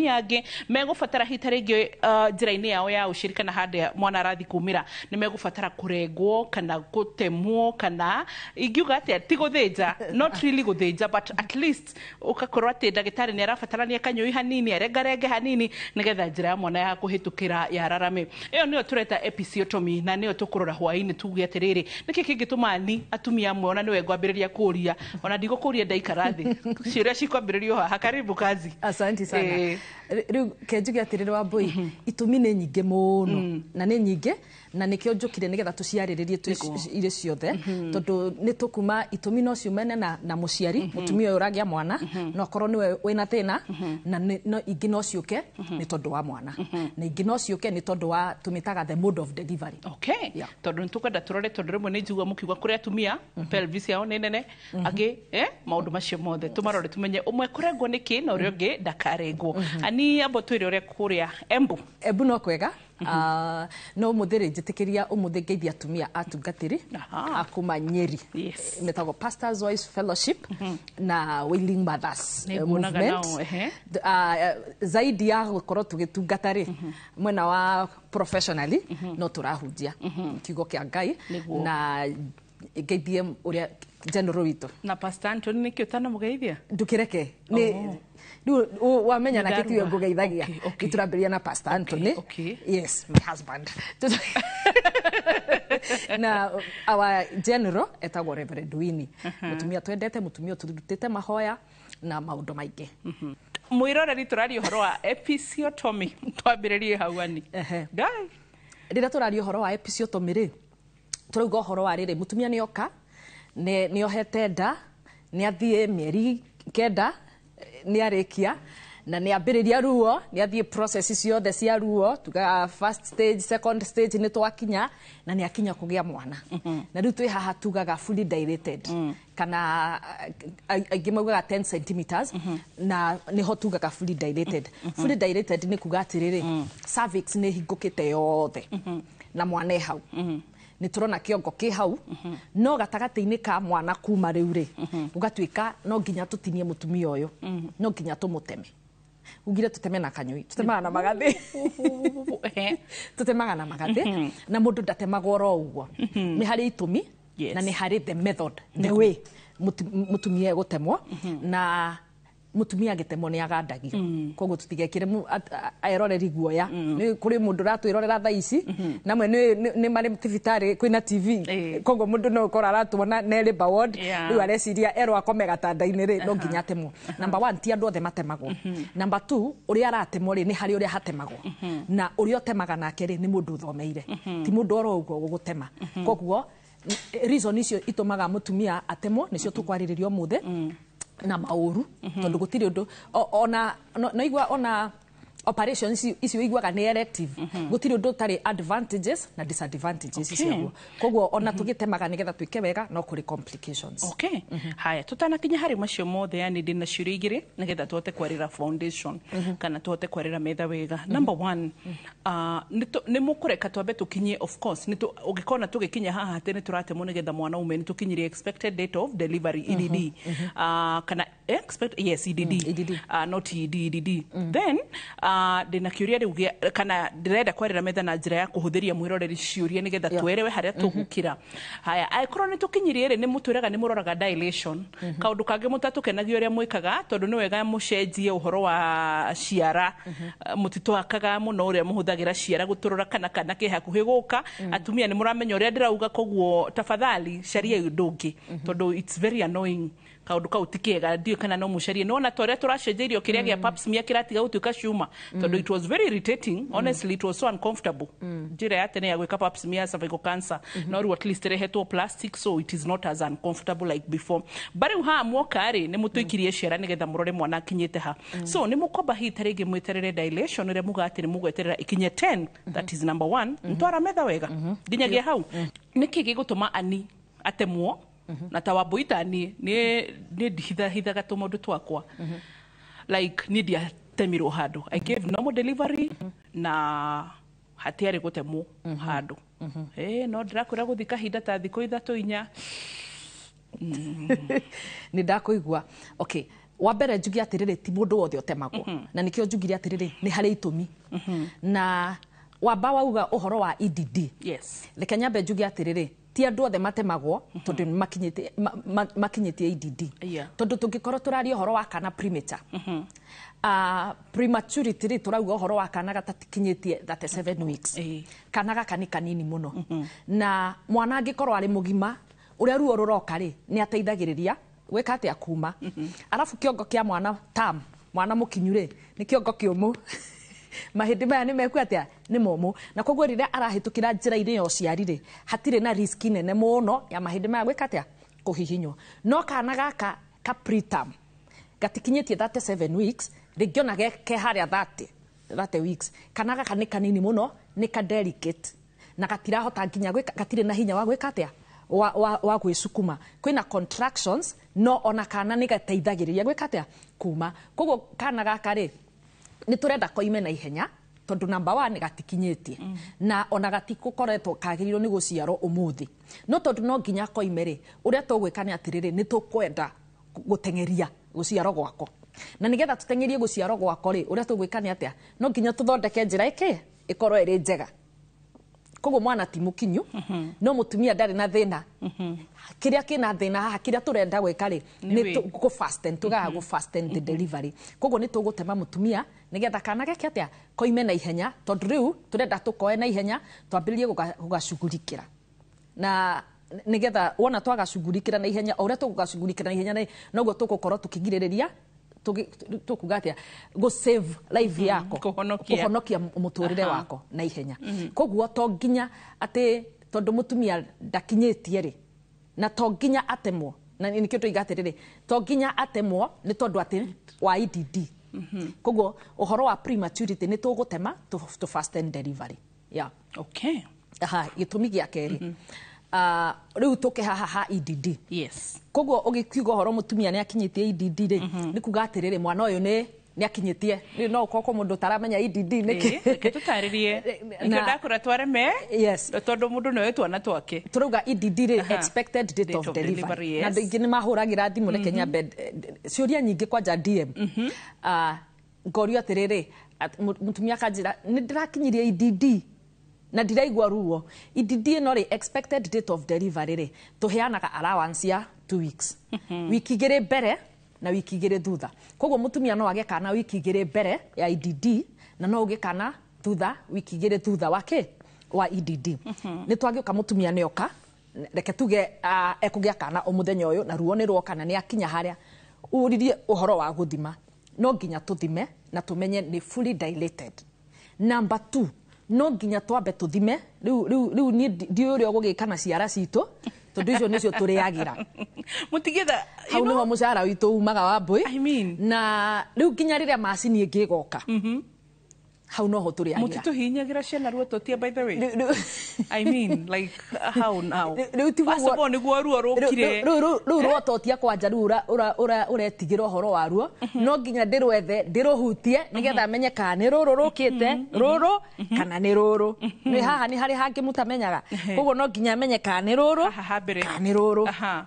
Atumia angĩ megũbatara hita rĩngĩ njĩra-inĩ yao ya ũciari kana handĩa mwana arathi kumĩra nĩ megũbatara kũrengwo kana gũtemwo, kana ingiuga atĩa, ti gũthĩnja, not really gũthĩnja, but at least ũgakorwo atĩ ndagĩtarĩ nĩ arabatarania kanyũi hanini arengarenge hanini nĩgetha njĩra ya mwana ya kũhĩtũkĩra yararame. Ĩyo nĩyo tũreta episiotomy, na nĩyo tũkũrora hwaĩ-inĩ tuge atĩrĩrĩ, nĩkĩ kĩngĩtũma ni atumia amwe, ona nĩwe ngwambĩrĩria kũria, ona ndigũkũria ndaikara thĩ, ciũria cikwambĩrĩrio haha. Karibu kazi. Asante sana. Rĩu ke njuge atĩrĩrĩ, Wambui, itũmi nĩ nyingĩ mũno, na nĩ nyingĩ, na nĩkĩo njũkire nĩgetha tũciarĩrĩrie twĩ irĩ ciothe, tondũ nĩ tũkuma itũmi no ciumane na mũciari, mũtumia ũyũ ũragĩa mwana no akorwo nĩwe wĩna thĩna, na no ingĩ no ciũke nĩ tondũ wa mwana, na ingĩ no ciũke nĩ tondũ wa tũmĩtaga the mode of delivery. Tondũ nĩ tũkwenda tũrore, tondũ rĩmwe nĩ njigua mũkiuga kũrĩ atumia pelvis yao nĩ nene, angĩ maũndũ macio mothe tũmarore tũmenye ũmwe kũrengwo nĩkĩ na ũrĩa ũngĩ ndakarengwo. Ani amba twĩre ũrĩa kũrĩa Embu. Embu no kwega. Ah, no ũmũthĩ rĩ, njĩtĩkĩria ũmũthĩ ngeithia atumia atungatĩri a kuma Nyeri. Metagwo Pastors Wives Fellowship na Wailing Mothers Nĩnguonaga Movement. Nao, ehe. Zaidi ya gũkorwo tũgĩtungata rĩ, mwena wa professionally no tũrahunjia kiugo kĩa Ngai. Na ngeithie ũrĩa general witũ. Na Pastor Anthony nĩkĩ ũtanamũgeithia? Ndũkĩreke nĩ rĩu wamenya na Nĩndaruga. kĩtiwe ngũgeithagia. Tũrambĩrĩria na Pastor Anthony. Yes, my husband. Na our general etagwo Reverend Winnie, mũtumia twendete, mũtumia ũtũrutĩte mahoya na maũndũ maingĩ. Mwĩroreri, tũraria ũhoro wa episiotomy, twambĩrĩrie hau ani. Ngai. Rĩrĩa tũraria ũhoro wa episiotomy rĩ, tũrauga ũhoro wa rĩrĩ, mũtumia nĩ oka, nĩ ohete nda, nĩ athiĩ mĩeri 9, nĩ arĩkia na nĩ ambĩrĩria ruo, nĩ athiĩ process ciothe cia ruo, tugaga first stage, second stage, nĩ twakinya na nĩ akinya kũgĩa mwana. Na rĩu twĩ haha tugaga fully dilated, kana aingĩ maugaga 10 centimeters, na nĩho tugaga fully dilated. Fully dilated nĩ kuga atĩrĩrĩ, cervix nĩ hingũkĩte yothe na mwana e hau, nĩ tũrona kĩongo kĩ hau, no gatagatĩ-inĩ ka mwana kuma rĩu rĩ, gũgatuĩka no nginya tũtinie mũtumia ũyũ, no nginya tũmũteme. Ugire tuteme na kanyũi, tutemaga na magathĩ, tutemaga na magathĩ, na mũndũ ndatemagwo oro ũguo, nĩ harĩ itũmi na nĩ harĩ the method, the way mũtumia egũtemwo. Na mũtumia agĩtemwo nĩ agandagio, koguo tũtigekĩre eroreri guoya. Nĩ kũrĩ mũndũ ũratwĩrorera thaa ici, namwe nĩ marĩ thibitarĩ kwĩna TV, koguo mũndũ no ũkorwo aratuona na labour ward, rĩu areciria erwo akome gatanda-inĩ rĩ, no nginya atemwo. Number one, ti andũ othe matemagwo. Number two, ũrĩa aratemwo rĩ, nĩ harĩ ũrĩa hatemagwo, na ũrĩa ũtemaga nake rĩ, nĩ mũndũ ũthomeire, ti mũndũ oro ũguo gũgũtema. Koguo reason icio itũmaga mũtumia atemwo nĩcio tũkwarĩrĩria ũmũthĩ, na maũru, tondũ gũtirĩ ũndũ ona no igua ona operation ici ũiguaga nĩ elective, gũtirĩ ũndũ ũtarĩ advantages na disadvantages ciaguo. Koguo ona tũgĩtemaga nĩgetha twĩke wega, no kũrĩ complications. Okay, haya, tutanakinya harĩ macio mothe, yani ndĩna ciũria igĩrĩ nĩgetha tũhote kwarĩra foundation kana tũhote kwarĩra metha wega. Number one, nĩ mũkũreka twambe tũkinyie, of course nĩ ũngĩkona tũgĩkinya haha atĩ nĩ tũratemwo nĩgetha mwana ume, nĩ tũkinyirie expected date of delivery, EDD, kana expect, yes, EDD. EDD. Not ED, EDD. Then ndĩna kĩũria rĩu kana ndĩrenda kwarĩra metha na njĩra ya kũhũthĩria mwĩroreri ciũria nĩgetha twerewe harĩa tũgũkĩra. Haya, angĩkorwo nĩ tũkinyirie rĩ, nĩ mũtwĩraga nĩ mũroraga dilation. Kaũndũ kangĩ mũtatũkenagia ũrĩa mwĩkaga, tondũ nĩ wega mũcenjie ũhoro wa ciara. Mũtitwakaga mũno ũrĩa mũhũthagĩra ciara gũtũrora kana kĩ hakuhĩ gũka. Atumia nĩ mũramenya ũrĩa ndĩrauga, koguo tafadhali cariai ũndũ ũngĩ, tondũ it's very annoying, kaũndũ kau ti kega. Ndiũĩ kana no mũcarie, nĩwona ta ũrĩa tũracenjeirio kĩrĩa gĩa pap smear kĩratiga gũtuĩka cuma, tondũ it was very irritating, honestly, it was so uncomfortable, njĩra ya tene ya gwĩka pap smear cervical cancer. No rĩu at least ĩrehetwo plastic, so it is not as uncomfortable like before. But rĩu haha mwoka rĩ, nĩ mũtũikirie ciara nĩgetha mũrore mwana akinyĩte ha. So nĩ mũkwamba hihi ta rĩngĩ mweterere dilation ĩrĩa muga atĩ nĩ mũgweterera ikinye 10. That is number one. Ntwara metha wega nginyagia hau, nĩkĩ gĩgũtũma ani atemwo? Na ta Wambui, ta niĩ nĩ ndihithahithaga tũmaũndũ twakwa, like niĩ ndiatemirwo handũ. I gave normal delivery na hatiarĩ gũtemwo handũ. No ndĩrakwĩra gũthi kahinda ta thikũ 3, 4. Nĩ ndakũigua. Okay. Wa mbere njuge atĩrĩrĩ, ti mũndũ wothe ũtemagwo, na nĩkĩo njugire atĩrĩrĩ, nĩ harĩ itũmi. Na wamba wauga ũhoro wa EDD. Reke nyambe njuge atĩrĩrĩ, ti andũ othe matemagwo tondũ nĩ makinyĩtie makinyĩtie EDD. Tondũ tũngĩkorwo tũraria ũhoro wa kana premature, prematurity rĩ, tũrauga ũhoro wa kana gatakinyĩtie 37 weeks. Kana gaka nĩ kanini mũno, na mwana angĩkorwo arĩ mũgima, ũrĩa ruo rũroka rĩ, nĩ ateithagĩrĩria gwĩka atĩa? Kuma. Arabu kĩongo kĩa mwana tam mwana mũkinyu rĩ, nĩ kĩongo kĩũmũ, mahĩndĩ maya nĩ meku atĩa? Nĩ momũ, na koguo rĩrĩa arahĩtũkĩra njĩra-inĩ ya ũciari rĩ, hatirĩ na risk nene mũno ya mahĩndĩ maya gwĩka atĩa? Kũhihinywo. No kana gaka ka preterm gatikinyĩtie 37 weeks, rĩngĩ ona ke harĩa 30 weeks, kana gaka nĩ kanini mũno, nĩ ka delicate na gatirahota nginya gwĩka, gatirĩ na hinya wa gwĩka atĩa? Wa gwĩcukuma. Kwĩna contractions, no ona kana nĩ gateithagĩrĩria gwĩka atĩa? Kuma. Koguo kana gaka rĩ, nĩ tũrenda koime na ihenya, tondũ number one gatikinyĩtie, na ona gatikũkoretwo kagĩrĩirwo nĩ gũciarwo ũmũthĩ. No tondũ no nginya koime rĩ, ũrĩa tũgwĩka nĩ atĩrĩrĩ, nĩ tũkwenda gũteng'eria gũciarwo gwako, na nĩgetha tũteng'erie gũciarwo gwako rĩ, ũrĩa tũgwĩka nĩ atĩa? No nginya tũthondeke njĩra ĩkĩ ĩkorwo ĩrĩ njega. Koguo mwana ti mũkinyu, no mũtumia ndarĩ na thĩna. Kĩrĩa kĩna thĩna haha, kĩrĩa tũrenda gwĩka rĩ, Nĩ nĩ wĩ. Gũ fasten, tugaga gũ fasten the delivery. Koguo nĩ tũgũtema mũtumia nĩgetha kana geke atĩa? Koime na ihenya, tondũ rĩu tũrenda tũkoe na ihenya, twambĩrĩrie gũgacugurikĩra, na nĩgetha wona twagacugurikĩra na ihenya, o ũrĩa tũgũgacugurikĩra na ihenya rĩ, noguo tũgũkorwo tũkĩgirĩrĩria, tũkuga atĩa, gũ save life yako. Kũhonokia. Kũhonokia mũtũrĩre wako na ihenya. Koguo to nginya atĩ tondũ mũtumia ndakinyĩtie rĩ, na to nginya atemwo, na nĩkĩo tũiga atĩrĩrĩ, to nginya atemwo nĩ tondũ atĩ wa EDD. Koguo ũhoro wa prematurity nĩ tũgũtema to fasten delivery, yeah. Aha, gĩtũmi gĩa kerĩ, rĩu tũke haha ha EDD. Koguo ũgĩkiuga ũhoro mũtumia nĩ akinyĩtie EDD rĩ, nĩ kuga atĩrĩrĩ, mwana ũyũ nĩ akinyĩtie. Rĩu no ũkorwo mũndũ ũtaramenya EDD nĩkĩ. Reke tũtarĩrie. Nĩkĩo ndakũra twareme. Tondũ mũndũ nĩoĩ twana twake. Tũrauga EDD rĩ, expected date Date of of delivery. delivery, Na andũ aingĩ nĩ mahũragĩra thimũ, reke nyambe ciũria nyingĩ kwanja DM. Ngorio atĩrĩrĩ, mũtumia akanjĩra, nĩ ndĩrakinyirie EDD na ndiraigua ruo. EDD ĩno rĩ, expected date of delivery rĩ, tũheanaga allowance ya 2 weeks, wiki 2 mbere na wiki 2 thutha. Koguo mũtumia no agĩe kana wiki 2 mbere ya EDD, na no ũgĩe kana thutha, wiki 2 thutha wa kĩ? Wa EDD. Nĩ twagĩũka, mũtumia nĩ oka, reke tuge ekũgĩa kana mũthenya ũyũ, na ruo nĩ ruoka na nĩ akinya harĩa ũririe ũhoro wa gũthima. No nginya tũthime na tũmenye nĩ fully dilated. Number two, no nginya twambe tũthime. Rĩu niĩ ndiũĩ ũrĩa ũgũgĩka na ciara citũ, tondũ icio nĩcio tũrĩagĩra. Mũtigĩtha. Hau nĩho mũcara witũ umaga wa mbũi. I mean. Na rĩu nginya rĩrĩa macini ĩngĩ ĩgoka, hau noho tũrĩagĩra. Mũtitũhihinyagĩra ciana ruototia, by the way. I mean, like, how now? Rĩu ti First of all, nĩguo ruo rũkire. Rĩu rwototia kwanja, rĩu ũretigĩra ũhoro waruo, no nginya ndĩrwethe, ndĩrũhutie, nĩgetha menye kana nĩ rũrũ rũkĩte rũrũ kana nĩ rũrũ. Nĩ haha nĩ harĩ hangĩ mũtamenyaga, koguo no nginya menye kana nĩ rũrũ Haha ha mbere. kana nĩ rũrũ. Aha.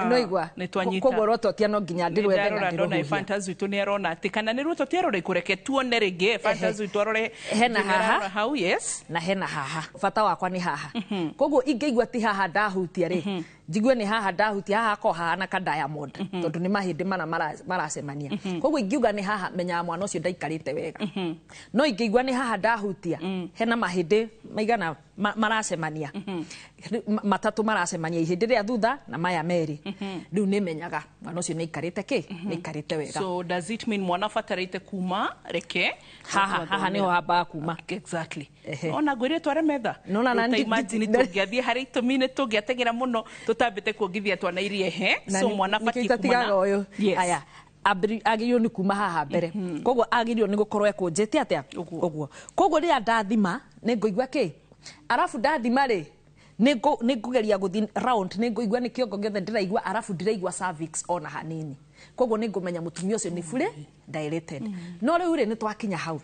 No igua? Nĩ twanyita. Koguo rwototia no nginya ndĩrwethe na Ndarora ndona ndĩrũhuhie. Fantas witũ nĩ arona atĩ kana nĩ ruototia rũrĩkũ. Reke tuone rĩngĩ. Fantas witũ arore. Hena haha. Arora hau, yes. Na hena haha. Bata wakwa nĩ haha. Koguo ingĩigua ti haha ndahutia rĩ, njigue nĩ haha ndahutia, haha ko hahana ka diamond, tondũ nĩ mahĩndĩ mana maracemania. Koguo ingiuga nĩ haha, menyaga mwana ũcio ndaikarĩte wega. No ingĩigua nĩ haha ndahutia, hena mahĩndĩ maigana maracemania, matatũ maracemania, ihĩndĩ rĩa thutha na maya merĩ, rĩu nĩ menyaga mwana ũcio nĩ aikarĩte kĩ? Nĩ aikarĩte wega. So does it mean mwana abatarĩte kuma reke Haha, haha nĩho hambaga kuma. Exactly. Ona ngwĩrire tware metha. Nona na Rĩu ta imagine tũngĩathiĩ harĩ itũmi-inĩ, tũngĩateng'era mũno tũtambĩte kuongithia twana iria ehe. Na So mwana nĩkĩo abatiĩ kuma itatigaga na ũyũ. Yes. Aya, agĩrĩirwo nĩ kuma haha mbere, koguo agĩrĩirwo nĩ gũkorwo ekũnjĩte atĩa? Ũguo. Ũguo. Koguo rĩrĩa ndathima nĩ ngũigua kĩ, arabu ndathima rĩ, nĩ ngũgeria gũthiĩ round, nĩ ngũigua nĩ kĩongo gĩothe ndĩraigua, arabu ndĩraigua cervix ona hanini. Koguo nĩ ngũmenya mũtumia ũcio nĩ fully dilated. No rĩu rĩ, nĩ twakinya hau,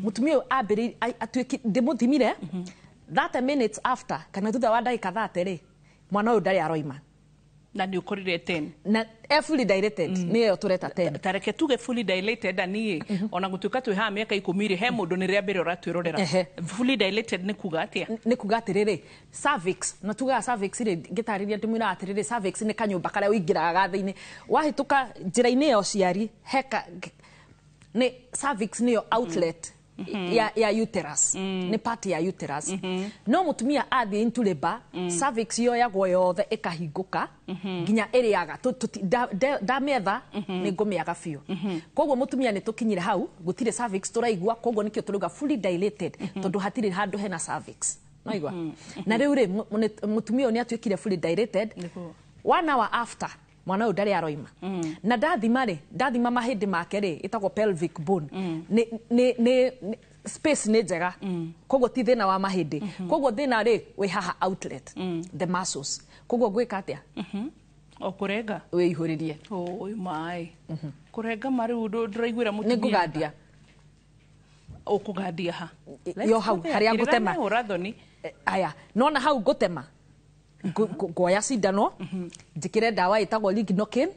mũtumia ũyũ ambĩrĩirie atuĩki ndĩmũthimire 30 minutes after, kana thutha wa ndagĩka 30 rĩ, mwana ũyũ ndarĩ aroima. Na nĩ ũkorire 10. Na fully dilated nĩ ĩyo tũreta 10. Tareke tuge fully dilated niĩ ona gũtuĩka twĩ haha mĩaka 10 rĩ, he mũndũ nĩ rĩa mbere ũratwĩrorera. Fully dilated nĩ kuga atĩa? Nĩ kuga atĩrĩrĩ, cervix, na tugaga cervix rĩ, ngĩtarĩria ndĩmwĩraga atĩrĩrĩ, cervix nĩ kanyũmba karĩa ũingĩraga gathĩ-inĩ wahĩtũka njĩra-inĩ ya ũciari, heka nĩ cervix nĩyo outlet ya uterus, nĩ part ya uterus. No mũtumia athiĩ into labor, cervix yoyagwo yothe ĩkahingũka nginya ĩrĩaga ndamĩetha nĩ ngũmĩaga biũ. Koguo mũtumia nĩ tũkinyire hau gũtirĩ cervix tũraigua, koguo nĩkĩo tũrauga fully dilated, tondũ hatirĩ handũ hena cervix. Naigua? Na rĩu rĩ, mũtumia ũyũ nĩ atuĩkire fully dilated 1 hour after mwana ũyũ ndarĩ aroima. Na ndathima rĩ, ndathima mahĩndĩ make rĩ, ĩtagwo pelvic bone, nĩ space nĩ njega, koguo ti thĩna wa mahĩndĩ. Koguo thĩna rĩ wĩ haha outlet, the muscles. Koguo ngwĩka atĩa? O kũrenga wĩihũrĩrie. Oi maĩ kũrenga ma rĩu ndũraiguĩra mũtumia. Nĩ ngũgandia. Ũkũgandia ha? Yo hau harĩa ngũtema. Aya, nona hau ngũtema, ngoya cindano, njĩkĩre ndawa ĩtagwo lignocaine,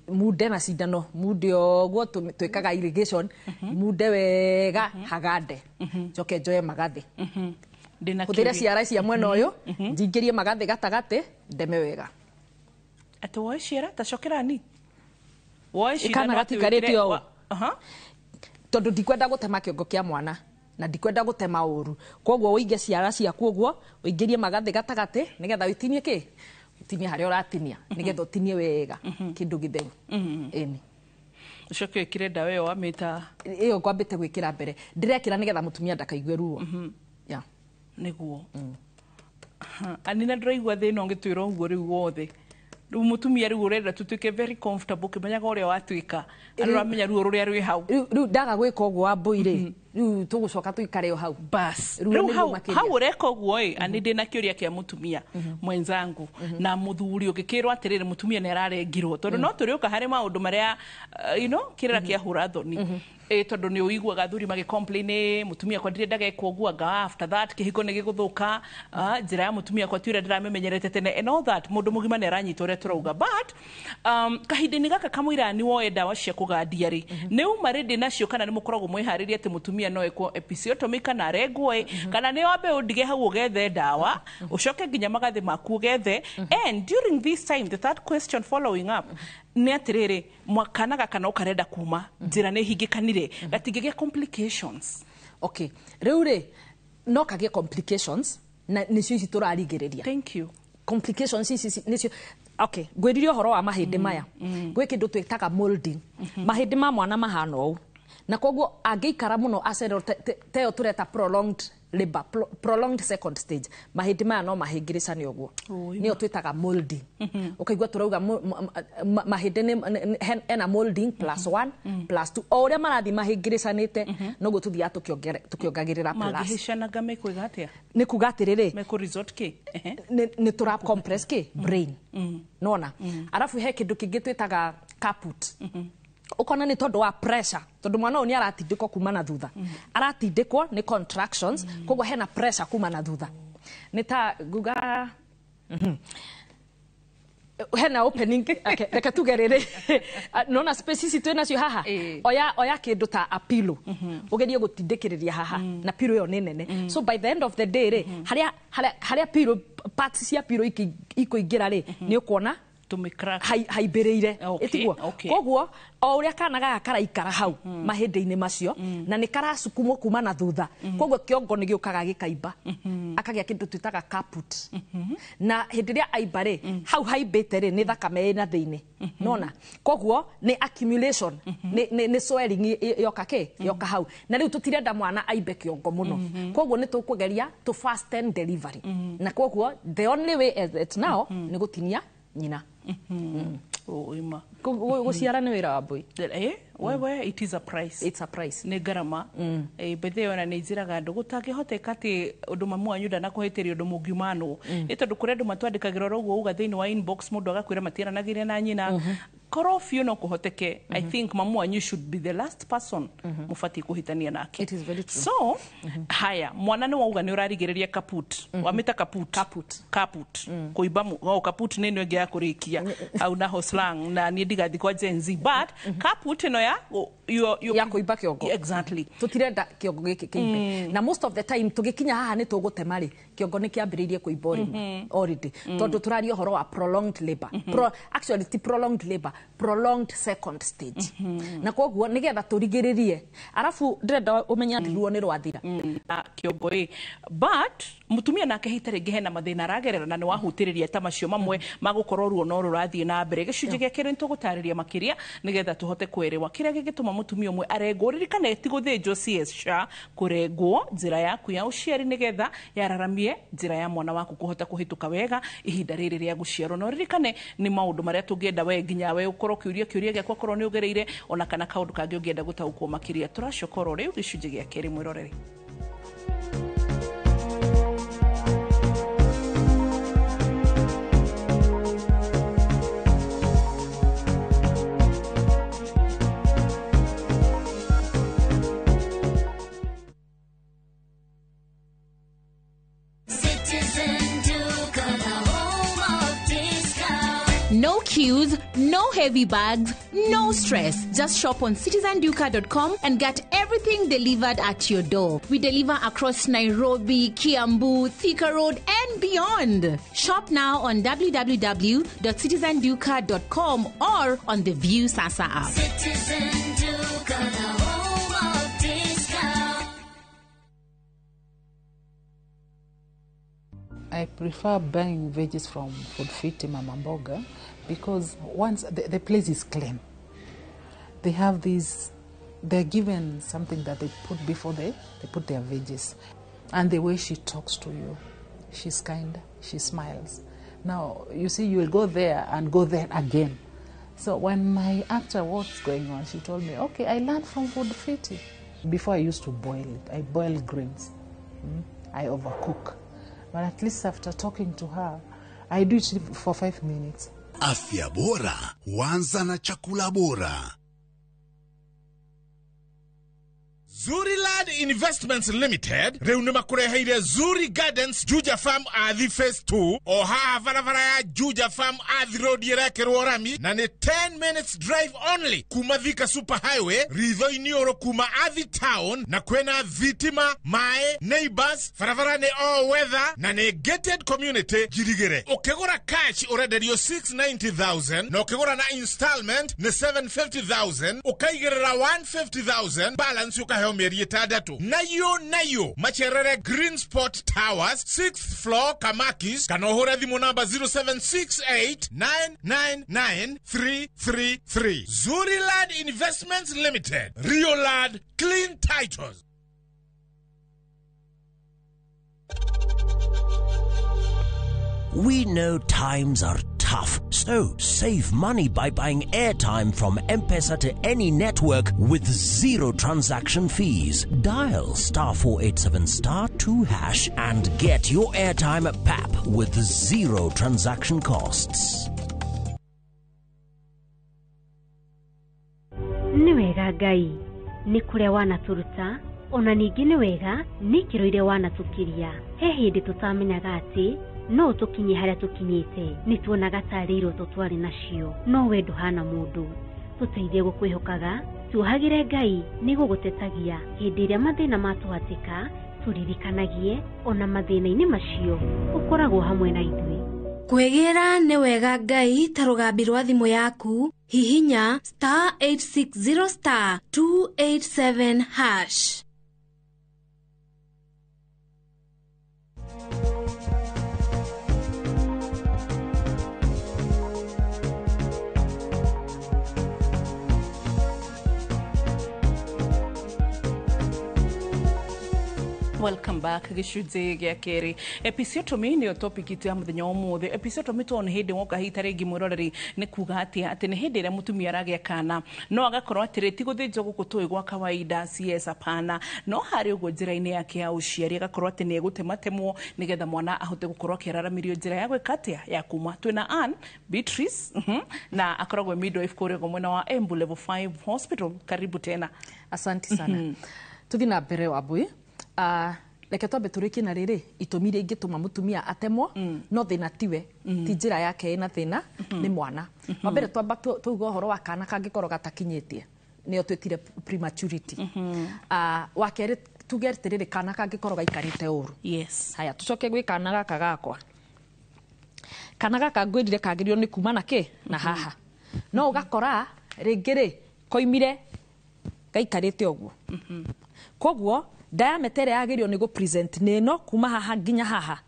munde na cindano, munde ũguo twĩkaga irrigation, munde wega hagande, njoke njoe magathĩ, hũthĩre ciara cia mwena ũyũ, njingĩrie magathĩ gatagatĩ, ndeme wega. Atĩ woe ciara ta cokera ni woe cindano gatikarĩte ũũ, tondũ ndikwenda gũtema kĩongo kĩa mwana na ndikwenda gũtema ũru, koguo ũige ciara ciaku ũguo, ũingĩrie magathĩ gatagatĩ nĩgetha ũtinie kĩ, ũtinie harĩa ũratinia, nĩgetha ũtinie wega kĩndũ gĩtheru. Ĩni ũcoke wĩkĩre ndawa ĩyo wamĩta ĩyo ngwambĩte gwĩkĩra mbere, ndĩrekĩra nĩgetha mũtumia ndakaigue ruo. Yeah. Nĩguo. Anina ndĩraigua thĩna ũngĩtwĩra ũguo rĩu wothe. Rĩu mũtumia rĩu ũrenda tũtuĩke very comfortable ũkĩmenyaga ũrĩa watuĩka, ũramenya ruo rũrĩa rwĩ hau. Rĩu ndaga gwĩka ũguo Wambũi rĩ, rĩu tũgũcoka tũikare o hau. Bas rĩu hau ũreka ũguo ĩ, ani ndĩna kĩũria kĩa mũtumia mwenzangu na mũthuri ũngĩkĩrwo atĩrĩrĩ, mũtumia nĩ ararengirwo, tondũ no tũrĩũka harĩ maũndũ marĩa you know, kĩrĩra kĩa hũra thoni. Tondũ nĩ ũiguaga athuri magĩ complain, mũtumia kwa ndirĩ ndagekwo ũguo, anga after that kĩhiko nĩ gĩgũthũka, njĩra ya mũtumia kwa ti ũrĩa ndĩramĩmenyerete tene and all that. Mũndũ mũgima nĩ aranyita ũrĩa tũrauga, but kahinda-inĩ gaka kamũira nĩ woe ndawa cia kũgandia rĩ, nĩ uma ready nacio kana nĩ mũkoragwo mwĩharĩrie atĩ mũtumia no ekwo episiotomy kana arengwo ĩ, kana nĩ wambe ũndige hau ũgethe ndawa, ũcoke nginya magathĩ maku ũgethe. And during this time, the third question following up nĩ atĩrĩrĩ, kana gaka no karenda kuma njĩra nĩ hingĩkanire, gatingĩgĩa complications? Okay, rĩu rĩ no kagĩe complications na nĩcio ici tũrarigĩrĩria. Thank you. Complications ici nĩcio. Okay, ngwĩrire ũhoro wa mahĩndĩ maya. Gwĩ kĩndũ twĩtaga molding. Mahĩndĩ ma mwana mahana ũũ, na koguo angĩikara mũno acererwo teyo tũreta prolonged labor, prolonged second stage, mahĩndĩ maya no mahĩngĩrĩcane ũguo, nĩyo twĩtaga molding. Ũkaigua tũrauga mahĩndĩ nĩ ena molding +1 +2, o ũrĩa marathiĩ mahĩngĩrĩcanĩte noguo tũthiaga tũkĩongagĩrĩra plus. Mangĩhĩcanaga mekwĩga atĩa? Nĩ kuga atĩrĩrĩ, mekũ resort kĩ? Nĩ tũra compress kĩ brain. Nona arabu he kĩndũ kĩngĩ twĩtaga caput. Ũkona nĩ tondũ wa pressure, tondũ mwana ũyũ nĩ aratindĩkwo kuma na thutha, aratindĩkwo nĩ contractions, koguo hena pressure kuma na thutha, nĩ ta nguga hena opening. Reke tuge rĩrĩ, nona space ici twĩ nacio haha, oya kĩndũ ta a pillow ũgerie gũtindĩkĩrĩria haha, na pillow ĩyo nĩ nene, so by the end of the day rĩ, harĩa pillow parts cia pillow ikũingĩra rĩ, nĩ ũkuona haimbĩrĩire. Ĩtiguo? Koguo o ũrĩa kana gaka karaikara hau mahĩndĩ-inĩ macio, na nĩ karasukumwo kuma na thutha, koguo kĩongo nĩ gĩũkaga gĩkaimba, akagĩa kĩndũ twĩtaga caput. Na hĩndĩ ĩrĩa aimba rĩ, hau haimbĩte rĩ, nĩ thakame ĩna thĩinĩ, nona koguo nĩ accumulation, nĩ swelling yoka kĩ yoka hau. Na rĩu tũtirenda mwana aimbe kĩongo mũno, koguo nĩ tũkũgeria to fasten delivery, na koguo the only way as it now nĩ gũtinia nyina. Oima. Gũciara nĩ wĩra wa mbũi. Wewe it is a price. It's a price. Nĩ ngarama. Bethe ona nĩ njĩraga andũ gũtangĩhoteka atĩ ũndũ mamu wanyu ndanakũhĩtĩria ũndũ mũngiumanwo. Nĩ tondũ kũrĩ andũ matwandĩkagĩra oro ũguo uga thĩinĩ wa inbox, mũndũ agakwĩra matiaranagĩria na nyina. Korwo biũ no kũhoteke, I think mamu wanyu should be the last person mũbatiĩ kũhĩtania nake. It is very true. So haya, mwana nĩ wauga nĩ ũrarigĩrĩria kaput, wamĩta kaput. Kaput. Kaput kũimba oh, kaput nĩ ĩno ĩngĩ ya kũrĩkia au naho slang na niĩ ndigathi kwa Gen Z, but kaput ĩno ya ya kũimba kĩongo. Exactly. Tũtirenda kĩongo gĩkĩ kĩimbe, na most of the time tũgĩkinya haha nĩ tũgũtema rĩ, kĩongo nĩ kĩambĩrĩirie kũimba already, already, tondũ tũraria ũhoro wa prolonged labor. Actually ti prolonged labor, prolonged second stage, na koguo nĩgetha tũrigĩrĩrie, arabu ndĩrenda ũmenye atĩ ruo nĩ rwathira. Na kĩongo ĩ, but mũtumia nake hita rĩngĩ hena mathĩna aragerera, na nĩ wahutĩrĩria ta macio mamwe magũkorwo ruo no rũrathiĩ na mbere. Gĩcunjĩ gĩa kerĩ nĩtũgũtarĩria makĩria nĩgetha tũhote kwerewa kĩrĩa gĩgĩtũma mũtumia ũmwe arengwo. Ririkane ti gũthĩnjwo CS SHA, kũrengwo njĩra yaku ya ũciari nĩgetha yararamie njĩra ya mwana waku kũhota kũhĩtũka wega ihinda rĩrĩ rĩa gũciarwo. Na ũririkane nĩ maũndũ marĩa tũngĩenda we nginya we ũkorwo ũkĩũria kĩũria gĩakwa, korwo nĩ ũgereire ona kana kaũndũ kangĩ ũngĩenda gũtaũkwo makĩria. Tũracoka oro rĩu gĩcunjĩ gĩa kerĩ, mwĩroreri. Citizen Duka, the home of discount. No queues, no heavy bags, no stress. Just shop on citizenduka.com and get everything delivered at your door. We deliver across Nairobi, Kiambu, Thika Road, and beyond. Shop now on www.citizenduka.com or on the View Sasa app. Citizen Duka, the home of discount. I prefer buying veggies from Food Fit Mama Mboga because once the place is clean, they have these, they're given something that they put before they put their veggies. And the way she talks to you, she's kind, she smiles. Now, you see, you will go there and go there again. So when I asked her what's going on, she told me, okay, I learned from Food Fit. Before I used to boil it, I boil greens. I overcook. But at least after talking to her, I do it for 5 minutes. Afya bora huanza na chakula bora. Zuriland Investments Limited rĩu nĩ makũreheire Zuri Gardens Juja Farm Athi Phase 2 o haha barabara ya Juja Farm Athi Road ĩrekĩrwo rami, na nĩ 10 minutes drive only kuma Thika Super Highway, ritho-inĩ ũrũ kuma Athi Town, na kwĩna thitima, maĩ, neighbors, barabara nĩ all weather na nĩ gated community. Njirigĩre ũkĩgũra cash ũrenderio 690,000, na ũkĩgũra na installment nĩ 750,000, ũkaigĩrĩra 150,000, balance ũkaheo mĩeri 6. Nayo nayo macerere Green Spot Towers, 6th floor, Kamakis, kana ũhũre thimũ namba 0768 999 333. Zuriland Investments Limited, Riolad Clean Titles. We know times are tough, so save money by buying airtime from M-Pesa to any network with zero transaction fees. Dial *487*2# and get your airtime at PAP with zero transaction costs. Nĩ wega Ngai nĩ kũrĩa wanatũruta, ona ningĩ nĩ wega nĩ ikĩro iria wanatũkiria. He hĩndĩ tũtamenyaga atĩ no tũkinye harĩa tũkinyĩte. Nĩ tuonaga tarĩ iroto twarĩ nacio, no we ndũhana mũndũ. Tũteithie gũkwĩhokaga, tuohagĩre. Ngai nĩ gũgũtetagia hĩndĩ ĩrĩa mathĩna matũhatĩka, tũririkanagie ona mathĩna-inĩ macio ũkoragwo hamwe na ithuĩ. Kwĩgĩra nĩ wega Ngai ta rũgambi rwa thimũ yaku, hihinya *860*287#. Welcome back. Gĩcunjĩ gĩa kerĩ, episiotomy, nĩyo topic itũ ya mũthenya wa ũmũthĩ. Episiotomy, to nĩ hĩndĩ woka hita rĩngĩ mwĩroreri, nĩ kuga atĩa? Atĩ nĩ hĩndĩ ĩrĩa mũtumia aragĩa kana no agakorwo atĩrĩ ti gũthĩnjwo gũkũ tũĩ gwa kawaida CS, hapana, no harĩ ũguo njĩra-inĩ yake ya ũciari agakorwo atĩ nĩ egũtematemwo nĩgetha mwana ahote gũkorwo akĩararamĩrio njĩra ya gwĩka atĩa, ya kuma. Twĩna Ann Beatrice, na akoragwo midwife kũrĩa ũguo mwena wa Embu Level 5 Hospital. Karibu tena. Asante sana. Tuthi na mbere, Wambui. Reke twambe tũrĩkie na rĩrĩ itũmi iria ingĩtũma mũtumia atemwo, no thĩna tiwe, ti njĩra yake ĩna thĩna, nĩ mwana. Wa mbere, twamba tuga ũhoro wa kana kangĩkorwo gatakinyĩtie, nĩyo twĩtire prematurity. Wa kerĩ, tuge atĩrĩrĩ, kana kangĩkorwo gaikarĩte ũru. Haya, tucoke gwĩ kana gaka gakwa. Kana gaka ngwĩrire kagĩrĩirwo nĩ kuma na kĩ na haha, no ũgakora rĩngĩ rĩ koimire gaikarĩte ũguo. Koguo diameter ĩrĩa yagĩrĩirwo nĩ gũ-present nĩ ĩno, kuma haha nginya haha,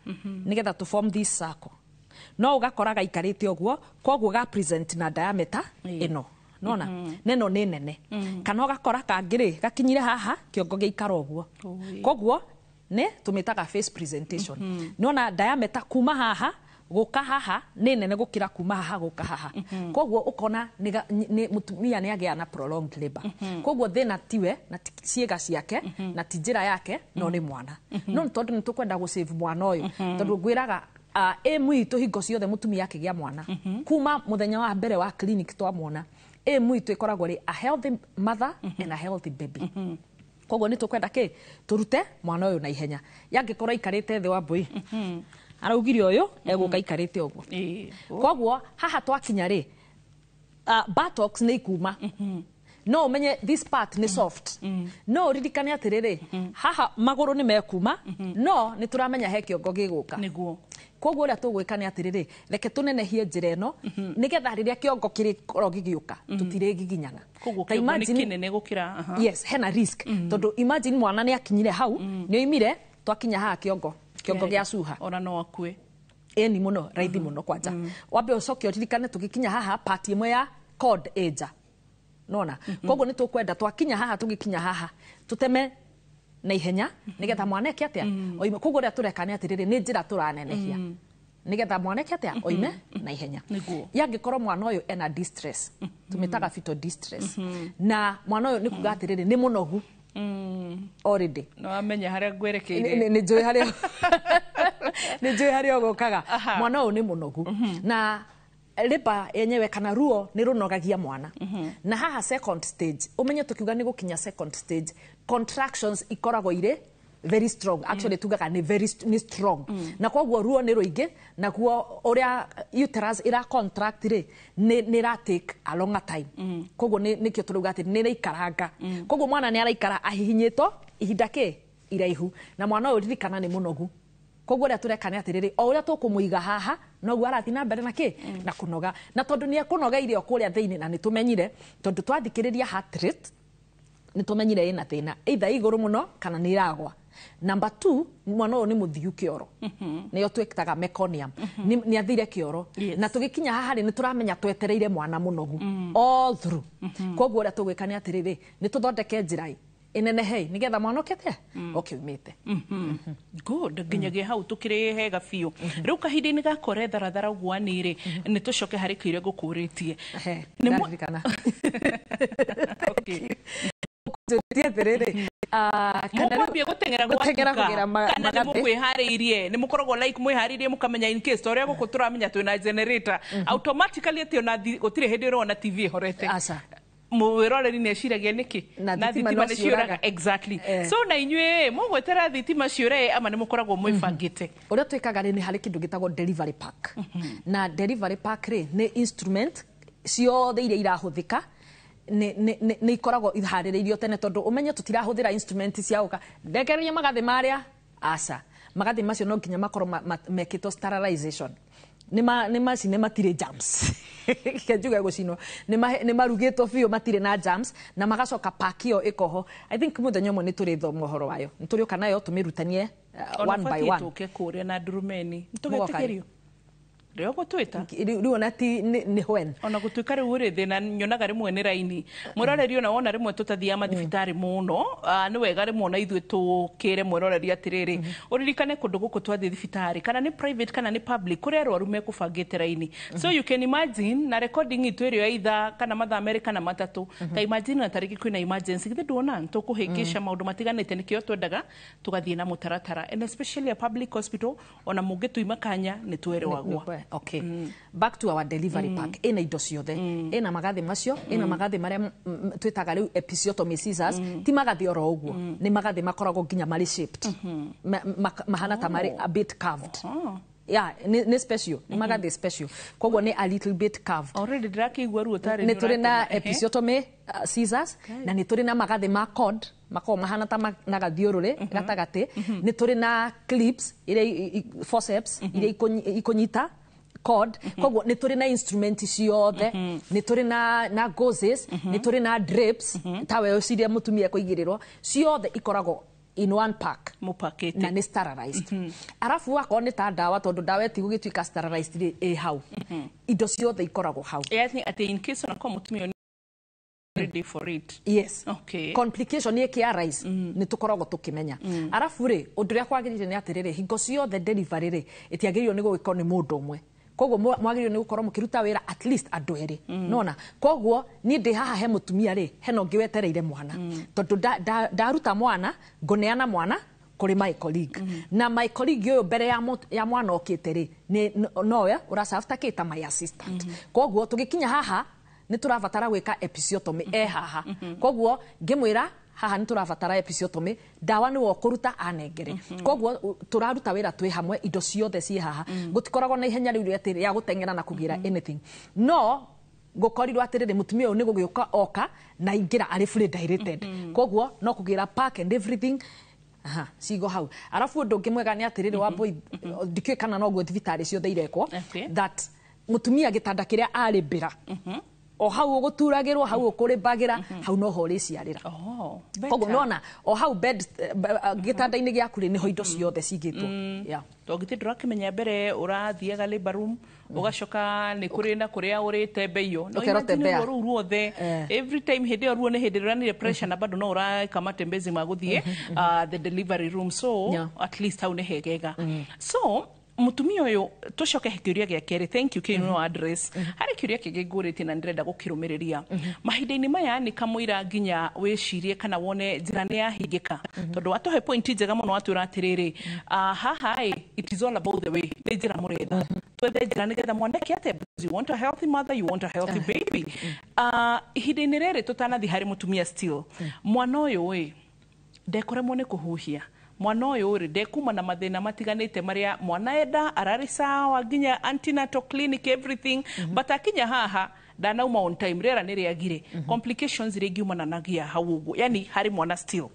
nĩgetha to form this circle, no ũgakora gaikarĩte ũguo, koguo ga present na diameter ĩno nona, na ĩno nĩ nene. Kana ũgakora kangĩ rĩ gakinyire haha, kĩongo gĩikara ũguo, koguo nĩ tũmĩtaga face presentation. Nĩwona diameter kuma haha gũka haha nĩ nene gũkĩra kuma haha gũka haha, koguo ũkona nĩ mũtumia nĩ agĩa na prolonged labor. Koguo thĩna tiwe na ti ciĩga ciake na ti njĩra yake, no nĩ mwana. No nĩ tondũ nĩ tũkwenda gũ save mwana ũyũ, tondũ ngwĩraga aim itũ hingo ciothe mũtumia akĩgĩa mwana, kuma mũthenya wa mbere wa clinic twamwona, aim itũ ĩkoragwo rĩ a healthy mother and a healthy baby. Koguo nĩ tũkwenda kĩ tũrute mwana ũyũ na ihenya. Yangĩkorwo aikarĩte thĩ wa mbũi, araugire ũyũ egũka aikarĩte ũguo, koguo haha twakinya rĩ, buttocks nĩ ikuma, no ũmenye this part nĩ soft. No ũririkane atĩrĩrĩ, haha magũrũ nĩ mekuma, no nĩ tũramenya he kĩongo gĩgũka. Koguo ũrĩa tũgwĩka nĩ atĩrĩrĩ, reke tũnenehie njĩra ĩno, nĩgetha rĩrĩa kĩongo kĩrĩkorwo gĩgĩũka tũtirĩgiginyana. Koguo Ta kĩongo nĩ imagine- kĩnene gũkĩra, aha. Yes, hena risk, tondũ imagine mwana nĩ akinyire hau, nĩ oimire, twakinya haha kĩongo gĩa cuha. Ona no akue. Ĩni mũno, raithi mũno. Kwanja wambe ũcoke ũririkane tũgĩkinya haha, part ĩmwe ya cord ĩnja nona. Koguo nĩ tũkwenda twakinya haha, tũgĩkinya haha tũteme na ihenya, nĩgetha mwana eke atĩa? Oime. Koguo ũrĩa tũreka nĩ atĩrĩrĩ, nĩ njĩra tũranenehia nĩgetha mwana eke atĩa? Oime na ihenya. Yangĩkorwo mwana ũyũ ena distress, tũmĩtaga fetal distress, na mwana ũyũ nĩ kuga atĩrĩrĩ, nĩ mũnogu already. No amenya harĩa ngwerekeire. Nĩ njũĩ harĩa ũgũkaga. Mwana ũyũ nĩ mũnogu, na labour yenyewe kana ruo nĩ rũnogagia mwana. Na haha second stage, ũmenye tũkiuga nĩ gũkinya second stage, contractions ikoragwo irĩ very strong. Actually tugaga nĩ very nĩ strong, na koguo ruo nĩ rũingĩ, naguo ũrĩa uterus ĩra contract rĩ, nĩ ĩra take a longer time. Koguo nĩkĩo tũrauga atĩ nĩ ĩraikaranga. Koguo mwana nĩ araikara ahihinyĩtwo ihinda kĩ iraihu, na mwana ũyũ ririkana nĩ mũnogu. Koguo ũrĩa tũreka nĩ atĩrĩrĩ, o ũrĩa tũkũmũiga haha, noguo arathiĩ na mbere na kĩ na kũnoga, na tondũ nĩ ekũnoga irio kũrĩa thĩinĩ, na nĩ tũmenyire tondũ twathikĩrĩria heart rate, nĩ tũmenyire ĩna thĩna, either igũrũ mũno kana nĩ ĩragwa. Number two, mwana ũyũ nĩ mũthiu kĩoro, nĩyo twĩtaga meconium. Nĩ athire kĩoro. Na tũgĩkinya haha rĩ, nĩ tũramenya twetereire mwana mũnogu all through. Koguo ũrĩa tũgwĩka nĩ atĩrĩrĩ, nĩ tũthondeke njĩra ĩ ĩnenehei, nĩgetha mwana oke atĩa? Oke umĩte. Good. Nginyagia hau tukĩrĩ hega biũ. Rĩu kahinda-inĩ gaka ũretharathara ũguo anĩ-rĩ, nĩ tũcoke harĩ kĩũria ngũkũrĩtie. Ndaririkana. Njũrie atĩrĩrĩ, kana rĩu- Mũkwambia gũteng'era gũteng'era gwatuka, kũgĩra kana nĩ magathĩ. mũkwĩharĩirie, nĩ mũkoragwo like mwĩharĩirie, mũkamenya in case, ta ũrĩa gũkũ tũramenya twĩna generator automatically, atĩ ona gũtirĩ hĩndĩ ũrona TV ĩhorete? Aca. Mwĩroreri nĩ eciragia nĩkĩ Na na thitima thitima no nĩ ciũraga. ciũraga. Exactly. So na inyuĩ mũgwetera thitima ciũre, ama nĩ mũkoragwo mwĩbangĩte? Ũrĩa twĩkaga rĩ, nĩ harĩ kĩndũ gĩtagwo delivery pack. Na delivery pack rĩ, nĩ instrument ciothe iria irahũthĩka nĩ ikoragwo iharĩrĩirio tene, tondũ ũmenye tũtirahũthĩra instrument cia gũka ndekereria magathĩ marĩa. Aca, magathĩ macio no nginya makorwo mekĩtwo sterilization, nĩ macine matirĩ germs. Reke njuge gũcinwo, nĩ marugĩtwo biũ, matirĩ na germs, na magacoka pack ĩyo ĩkoho. I think mũthenya ũmwe nĩ tũrĩthoma ũhoro wayo, nĩ tũrĩũka nayo tũmĩrutanie Ona one by batiĩ one. tũke kũrĩa na ndurumeni. Mũgoka rĩ? Tũgetĩkĩrio? Rĩo gũtwĩta Rĩu ona ti nĩ when. Ona gũtuĩka rĩu rĩ thĩna nyonaga rĩmwe nĩ raini mwĩroreri, ona wona rĩmwe tũtathiaga mathibitarĩ mũno. Nĩ wega rĩmwe ona ithuĩ tũkĩre mwĩroreri atĩrĩrĩ, ũririkane kũndũ gũkũ twathiĩ thibitarĩ, kana nĩ private kana nĩ public, kũrĩ arwaru mekũbangĩte raini. So you can imagine na recording itũ ĩrĩ o ithaa kana mathaa 2 kana 3, ta imagine na tarĩngĩ kwĩna emergency, githĩ nduona tũkũhĩngĩca maũndũ matiganĩte? Nĩkĩo twendaga tũgathiĩ na mũtaratara, and especially a public hospital, ona mũngĩtuima kanya nĩ twerewagwo. Okay, back to our delivery pack. Ĩna indo ciothe, ĩna magathĩ macio, ĩna magathĩ marĩa twĩtaga rĩu episiotomy scissors. Ti magathĩ oro ũguo, nĩ magathĩ makoragwo nginya marĩ shaped, mahana ta marĩ a bit curved. Yeah, nĩ special, nĩ magathĩ special, koguo nĩ a little bit curved. Already ndĩrakĩigua ruo tarĩ. Nĩ tũrĩ na episiotomy scissors, na nĩ tũrĩ na magathĩ ma cord makoragwo mahana ta na gathiũrũrĩ gatagatĩ. Nĩ tũrĩ na clips iria forceps iria ikũnyita cord. Koguo nĩ tũrĩ na instrument ciothe, nĩ tũrĩ na gauzes, nĩ tũrĩ na drapes, towel ciria mũtumia ekũigĩrĩrwo, ciothe ikoragwo in one pack. Mũpakĩte. Na nĩ sterilized. Arabu wakorwo nĩ ta ndawa, tondũ ndawa ĩtigũgĩtuĩka sterilized rĩ, ĩ hau, indo ciothe ikoragwo hau. Yani atĩ in case ona kwa mũtumia ũyũ ready for it. Yes. Okay. Complication ĩkĩ arise, nĩ tũkoragwo tũkĩmenya. Arabu rĩ, ũndũ ũrĩa kwagĩrĩire nĩ atĩrĩrĩ, hingo ciothe delivery rĩ, ĩtiagĩrĩirwo nĩ gũgĩkorwo nĩ mũndũ ũmwe. Koguo mwagĩrĩirwo nĩ gũkorwo mũkĩruta wĩra at least andũ erĩ, nona koguo niĩ ndĩ haha he mũtumia rĩ, hena ũngĩ wetereire mwana, tondũ ndaruta mwana ngũneana mwana kũrĩ my colleague, na my colleague ũyũ mbere ya mwana okĩte rĩ, nĩ nowe ũraserve ta kĩ, ta my assistant. Koguo tũgĩkinya haha nĩ tũrabatara gwĩka episiotomy e haha, koguo ngĩmwĩra haha nĩ tũrabatara episiotomy, ndawa nĩwe ũkũruta anengere. Koguo tũraruta wĩra twĩ hamwe, indo ciothe ciĩ haha, gũtikoragwo na ihenya rĩu rĩa rĩa gũteng'era na kũgĩra anything. No gũkorirwo atĩrĩrĩ, mũtumia ũyũ nĩ gũgĩũka oka na ingĩra arĩ fully dilated, koguo no kũgĩra pack and everything. Aha, cigo hau. Arabu ũndũ ũngĩ mwega nĩ atĩrĩrĩ, Wambui, ndikĩũĩ kana noguo thibitarĩ ciothe irekwo, that mũtumia gĩtanda kĩrĩa arĩmbĩra o hau ũgũturagĩrwo, hau ũkũrĩmbagĩra, hau noho ũrĩciarĩra. Oh, koguo better. Nona o hau bed gĩtanda-inĩ gĩaku rĩ, nĩho indo ciothe cigĩtwo. Yeah. Tondũ ndũrakĩmenya mbere ũrathiaga labor room, ũgacoka nĩ kũrĩ na kũrĩa ũrĩte mbeio. No Ũkerwo imagine tembea. Ruo rũu ruothe every time hĩndĩ ĩyo ruo nĩ hĩndĩ rũranire pressure, na bado no ũreka matembezi ma gũthiĩ the delivery room. So at least hau nĩ hegega. So mutumia ũyũ, tũcoke he kĩũria gĩa kerĩ. Thank you, kĩu no address harĩ kĩũria kĩngĩ ngũrĩtie na ndĩrenda gũkĩrũmĩrĩria mahinda-inĩ maya, nĩ kamũira nginya wĩcirie kana wone njĩra nĩ yahingĩka, tondũ watũhe point njega mũno, watwĩra atĩrĩrĩ, haha ĩ it is all about the way, nĩ njĩra mũretha, twethe njĩra nĩgetha mwanake ate, because you want a healthy mother, you want a healthy baby. Ihinda-inĩ rĩrĩ tũtanathiĩ harĩ mũtumia still, mwana ũyũ ĩ ndekoremwo nĩ kũhuhia, mwana ũyũ rĩ ndekuma na mathĩna matiganĩte marĩa mwana enda ararĩ sawa nginya antenatal clinic, everything, but akinya haha ndanauma on time, rĩera nĩ rĩagire, complications iria ingiumana nagia hau ũguo, yani harĩ mwana still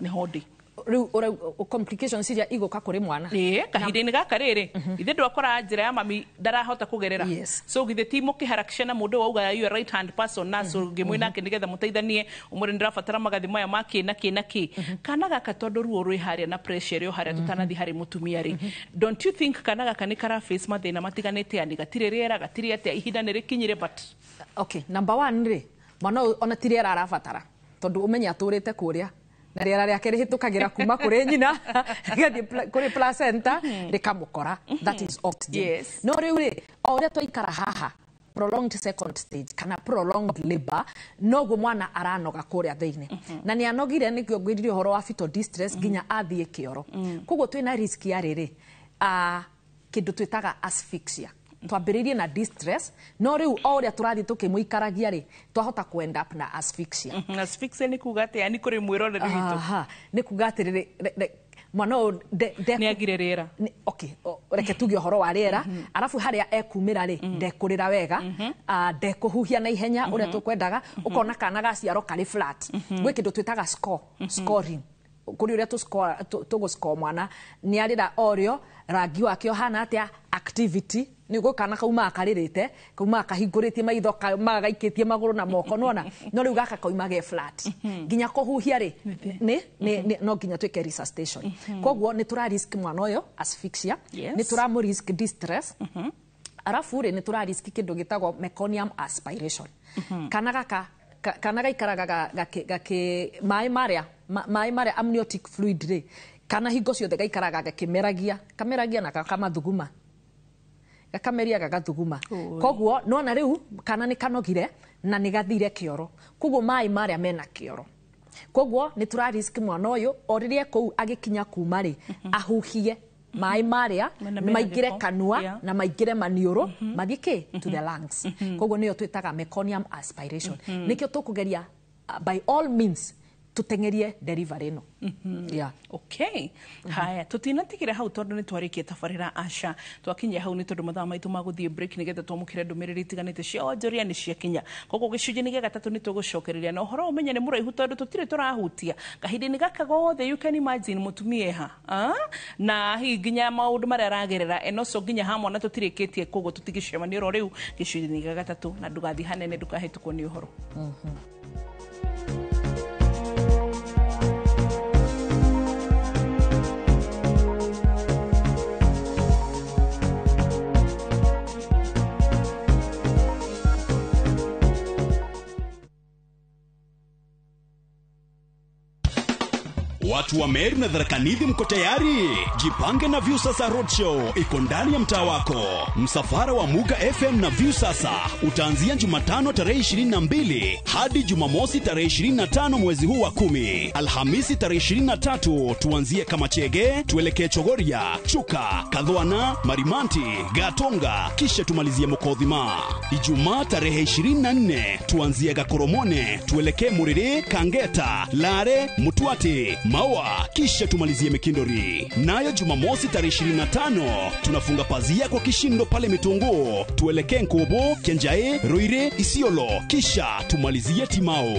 nĩho ndĩ. Rĩu complications iria igũka kũrĩ mwana? Ĩĩ, kahinda-inĩ gaka rĩrĩ ithe ndwakora njĩra ya mami ndarahota kũgerera. So githĩ ti mũkĩharakisha na mũndũ wauga your right hand person na so ngĩmwĩ nake nĩgetha mũteithanie, ũmwĩre nĩndĩrabatara magathĩ maya ma kĩ na kĩ na kĩ, kana gaka tondũ ruo rwĩ harĩa na pressure ĩrĩ o harĩa, tũtanathiĩ harĩ mũtumia rĩ, don't you think kana gaka nĩ kara face mathĩna matiganĩte, yani gatirĩ rĩera, gatirĩ atĩa, ihinda nĩ rĩkinyire but Okay, number one rĩ, mwana ũyũ ona ti rĩera arabatara, tondũ ũmenye atũrĩte kũrĩa na rĩera rĩake rĩhĩtũkagĩra kuma kũrĩ nyina rĩgathiĩ kũrĩ placenta rĩkamũkora, that is oxygen. No rĩu rĩ, o ũrĩa twaikara haha prolonged second stage kana prolonged labor, noguo mwana aranoga kũrĩa thĩinĩ, na nĩ anogire, nĩkĩo ngwĩrire ũhoro wa fetal distress nginya athiĩ kĩoro. Koguo twĩna risk ya rĩrĩ, kĩndũ twĩtaga asphyxia. Twambĩrĩirie na distress, no rĩu o ũrĩa tũrathiĩ tũkĩmũikaragia rĩ, twahota ku end up na asphyxia. Asphyxia nĩ kuga atĩa, yani kũrĩ mwĩroreri witũ? Aha, nĩ kuga atĩrĩrĩ, mwana ũyũ nĩ agire rĩera. Okay, reke tuge ũhoro wa rĩera, arabu harĩa ekumĩra rĩ, ndekũrĩra wega, ndekũhuhia na ihenya ũrĩa tũkwendaga, ũkona kana gaciarwo karĩ flat. Gwĩ kĩndũ twĩtaga score, scoring, kũrĩ ũrĩa tũgũscore mwana, nĩ arĩra orĩo, rangi wake ũhana atĩa, activity, nĩ gwĩ kana kaumaga karĩrĩte, kaumaga kahingũrĩtie maitho, kaumaga gaikĩtie magũrũ na moko, nona no rĩu gaka kauma ge flat, nginya kũhuhia rĩ, nĩ no nginya twĩke resuscitation. Koguo nĩ tũra risk mwana ũyũ asphyxia, nĩ tũramũ risk distress. Arafu rĩ nĩ tũra risk kĩndũ gĩtagwo meconium aspiration. Kana gaka kana gaikaraga gakĩ maĩ marĩa amniotic fluid rĩ, kana hingo ciothe gaikaraga gakĩmeragia, kameragia na gakamathuguma, gakameria gagathuguma. Koguo nona rĩu kana nĩ kanogire na nĩ gathire kĩoro, koguo maĩ marĩa mena kĩoro, koguo nĩ tũra risk mwana ũyũ o rĩrĩa kũu agĩkinya kuma rĩ, ahuhie maĩ marĩa maingĩre kanua na maingĩre maniũrũ, mathiĩ kĩ to the lungs. Koguo nĩyo twĩtaga meconium aspiration. Nĩkĩo tũkũgeria by all means tutengerie delivery ĩno. Yeah. Okay. Haya, tutinatigire hau tondu ni twarikie tabarira Asha. Twakinyia hau ni tondu mathaa maitu ma guthie break nigetha twamukire ndumiriri itiganite cia onjoria ni ciakinya. Koguo gicunjĩ-inĩ gĩa gatatũ ni tũgũcokereria na ũhoro ũmenye nĩ mũraihu tondu tutire tũrahutia. Kahinda-inĩ gaka gothe you can imagine mũtumia ha. Na hihi nginya maũndũ marĩa aragerera enoso nginya ha mwana tũtirĩkĩtie, koguo tũtigĩcemania oro rĩu gĩcunjĩ-inĩ gĩa gatatũ, na ndũgathiĩ hanene ndũkahĩtũkwo nĩ ũhoro. Watu wa Meru na Tharaka Nithi mko tayari? Jipange na Viusasa Roadshow iko ndani ya mtaa wako. Msafara wa Muga FM na Viusasa utaanzia Jumatano tarehe 22 hadi Jumamosi tarehe 25 mwezi huu wa 10. Alhamisi tarehe 23 tuanzie Kamachege, tuelekee Chogoria, Chuka, Kadhwana, Marimanti, Gatonga, kisha tumalizie Mokothima. Ijumaa tarehe 24 tuanzie Gakoromone, tuelekee Muriri, Kangeta, Lare, Mutwati, Maua, kisha tumalizie Mikindori. Nayo Jumamosi tarehe 25 tunafunga pazia kwa kishindo pale Mitungu, tuelekee Nkobo, Kenjae, Ruire, Isiolo, kisha tumalizie Timao.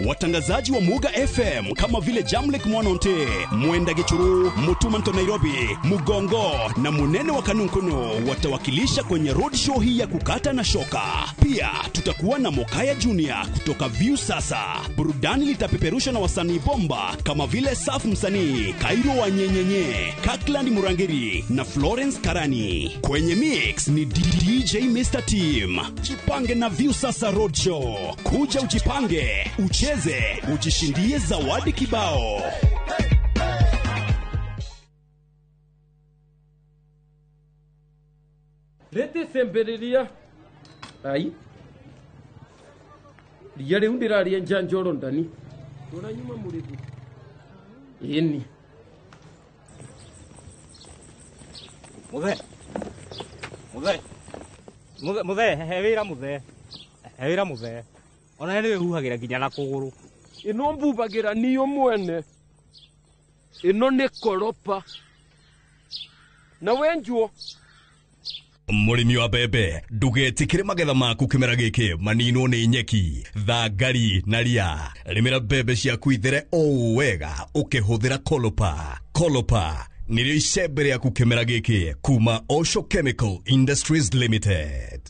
Watangazaji wa Muga FM kama vile Jamlek Mwanonte, Mwenda Gichuru, Mutumanto Nairobi, Mugongo na Munene wa Kanunkuno watawakilisha kwenye roadshow hii ya kukata na shoka. Pia tutakuwa na Mokaya Junior kutoka Viusasa. Burudani litapeperushwa na wasanii bomba kama vile Saf Msanii, Kairo wa Nyenyenye, Kakland Murangiri na Florence Karani. Kwenye mix ni DJ Mr. Team. Jipange na Viusasa Roadshow. Kuja ujipange, ucheze, ujishindie zawadi kibao. Rete sembereria. Ai. Ria riu ndiraria njanjoro ndani. Tora nyuma murigu. Ĩni. Muthe. Muthe. Muthe, muthe, he wĩra muthe. He wĩra muthe. Ona nĩ wĩhuhagĩra nginya na kũgũrũ. Ĩno mbubagĩra niyo mwene. Ĩno nĩ koropa. Na wenjuo. Mũrĩmi wa mbembe, ndũgetĩkĩre magetha maku kĩmera gĩkĩ maninwo nĩ nyeki, thangari na ria. Rĩmĩra mbembe ciaku ithere o wega ũkĩhũthĩra Kolopa. Kolopa nĩrĩo icembe rĩaku kĩmera gĩkĩ kuma Osho Chemical Industries Limited.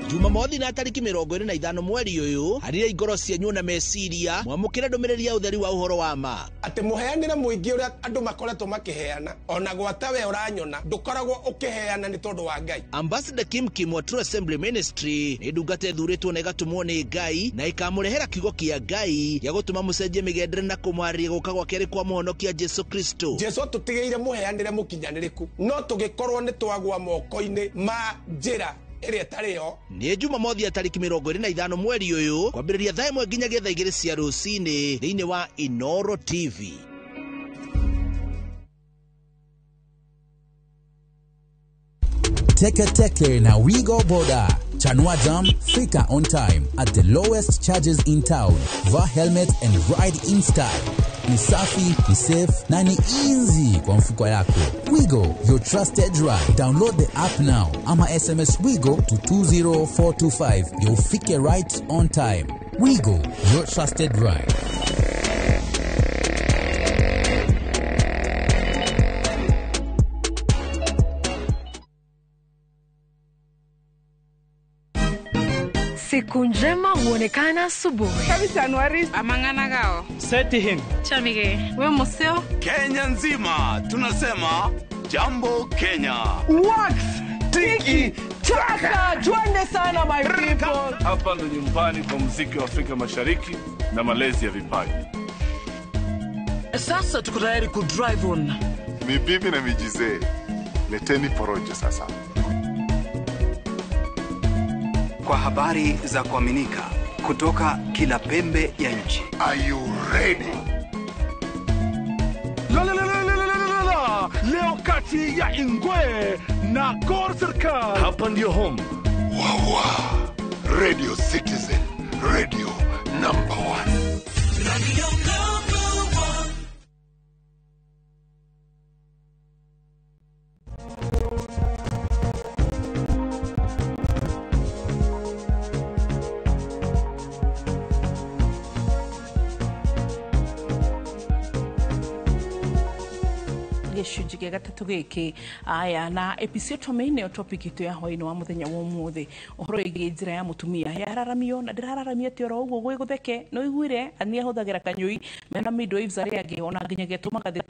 Jumamothi na tariki 25 mweri uyu harire igoro cienyu na meciria mwamukire ndumiriri ya utheri wa uhoro wa ma ati muheanire muingi uria andu makoretwo makiheana ona gwata we uranyona ndukoragwo ukiheana ni tondu wa Ngai. Ambassador Kim Kim wa True Assembly Ministry ni ndungata ithuritwo na igatumwo ni Ngai na ikamurehera kiugo kia Ngai ya gutuma mucenjie migendere na kumwariria guka gwake ri kwa muhonokia Jesu Kristo. Jesu atutigeire muheanire mukinyaniriku no tugikorwo ni twagwa moko-ini ma njira ĩrĩa ĩtarĩ yo. Nĩ Jumamothi ya tariki 25 mweri ũyũ kwambĩrĩria thaa 1 nginyagia thaa 2 cia rũcinĩ thĩinĩ wa Inoro TV. Teke Teke na Wigo Boda. Chanua Jam, fika on time at the lowest charges in town. Vaa helmet and ride in style. Ni safi, ni safe na ni easy kwa mfuko yako. Wigo, your trusted ride. Download the app now ama SMS Wigo to 20425. You'll fike right on time. Wigo, your trusted ride. Siku njema huonekana asubuhi. Kabisa Anuari amangana gao. Seti him. Chamige. We museo. Kenya nzima tunasema Jambo Kenya. Wax tiki taka, twende sana my people. Hapa ndo nyumbani kwa muziki wa Afrika Mashariki na malezi ya vipaji. Sasa tuko tayari ku drive on. Ni bibi na mijizee, leteni porojo sasa. Kwa habari za kuaminika kutoka kila pembe ya nchi. Are you ready? La la la la la la la la. Leo kati ya Ingwe na Gor Serikal. Hapa ndio home. Wawa. Radio Citizen, radio number 1. Radio number 1. Gĩcunjĩ gĩa gatatũ gĩkĩ aya na episiotomy nĩyo topic itũ ya hwaĩ-inĩ wa mũthenya wa ũmũthĩ ũhoro wĩgiĩ njĩra ya mũtumia yararamio na ndĩrararamia atĩ oro ũguo gwĩ gũtheke nĩ ũiguire nĩ ahũthagĩra kanyũi mena midwives arĩa angĩ ona nginyagia tũmagathiĩ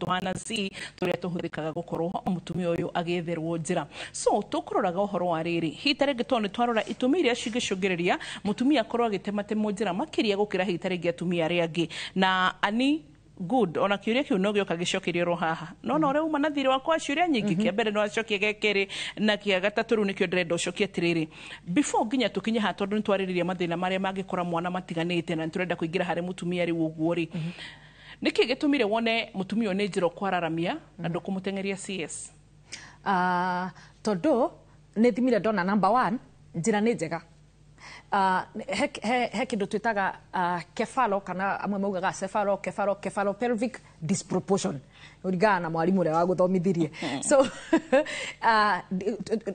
tũhana C tũrĩa tũhũthĩkaga gũkorwo mũtumia ũyũ agĩetherwo njĩra. So tũkũroraga ũhoro wa rĩrĩ hita rĩngĩ tondũ nĩ twarora itũmi iria cingĩcũngĩrĩria mũtumia akorwo agĩtematemwo njĩra makĩria gũkĩra hita rĩngĩ atumia arĩa angĩ na ani good ona kiuria kiu no gioka gicokerio ro haha no no ũrĩa uma na thirĩ wakwa ciũria nyingĩ kĩa mbere no acokie gĩa kerĩ na kĩa gatatũ rĩu nĩkĩo ndĩrenda ũcokie atĩrĩrĩ before nginya tũkinye haha tondũ nĩtwarĩrĩria mathĩna marĩa mangĩkora mwana matiganĩte na nĩtũrenda kũingĩra harĩ mũtumia rĩu ũguo rĩ nĩkĩ gĩtũmire wone mũtumia ũyũ nĩ njĩra ũkwararamia na ndũkũmũteng'eria CS? Tondũ nĩ thimire ndona number 1 njĩra nĩ njega. He kĩndũ twĩtaga kephalo kana amwe maugaga cephalo kephalo kephalo pelvic disproportion ũringana na mwarimũ ũrĩa wagũthomithirie. So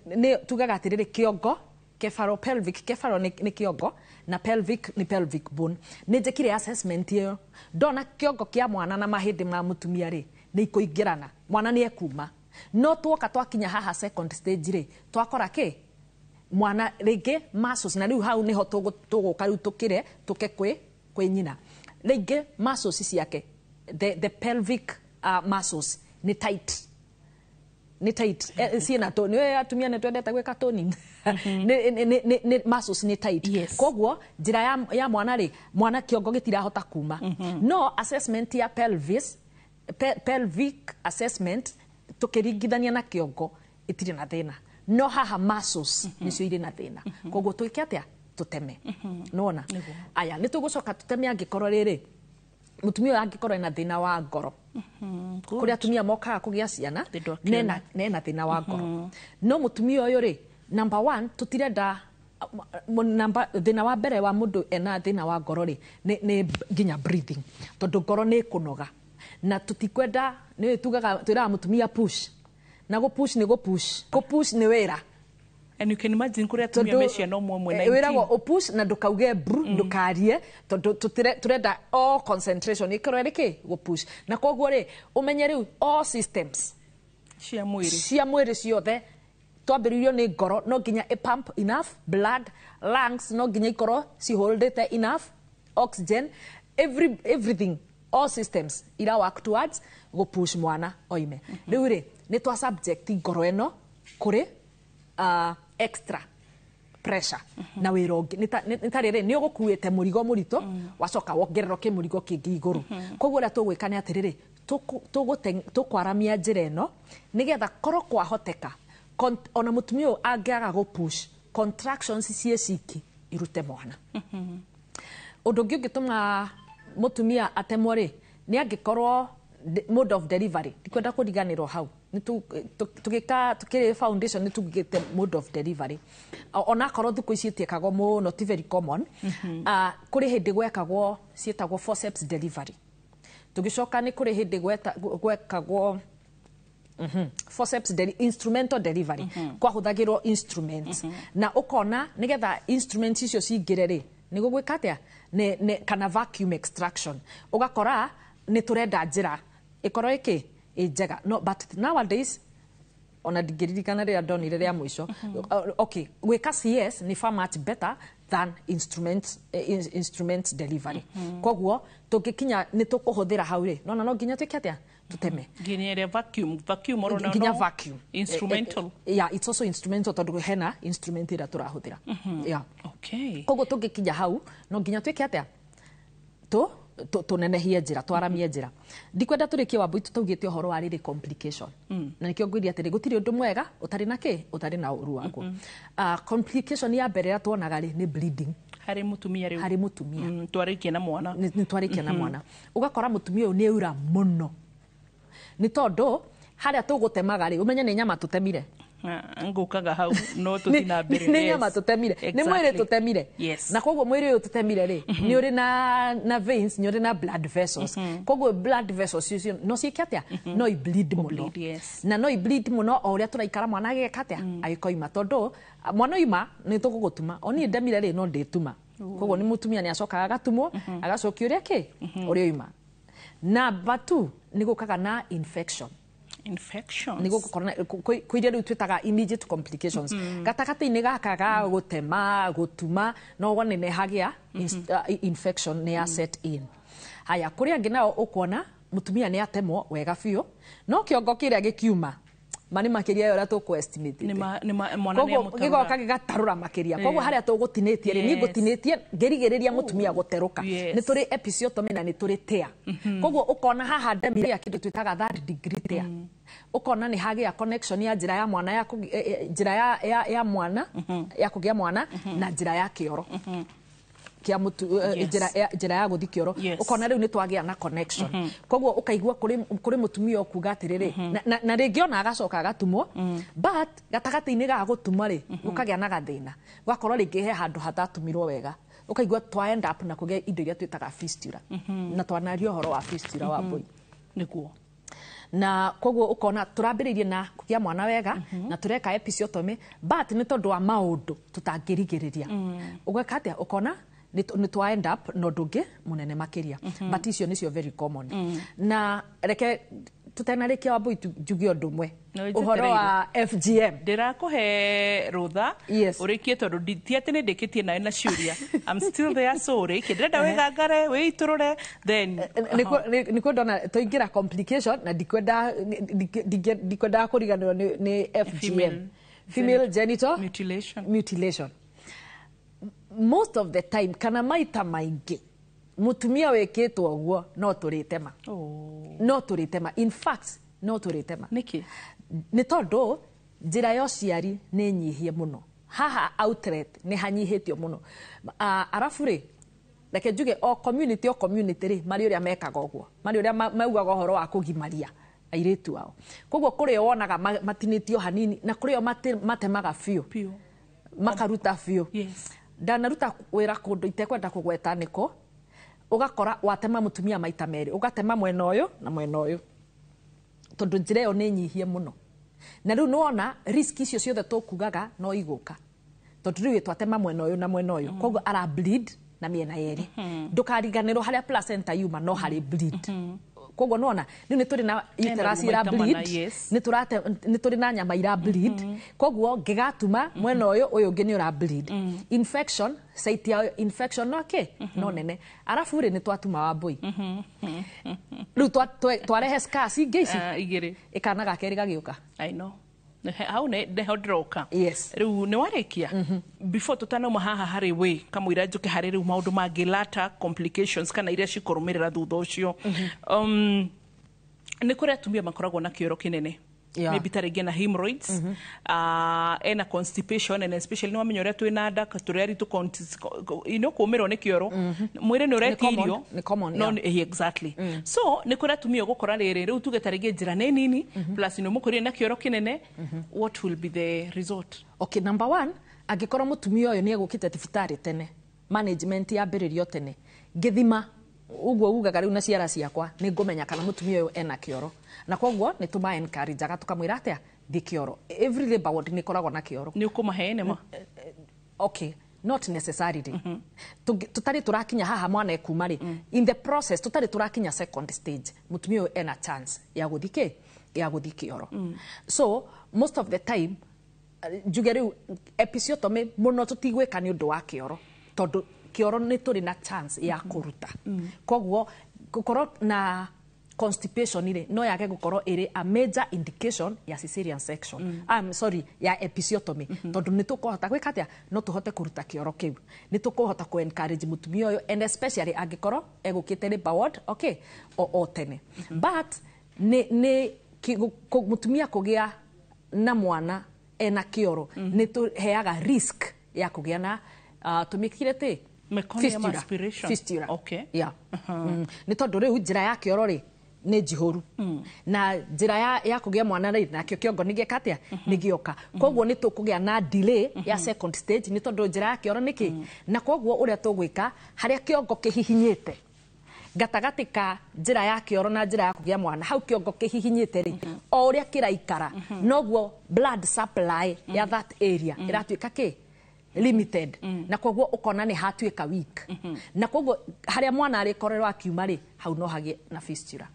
nĩ tugaga atĩrĩrĩ kĩongo kephalo pelvic kephalo nĩ kĩongo na pelvic nĩ pelvic bone. Nĩ njĩkire assessment ĩyo ndona kĩongo kĩa mwana na mahĩndĩ ma mũtumia rĩ nĩ ikũingĩrana mwana nĩ ekuma no tuoka twakinya haha second stage rĩ twakora kĩ mwana rĩngĩ muscles na rĩu hau nĩho tũgũka rĩu tũkĩre tũke kwĩ nyina rĩngĩ muscles ciake the pelvic muscles nĩ tight ciĩna to nĩ atumia nĩ twendete gwĩka toning nĩ muscles nĩ tight. Koguo njĩra ya mwana rĩ mwana kĩongo gĩtirahota kuma no assessment ya pelvis pelvic assessment tũkĩringithania na kĩongo ĩtirĩ na thĩna no haha muscles nicio irĩ na thĩna koguo twĩke atĩa tũteme nona aya nĩ tũgũcoka tũteme angĩkorwo rĩrĩ mũtumia ũyũ angĩkorwo ena thĩna wa ngoro kũrĩa atumia mokaga kũgĩa ciana nena thĩna wa ngoro no mũtumia ũyũ rĩ number 1 tũtirenda thĩna wa mbere wa mũndũ ena thĩna wa ngoro rĩ nĩ nginya breathing tondũ ngoro nĩ ĩkũnoga na tũtikwenda nĩ tugaga twĩraga mũtumia push na go push nĩ go push go push nĩ wĩra. And you can imagine kũrĩa atumia me ciana ũmwe ũmwe 19 wĩragwo ũpush na ndũkauge bru ndũkarie tondũ tũrenda all concentration ĩkorwo ĩrĩ kĩ go push na koguo rĩ ũmenye rĩu all systems cia mwĩrĩ ciothe twambĩrĩirio nĩ ngoro no nginya ĩ pump enough blood lungs no nginya ikorwo ciholdĩte enough oxygen everything all systems ira work towards go push mwana oime. Rĩu rĩ nĩ twa subject ngoro ĩno kũrĩ extra pressure na wĩra ũngĩ nĩ ta rĩrĩ nĩ ũgũkuĩte mũrigo mũritũ wacoka wongererwo kĩmũrigo kĩngĩ igũrũ. Koguo ũrĩa tũgwĩka nĩ atĩrĩrĩ tũkwaramia njĩra ĩno nĩgetha korwo kwahoteka ona mũtumia ũyũ angĩaga gũ push contractions ciĩ ciki irute mwana. Ũndũ ũngĩ ũngĩtũma mũtumia atemwo rĩ nĩ angĩkorwo mode of delivery ndikwenda kũriganĩrwo hau tũgĩka tũkĩrĩ foundation nĩ tugĩte mode of delivery onakorwo thikũ ici ĩtiĩkagwo mũno ti very common. Kũrĩ hĩndĩ gwekagwo ciĩtagwo forceps delivery tũgĩcoka nĩ kũrĩ hĩndĩ gwekagwo forceps instrumental delivery kwahũthagĩrwo instruments na ũkona nĩgetha instruments icio cingĩre rĩ nĩ gũgwĩka atĩa kana vacuum extraction ũgakora nĩ tũrenda njĩra ĩkorwo ĩkĩ ĩ njega no but nowadays ona ndingĩririkana rĩrĩa ndonire rĩa mũico. Okay, gwĩka CS nĩ far much better than instrument delivery. Koguo tũngĩkinya nĩ tũkũhũthĩra hau rĩ nona no nginya twĩke atĩa Tuteme Nginya ĩrĩa vacuum oro nginya vacuum. Instrumental. Yeah, it's also instrumental tondu hena instrument ĩrĩa tũrahũthĩra. Yeah. Koguo tũngĩkinya hau no nginya twĩke atĩa? Tũnenehie njĩra, twaramie njĩra. Ndikwenda tũrĩkie, Wambui, tũtaugĩte ũhoro wa rĩrĩ complication. Na nĩkĩo ngwĩria atĩrĩ, gũtirĩ ũndũ mwega ũtarĩ na kĩ, ũtarĩ na ũru waguo. Complication ya mbere ĩrĩa tuonaga rĩ nĩ bleeding. Harĩ mũtumia rĩu? Harĩ mũtumia. Twarĩkia na mwana. Nĩ twarĩkia na mwana, ũgakora mũtumia ũyũ nĩ aura mũno, nĩ tondũ harĩa tũgũtemaga rĩ, ũmenye nĩ nyama tũtemire. Ngũkaga hau no tũthiĩ na mbere. Nĩ nyama tũtemire, nĩ mwĩrĩ tũtemire. Na koguo mwĩrĩ ũyũ tũtemire rĩ, nĩ ũrĩ na veins, nĩ ũrĩ na blood vessels. Koguo blood vessels icio no ciĩke atĩa? No i bleed mũno. Na no i bleed mũno o ũrĩa tũraikara mwana agĩka atĩa? Agĩkoima. Tondũ mwana oima nĩ tũgũgũtuma, o niĩ ndemire rĩ, no ndĩtuma. Koguo nĩ mũtumia nĩ acokaga agatumwo, agacokio ũrĩa kĩ, ũrĩa oima. Number 2 nĩ gũkaga na infection. Infections. Nĩ gũkorwo kwĩ iria rĩu twĩtaga immediate complications. Gatagatĩ-inĩ gaka ga gũtema, gũtuma, no wone nĩ hagĩa infection, nĩ ya set in. Haya, kũrĩ angĩ nao ũkuona mũtumia nĩ atemwo wega biũ, no kĩongo kĩrĩa gĩkiuma ma nĩ makĩria ya ũrĩa tũkũ estimate. Mwana nĩ Koguo gĩgoka gĩgatarũra makĩria. Koguo harĩa tũgũtinĩtie rĩ, niĩ ngũtinĩtie ngĩrigĩrĩria mũtumia gũterũka. Nĩ tũrĩ episiotomy na nĩ tũrĩ tear. Koguo ũkona haha ndemire kĩndũ twĩtaga third degree tear. Ũkona nĩ hagĩa connection ya njĩra ya mwana ya njĩra ya mwana ya kũgĩa mwana na njĩra ya kĩoro kia mutu, njĩra ya gũthi kĩoro. Ũkona rĩu nĩ twagĩa na connection. Koguo ũkaigua kũrĩ mũtumia ũkuga atĩrĩrĩ, na rĩngĩ ona agacoka agatumwo, but gatagatĩ-inĩ ga gũtuma rĩ, gũkagĩa na gathĩna, gũgakorwo rĩngĩ he handũ hatatumirwo wega, ũkaigua twa end up na kũgĩa indo iria twĩtaga fistula. Na twanaria ũhoro wa fistula, Wambui. Nĩguo. Na koguo ũkona tũrambĩrĩirie na kũgĩa mwana wega na tũreka episiotomy, but nĩ tondũ wa maũndũ tũtangĩrigĩrĩria, ũgeka atĩa? Ũkona nĩ twa end up na ũndũ ũngĩ mũnene makĩria. But icio nĩcio very common. Na reke tũtanarĩkia, Wambui, njuge ũndũ ũmwe ũhoro wa FGM. Ndĩrakũhe rũtha ũrĩkie, tondũ ti atĩ nĩ ndĩkĩtie nawe na ciũria. I'm still there, so ũrĩkie, ndĩrenda wĩgangare, wĩitũrũre then. Nĩkuo ndona tũingĩra complication na ndikwendaga kũriganĩrwo nĩ FGM, female genital mutilation. Mutilation. Most of the time, kana maita maingĩ, mũtumia wĩkĩtwo ũguo no tũrĩtema, no tũrĩtema, in fact no tũrĩtema. Nĩkĩ? Nĩ tondũ njĩra ya ũciari nĩ nyihie mũno haha, outlet nĩ hanyihĩtio mũno. Arabu rĩ, reke njuge o community rĩ, marĩ ũrĩa mekaga ũguo, marĩ ũrĩa maugaga ũhoro wa kũgimaria airĩtu ao. Koguo kũrĩa wonaga matinĩtio hanini na kũrĩa matemaga biũ, makaruta biũ. Ndanaruta wĩra kũndũ itekwenda kũgweta nĩkũ, ũgakora watema mũtumia maita merĩ, ũgatema mwena ũyũ na mwena ũyũ, tondũ njĩra ĩyo nĩ nyihie mũno. Na rĩu nĩwona risk icio ciothe tũkugaga no igũka, tondũ rĩu twatema mwena ũyũ na mwena ũyũ, koguo ara bleed na mĩena yerĩ. Ndũkariganĩrwo harĩa placenta yuma no harĩ bleed. Koguo nĩwona rĩu nĩ tũrĩ na uterus ira bleed, nĩ tũrĩ na nyama ira bleed. Koguo ngĩgatuma mwena ũyũ, ũyũ ũngĩ nĩ ũra bleed. Infection site ya infection no kĩ no nene. Arabu rĩ, nĩ twatuma, Wambui, rĩu twarehe scars ingĩ ici. Igĩrĩ. Ĩkana ga kerĩ gagĩũka. I know. Hau nĩho ndĩroka. Rĩu nĩ warĩkia before tũtanauma haha harĩ wĩ kamũira njũke harĩ rĩu maũndũ mangĩ, later complications kana iria cikũrũmĩrĩra thutha ũcio. Nĩ kũrĩ atumia makoragwo na kĩoro kĩnene, maybe ta rĩngĩ na hemorrhoids, ena constipation, and especially nĩ wamenya ũrĩa twĩna nda tũrĩa aritũ, kũmĩrwo nĩ kĩoro, mwĩrĩ nĩ ũretia irio. Nĩ common. No, exactly. So nĩ kũrĩ atumia ũgũkora rĩrĩ rĩu tuge ta rĩngĩ njĩra nĩ nini, plus nĩ ũmũkũrire na kĩoro kĩnene, what will be the result? Okay, number one, angĩkorwo mũtumia ũyũ nĩ egũkĩte thibitarĩ tene, management yambĩrĩrio tene, ngĩthima ũguo ugaga rĩu na ciara ciakwa, nĩ ngũmenya kana mũtumia ũyũ ena kĩoro. Na koguo nĩ tũma encourage-aga, tũkamwĩra atĩa? Thiĩ kĩoro. Every labor ward nĩ ĩkoragwo na kĩoro. Nĩ ũkũmahe nĩma? Okay, not necessarily. Tũtarĩ tũrakinya haha mwana ekuma rĩ, in the process, tũtarĩ tũrakinya second stage, mũtumia ũyũ ena chance ya gũthiĩ kĩ, ya gũthiĩ kĩoro. So most of the time, njuge rĩu episiotomy mũno tũtigwĩka nĩ ũndũ wa kĩoro, tondũ kĩoro nĩ tũrĩ na chance ya kũruta. Koguo gũkorwo na Constipation rĩ, no yage gũkorwo ĩrĩ a major indication ya cesarean section, sorry, ya episiotomy, tondũ nĩ tũkũhota gwĩka atĩa? No tũhote kũruta kĩoro kĩu, nĩ tũkũhota kũ encourage mũtumia ũyũ, and especially angĩkorwo egũkĩte labour ward, okay, o tene. But nĩ mũtumia kũgĩa na mwana ena kĩoro nĩ tũheaga risk ya kũgĩa na tũmĩkire tĩ Meconium fistula. Aspiration. Fistula. Okay. Yeah. Nĩ tondũ rĩu njĩra ya kĩoro rĩ nĩ njihũru, na njĩra ya kũgĩa mwana rĩ, nakĩo kĩongo nĩ gĩeka atĩa? Nĩ gĩoka. Koguo nĩ tũkũgĩa na delay ya second stage, nĩ tondũ njĩra ya kĩoro nĩ kĩ, na koguo ũrĩa tũgwĩka, harĩa kĩongo kĩhihinyĩte gatagatĩ ka njĩra ya kĩoro na njĩra ya kũgĩa mwana, hau kĩongo kĩhihinyĩte rĩ, o ũrĩa kĩraikara noguo blood supply ya that area ĩratuĩka kĩ limited, na koguo ũkona nĩ hatuĩka weak, na koguo harĩa mwana arĩkorerwo akiuma rĩ, hau no hagĩe na fistula.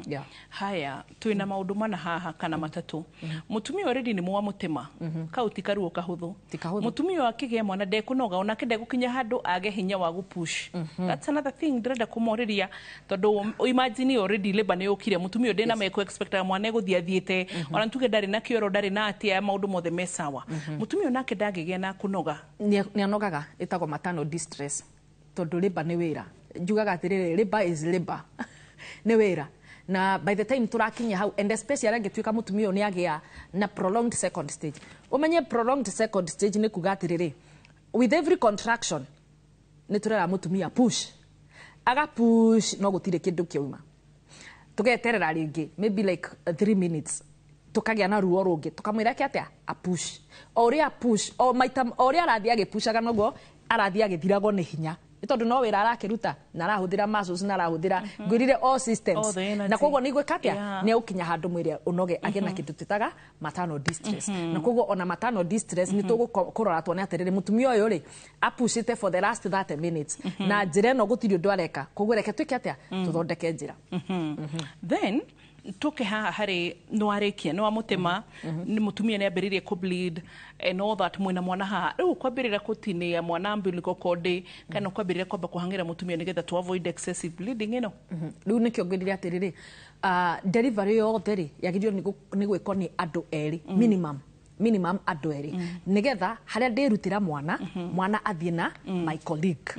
Yeah. Haya, twina maundu mana haha kana matatu. Mutumia already ni mwamutema, kau ti karuo kahuthu. Mutumia ũyũ akĩgĩa mwana ndekũnoga, onake ndegũkinya handũ age hinya wa gũpush. That's another thing ndĩrenda kũmorĩria, tondũ imagine already labor nĩ yũkire, mutumia ũyũ ndĩna mekũ expectaga mwana egũthiĩ athiĩte, ona tuge ndarĩ na kĩoro, ndarĩ na atia, maũndũ mothe me sawa, mutumia ũyũ nake ndangĩgĩa na kũnoga? Nĩ anogaga, ĩtagwo maternal distress, tondũ labor nĩ wĩra. Njugaga atĩrĩrĩ, labor is labor, nĩ wĩra, na by the time tũrakinya hau, and especially angĩtuĩka mũtumia ũyũ nĩ agĩa na prolonged second stage. Ũmenye prolonged second stage nĩ kuga atĩrĩrĩ, with every contraction nĩ tũrera mũtumia push, aga push, no gũtirĩ kĩndũ kĩauma. Tũgeterera rĩngĩ maybe like 3 minutes, tukagĩa na ruo rũngĩ, tukamwĩra ke atĩa? A push. O ũrĩa push, o maita o ũrĩa arathiĩ agĩpushaga, noguo arathiĩ agĩthiragwo nĩ hinya, nĩ tondũ no wĩra arakĩruta na arahũthĩra muscles na arahũthĩra, ngwĩrire, all systems. All the energy. Na koguo nĩ gwĩka atĩa? Nĩ egũkinya handũ mwĩrĩ ũnoge, agĩe na kĩndũ twĩtaga maternal distress. Na koguo ona maternal distress nĩ tũgũkũrora tuone atĩrĩrĩ, mũtumia ũyũ rĩ, apushĩte for the last 30 minutes na njĩra ĩno gũtirĩ ũndũ areka, koguo reke twĩke atĩa? Tũthondeke njĩra. Then tuke haha harĩ nĩ warĩkia, nĩ wamũtema, nĩ mũtumia nĩ ambĩrĩirie kũ bleed and all that, mwĩna mwana haha. Rĩu kwambĩrĩra kũtinia mwana umbilical cord, kana kwambĩrĩra kwamba kũhang'ĩra mũtumia nĩgetha to avoid excessive bleeding ĩno? Rĩu nĩkĩo ngwĩrire atĩrĩrĩ, delivery yothe rĩ, yagĩrĩirwo nĩ gwĩkwo nĩ andũ erĩ, minimum andũ erĩ, nĩgetha harĩa ndĩrutĩra mwana, mwana athiĩ na my colleague,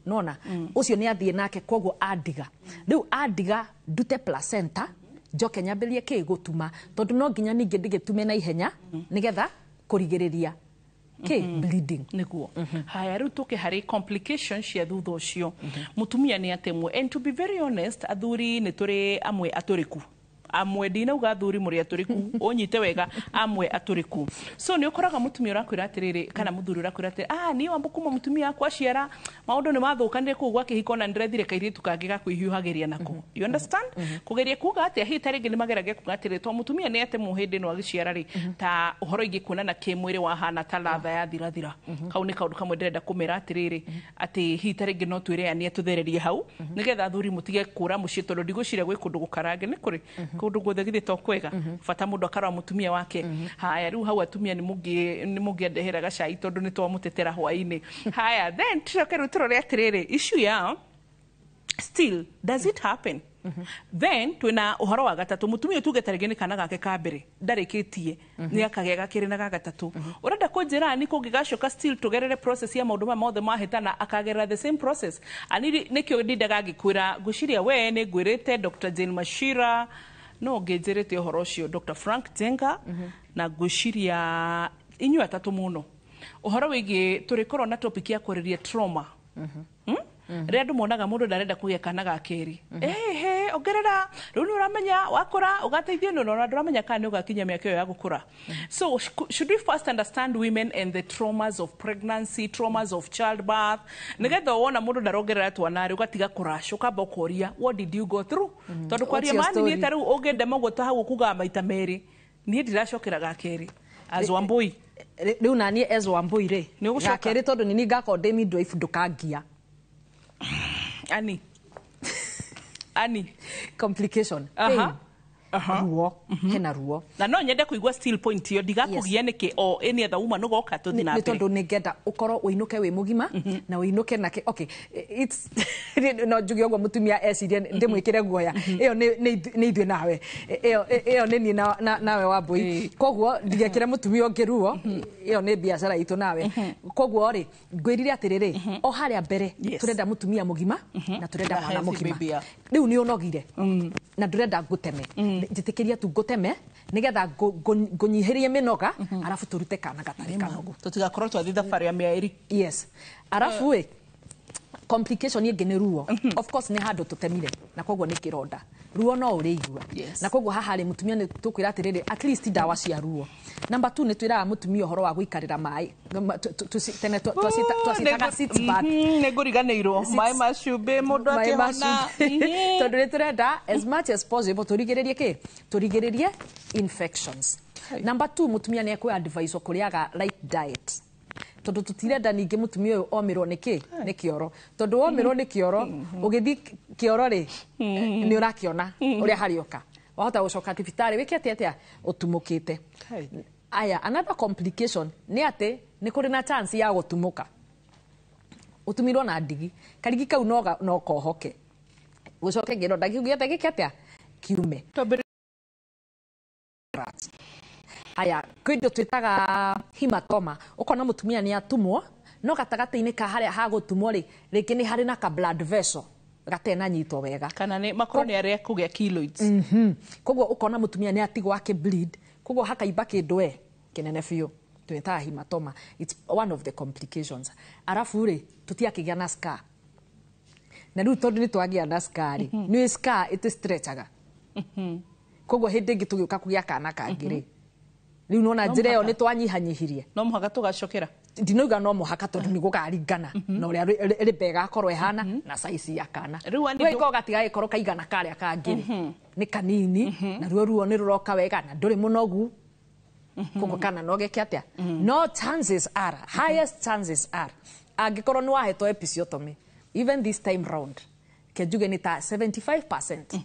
nona ũcio nĩ athiĩ nake. Koguo andiga, rĩu andiga ndute placenta, njoke nyambĩrĩrie kĩ? Gũtuma, tondũ no nginya ningĩ ndĩgĩtume na ihenya nĩgetha kũrigĩrĩria kĩ? Bleeding. Nĩguo. Haya, rĩu tũke harĩ complications cia thutha ũcio mũtumia nĩ atemwo. And to be very honest, athuri nĩ tũrĩ amwe atũrĩku, amwe, ndinauga athuri mũrĩ atũrĩku, ũnyite wega, amwe atũrĩku. So nĩ ũkoraga mũtumia ũrakwĩra atĩrĩrĩ, kana mũthuri ũrakwĩra atĩrĩrĩ, ah, niĩ wambo kuma mũtumia akwa aciara, maũndũ nĩ mathũkanire kũu gwa kĩhiko, na ndĩrethire kairĩtu kangĩ ga kwĩhiũhagĩria nako. You understand? Kũgeria kuga atĩa? Hihi ta rĩngĩ nĩ mageragia kuga atĩrĩrĩ, to mũtumia nĩ atemwo hĩndĩ ĩno agĩciara rĩ, ta ũhoro ingĩ kuonana kĩmwĩrĩ wahana ta latha ya thirathira. Kau nĩ kaũndũ kamwe ndĩrenda kũmera atĩrĩrĩ, atĩ hihi ta rĩngĩ no twĩre ani atũthererie hau, nĩgetha athuri mũtige kũra mũciĩ, tondũ ndigwĩciria gwĩ kũndũ gũkarange. Nĩ kũrĩ kũndũ guothe githĩ to kwega bata mũndũ akarora mũtumia wake. Haya, rĩu hau atumia nĩ mũngĩandehera gacai, tondũ nĩ twamũtetera hwaĩ-inĩ. Haya, then tucoke rĩu tũrore atĩrĩrĩ, issue ya still, does it happen? Then twina ũhoro wa gatatũ, mũtumia tuge tarĩngĩ nĩ kana gake ka mbere, ndarĩkĩtie, nĩ akagĩa gakĩrĩ na ga gatatũ. Ũrenda kũnjĩra ni kũngĩgacoka still tũgerere process ya maũndũ maya mothe mahĩtana, akagerera the same process? Ani nĩkĩo ndindaga ngĩkwĩra, ngwĩciria we nĩ ngwĩrĩte Dr. Jane Mashira, no ngĩnjĩrĩte ũhoro ũcio, Dr. Frank Jenga, na ngwĩciria inyuĩ atatũ mũno, ũhoro wĩgiĩ tũrĩkorwo na topic ya kwarĩria trauma. Rĩrĩa andũ monaga mũndũ ndarenda kũgĩa kana ga kerĩ, ehe, ongerera rĩu nĩ ũramenya wakũra ũgateithio nĩ ũrona, ndũramenya kana nĩ ũgakinya mĩaka ĩyo ya gũkũra. So should we first understand women and the traumas of pregnancy, traumas of childbirth, nĩgetha wona mũndũ ndarongerera twana rĩ, ũgatiga kũrash, ũkamba ũkoria, what did you go through? Tondũ kwaria mani niĩ ta rĩu ũngĩndema ũguo ta hau ũkugaga maita merĩ, niĩ ndiracokera ga kerĩ as Wambui. Rĩu naniĩ as Wambui rĩ, Nĩ ũgũcoka? Gakerĩ, tondũ nĩ niĩ ngakorwo ndĩ midwife, ndũkangia. Ani ani Complication, pain. Ruo, hena ruo. Na no nyende kũigua still point ĩyo, ndigakũgia nĩkĩ o any other woman ũgoka tũthiĩ na Nĩ mbere. tondũ nĩ ngenda ũkorwo ũinũke wĩ mũgima na ũinũke nake. Okay, it's no njuge ũguo mũtumia ecirie ndĩmwĩkĩre guoya. Ĩyo nĩ ithuĩ nawe, ĩyo nĩ niĩ nawe Wambui, koguo ndigekĩre mũtumia ũngĩ ruo. Ĩyo nĩ biacara itũ nawe. Koguo rĩ, ngwĩrire atĩrĩrĩ, o harĩa mbere tũrenda mũtumia mũgima na tũrenda Na mwana healthy mũgima. baby, yeah. Rĩu nĩ ũnogire na ndũrenda ngũteme, njĩtĩkĩria tu ngũteme nĩgetha ngũnyihĩrie mĩnoga, arabu tũrute kana gatarĩ kanogu. Tũtigakorwo twathiĩ thabarĩ ya mĩeri. Yes, arabu ĩ complication ĩngĩ nĩ ruo. Of course nĩ handũ tũtemire na koguo nĩ kĩronda, ruo no ũrĩigua. Na koguo haha rĩ, mũtumia nĩ tũkwĩra atĩrĩrĩ, at least ndawa cia ruo. Number 2, nĩ twĩraga mũtumia ũhoro wa gũikarĩra maĩ. Tene twacitaga sitz bath. Nĩ ngũriganĩirwo maĩ ma cumbĩ mũndũ Maĩ ma akĩhona. cumbĩ. Tondũ nĩ tũrenda as much as possible tũrigĩrĩrie kĩ, tũrigĩrĩrie infections. Number 2, mũtumia nĩ ekũ advise kũrĩaga light diet, tondũ tũtirenda ningĩ mũtumia ũyũ omĩrwo nĩ kĩ, nĩ kĩoro, tondũ womĩrwo nĩ kĩoro, ũgĩthiĩ kĩoro rĩ, nĩ ũrakĩona ũrĩa harĩoka, wahota gũcoka thibitarĩ wĩke atĩa atĩa ũtumũkĩte. Aya, another complication nĩ atĩ nĩ kũrĩ na chance ya gũtumũka. Ũtumirwo na ndigi, karigi kau no kohoke, gũcoke kĩronda kĩu gĩothe gĩke atĩa, kiume. Haya, kwĩ indo twĩtaga hematoma. Ũkona mũtumia nĩ atumwo, no gatagatĩ-inĩ ka harĩa hagũtumwo rĩ, rĩngĩ nĩ harĩ na ka blood vessel gatenanyitwo wega. Kana nĩ makorwo nĩ arĩa kũgĩa keloids. Koguo ũkona mũtumia nĩ atigwo akĩ bleed, koguo hakaimba kĩndũ we kĩnene biũ, twĩtaga hematoma. It's one of the complications. Arabu rĩ, tũtiakĩgĩa na scar, na rĩu tondũ nĩ twagĩa na scar rĩ, nĩ scar ĩtĩ stretchaga, koguo hĩndĩ ĩngĩ tũgĩũka kũgĩa kana kangĩ rĩ, rĩu nona No njĩra ĩyo mũhaka. nĩ twanyihanyihirie. No mũhaka tũgacokera. Ndinauga no mũhaka, tondũ nĩ gũkaringana na ũrĩa rĩmbe ĩgakorwo ĩhana na size ya kana. Rĩu Andy, Rĩu ĩkorwo gatigagĩkorwo kaigana karĩa kangĩ rĩ, nĩ kanini na ruo ruo nĩ rũroka wega na ndũrĩ mũnogu, koguo kana no geke atĩa. No chances are, highest chances are, angĩkorwo nĩ wahetwo episiotomy, even this time round ke njuge nĩ ta 75%.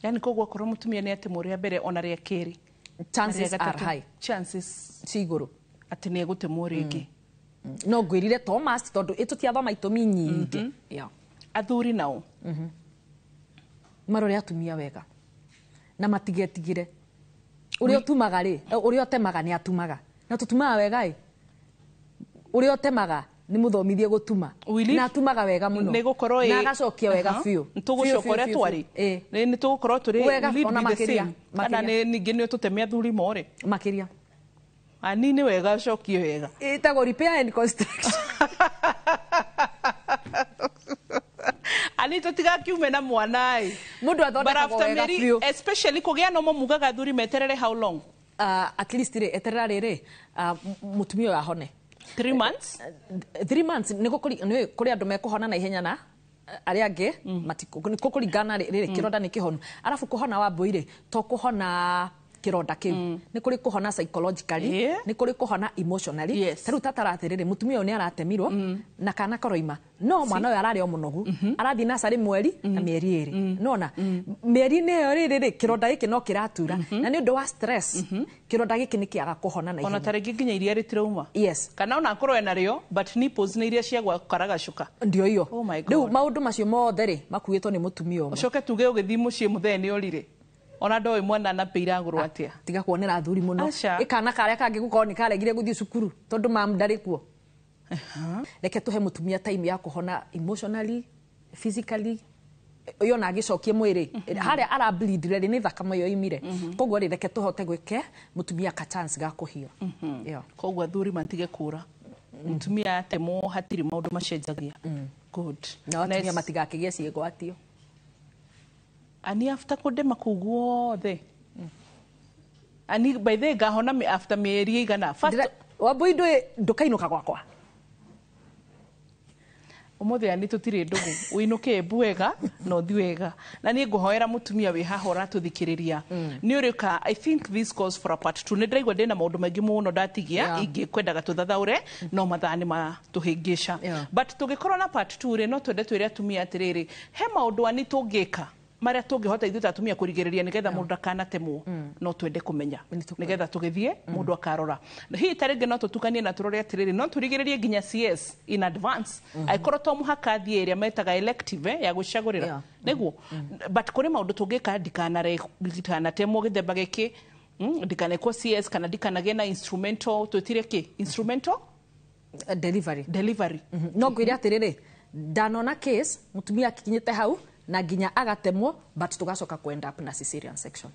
Yani koguo akorwo mũtumia nĩ atemwo rĩa mbere ona rĩa kerĩ, Chances na rĩa are gatatũ, high. Chances ci igũrũ atĩ nĩ egũtemwo rĩngĩ. No ngwĩrire Thomas, tondũ ĩtũtiathoma itũmi nyingĩ. Yeah. Athuri nao? Marore atumia wega na matigetigĩre. Ũrĩa ũtumaga rĩ, ũrĩa ũtemaga nĩ atumaga na tũtumaga wega ĩ, ũrĩa ũtemaga nĩ mũthomithie gũtuma na atumaga wega mũno nĩ gũkorwo na agacokia wega biũ. Tũgũcoka ũrĩa Biũ, biũ, twarĩ. biũ. Nĩ tũgũkorwo tũrĩ Wega, we lead ona with the makĩria, same. Kana makĩria. nĩ ningĩ nĩ ũtũteme athuri more. Makĩria. Ani nĩ wega acokie wega. Ĩtagwo repair and construction. Ani tũtigakiume na mwana ĩ. Mũndũ athondekagwo But after wega mĩeri, biũ. Especially kũgĩa nomo mugaga athuri meterere how long? At least rĩ, eterera rĩrĩ, mũtumia ũyũ ahone. 3 months? 3 months nĩ nĩ kũrĩ andũ mekũhona na ihenya na arĩa angĩ nĩ gũkũringana rĩrĩ kĩronda nĩ kĩhonu. Arabu kũhona Wambui rĩ, to kũhona kĩronda kĩu, nĩ kũrĩ kũhona psychologically, nĩ kũrĩ kũhona emotionally. Ta rĩu tatara atĩrĩrĩ, mũtumia ũyũ nĩ aratemirwo na kana karoima, no mwana ũyũ ararĩ o mũnogu, arathiĩ nacarĩ mweri na mĩeri 2. Nona mĩeri-inĩ ĩyo rĩrĩ rĩ, kĩronda gĩkĩ no kĩratura, na nĩ ũndũ wa stress kĩronda gĩkĩ nĩ kĩaga kũhona na Ona ihenya. ta rĩngĩ nginya iria rĩtirauma. Yes. Kana ona akorwo ena rĩo, but nipples nĩ iria cia gwakaraga cuka. Ndio iyo. Oh my God. Rĩu maũndũ macio mothe rĩ, makuĩtwo nĩ mũtumia ũmwe. Ũcoke tuge ũgĩthiĩ mũciĩ mũthee nĩ orire. Ona ndoĩ mwana na pĩ iragũrwo atĩa. Tiga kuonera athuri mũno. Aca. Ĩkana karĩa kangĩ gũkorwo nĩ karegire gũthiĩ cukuru tondũ mam ndarĩ kuo. Reke tũhe mũtumia time ya kũhona emotionally, physically, yo na agĩcokie mwĩrĩ harĩa ara bleed rĩ, nĩ thakame yoimire. Koguo rĩ, reke tũhote gwĩke mũtumia ka chance ga kũhio. Yeah. Koguo athuri matige kũra. Mũtumia atemwo hatirĩ maũndũ macenjagia. Good. Na atumia matigakĩgĩe ciĩgwatio. Ani after kũndema kũu guothe. Ani by the way ngahona after mĩeri ĩigana. First Wambui ndũkainũka gwakwa. Ũmũthĩ ani tũtirĩ ndũgũ, ũinũke Embu wega na ũthiĩ wega. Na niĩ ngũhoera mũtumia wĩ haha ũratũthikĩrĩria, nĩ ũrĩka, I think this calls for a part 2. Nĩ ndĩraigua ndĩna maũndũ maingĩ mũno ndatigia, ingĩkwendaga tũthathaũre, no mathaa nĩ matũhĩngĩca. But tũngĩkorwo na part 2 rĩ, no twende twĩre atumia atĩrĩrĩ, he maũndũ ani tũngĩka Marĩa tũngĩhota ithuĩ ta atumia kũrigĩrĩria nĩgetha mũndũ ndakanatemwo, no twende kũmenya nĩgetha tũgĩthiĩ mũndũ akarora. Hihi ta rĩngĩ no tũtukanie na tũrore atĩrĩrĩ, no tũrigĩrĩrie nginya CS in advance, angĩkorwo to mũhaka thiĩ ĩrĩa metaga elective, ya gwĩcagũrĩra nĩguo. But kũrĩ maũndũ tũngĩka ndikanatemwo gĩthemba gĩkĩ, ndikanekwo CS kana ndikanagĩe na instrumental, twĩtire kĩ, instrumental delivery. Delivery. No ngwĩre atĩrĩrĩ, ndanona case mũtumia akinyĩte hau na nginya agatemwo, but tugacoka ku end up na cesarean section.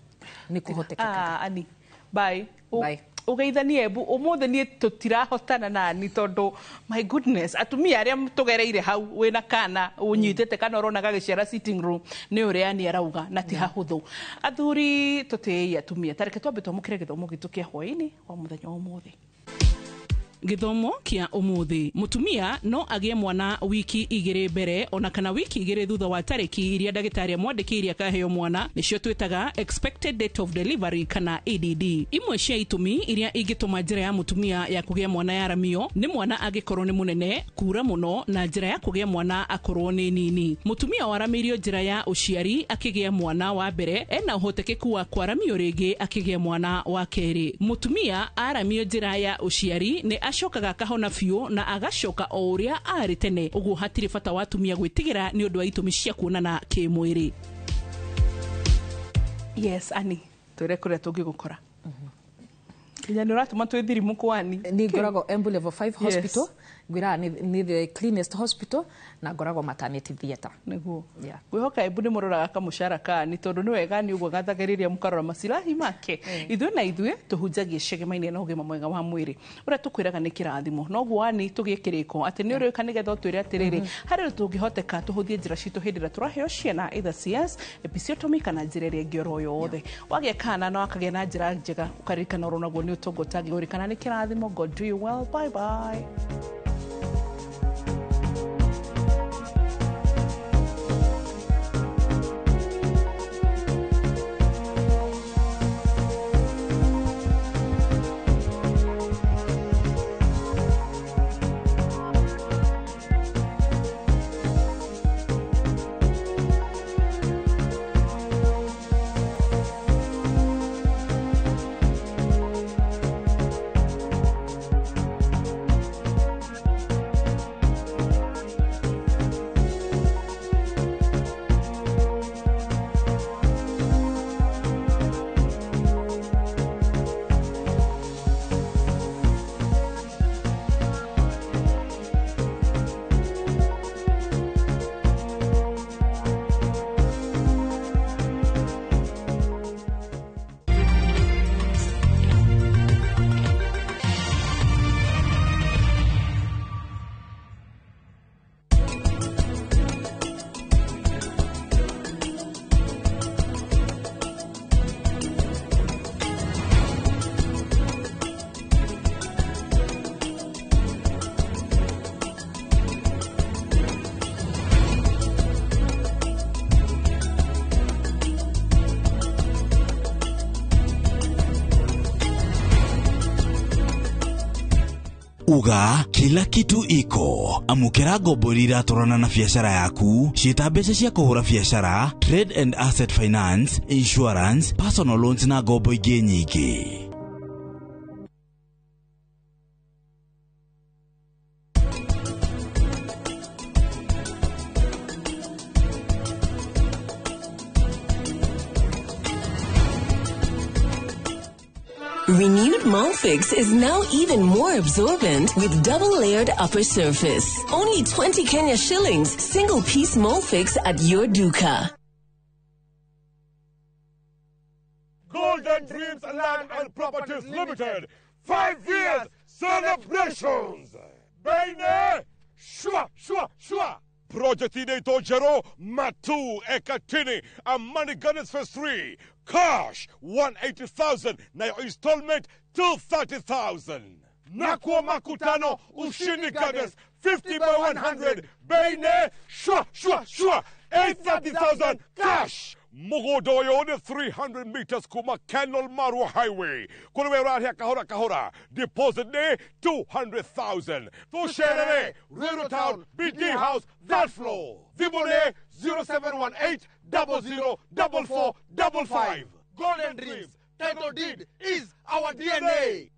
Nĩ kũhotekekaga. Ah, ani bye. Bye. Ũgeithanie Embu ũmũthĩ. Niĩ tũtirahotana nani tondũ, my goodness, atumia arĩa tũgereire hau, wĩna kana ũnyitĩte kana ũrona gagĩciara sitting room, nĩ ũrĩa ani arauga na ti hahũthũ. Athuri, tũtĩĩi atumia. Tareke twambe twamũkĩre gĩthomo gitũ kĩa hwaĩ-inĩ wa mũthenya wa ũmũthĩ. Gĩthomo kĩa ũmũthĩ: mũtumia no agĩe mwana wiki 2 mbere ona kana wiki 2 thutha wa tarĩki iria ndagĩtarĩ amwandĩkĩire akaheo mwana, nĩcio twĩtaga expected date of delivery kana EDD. Imwe cia itũmi iria ingĩtũma njĩra ya mũtumia ya kũgĩa mwana yaramio nĩ mwana angĩkorwo nĩ mũnene, kura mũno, na njĩra ya kũgĩa mwana akorwo nĩ nini. Mũtumia waramĩirio njĩra ya ũciari akĩgĩa mwana wa mbere ena ũhotekeku wa kwaramio rĩngĩ akĩgĩa mwana wa kerĩ. Mũtumia aramio njĩra ya ũciari nĩ acokaga akahona biũ na agacoka o ũrĩa arĩ tene, ũguo hatirĩ bata wa atumia gwĩtigĩra nĩ ũndũ wa itũmi cia kuonana kĩmwĩrĩ. Yes, ani twĩre kũrĩa tũngĩgũkora. Nginya nĩ ũratũma twĩthirimũ kwani. Nĩ ngoragwo Embu Level 5 Hospital. Ngwĩraga nĩ the cleanest hospital, na ngoragwo maternity theatre. Nĩguo. Yeah. Ngwĩhoka Embu nĩ mũroraga kamũcara kani, tondũ nĩ wega nĩ ũguo gathagĩrĩria mũkarora masilahi make. Ithuĩ na ithuĩ tũhunjagie cegemaine na ũgima mwega wa mwĩrĩ ũrĩa tũkwĩraga nĩ kĩrathimo. Noguo ani tũgĩe kĩrĩko atĩ nĩ ũrĩũka nĩgetha ũtwĩre atĩrĩrĩ, harĩ ũndũ tũngĩhoteka tũhũthie njĩra citũ hĩndĩ ĩrĩa tũraheo ciana, either CS, episiotomy kana njĩra ĩrĩa ĩngĩ oro yothe. Wagĩa kana na wakagĩa na njĩra njega, ũkaririkana oro naguo nĩ ũtonga ũtangĩgũrĩkana, nĩ kĩrathimo. God do you well. Bye bye. Uga kila kitu iko. Amukira ngombo iria iratwarana na biacara yaku, ciĩta mbeca cia kũhũra biacara, trade and asset finance, insurance, personal loans na ngombo ingĩ nyingĩ. Renewed Molfix is now even more absorbent with double-layered upper surface. Only 20 Kenya shillings, single-piece Molfix at your duka. Golden Dreams Land and Properties Limited, 5 years celebrations. Baine, shwa, shwa, shwa. Project inaitwa Jero Matu Ekatini, Amani Gardens Phase 3. Cash 180,000 na your installment 230,000. Nakwa Makutano Ushindi Gardens 50 by 100. Baine, shwa, shwa, shwa. 830,000 cash. Mugodoyo 300 meters kuma Kenol Marua Highway. Kulewe rahia kahora kahora. Deposit ne 200,000. Tusherere, Ruiru Town, BD House, that floor. Thimũ nĩ 0718 00 44 55. Golden Dreams Title Deed is our DNA.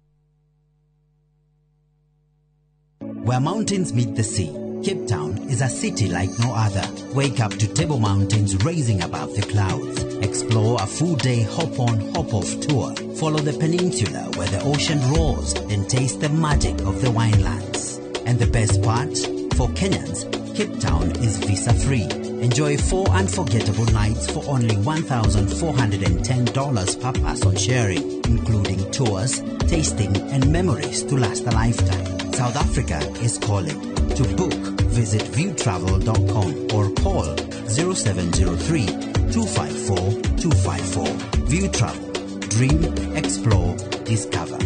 Where mountains meet the sea, Cape Town is a city like no other. Wake up to Table Mountains raising above the clouds. Explore a full-day hop-on, hop-off tour. Follow the peninsula where the ocean roars and taste the magic of the winelands. And the best part? For Kenyans, Cape Town is visa-free. Enjoy 4 unforgettable nights for only $1,410 per person sharing, including tours, tasting, and memories to last a lifetime. South Africa is calling. To book, visit viewtravel.com or call 0703 254 254. View Travel. Dream, explore, discover.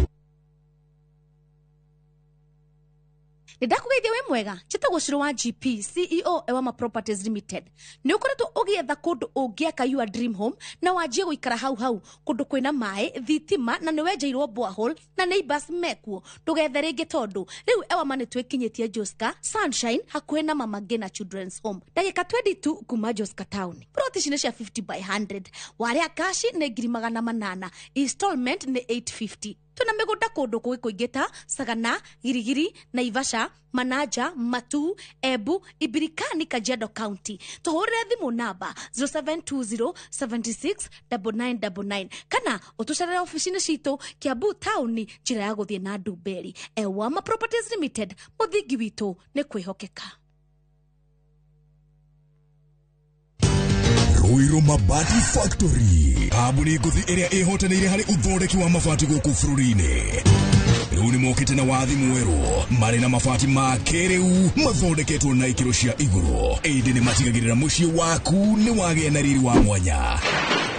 Nĩndakũgeithia wĩ mwega njĩtagwo Ciro wa GP CEO Ewama Properties Limited. Nĩ ũkoretwo ũgĩetha kũndũ ũngĩaka your dream home na wanjie gũikara hau hau kũndũ kwĩna maĩ thitima na nĩ wenjeirwo borehole na neighbors mekuo. Ndũgethe rĩngĩ tondũ rĩu Ewama nĩ twĩkinyĩtie Joska Sunshine hakuhĩ na Mama Ngina Children's Home, ndagĩka 22 kuma Joska Town. Plot ici nĩ cia 50 by 100, warĩa kashi nĩ 800,000, installment nĩ 850. Tuna mĩgũnda kũndũ kũngĩ kũingĩ ta Sagana, Girigiri, Naivasha, Manaja, Matu, Embu, Ibirikani, Kajiado County. Tũhũrĩre thimũ namba 0720 76 9999 kana ũtũcerere ofici-inĩ citũ Kiambu Town, njĩra ya gũthiĩ na Ndumberi. Ewama Properties Limited, mũthingi witũ nĩ kwĩhokeka. Ruiru Mabati Factory, kambuni ngũthi ĩrĩa ĩhotanĩire harĩ ũthondeki wa mabati gũkũ bũrũri-inĩ. Rĩu nĩ mokĩte na wathi mwerũ, marĩ na mabati ma kĩrĩu mathondeketwo na ikĩro cia igũrũ, ĩndĩ nĩ matigagĩrĩra mũciĩ waku nĩ wagĩa na riri wa mwanya.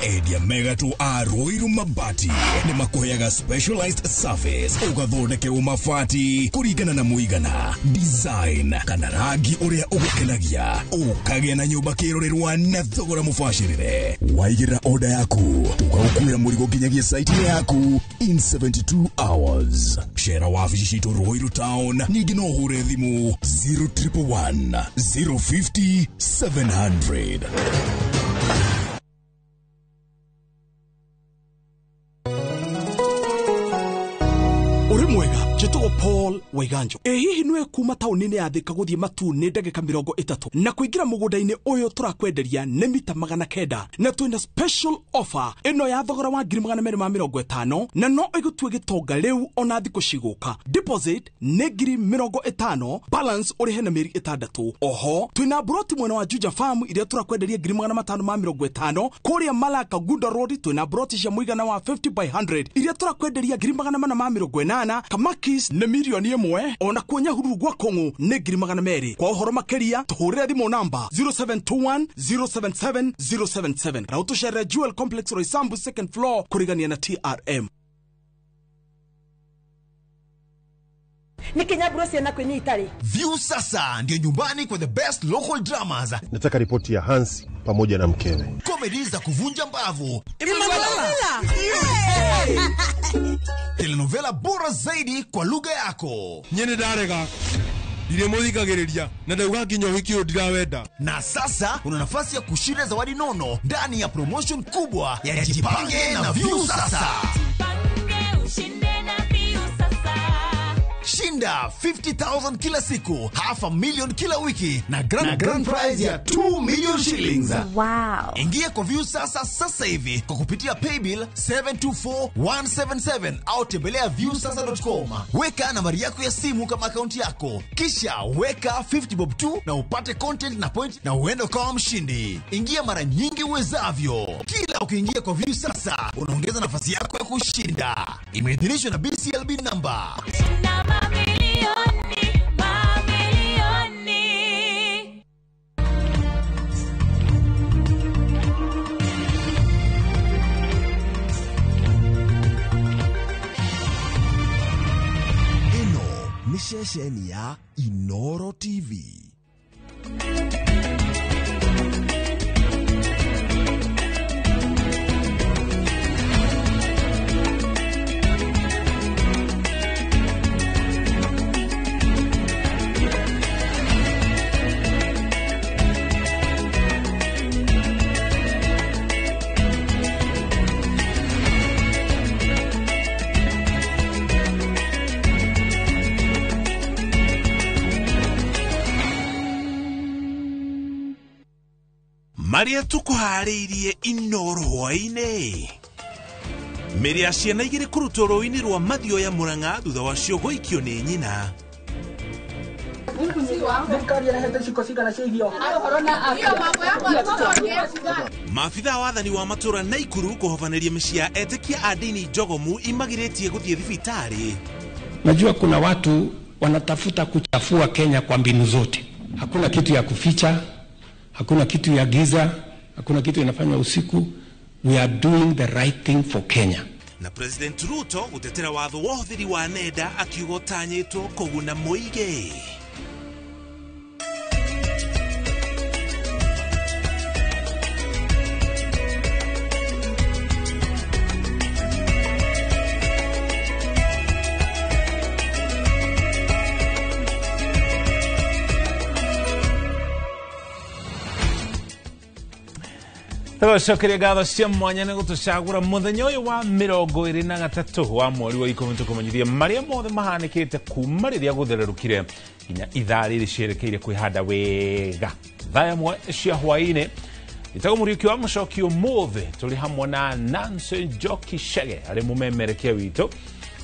Endia megatũ a Ruiru Mabati nĩ makũheaga specialized service, ũgathondekerwo mabati kũringana na mũigana, design kana rangi ũrĩa ũgũkenagia, ũkagĩa na nyũmba kĩrorerwa na thogora mũbacĩrĩre. Waigĩrĩra order yaku, tũgagũkuĩra mũrigo nginyagia site yaku in 72 hours. Cera wabici citũ Ruiru Town, ningĩ no ũhũre thimũ 0111 050 700. Uri mwega njĩtagwo Paul Waiganjo. Ĩ hihi nĩwe kuma taũni-inĩ ya Thika gũthiĩ Matu nĩ ndagĩka 30 na kũingĩra mũgũnda-inĩ ũyũ tũrakwenderia nĩ mita 900 na twĩna special offer ĩno ya thogora wa 250,000 na no ĩgũtue gĩtonga rĩu ona thikũ cigũka. Deposit nĩ 50,000, balance ũrĩhe na mĩeri 6. Oho twĩna broti mwena wa Juja Farm iria tũrakwenderia 550,000. Kũrĩa Malaka Gunda Road twĩna broti cia mũigana wa 50 by 100 iria tũrakwenderia 480,000. Kamakis nĩ 1,000,000, ona kuo Nyahururu gwa Kong'u nĩ 200,000. Kwa ũhoro makĩria tũhũrĩre thimũ namba 0721 077 077 na ũtũcerere Jewel Complex Roysambu second floor kũrigania na TRM. Nikinyaburo ciana kwini itari. View sasa ndio nyumbani kwa the best local dramas. Nataka ripoti ya Hansi pamoja na mkewe. Comedy za kuvunja mbavu. Telenovela bora zaidi kwa lugha yako. Nyene ndarega. Ndire muthikagiriria na ndauga nginya uhiki uyu ndirawenda. Na sasa una nafasi ya kushinda zawadi nono ndani ya promotion kubwa ya Jipange na View Sasa. Jipange ushinde na View Sasa. Shinda 50,000 kila siku, 500,000 kila wiki na grand prize ya 2 million shillings. Wow. Ingia kwa View Sasa sasa hivi kwa kupitia paybill 724177 au tembelea viewsasa.com. Weka nambari yako ya simu kama akaunti yako, kisha weka 50 bob tu na upate content na point na uende ukawa mshindi. Ingia mara nyingi uwezavyo. Kila ukiingia kwa View Sasa unaongeza nafasi yako ya kushinda. Imeidhinishwa na BCLB number. Mamilioni, mamilioni. Ĩno nĩ ceceni ya Inoro TV. Marĩa tũkũharĩirie Inoro hwaĩ-inĩ. Mĩrĩ ya ciana igĩrĩ kũrutwo rũĩ-inĩ rwa Mathioya Murang'a thutha wacio gũikio nĩ nyina. Maabitha wa wathani wa matũra Naikuru kũhobanĩria mĩciĩ ya etĩkia a ndini njogomu imagirĩtie gũthiĩ thibitarĩ. Najua kuna watu wanatafuta kuchafua Kenya kwa mbinu zote. Hakuna kitu ya kuficha, hakuna kitu ya giza, hakuna kitu inafanywa usiku. We are doing the right thing for Kenya. Na President Ruto gũtetera watho wa ũhũthĩri wa nenda akiuga ũtanyĩtwo kũguna mũingĩ. Tũgacokeria ngatho cia mwanya nĩ gũtũcagũra mũthenya ũyũ wa 23 wa mweri wa 10 tũkũmenyithia marĩa mothe mahanĩkĩte kuma rĩrĩa gũthererũkire nginya ithaa rĩrĩ cierekeire kwĩhanda wega thaa ĩmwe cia hwaĩ-inĩ. Njĩtagwo Mũriũki wa Mũcoki. Ũmũthĩ tũrĩ hamwe na Nancy Njoki Chege arĩ mũmemerekia witũ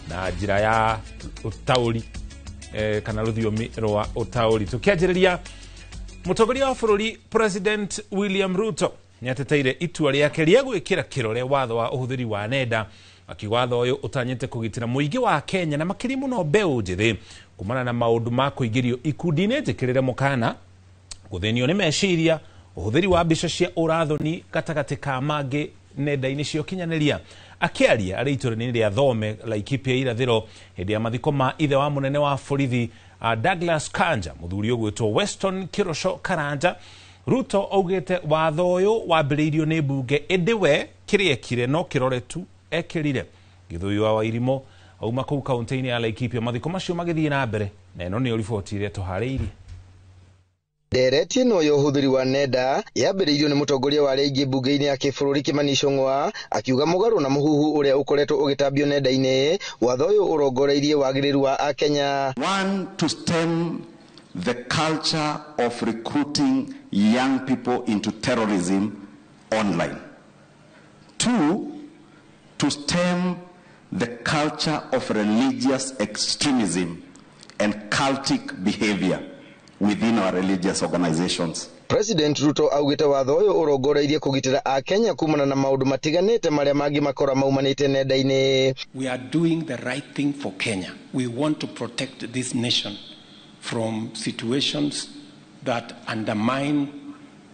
na njĩra ya ũtaũri kana rũthiomi rwa ũtaũri. Tũkĩanjĩrĩria, mũtongoria wa bũrũri President William Ruto nĩateteire itua rĩake rĩa gwĩkĩra kĩrore watho wa ũhũthĩri wa nenda, akiuga watho ũyũ ũtanyĩte kũgitĩra mũingĩ wa Kenya na makĩria mũno mbeũ njĩthĩ kumana na maũndũ ma kũingĩrio ikundi-inĩ njĩkĩrĩre mũkana, gũthĩnio nĩ meciria, ũhũthĩri wa mbica cia ũrathoni gatagatĩ ka mangĩ nenda-inĩ cia ũkinyanĩria. Akĩaria arĩ itũra-inĩ rĩa Thome Laikipia irathĩro hĩndĩ ya mathiko ma ithe wa mũnene wa borithi Douglas Kanja, mũthuri ũgwĩtwo Weston Kĩroco Karanja, Ruto augĩte watho ũyũ wambĩrĩirio nĩ mbunge ĩndĩ we kĩrĩa ekire no kĩrore tu ekĩrire. Gĩthũi wa Wairimũ auma kũu kaunti-inĩ ya Laikipia mathiko macio magĩthiĩ na mbere, na ĩno nĩyo riboti ĩrĩa tũharĩirie. Ndereti ĩno ya ũhũthĩri wa nenda yambĩrĩirio nĩ mũtongoria wa arĩa aingĩ mbunge-inĩ ya kĩbũrũri Kimani Ichung'wa akiuga mũgarũ na mũhuhu ũrĩa ũkoretwo ũgĩtambio nenda-inĩ, watho ũyũ ũrongoreirie wagĩrĩru wa Akenya. One, to stem the culture of recruiting young people into terrorism online. Two, to stem the culture of religious extremism and cultic behavior within our religious organizations. President Ruto augĩte watho ũyũ ũrongoreirie kũgitĩra Akenya kumana na maũndũ matiganĩte marĩa mangĩmakora maumanĩte nenda-inĩ. We are doing the right thing for Kenya. We want to protect this nation from situations that undermine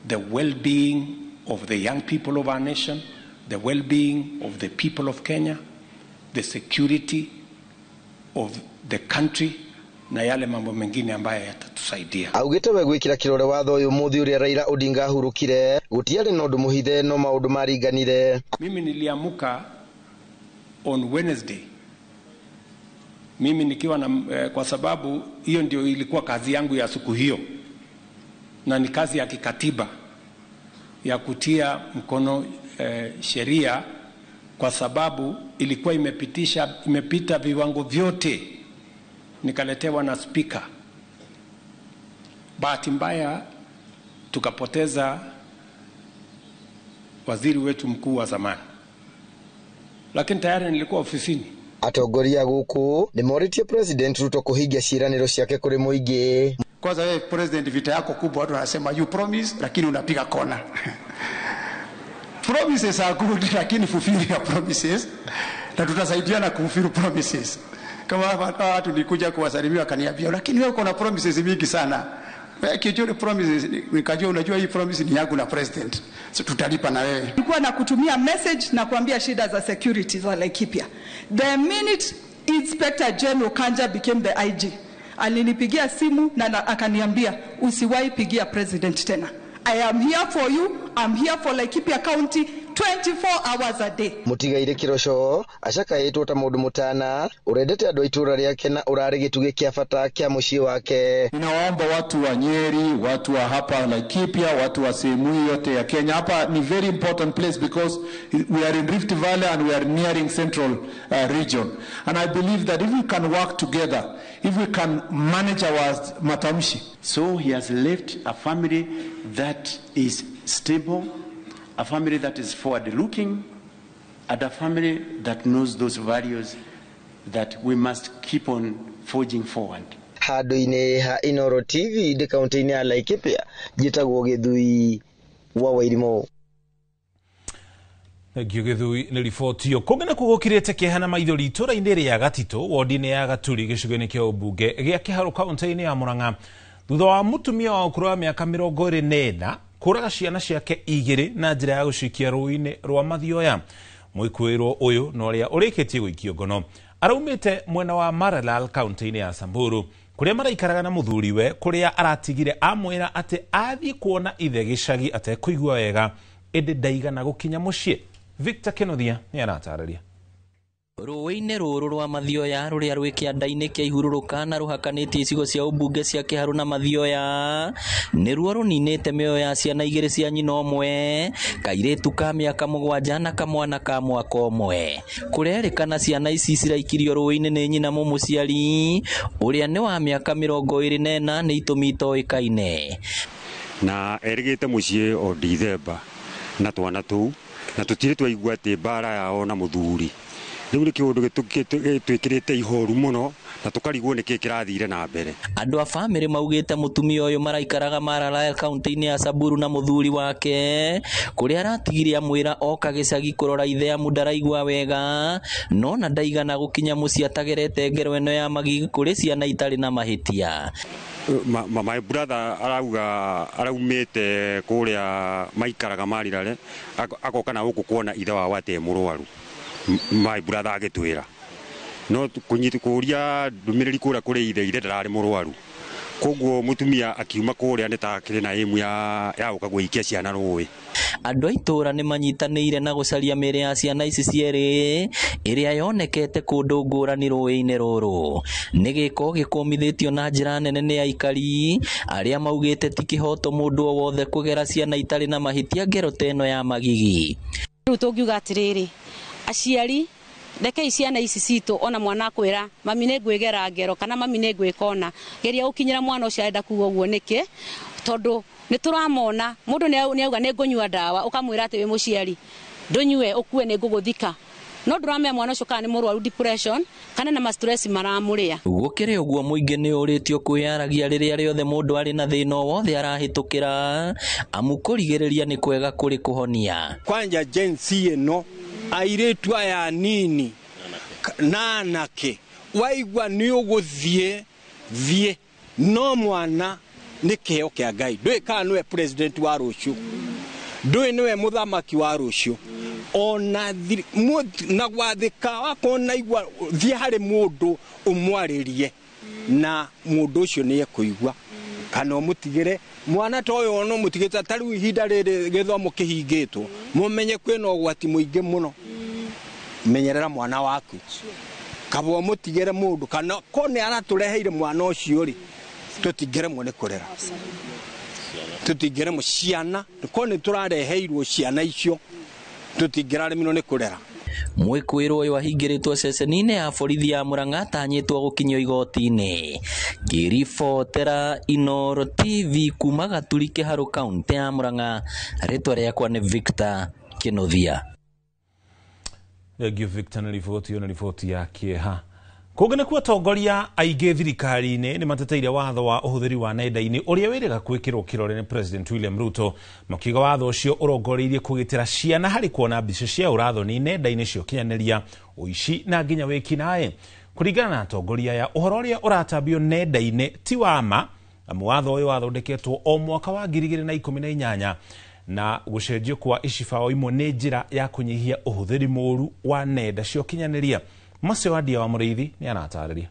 the well-being of the young people of our nation, the well-being of the people of Kenya, the security of the country, na yale mambo mengine ambayo yatatusaidia. Augĩte we gwĩkĩra kĩrore watho ũyũ mũthĩ ũrĩa Raila Odinga ahurũkire gũtiarĩ na ũndũ mũhithe no maũndũ maringanire. Mimi niliamuka on Wednesday mimi nikiwa na kwa sababu hiyo ndio ilikuwa kazi yangu ya siku hiyo, na ni kazi ya kikatiba ya kutia mkono sheria, kwa sababu ilikuwa imepita viwango vyote, nikaletewa na speaker. Bahati mbaya tukapoteza waziri wetu mkuu wa zamani, lakini tayari nilikuwa ofisini. Atongoria gũkũ nĩmorĩtie President Ruto kũhingia ciĩranĩro ciake kũrĩ mũingĩ. Kwanza wewe President, vita yako kubwa, watu wanasema you promise lakini unapiga kona. Promises are good, lakini fulfill your promises, na tutasaidiana kufulfill promises. Kama watu nilikuja kuwasalimia wakaniambia, lakini wewe uko na promises mingi sana. Wewe kijua promises, nikajua unajua hii promise ni yangu na president, so tutalipa na wewe. Nilikuwa na kutumia message na kuambia shida za security za Laikipia. The minute Inspector General Kanja became the IG, alinipigia simu na akaniambia usiwahi pigia president tena. I am here for you. I'm here for Laikipia County 24 hours a day. Mutigaire Kiroco acakaĩtwo ta mũndũ mũtana ũrendete andũ a itũra rĩake na ũrarĩ gĩtugĩ kĩa bata kĩa mũciĩ wake. Ninawaomba watu wa Nyeri, watu wa hapa Laikipia, watu wa sehemu hii yote ya Kenya. Hapa ni very important place because we are in Rift Valley and we are nearing central region. And I believe that if we can work together, if we can manage our matamshi. So he has left a family that is stable, a family that is forward-looking, and a family that knows those values that we must keep on forging forward. Handũ-inĩ ha Inooro TV ndĩ kaunti-inĩ ya Laikipia, njĩtagwo Gĩthui wa Wairimũ. Thengio Gĩthui nĩ riboti ĩyo. Kũngĩ nakuo gũkirĩte kĩeha na maithori itũũra-inĩ rĩa Gatitũ, wodi-inĩ ya Gaturi, gĩcigo-inĩ kĩa ũmbunge gĩa Kĩharũ, kaunti-inĩ ya Murang'a, thutha wa mũtumia wa ũkũrũ wa mĩaka 24 kũraga ciana ciake 2 na njĩra ya gũcikia rũĩ-inĩ rwa Mathioya. Mwĩkũĩrwo ũyũ na ũrĩa ũrĩkĩtie gũikio ngono araumĩte mwena wa Maralal, kaunti-inĩ ya Samburu, kũrĩa maraikaraga na mũthuriwe, kũrĩa aratigire amwĩra atĩ athiĩ kuona ithe gĩcagi atekũigua wega, ĩndĩ ndaigana gũkinya mũciĩ. Victor Kenothia nĩ aratarĩria. Rũĩ-inĩ rũrũ rwa Mathioya rũrĩa rwĩ kĩanda-inĩ kĩa ihurũrũka na rũhakanĩtie icigo cia ũmbunge cia Kĩharũ na Mathioya nĩruo rũninĩte mĩoyo ya ciana 2 cia nyina ũmwe, kairĩtu ka mĩaka 7 na kamwana ka mwaka 1. Kũrerĩkana ciana ici ciraikirio rũĩ-inĩ nĩ nyina mũmũciari ũrĩa nĩ wa mĩaka 24 nĩ itũmi itoĩkaine. Na erĩgĩte mũciĩ o Dithemba na twana tũu, na tũtirĩ twaigua atĩ mbara yao na mũthuri. Rĩu nĩ kĩũndũ gĩtwĩkĩrĩte ihoru mũno na tũkarigwo nĩkĩ kĩrathire na mbere. Andũ a bamĩrĩ maugĩte mũtumia ũyũ maraikaraga Maralal kaunti-inĩ ya Samburu na mũthuri wake, kũrĩa aratigire amwĩra oka gĩcagi kũrora ithe amu ndaraigua wega, no na ndaigana gũkinya mũciĩ atagerete ngero ĩno ya magigi kũrĩ ciana itarĩ na mahĩtia. My brother arauga araumĩte kũrĩa maikaraga Marirare, agoka na gũkũ kuona ithe wao atĩ mũrwaru. My brother agĩtwĩra no kũria ndũmĩrĩri kũrĩa kũrĩ ithe, ithe ndararĩ mũrwaru, koguo mũtumia akiuma kũrĩa nĩ ta akĩrĩ na ĩmu ya gũka gũikia ciana rũĩ. Andũ a itũũra nĩ manyitanĩire na gũcaria mĩĩrĩ ya ciana ici cierĩ ĩrĩa yonekete kũndũ ngũrani rũĩ-inĩ rũrũ. Nĩ gĩko gĩkũmithĩtio na njĩra nene nĩ aikari arĩa maugĩte ti kĩhoto mũndũ o wothe kũgera ciana itarĩ na mahĩtia ngero ta ĩno ya magigi. Rĩu tũngiuga atĩrĩrĩ, aciari rekei ciana ici citũ, ona mwana akwĩra mami nĩ ngwĩgera ngero kana mami nĩ ngwĩka ũna, geria gũkinyĩra mwana ũcio arenda kuga ũguo nĩkĩ, tondũ nĩ tũramona mũndũ nĩ auga nĩ ngũnyua ndawa, ũkamwĩra atĩ wĩ mũciari ndũnyue ũkue nĩ ngũgũthika, no ndũramenya mwana ũcio kana nĩ mũrwaru depression kana na ma-stress maramũrĩa. Gũkĩrĩ ũguo mũingĩ nĩ ũrĩtio kwĩyaragia rĩrĩa rĩothe mũndũ arĩ na thĩna o wothe arahĩtũkĩra, amu kũrigĩrĩria nĩ kwega kũrĩ kũhonia. Kwanja Gen Z ĩno airĩtu aya nini na anake waigua nĩ ũgũthiĩ thiĩ, no mwana nĩ kĩheo kĩa Ngai. Ndũĩ kana nĩwe president wa rũciũ, ndũĩ nĩwe mũthamaki wa rũciũ, ona na gwathĩka wakorwo naigua thiĩ harĩ mũndũ ũmwarĩrie na mũndũ ũcio nĩ ekũigua, kana ũmũtigĩre mwana ta ũyũ ona ũmũtigĩte ta rĩu ihinda rĩrĩ gĩthomo kĩhingĩtwo, mũmenye kwĩna ũgwati mũingĩ mũno. Menyerera mwana waku, kaba ũmũtigĩre mũndũ, kana ko nĩ aratũreheire mwana ũcio rĩ, tũtingĩremwo nĩ kũrera, tũtingĩremwo ciana, ko nĩ tũrareheirwo ciana icio, tũtingĩraremirwo nĩ kũrera. Mwĩkũĩrwo ũyũ ahingĩrĩtwo ceceni-inĩ ya borithi ya Murang'a atanyĩtwo gũkinyio igoti-inĩ. Ngĩribotera Inooro TV kuma Gaturi Kĩharũ, kaunti ya Murang'a, rĩtwa rĩakwa nĩ Victor Kĩnuthia. Thengio Victor nĩ riboti ĩyo, nĩ riboti ya kĩeha. Kũngĩ nĩkuo atongoria aingĩ thirikari-inĩ nĩ mateteire watho wa ũhũthĩri wa nenda-inĩ ũrĩa wĩrĩga gwĩkĩrwo kĩrore nĩ President William Ruto, makiuga watho ũcio ũrongoreirie kũgitĩra ciana harĩ kuona mbica cia ũrathoni nenda-inĩ cia ũkinyanĩria, ũici na nginya wĩkinaĩ. Kũringana na atongoria aya, ũhoro ũrĩa ũratambio nenda-inĩ ti wa ma, amu watho ũyũ wathondeketwo o mwaka wa 2018 na gũcenjio kwa icibaũ imwe nĩ njĩra ya kũnyihia ũhũthĩri mũũru wa nenda cia ũkinyanĩria. Macio Wandia wa Mũrĩithi nĩ aratarĩria.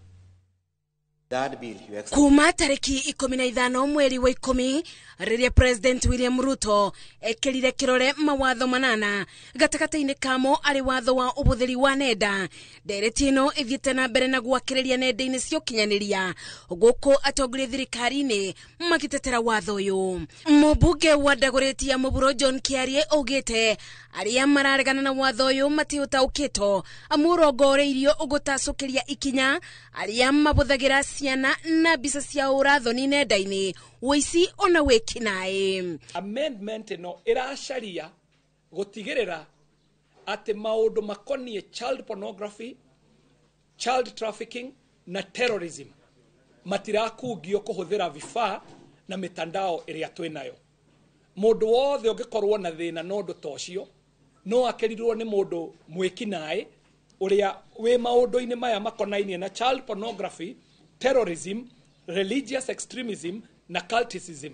Kuma tariki 15 mweri wa 10 rĩrĩa President William Ruto ekĩrire kĩrore mawatho 8 gatagatĩ-inĩ kamo arĩ watho wa ũhũthĩri wa nenda. Ndereti ĩno ĩthiĩte na mbere na gwakĩrĩria nenda-inĩ cia ũkinyanĩria gũkũ atongoria thirikari-inĩ magĩtetera watho ũyũ. Mũmbunge wa Dagoretti ya Mũburo John Kiarie augĩte arĩa mararegana na watho ũyũ matiũtaũkĩtwo amu ũrongoreirio ũgũtacũkĩria ikinya arĩa mabũthagĩra ciana na mbica cia ũrathoni nenda-inĩ ũici ona wĩkinaĩ. Amendment ĩno ĩracaria gũtigĩrĩra atĩ maũndũ makoniĩ child pornography, child trafficking na terrorism matirakungio kũhũthĩra vifaa na mitandao ĩrĩa twĩnayo. Mũndũ wothe ũngĩkorwo na thĩna na ũndũ ta ũcio no akerirwo nĩ mũndũ mwĩkinaĩ ũrĩa wĩ maũndũ-inĩ maya makonainie na child pornography, terrorism, religious extremism na culticism.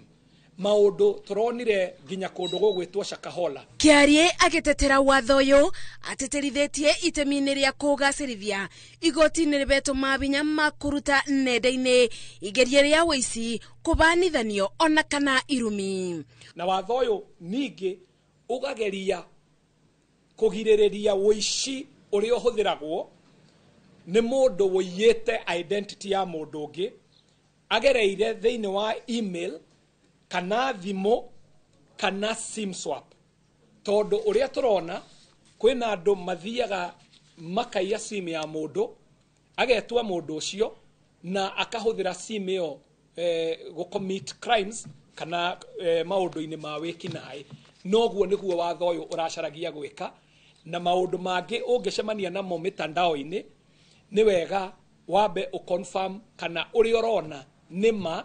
Maũndũ tũronire nginya kũndũ gũgwĩtwo Shakahola. Kĩarie agĩtetera watho ũyũ atĩtĩrithĩtie itemi-inĩ rĩa kũgacĩrithia igoti nĩ rĩbetwo mabinya ma kũruta nenda-inĩ igeria rĩa ũici kũbanithanio ona kana irumi. Na watho ũyũ ningĩ ũgageria kũgirĩrĩria ũici ũrĩa ũhũthĩragwo nĩ mũndũ ũiyĩte identity ya mũndũ ũngĩ agereire thĩinĩ wa email kana thimũ kana sim swap. Tondũ ũrĩa tũrona kwĩna andũ mathiaga makaiya sim ya mũndũ agetua mũndũ ũcio na akahũthĩra sim ĩyo gũ-commit crimes kana maũndũ-inĩ ma wĩkinaĩ. Noguo nĩguo watho ũyũ ũracaragia gwĩka, na maũndũ mangĩ ũngĩcemania namo mĩtandao-inĩ nĩ wega wambe ũconfirm kana ũrĩa ũrona nĩ ma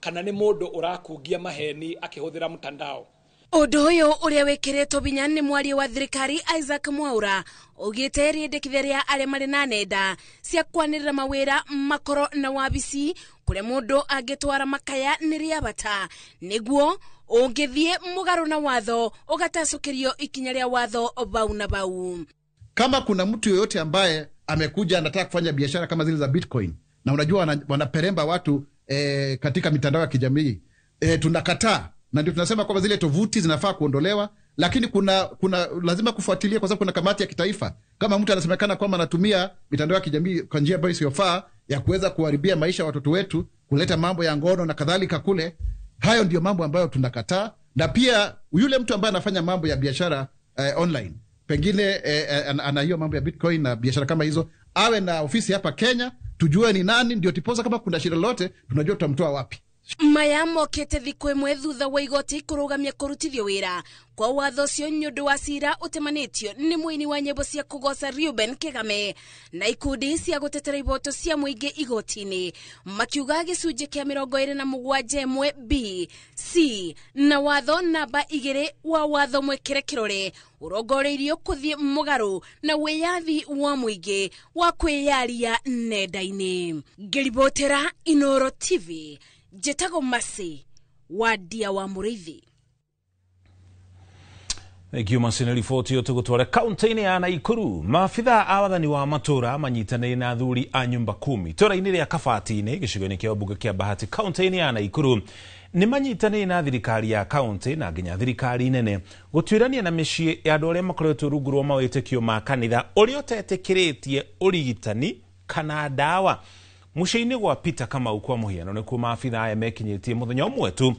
kana nĩ mũndũ ũrakungia maheni akĩhũthĩra mtandao. Ũndũ ũyũ ũrĩa wĩkĩrĩtwo binya nĩ mwaria wa thirikari Isaac Mwaura ugĩte rĩendekithia rĩa arĩa marĩ na nenda cia kwanĩrĩra mawĩra makoro na wabici kũrĩa mũndũ angĩtwara makaya nĩ rĩa bata nĩguo ũngĩthiĩ mũgarũ na watho ũgatacũkĩrio ikinya rĩa watho bau na bau. Kama kuna mtu yoyote ambaye amekuja anataka kufanya biashara kama zile za Bitcoin na unajua wanaperemba watu katika mitandao ya kijamii, tunakataa na ndio tunasema kwamba zile tovuti zinafaa kuondolewa, lakini kuna lazima kufuatilia kwa sababu kuna kamati ya kitaifa. Kama mtu anasemekana kwamba anatumia mitandao ya kijamii kwa njia ambayo isiyofaa ya kuweza kuharibia maisha ya watoto wetu, kuleta mambo ya ngono na kadhalika kule, hayo ndio mambo ambayo tunakataa. Na pia yule mtu ambaye anafanya mambo ya biashara online, pengine ana hiyo mambo ya Bitcoin na biashara kama hizo, awe na ofisi hapa Kenya, tujue ni nani, ndio tiposa kama kuna shida lolote tunajua tutamtoa wapi. Maya mokete thikũ ĩmwe thutha wa igoti kũrũgamia kũrutithio wĩra kwa watho ũcio nĩ ũndũ wa cira ũtemanĩtio nĩ mũini wa nyĩmbo cia kũgoca Reuben Kigame na ikundi cia gũtetera ihoto cia mũingĩ igoti-inĩ makiuga gĩcunjĩ kĩa 27 B C na watho namba 2 wa watho mwĩkĩre kĩrore ũrongoreirio kũthiĩ mũgarũ na wĩyathi wa mũingĩ wa kwĩyaria nenda-inĩ. Ngĩribotera Inoro TV, Njĩtagwo Masi wa Ndia wa Mũrĩithi. Thank you Masi. Riboti ĩyo tũgũtware kaunti-inĩ ya Naikuru. Maabitha a wathani wa matũra manyitanĩire na athuri a nyumba kumi itũra-inĩ rĩa Kabati-inĩ gĩcigo-inĩ kĩa mbunge kĩa Bahati kaunti-inĩ ya Naikuru nĩ manyitanĩire na thirikari ya kaunti na nginya thirikari nene gũtuĩrania na mĩciĩ ya andũ arĩa makoretwo rungu rwa mawĩtĩkio ma kanitha ũrĩa ũtetĩkĩrĩtie ũrigitani kana ndawa. Mũciĩ-inĩ gwa Peter Kamau kwa mũhiano nĩkuo maabitha aya mekinyĩtie mũthenya ũmwe tu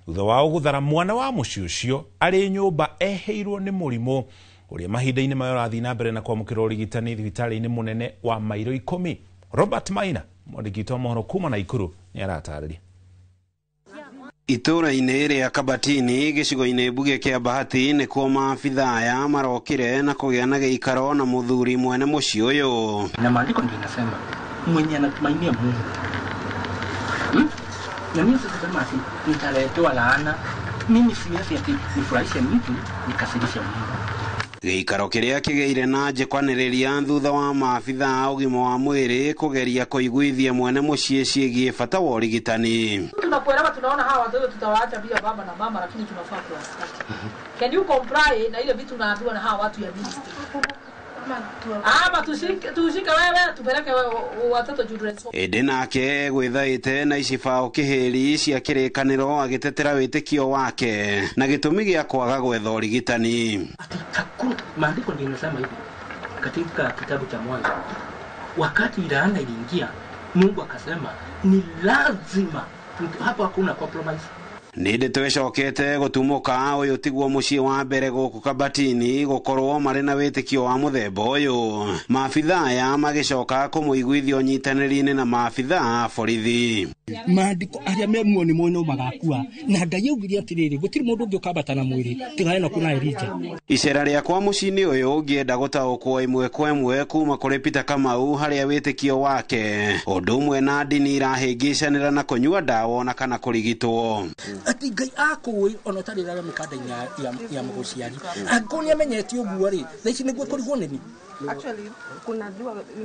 thutha wao gũthara mwana wa mũciĩ ũcio arĩ nyũmba eheirwo nĩ mũrimũ ũrĩa mahinda-inĩ maya ũrathiĩ na mbere na kwamũkĩra ũrigitani thibitarĩ-inĩ mũnene wa mairo 10. Robert Maina mwandĩki witũ wa mohoro kuma Naikuru nĩ aratarĩria. Itũra-inĩ rĩa Kabatini gĩcigo-inĩ mbunge kĩa Bahati nĩkuo maabitha aya marokire na kũgĩa na gĩikaro na mũthuri mwene mũciĩ ũyũ. Na maandiko ndio inasema mwenye anatumainia Mungu Na mimi sasa ati nitaletewa laana. Mimi siwezi ati nifurahishe mtu nikasirishe Mungu. Gĩikaro kĩrĩa kĩgĩire na njĩkwanĩrĩria thutha wa maabitha a ũgima wa mwĩrĩ kũgeria kũiguithia mwene mũciĩ ciĩgiĩ bata wa ũrigitani. Tunapoelewa tunaona hawa watoto tutawaacha bila baba na mama, lakini tunafaa kuwasitaki. Can you comply na ile vitu unaambiwa na hawa watu ya ministry? Ama tushike wewe tupeleke watoto children's home. Ĩndĩ nake gwĩthaĩte na icibaũ kĩhĩri cia kĩrĩkanĩro agĩtetera wĩtĩkio wake na gĩtũmi gĩa kwaga gwetha ũrigitani. Maandiko ndio inasema hivi katika kitabu cha Mwanzo, wakati laana iliingia, Mungu akasema ni lazima, hapa hakuna compromise. Nĩ ndeto ĩcokete gũtumũka ũyũ tiguo mũciĩ wa mbere gũkũ Kabatini gũkorwo marĩ na wĩtĩkio wa mũthemba ũyũ. Maabithaa aya magĩcoka kũmũiguithia ũnyitanĩri-inĩ na maabithaa a borithi. Maandĩko arĩa me muoyo nĩ moĩ no magakua, na Ngai augire atĩrĩrĩ, gũtirĩ mũndũ ũngĩ ũkambata na mwĩrĩ tiga Enoku na Elija. Icera rĩakwa mũciĩ-inĩ ũyũ ũngĩenda gũtaũkwo ĩmwe kwa ĩmwe kuma kũrĩ Peter Kamau harĩa wĩtĩkio wake ũndũ ũmwe na ndini irahĩngĩcanĩra na kũnyua ndawa ona kana kũrigitwo. Atĩ Ngai akũĩ ona ũtarĩ rara mĩkanda-inĩ ya mũgũciari, angĩkorwo nĩ amenyete ũguo rĩ, thaa ici nĩguo kũrigwo nĩ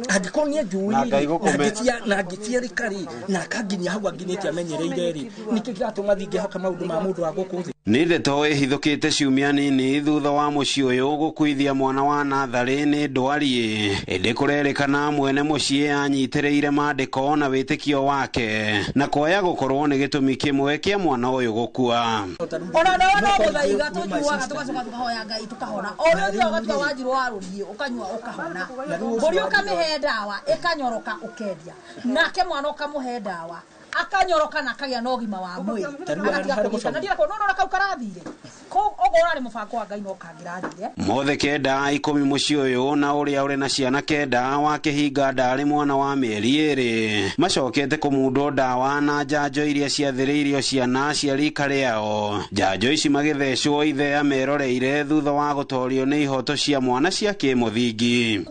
angĩkorwo nĩ anjũĩ na angĩtiarĩka rĩ, na akanginyia hau anginyĩte amenyereire rĩ, nĩkĩ kĩratũma thiĩ ngĩhoka maũndũ ma mũndũ wa gũkũ thĩ? Nĩ ndeto ĩhithũkĩte ciumia nini thutha wa mũciĩ ũyũ gũkuithia mwana wa natharĩ nĩ ndwari, ĩndĩ kũrerĩkana mwene mũciĩ anyitĩrĩire maandĩko na wĩtĩkio wake na kwaya gũkorwo nĩ gĩtũmi kĩmwe kĩa mwana ũyũ gũkua. Ona ndawa no gũthaiga tũnyuaga tũgacoka tũkahoya Ngai tũkahona. O ũrĩa ũthiaga ũgatua wanjirũ wa rũriĩ ũkanyua ũkahona. Mbũri ũkamĩhe ndawa ĩkanyoroka ũkendia. Nake mwana ũkamũhe ndawa akanyoroka na akagĩa na ũgima wa mwĩrĩ. Agatiga kũnyita. Na ndirĩ no kau karathire. Ogo ũrarĩ mũbango wa Ngai no kangĩrathire. Mothe 9 10 mũciĩ ũyũ na ũrĩa ũrĩ na ciana 9 wa kĩhinga ndarĩ mwana wa mĩeri 2 macokete kũmundwo ndawa na njanjo iria ciathĩrĩirio ciana cia rika rĩao. Njanjo ici magĩthecwo ithe ameroreire thutha wa gũtorio nĩ ihoto cia mwana cia kĩmũthingi.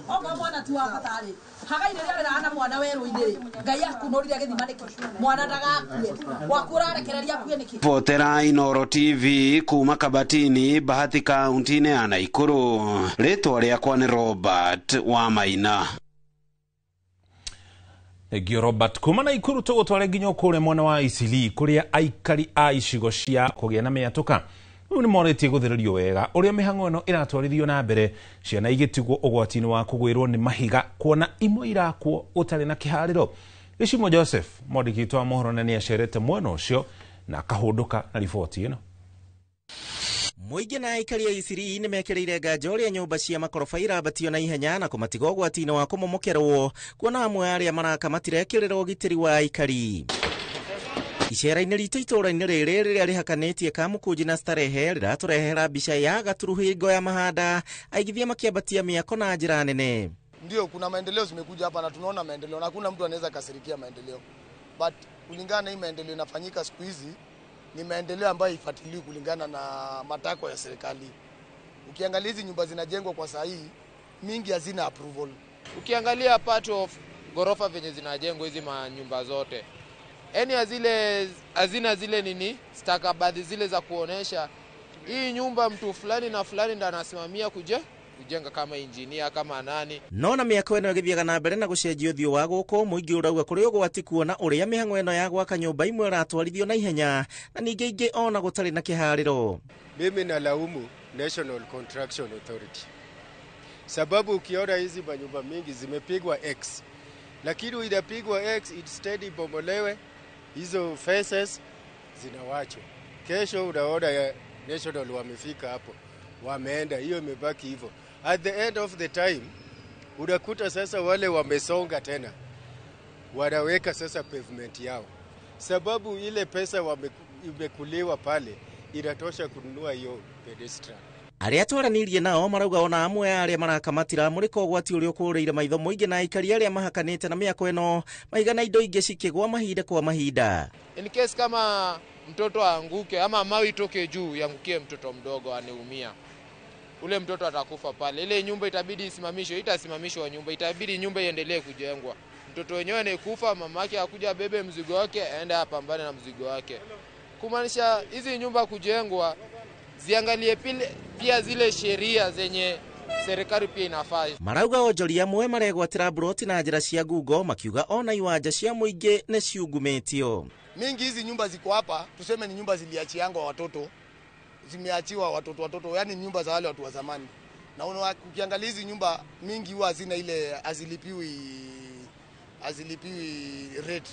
Ogo mwana ti wa bata rĩ, Hagai rĩrĩa areraga na mwana werũ-inĩ Ngai akunũrire gĩthima nĩkĩ mwana ndagakue waku ũrarekereria akue nĩkĩ. Botera Inooro TV kuma Kabatini, Bahati kaunti-inĩ ya Naikuru. Rĩtwa rĩakwa nĩ Robert wa Maina. Thengio Robert. Kuma Naikuru tũgũtware nginya kũrĩa mwena wa Isili kũrĩa aikari a icigo cia kũgĩa na mĩatũka rĩu nĩ morĩtie gũthererio wega ũrĩa mĩhang'o ĩno ĩratwarithio na mbere, ciana igĩtigwo ũgwati-inĩ wa kũgwĩrwo nĩ mahiga kuona imwe irakwo ũtarĩ na kĩharĩro. Gĩcimo Joseph mwandĩki witũ wa mohoro na nĩacerete mwena ũcio na akahũndũka na riboti ĩno. Mũingĩ na aikari a Isiri nĩ mekĩrĩire nganja ũrĩa nyũmba cia makoroba irambatio na ihenya na kũmatiga ũgwati-inĩ wa kũmomokerwo, kuona amwe arĩa maraka matirekĩrĩra ũgitĩri wa aikari. Icera-inĩ ritũ itũũra-inĩ rĩrĩ rĩrĩa rĩhakanĩtie Kamukunji na Starehe rĩratũrehera mbica ya gaturuhingo ya mahanda, aigithia makĩambatia mĩako na njĩra nene. Ndio kuna maendeleo zimekuja hapa na tunaona maendeleo na hakuna mtu anaweza kasirikia maendeleo. But kulingana na hii maendeleo inafanyika siku hizi ni maendeleo ambayo haifuatiliwi kulingana na matakwa ya serikali. Ukiangalia hizi nyumba zinajengwa kwa saa hii mingi hazina approval. Ukiangalia part of gorofa venye zinajengwa hizi manyumba zote, yani hazina zile nini stakabadhi zile za kuonesha hii nyumba mtu fulani na fulani ndo anasimamia kujenga kama engineer kama nani. Nona mĩako ĩno ĩgĩthiaga na mbere na gũcenjia ũthiũ wa gũkũ, mũingĩ ũrauga kũrĩ ũgwati kuona ũrĩa mĩhang'o ĩno ya gwaka nyũmba imwe ĩratwarithio na ihenya na ningĩ ingĩ ona gũtarĩ na kĩharĩro. Mimi nalaumu National Construction Authority, sababu ukiona hizi manyumba mingi zimepigwa X, lakini inapigwa X instead ibomolewe, hizo faces zinawachwa. Kesho unaona National wamefika hapo, wameenda, hiyo imebaki hivyo. At the end of the time unakuta sasa wale wamesonga tena, wanaweka sasa pavement yao, sababu ile pesa imekuliwa pale inatosha kununua hiyo pedestrian. Arĩa twaranĩirie nao marauga ona amwe arĩa maraka matiramũrĩka ũgwati ũrĩa ũkũrĩire maitho mũingĩ na aikari arĩa mahakanĩte na mĩako ĩno maigana indo ingĩ cikĩgwa mahinda kwa mahinda. In case kama mtoto aanguke ama mawe itoke juu yangukie mtoto mdogo aneumia, ule mtoto atakufa pale. Ile nyumba itabidi isimamishwe, itasimamishwa nyumba, itabidi nyumba iendelee kujengwa. Mtoto wenyewe anekufa, mamake akuja bebe mzigo wake aende apambane na mzigo wake. Kumaanisha hizi nyumba kujengwa ziangalie pia zile sheria zenye serikali pia inafaa. Marauga onjoria amwe maregwatĩra mburoti na njĩra cia ngungo, makiuga ona iwanja cia mũingĩ nĩ ciungumĩtio. Mingi hizi nyumba ziko hapa, tuseme ni nyumba ziliachiangwa watoto, zimeachiwa watoto, yani nyumba za wale watu wa zamani. Na ukiangalia hizi nyumba mingi huwa hazina ile, hazilipiwi rate.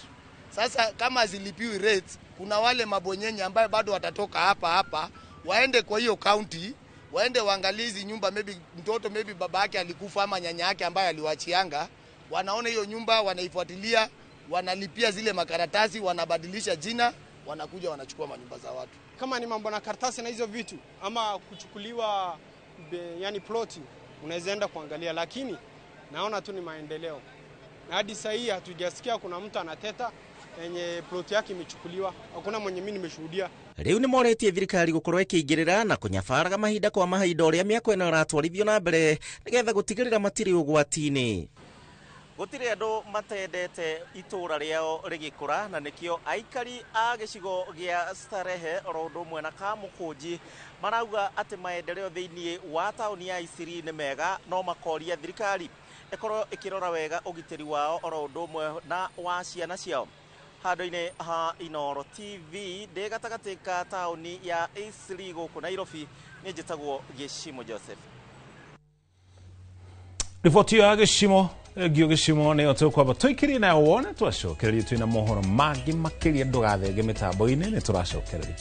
Sasa kama hazilipiwi rate, kuna wale mabonyenye ambaye bado watatoka hapa waende kwa hiyo county, waende waangalie hizi nyumba, maybe mtoto, maybe baba yake alikufa ama nyanya yake ambaye aliwachianga, wanaona hiyo nyumba, wanaifuatilia, wanalipia zile makaratasi, wanabadilisha jina, Wanakuja wanachukua manyumba za watu. Kama ni mambo na karatasi na hizo vitu ama kuchukuliwa yani ploti, unaweza enda kuangalia, lakini naona tu ni maendeleo. Na hadi sasa hii hatujasikia kuna mtu anateta yenye ploti yake imechukuliwa. Hakuna mwenye mimi nimeshuhudia. Rĩu nĩ moretie thirikari gũkorwo ĩkĩingĩrĩra na kũnyabaraga mahinda kwa mahinda ũrĩa mĩako ĩno ĩratwarithio na mbere nĩgetha gũtigĩrĩra matirĩ ũgwati-inĩ. Gũtirĩ andũ matendete itũũra rĩao rĩgĩkũra, na nĩkĩo aikari a gĩcigo gĩa Starehe oro ũndũ ũmwe na Kamũkũnji marauga atĩ maendeleo thĩinĩ wa taũni ya Isiri nĩ mega, no makoria thirikari ĩkorwo ĩkĩrora wega ũgitĩri wao oro ũndũ ũmwe na wa ciana ciao. Handũ-inĩ ha Inooro TV ndĩ gatagatĩ ka taũni ya Isiri gũkũ Nairobi, nĩ njĩtagwo Gĩcimo Joseph. Riboti ya Gĩcimo ngio Gĩcimo nĩyo tũkwamba tũikĩrie nayo wone twacokereria twĩna mohoro mangĩ makĩria, ndũgathenge mĩtambo-inĩ, nĩ tũracokereria.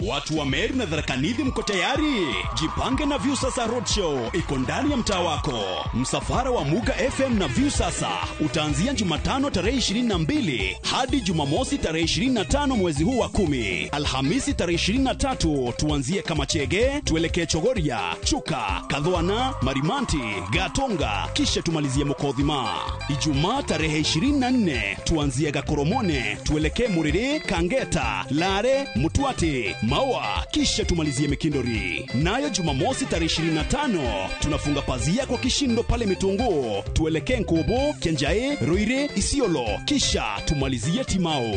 Watu wa Meru na Tharaka Nithi mko tayari? Jipange na Viusasa Roadshow iko ndani ya mtaa wako. Msafara wa Muga FM na Viusasa utaanzia Jumatano tarehe 22 hadi Jumamosi tarehe 25 mwezi huu wa 10. Alhamisi tarehe 23 tuanzie Kamachege, tuelekee Chogoria, Chuka, Kadhwana, Marimanti, Gatonga, kisha tumalizie Mokothima. Ijumaa tarehe 24 tuanzie Gakoromone, tuelekee Muriri, Kangeta, Lare, Mutwati, Maua, kisha tumalizie Mikindori. Nayo Jumamosi tarehe 25 tunafunga pazia kwa kishindo pale Mitungu, tuelekee Nkobo, Kenjae, Ruire, Isiolo, kisha tumalizie Timao.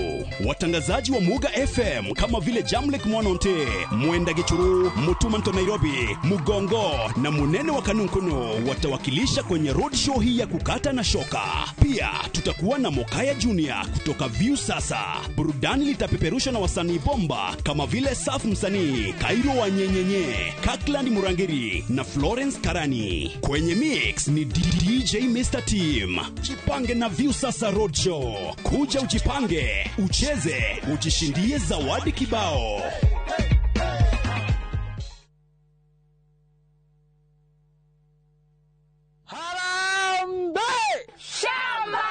Watangazaji wa Muga FM kama vile Jamlek Mwanonte, Mwenda Gichuru, Mutumanto Nairobi, Mugongo na Munene wa Kanunkuno watawakilisha kwenye roadshow hii ya kukata na shoka. Pia tutakuwa na Mokaya Junior kutoka Viusasa. Burudani litapeperusha na wasanii bomba kama vile Saf Msanii, Kairo wa Nyenyenye, Kakland Murangiri na Florence Karani. Kwenye mix ni DJ Mr. Team. Jipange na Viusasa Roadshow. Kuja ujipange, ucheze, ujishindie zawadi kibao. Harambee! Shamba!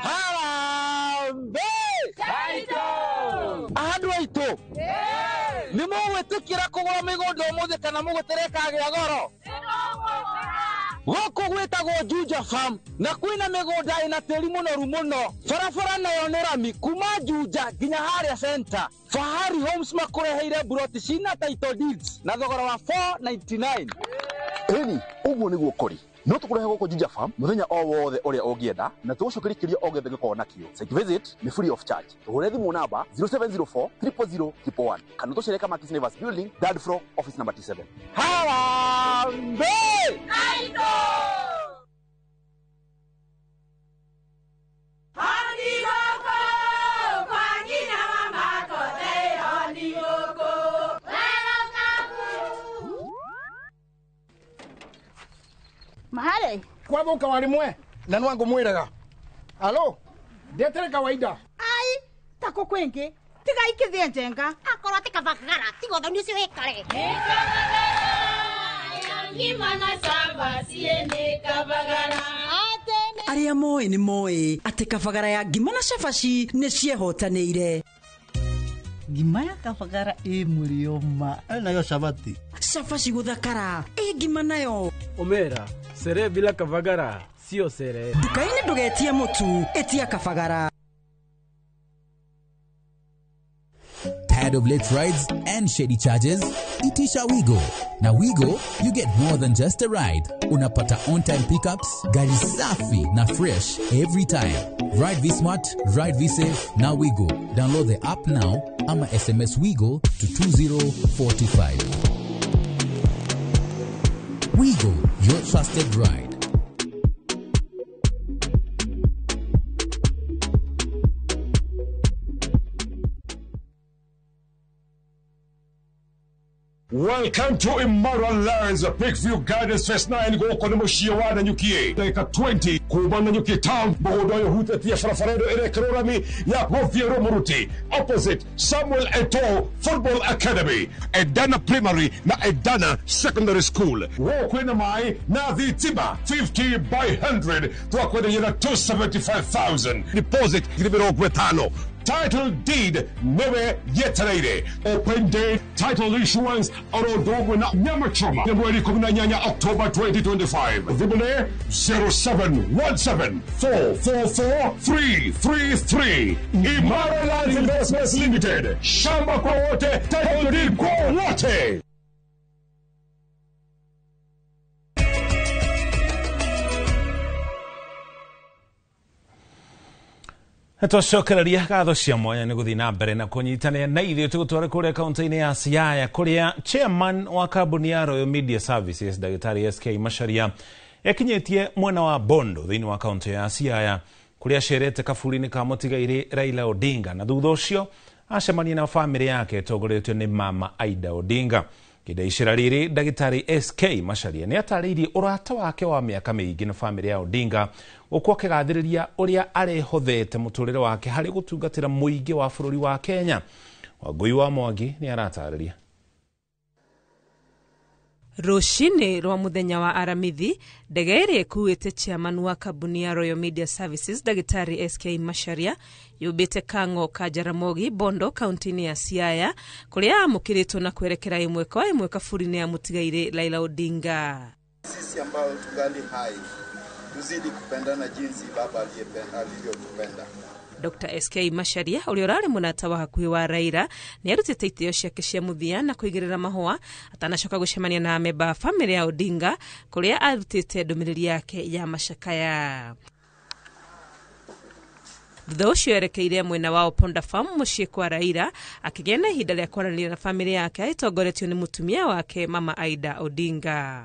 Harambee! Taito! Andũ aitũ nĩ mũgwĩtĩkĩra kũgũra mĩgũnda ũmũthĩ kana mũgũtereka gĩa goro? Gũkũ gwĩtagwo Juja Farm na kwĩna mĩgũnda ĩna tĩri mũnoru mũno. Barabara nayo nĩ rami kuma Juja nginya harĩa center. Fahari Homes makũreheire buroti cina title deeds na thogora wa 499. Ĩni, ũguo nĩguo kũrĩ. No tũkũrehe gũkũ Juja Farm mũthenya o wothe ũrĩa ũngĩenda na tũgũcokeria kĩrĩa o gĩothe gĩkoragwo nakĩo. Site visit nĩ free of charge. Tũhũre thimũ namba 0704 000 111 kana tũcere Kamakis Nevers Building, third floor, office number T7. Harambee! Aito! Mahare kwathuka warimwe na nwangu mwiraga alo ndetere kawaida ai tako kwingi tiga ikithie njenga akorwo ti kabagara tiga uthoni ucio wikare Arĩa moĩ nĩ moĩ atĩ kabagara ya ngima na cabaci nĩ ciehotanĩire. Ngima ya kabagara ĩ mũrĩo ma nayo cabati cabaci gũthakara ĩ ngima nayo Omera sere bila kabagara sio sere. Nduka-inĩ ndũgetie mũtu, ĩtia kabagara. Tired of late rides and shady charges? Itisha Wigo. Na Wigo, you get more than just a ride. Unapata on-time pickups, gari safi na fresh every time. Ride V-Smart, ride V-Safe, na Wigo. Download the app now ama SMS Wigo to 20425. Wigo, your trusted ride. Welcome to Imara Lands, Peakview Gardens Phase 9 gũkũ nĩ mũciĩ wa Nanyuki. Ndagĩka 20 kuma Nanyuki town, mũgũnda ũyũ ũhutĩtie barabara ĩno ĩrekĩrwo rami ya gũthiĩ Rũmũruti, opposite Samuel Eto'o Football Academy, Edana Primary na Edana Secondary School. Gũkũ kwĩna maĩ na thitima 50 by 100 twakwenderia na 275,000 deposit 50,000. Title deed nĩwe yetereire. Open day title issuance oro ũndũ na nyama choma nĩ mweri 18 October 2025. Thimũ nĩ 0717 444 333. Imara Lands Investments Limited, shamba kwa wote, title deed kwa wote. Twacokereria ngatho cia mwanya nĩ gũthiĩ na mbere na kũnyitanĩra na ithuĩ tũgũtware kũrĩa kaunti-inĩ ya Siaya kũrĩa chairman wa kambuni ya Royal Media Services Ndagĩtarĩ SK Macharia ekinyĩtie mwena wa Bondo thĩinĩ wa kaunti ya Siaya kũrĩa acerete kaburi-inĩ ka mũtigairĩ Raila Odinga na thutha ũcio acemania na bamĩrĩ yake ĩtongoretio nĩ mama Aida Odinga. Kĩndĩ icera rĩrĩ Ndagĩtarĩ SK Macharia nĩ atarĩirie ũrata wake wa mĩaka mĩingĩ na bamĩrĩ ya Odinga gũkũ akĩgathĩrĩria ũrĩa arehothete mũtũrĩre wake harĩ gũtungatĩra mũingĩ wa bũrũri wa Kenya. Wangũi wa Mwangi nĩ aratarĩria. Rũcinĩ rwa mũthenya wa Aramithi, ndege ĩrĩa ĩkuĩte chairman wa kambuni ya Royal Media Services Ndagĩtarĩ SK Macharia yũmbĩte Kang'o ka Jaramogi Bondo kaunti-inĩ ya Siaya kũrĩa amũkĩrĩtwo na kwerekera ĩmwe kwa ĩmwe kaburi-inĩ ya mũtigairĩ Raila Odinga. Sisi ambao tungali hai tuzidi kupendana jinsi baba alivyotupenda. Dr. SK Macharia ũrĩa ũrarĩ mũrata wa hakuhĩ wa Raila nĩ arutĩte itĩo ciake cia mũthia na kũigĩrĩra mahũa atanacoka gũcemania na amemba a bamĩrĩ ya Odinga kũrĩa arutĩte ndũmĩrĩri yake ya macakaya. Thutha ũcio erekeire mwena wa Oponda Farm mũciĩ kwa Raila akĩgĩa na ihinda rĩa kwaranĩria na bamĩrĩ yake ĩtongoretio nĩ mũtumia wake mama Aida Odinga.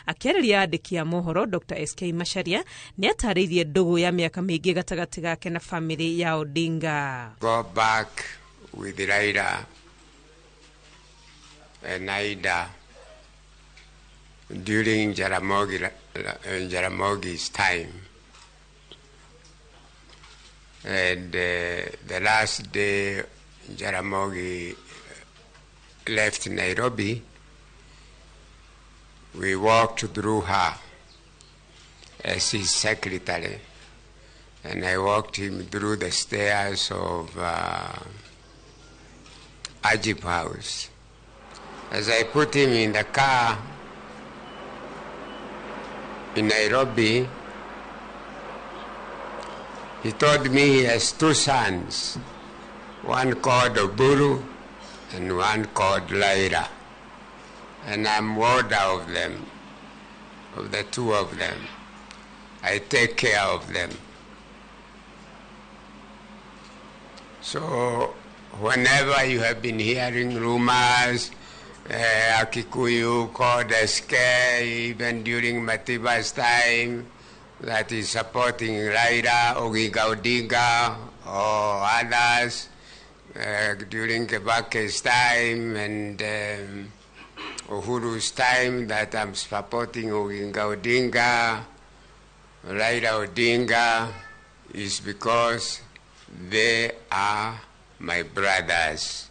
Akĩarĩria andĩki a mohoro Dr. SK Macharia nĩ atarĩirie ndũgũ ya mĩaka mĩingĩ gatagatĩ gake na bamĩrĩ ya Odinga. Go back with Raila and Aida during Jaramogi's time. And the last day Jaramogi left Nairobi, we walked through her as his secretary, and I walked him through the stairs of Ajib House. As I put him in the car in Nairobi, he told me he has two sons, one called Oburu and one called Laira. And I'm warder of them, of the two of them. I take care of them. So whenever you have been hearing rumors, a Kikuyu called SK, even during Matiba's time, that is supporting Raila, Oginga Odinga, or others during Kibaki's time and Uhuru's time, that I'm supporting Oginga Odinga, Raila Odinga, is because they are my brothers.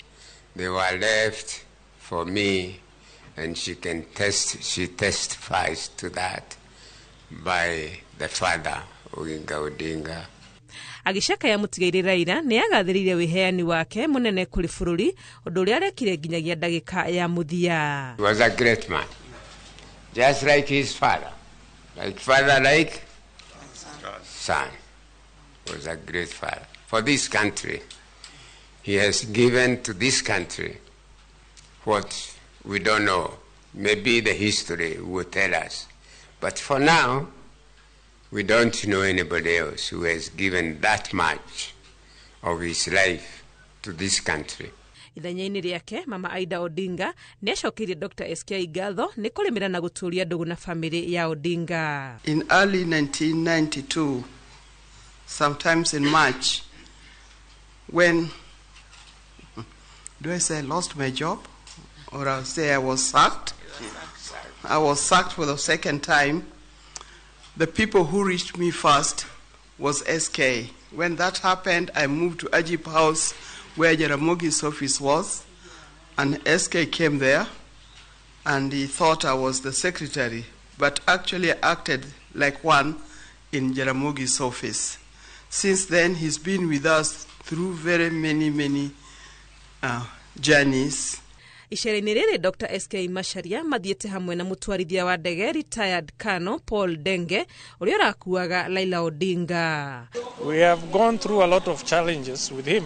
They were left for me, and she testifies to that by the father, Oginga Odinga. Agĩcakaya mũtigairĩ Raila nĩ agathĩrĩirie wĩheani wake mũnene kũrĩ bũrũri ũndũ ũrĩa arekire nginyagia ndagĩka ya mũthia. He was a great man, just like his father, like father, like son. He was a great father. For this country, he has given to this country what we don't know. Maybe the history will tell us. But for now, we don't know anybody else who has given that much of his life to this country. Ithenya-inĩ rĩake mama Aida Odinga nĩ acokeirie Dr. SK ngatho nĩ kũrĩmĩra na gũtũũria ndũgũ na bamĩrĩ ya Odinga. In early 1992, sometimes in March, when, do I say I lost my job or I'll say I was sacked. I was sacked for the second time. The people who reached me first was SK. When that happened, I moved to Ajib House, where Jaramogi's office was, and SK came there, and he thought I was the secretary, but actually I acted like one in Jaramogi's office. Since then, he's been with us through very many, many journeys. Icera-inĩ rĩrĩ Dr. SK Macharia mathiĩte hamwe na mũtwarithia wa ndege retired Colonel Paul Denge ũrĩa ũrakuaga Raila Odinga. We have gone through a lot of challenges with him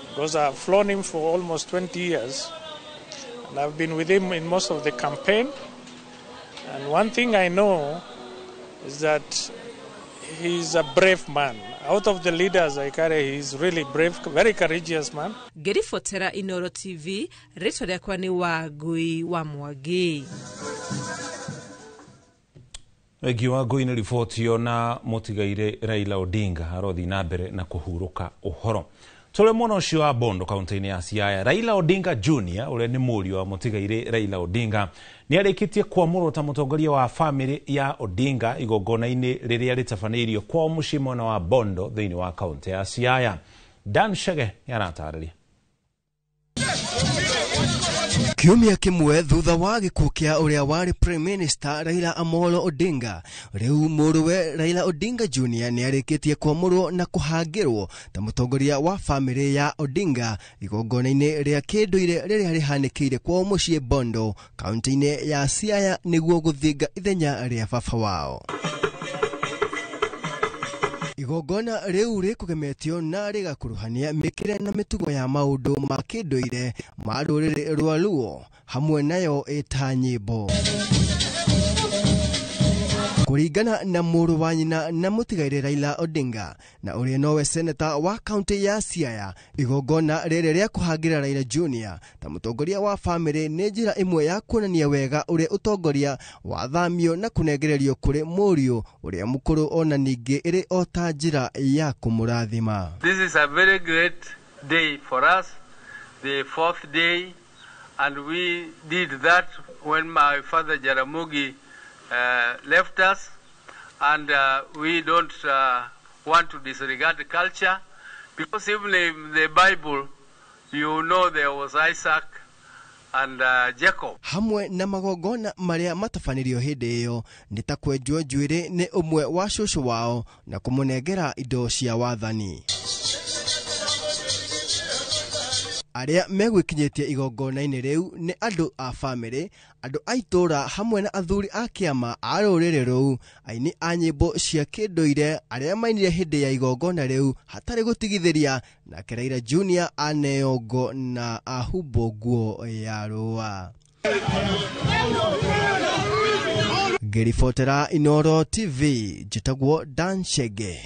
because I've flown him for almost 20 years and I've been with him in most of the campaign. And one thing I know is that he's a brave man. Out of the leaders I carry, he's really brave, very courageous man. Ngĩribotera Inoro TV, rĩtwa rĩakwa nĩ Wangui wa Mwangi. Wengi wa ngui nĩ riboti na mũtigaire Raila Odinga arothi na mbere na kũhurũka ũhoro. Tũrĩ mwena ũcio wa Bondo kaunti-inĩ ya Siaya, Raila Odinga Junior ũrĩa nĩ mũriũ wa mũtigaire Raila Odinga nĩ arĩkĩtie kwamũrwo ta mũtongoria wa bamĩrĩ ya Odinga igongona-inĩ rĩrĩa rĩtabanĩirio kwao mũciĩ mwena wa Bondo thĩinĩ wa kaunti ya Siaya. Dan Shege nĩ aratarĩria. Kiumia kĩmwe thutha wa gĩkuũ kĩa ũrĩa warĩ Prime Minister Raila Amolo Odinga, rĩu mũrũwe Raila Odinga Junior nĩ arĩkĩtie kwamũrwo na kũhangĩrwo ta mũtongoria wa bamĩrĩ ya Odinga igongona-inĩ rĩa kĩndũire rĩrĩa rĩhanĩkĩire kwao mũciĩ Bondo kaunti-inĩ ya Siaya nĩguo gũthinga ithenya rĩa baba wao. Igongona rĩu rĩkũgemetio na rĩgakuruhania mĩkĩre na mĩtugo ya maũndũ ma kĩndũire ma rũrĩrĩ rwa Luo hamwe nayo ĩta nyĩmbo. Kũringana na mũrũ wa nyina na mũtigaire Raila Odinga na ũrĩa nowe seneta wa kaunti ya Siaya, igongona rĩrĩ rĩa kũhangĩra Raila Junior ta mũtongoria wa bamĩrĩ nĩ njĩra ĩmwe ya kuonania wega ũrĩa ũtongoria wathamio na kũnengererio kũrĩ mũriũ ũrĩa mũkũrũ, ona ningĩ ĩrĩ o ta njĩra ya kũmũrathima. This is a very great day for us, the fourth day, and we did that when my father Jaramogi left us, and we don't want to disregard the culture, because even in the Bible, you know, there was Isaac and Jacob. Hamwe na magongona marĩa matabanĩrio hĩndĩ ĩyo nĩ ta kwenjwo njuĩrĩ nĩ ũmwe wa cũcũ wao na kũmũnengera indo cia wathani. Arĩa megwĩkinyĩtie igongona-inĩ rĩu nĩ andũ a bamĩrĩ, andũ a itũũra hamwe na athuri a kĩama a rũrĩrĩ rũu, aini a nyĩmbo cia kĩndũire arĩa mainire hĩndĩ ya igongona rĩu hatarĩ gũtigithĩria, nake Raila Junior aneo ngo na ahumbwo nguo ya rũa. Ngĩribotera Inoro TV, njĩtagwo Dan Shege.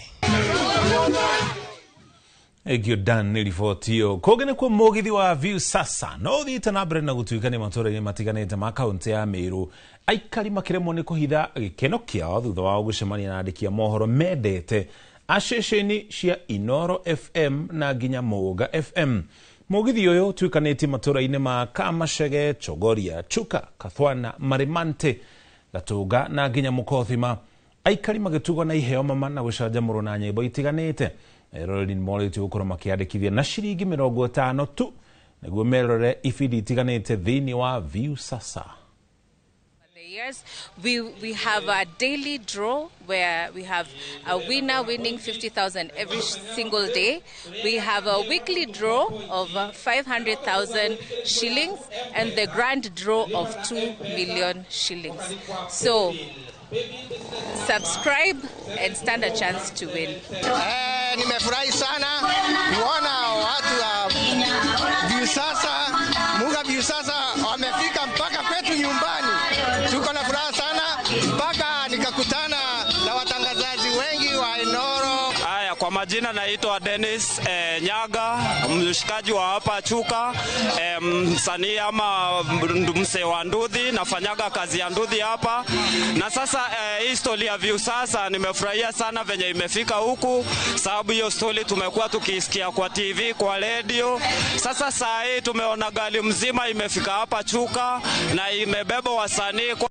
Egio Dan nĩ riboti ĩyo. Kũngĩ nĩkuo mũgithi wa Viusasa no ũthiĩte na mbere na gũtuĩka nĩ matũũra-inĩ matiganĩte ma kaunti ya Meru, aikari makĩremwo nĩ kũhitha gĩkeno kĩao thutha wao gũcemania na andĩki a mohoro mendete a ceceni cia Inoro FM na nginya Mũga FM. Mũgithi ũyũ ũtuĩkanĩtie matũũra-inĩ ma Kamachege, Chogoria, Chuka, Kathwana, Marimante, Gatũnga na nginya Mũkothima. Aikari magĩtugwo na iheo mama na gũcanjamũrwo na nyĩmbo itiganĩte. Eroreri nĩ morĩtio gũkorwo makĩandĩkithia na ciringi 50 tu nĩguo merorere ibindi itiganĩte thĩinĩ wa Viusasa. Years. We have a daily draw where we have a winner winning 50,000 every single day. We have a weekly draw of 500,000 shillings and the grand draw of 2 million shillings. So subscribe and stand a chance to win. Nimefurahi sana kuona watu wa Viusasa, Muga Viusasa wamefika mpaka kwetu nyumbani. Tuko na furaha sana mpaka nikakutana na watangazaji wengi wa Inoro. Haya, Kwa majina naitwa Dennis Nyaga, mshikaji wa hapa Chuka, msanii ama msee wa nduthi, nafanyaga kazi ya nduthi hapa. Na sasa hii story ya Viusasa nimefurahia sana venye imefika huku, sababu hiyo story tumekuwa tukisikia kwa TV, kwa radio. Sasa saa hii tumeona gari mzima imefika hapa Chuka na imebeba wasanii kwa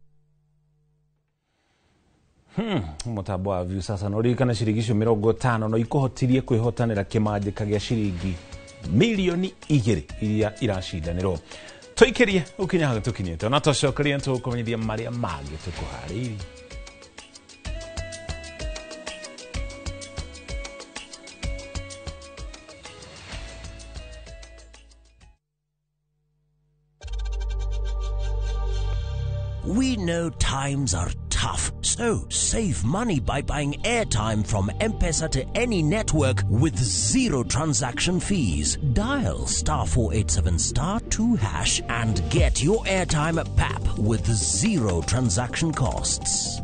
Mutambo wa Viusasa no ririkana ciringi icio 50 no ikuhotirie kwihotanira kimanjika gia ciringi milioni 2 iria iracindanirwo. Twikirie ukinya hau tukinyite ona twacokerie tukumenyithia maria mangi tukuhariirie. We know times are tough, so save money by buying airtime from M-Pesa to any network with zero transaction fees. Dial *487*2# and get your airtime at PAP with zero transaction costs.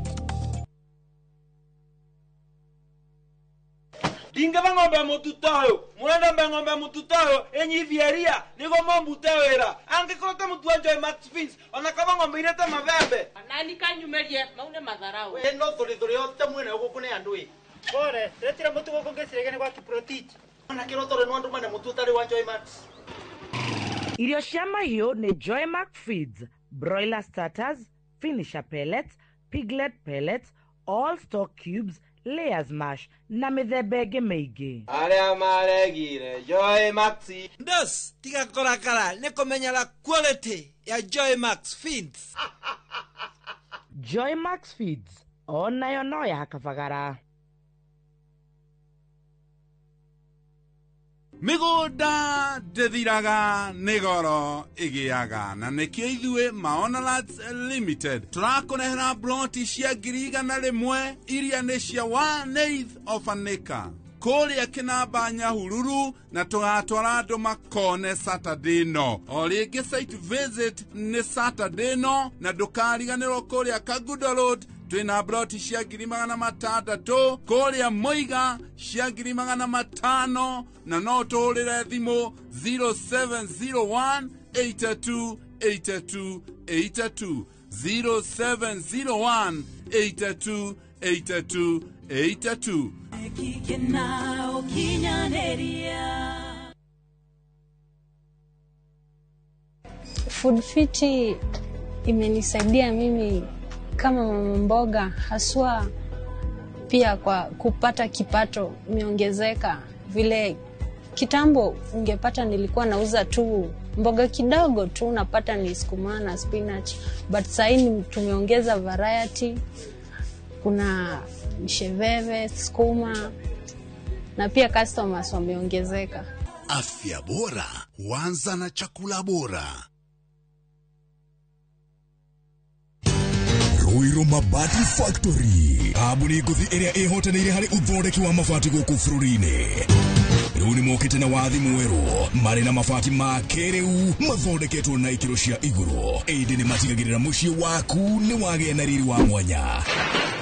Ndingeva ng'ombe mututoyo murenda mbe ng'ombe mututoyo enyithieria nigo mombute wira angikorwo ta mutu wa Joy Max Fins ona kaba ng'ombe irete mabembe nani kanyumerie maune matharau we no thuri yote mwene guku ni andu i pore retira mutu guku ngicirege gwa Kiprotich ona kirotore no andu mane mutu utari wa Joy Max. Irio cia mahiũ nĩ Joy Max Feeds, broiler starters, finisher pellets, piglet pellets, all stock cubes, layers mash na mĩthemba ĩngĩ mĩingĩ. Arĩa maregire Joy Max ndos tiga kũrakara nĩ kũmenyera quality ya Joy Max Feeds. Joy Max Feeds onayo no ya Kabagara. Mĩgũnda ndĩthiraga nĩ goro ĩgĩaga na nĩkĩo ithuĩ Maona Lands Limited tũrakũrehera ploti cia 100,000 iria nĩ cia 1/8 of an acre kũrĩa Kĩnamba Nyahururu na tũgatwara andũ makone Saturday no o rĩngĩ site visit nĩ Saturday no na ndũkariganĩrwo kũrĩa Kagudo Road twĩna ploti cia 600,000 kũrĩa Mũiga cia 500,000 na no tũhũrĩre thimũ 0701 82 82 82 0701 82 82 82. Food Fiti imenisaidia mimi kama mama mboga, haswa pia kwa kupata kipato imeongezeka. Vile kitambo ungepata nilikuwa nauza tu mboga kidogo tu, unapata ni sukuma na spinach, but sasa tumeongeza variety, kuna msheveve, sukuma na pia customers wameongezeka. Afya bora huanza na chakula bora. Ruiru Mabati Factory kambuni ngũthi ĩrĩa ĩhotanĩire harĩ ũthondeki wa mabati gũkũ bũrũri-inĩ. Rĩu nĩ mokĩte na wathi mwerũ marĩ na mabati ma kĩrĩu mathondeketwo na ikĩro cia igũrũ, ĩndĩ nĩ matigagĩrĩra mũciĩ waku nĩ wagĩa na riri wa mwanya.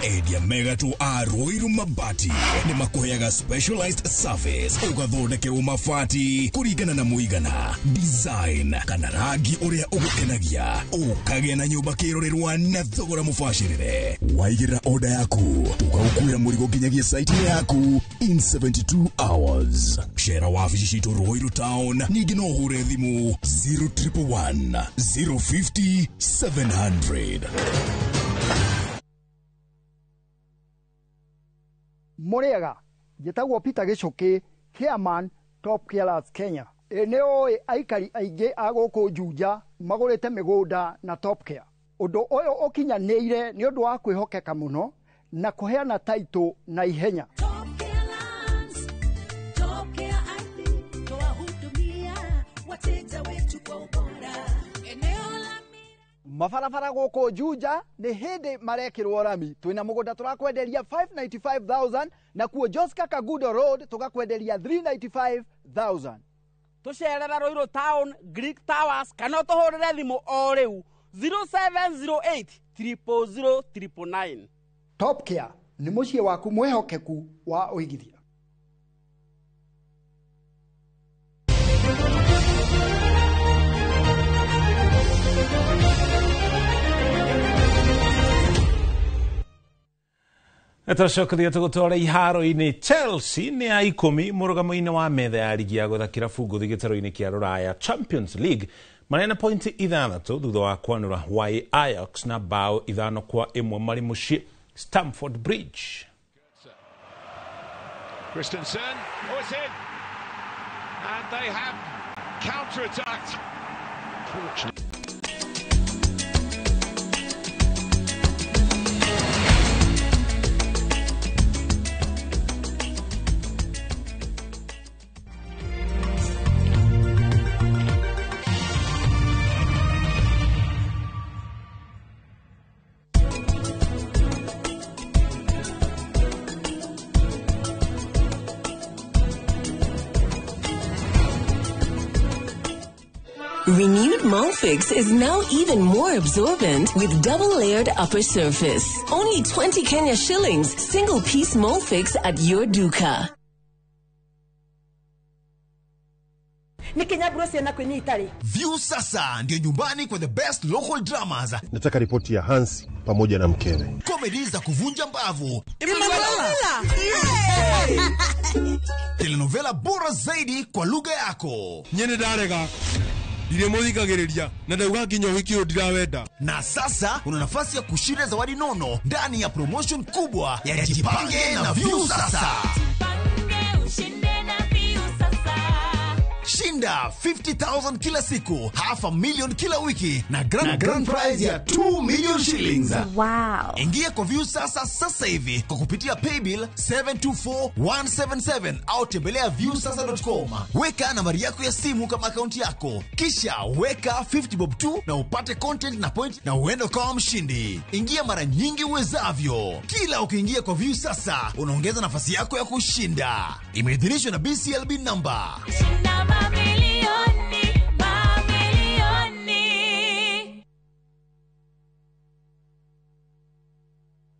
Endia megatũ a Ruiru Mabati nĩ makũheaga specialized service ũgathondekerwo mabati kũringana na mũigana, design kana rangi ũrĩa ũgũkenagia, ũkagĩa na nyũmba kĩrorerwa na thogora mũbacĩrĩre. Waigĩrĩra order yaku tũgagũkuĩra mũrigo nginyagia site yaku in 72 hours. Cera wabici citũ Ruiru Town, ningĩ no ũhũre thimũ 0111 050 700. Mũrĩega, njĩtagwo Peter Gĩcũkĩ, chairman Top Carers Kenya. Ĩ nĩ ũĩ aikari aingĩ a gũkũ Juja magũrĩte mĩgũnda na Top Care. Ũndũ ũyũ ũkinyanĩire nĩ ũndũ wa kwĩhokeka mũno na kũheana taitũ na ihenya. Mabarabara gũkũ Juja nĩ hĩndĩ marekĩrwo rami. Twĩna mũgũnda tũrakwenderia 595,000 na kuo Joska Kagudo Road tũgakwenderia 395,000. Tũcerera Ruiru Town, Greek Towers kana ũtũhũrĩre thimũ o rĩu 0708 000 999. Top Care nĩ mũciĩ waku mwĩhokeku wa ũigithia. Tũcokeria tũgũtwara iharo-inĩ. Chelsea nĩ ya 10 mũrũgamo-inĩ wa metha ya rigi ya gũthakĩra bungũthi gĩtarũ-inĩ kĩa Rũraya Champions League, marĩ na pointi 6 thutha wa kwanũra Y Ajax na bao 5-1 marĩ mũciĩ Stamford Bridge. Christensen, oh, it's in, and they have counter-attacked. Renewed Molfix is now even more absorbent with double-layered upper surface. Only 20 Kenya shillings, single-piece Molfix at your duka. View sasa ndio nyumbani kwa the best local dramas. Nataka ripoti ya Hansi pamoja na mkewe. Comedy za kuvunja mbavu. Emanuela! Yeah! Telenovela bora zaidi kwa lugha yako. Nyene darega. Na Na sasa una nafasi ya kushinda zawadi nono ndani ya promotion kubwa ya Jipange na View Sasa. Shinda 50,000 kila siku, 500,000 kila wiki na grand prize ya 2 million shillings. Wow. Ingia kwa View Sasa sasa hivi kwa kupitia paybill 724177 au tembelea viewsasa.com. Weka nambari yako ya simu kama akaunti yako, kisha weka 50 bob 2 na upate content na point na uende kama mshindi. Ingia mara nyingi uwezavyo. Kila ukiingia kwa View Sasa unaongeza nafasi yako ya kushinda. Imeidhinishwa na BCLB number. Mamilioni.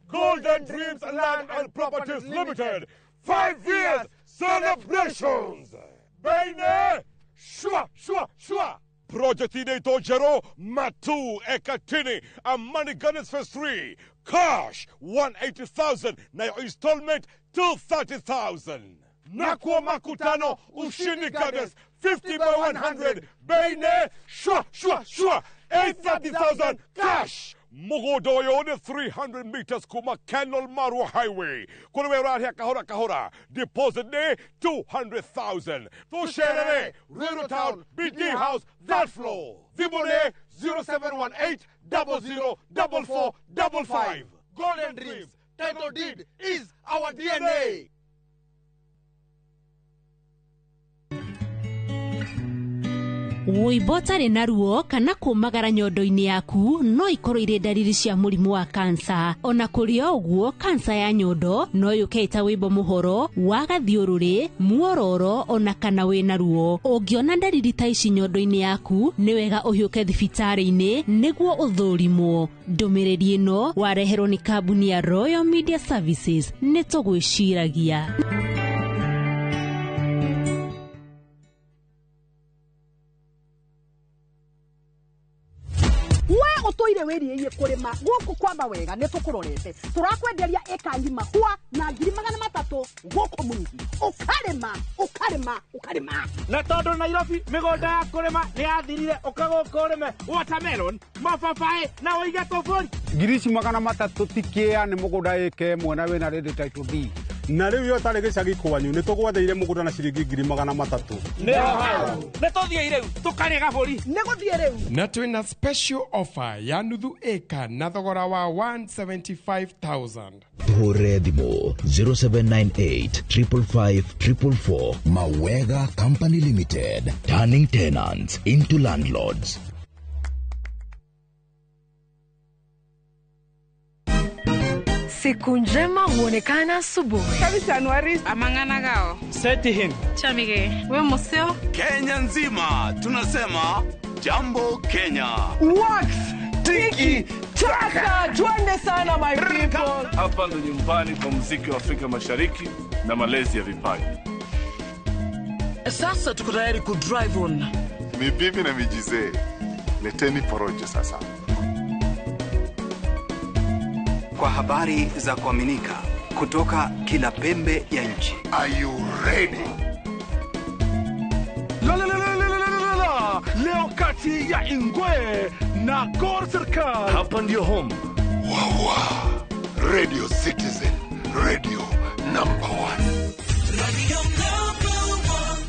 Golden Dreams Land and Properties Limited, 5 years celebrations. Baine, shwa shwa shwa. Project inaitwa Jero Matu Ekatini Amani Gardens Phase 3. Cash 180,000 na installment 230,000. Nakwa Makutano Ushindi Gardens 50 by 100. Baine, shwa shwa shwa. 830,000 cash. Mugodoyo 300 meters kuma Kenol Marua Highway. Kulewe kahora kahora. Deposit ne 200,000. Tusherere Ruiru Town BD House that floor. Vibone 0718 00 44 55. Golden Dreams title deed is our DNA. Wũimbo ũtarĩ na ruo kana kũmagara nyondo-inĩ yaku no ikorwo irĩ ndariri cia mũrimũ wa kansa. Ona kũrĩ o ũguo, kansa ya nyondo no yũke ĩta wĩimbo mũhoro wa gathiũrũrĩ, muororo ona kana wĩna ruo. Ũngĩona ndariri ta ici nyondo-inĩ yaku, nĩ wega ũhiũke thibitarĩ-inĩ nĩguo ũthũrimwo. Ndũmĩrĩri ĩno wareherwo nĩ kambuni ya Royal Media Services. Nĩ tũgwĩciragia. We utoire wiriie kurima guku kwamba wega ni tukurorete turakwenderia eka ngima hua na 300,000 guku mungi ukarima ukarima ukarima na tondu Nairobi migunda ya kurima ni yathirire uka guku urime watermelon mababaĩ na uige tuburi 300,000 tikia ni mugunda eke mwena wina ready title deed na riu yo tari gicagi kwanyu ni tugwatheire mugunda na ciringi 300,000 nĩ tũthiĩ rĩu tũkarĩe gabũri nĩ gũthiĩ rĩu na twĩna special offer ya nuthu eka na thogora wa 175,000. Tuhũrĩre thimũ 0798 555 444. Mawega Company Limited, turning tenants into landlords. Siku njema huonekana asubuhi. Kabisa Anuari. Amangana gao. Seti him. Chamige. We museo. Kenya nzima tunasema jambo Kenya. Wax tiki taka. Twende sana my people. Hapa ndo nyumbani kwa muziki wa Afrika Mashariki na malezi ya vipaji. Sasa tuko tayari ku drive on. Ni bibi na mijizee. Leteni porojo sasa. Kwa habari za kuaminika, Kutoka kila pembe ya nchi. Are you ready? La la la la la la la la. Leo kati ya Ingwe na Gor Serikal. Hapa ndio home. Wawa. Radio Citizen, radio number 1. Radio number 1.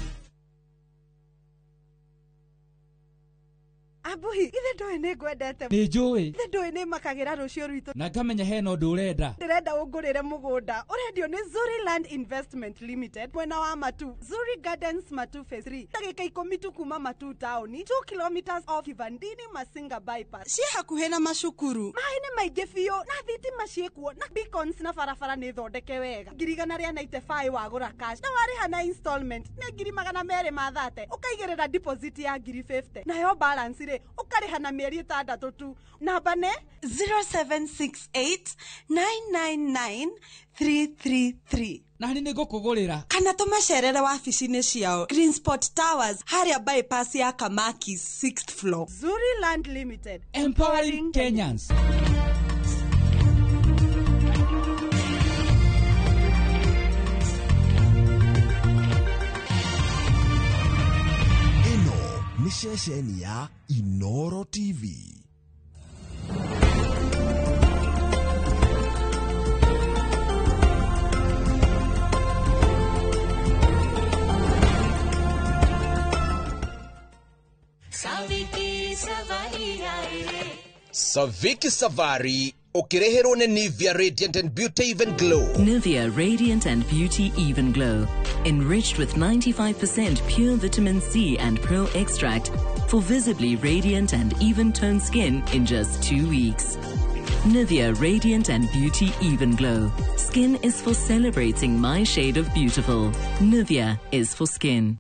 Abuhi, ithe ndoĩ nĩ ngwendete. Nĩ njũĩ. Ithe ndoĩ nĩ makagĩra rũciũ rwitũ. Na ngamenya hena ũndũ ũrenda. Ndĩrenda ũngũrĩre mũgũnda. Ũrendio nĩ Zuri Land Investment Limited mwena wa Matu. Zuri Gardens Matu Phase 3. Ndagĩka 10 tu kuma Matu town, 2 kilometers off Kivandini Masinga bypass. Ciĩ hakuhĩ na macukuru. Maĩ nĩ maingĩ biũ na thitima ciĩkuo na beacons na barabara nĩ thondeke wega. 195,000 wagũra cash na warĩha na installment nĩ 230,000. Ũkaigĩrĩra deposit ya 50,000. Nayo balance rĩ ũkarĩha na mĩeri 6 tu. Namba nĩ 0768 999 333. Na nĩ nĩngũkũgũrĩra. Kana tũmacerere wabici-inĩ ciao Green Spot Towers harĩa bypass ya Kamaki 6th floor. Zuri Land Limited, empowering Kenyans. Ĩno nĩ ceceni ya Inoro TV. Saviki Savari ukireherwo nĩ Nivea Radiant and Beauty Even Glow. Nivea Radiant and Beauty Even Glow, enriched with 95% pure vitamin C and pearl extract for visibly radiant and even-toned skin in just 2 weeks. Nivea Radiant and Beauty Even Glow. Skin is for celebrating my shade of beautiful. Nivea is for skin.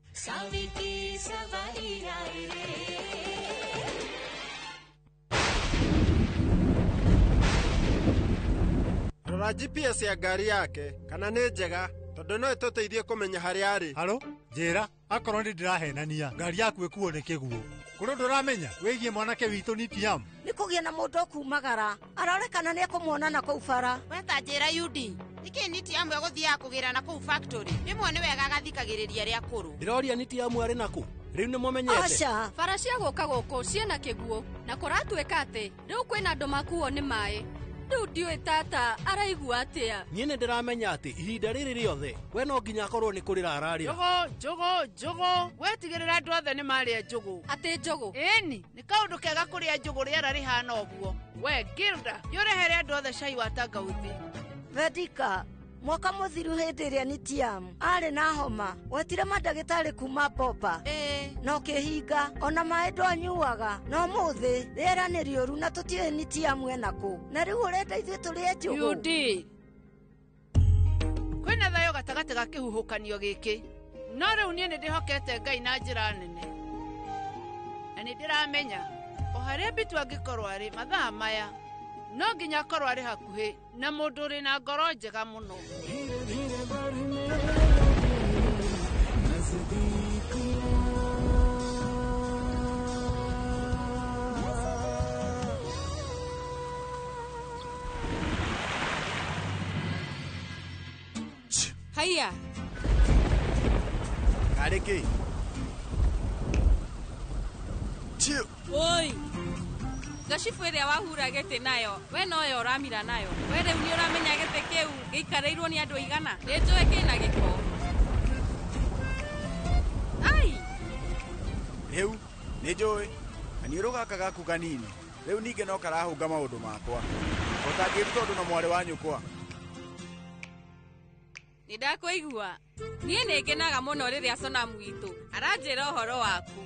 Rora GPS ya ngari yake kana nĩ njega tondũ no ĩtũteithie kũmenya harĩa arĩ. Halo, njĩra akorwo nĩ ndĩrahenania ngari yaku ĩkuo nĩ kĩguũ. Kũrĩ ũndũ ũramenya wĩgiĩ mwanake witũ Nitiam? Nĩ kũgĩa na mũndũ ũkumagara arorekana nĩ ekũmuona na kũu bara. Weta njĩra Yudi, nĩkĩ Nitiam egũthiaga kũgĩra na kũu factory? Rĩmwe nĩ wega agathikagĩrĩria arĩa akũrũ. Ndĩroria Nitiam arĩ nakũ? Rĩu nĩ mũmenyete? Aca. Bara cia gũka gũkũ ciĩna kĩguũ na kũratuĩka atĩ rĩu kwĩna andũ makuo nĩ maĩ. Rĩu ndiũĩ tata araigua atĩa. Niĩ nĩ ndĩramenya atĩ ihinda rĩrĩ rĩothe we no nginya akorwo nĩ kũrĩra ararĩra. Njũgũ, njũgũ, njũgũ. Wetigĩrĩra andũ othe nĩ marĩa njũgũ. Atĩ njũgũ? Ĩni, nĩ kaũndũ kega kũrĩa njũgũ rĩera rĩhana ũguo. We Gilda, nĩũrehere andũ othe cai wa tangauthi. Vedika, mwaka mũthiru hĩndĩ ĩrĩa Nitiam arĩ na homa wetire mandagĩtarĩ kuma Popa na ũkĩhinga ona maĩ ndwanyuaga no mũthĩ rĩera nĩ rĩũru na tũtiũĩ Nitiam ena kũ na rĩu ũrenda ithuĩ tũrĩe njũgũ. Yudi, kwĩna thayũ gatagatĩ ga kĩhuhũkanio gĩkĩ no rĩu niĩ nĩ ndĩhokete Ngai na njĩra nene na nĩ ndĩramenya o harĩa Bitu angĩkorwo arĩ mathaa maya no nginya akorwo arĩ hakuhĩ na mũndũ ũrĩ na ngoro njega mũno. Haiya. Karĩ kĩ? Oi. Gacibũ ĩrĩa wahura gĩtĩ nayo we noyo ũramira nayo we rĩu nĩ ũramenya gĩtĩ kĩu gĩikarĩirwo nĩ andũ aigana nĩ njũĩ kĩna gĩko. Ai rĩu nĩ njũĩ kaniũrũ gaka gaku kanini rĩu ningĩ no karahũnga maũndũ makwa ũtangĩruta ũndũ na mwarĩ wa nyũkwa. Nĩ ndakũigua niĩ nĩ ngenaga mũno rĩrĩa Sonamu witũ aranjĩra ũhoro waku.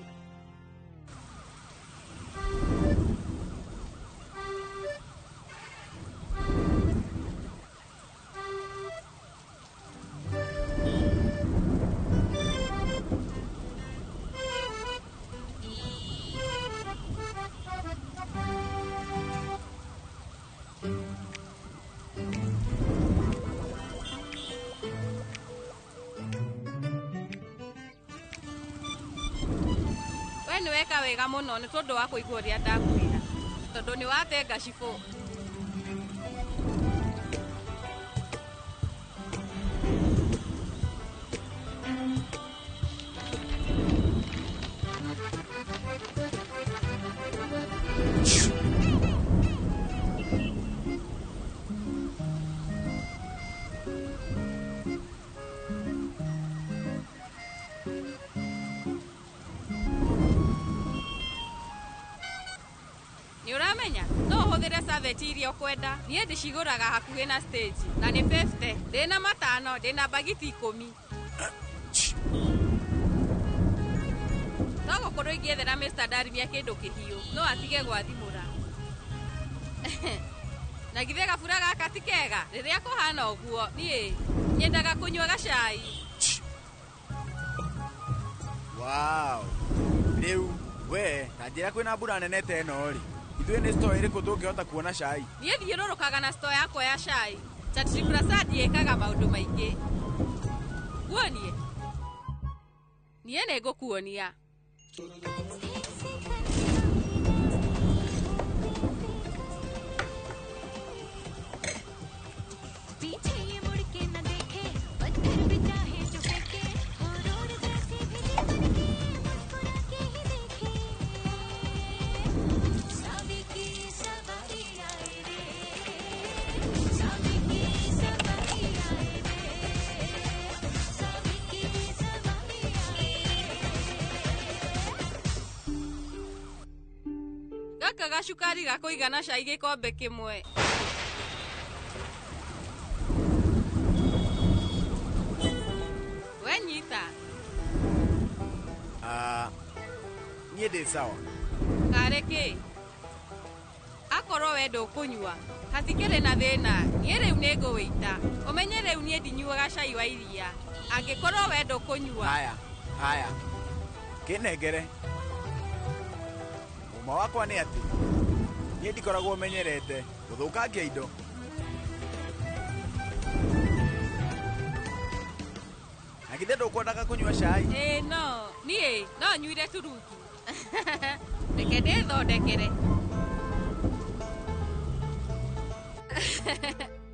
Weka wega mũno nĩ tondũ wa kũigua ũrĩa ndakwĩra tondũ nĩ wate ngacibũ. Nĩũramenya no ũhũthĩre saveti iria ũkwenda. Niĩ ndĩcigũraga hakuhĩ na stage na nĩ 50. Ndĩna matano, ndĩna bagiti 10. No gũkorwo ingĩethera Mr. Daribia kĩndũ kĩhiũ, no atige gwathimũra. Na githĩ gabura gaka ti kega? Rĩrĩa kũhana ũguo, niĩ nyendaga kũnyua gacai. Wow. Rĩu we ta njĩra kwĩna mbura nene ta ĩno rĩ, ithuĩ nĩ store ĩrĩkũ tũngĩhota kuona cai? Niĩ thiũrũrũkaga na store yakwa ya cai. Chatri Prasad ĩkaga maũndũ maingĩ. Nguonie? Niĩ nĩngũkuonia. Gaka gacukari gakũigana cai gĩkombe kĩmwe. We nyita. Niĩ ndĩ sawa. Karĩ kĩ? Akorwo we ndũkũnyua, hatikĩrĩ na thĩna, niĩ rĩu nĩngũwĩita. Ũmenye rĩu niĩ ndinyuaga cai wa iria. Angĩkorwo we ndũkũnyua. Haya, haya. Kĩnengere. Ũma wakwa nĩ atĩ niĩ ndikoragwo menyerete gũthũkangia indo. Na githĩ ndũkwendaga kũnyua cai? Ĩĩ no, niĩ no nyuire turungi. Reke ndĩthondekere.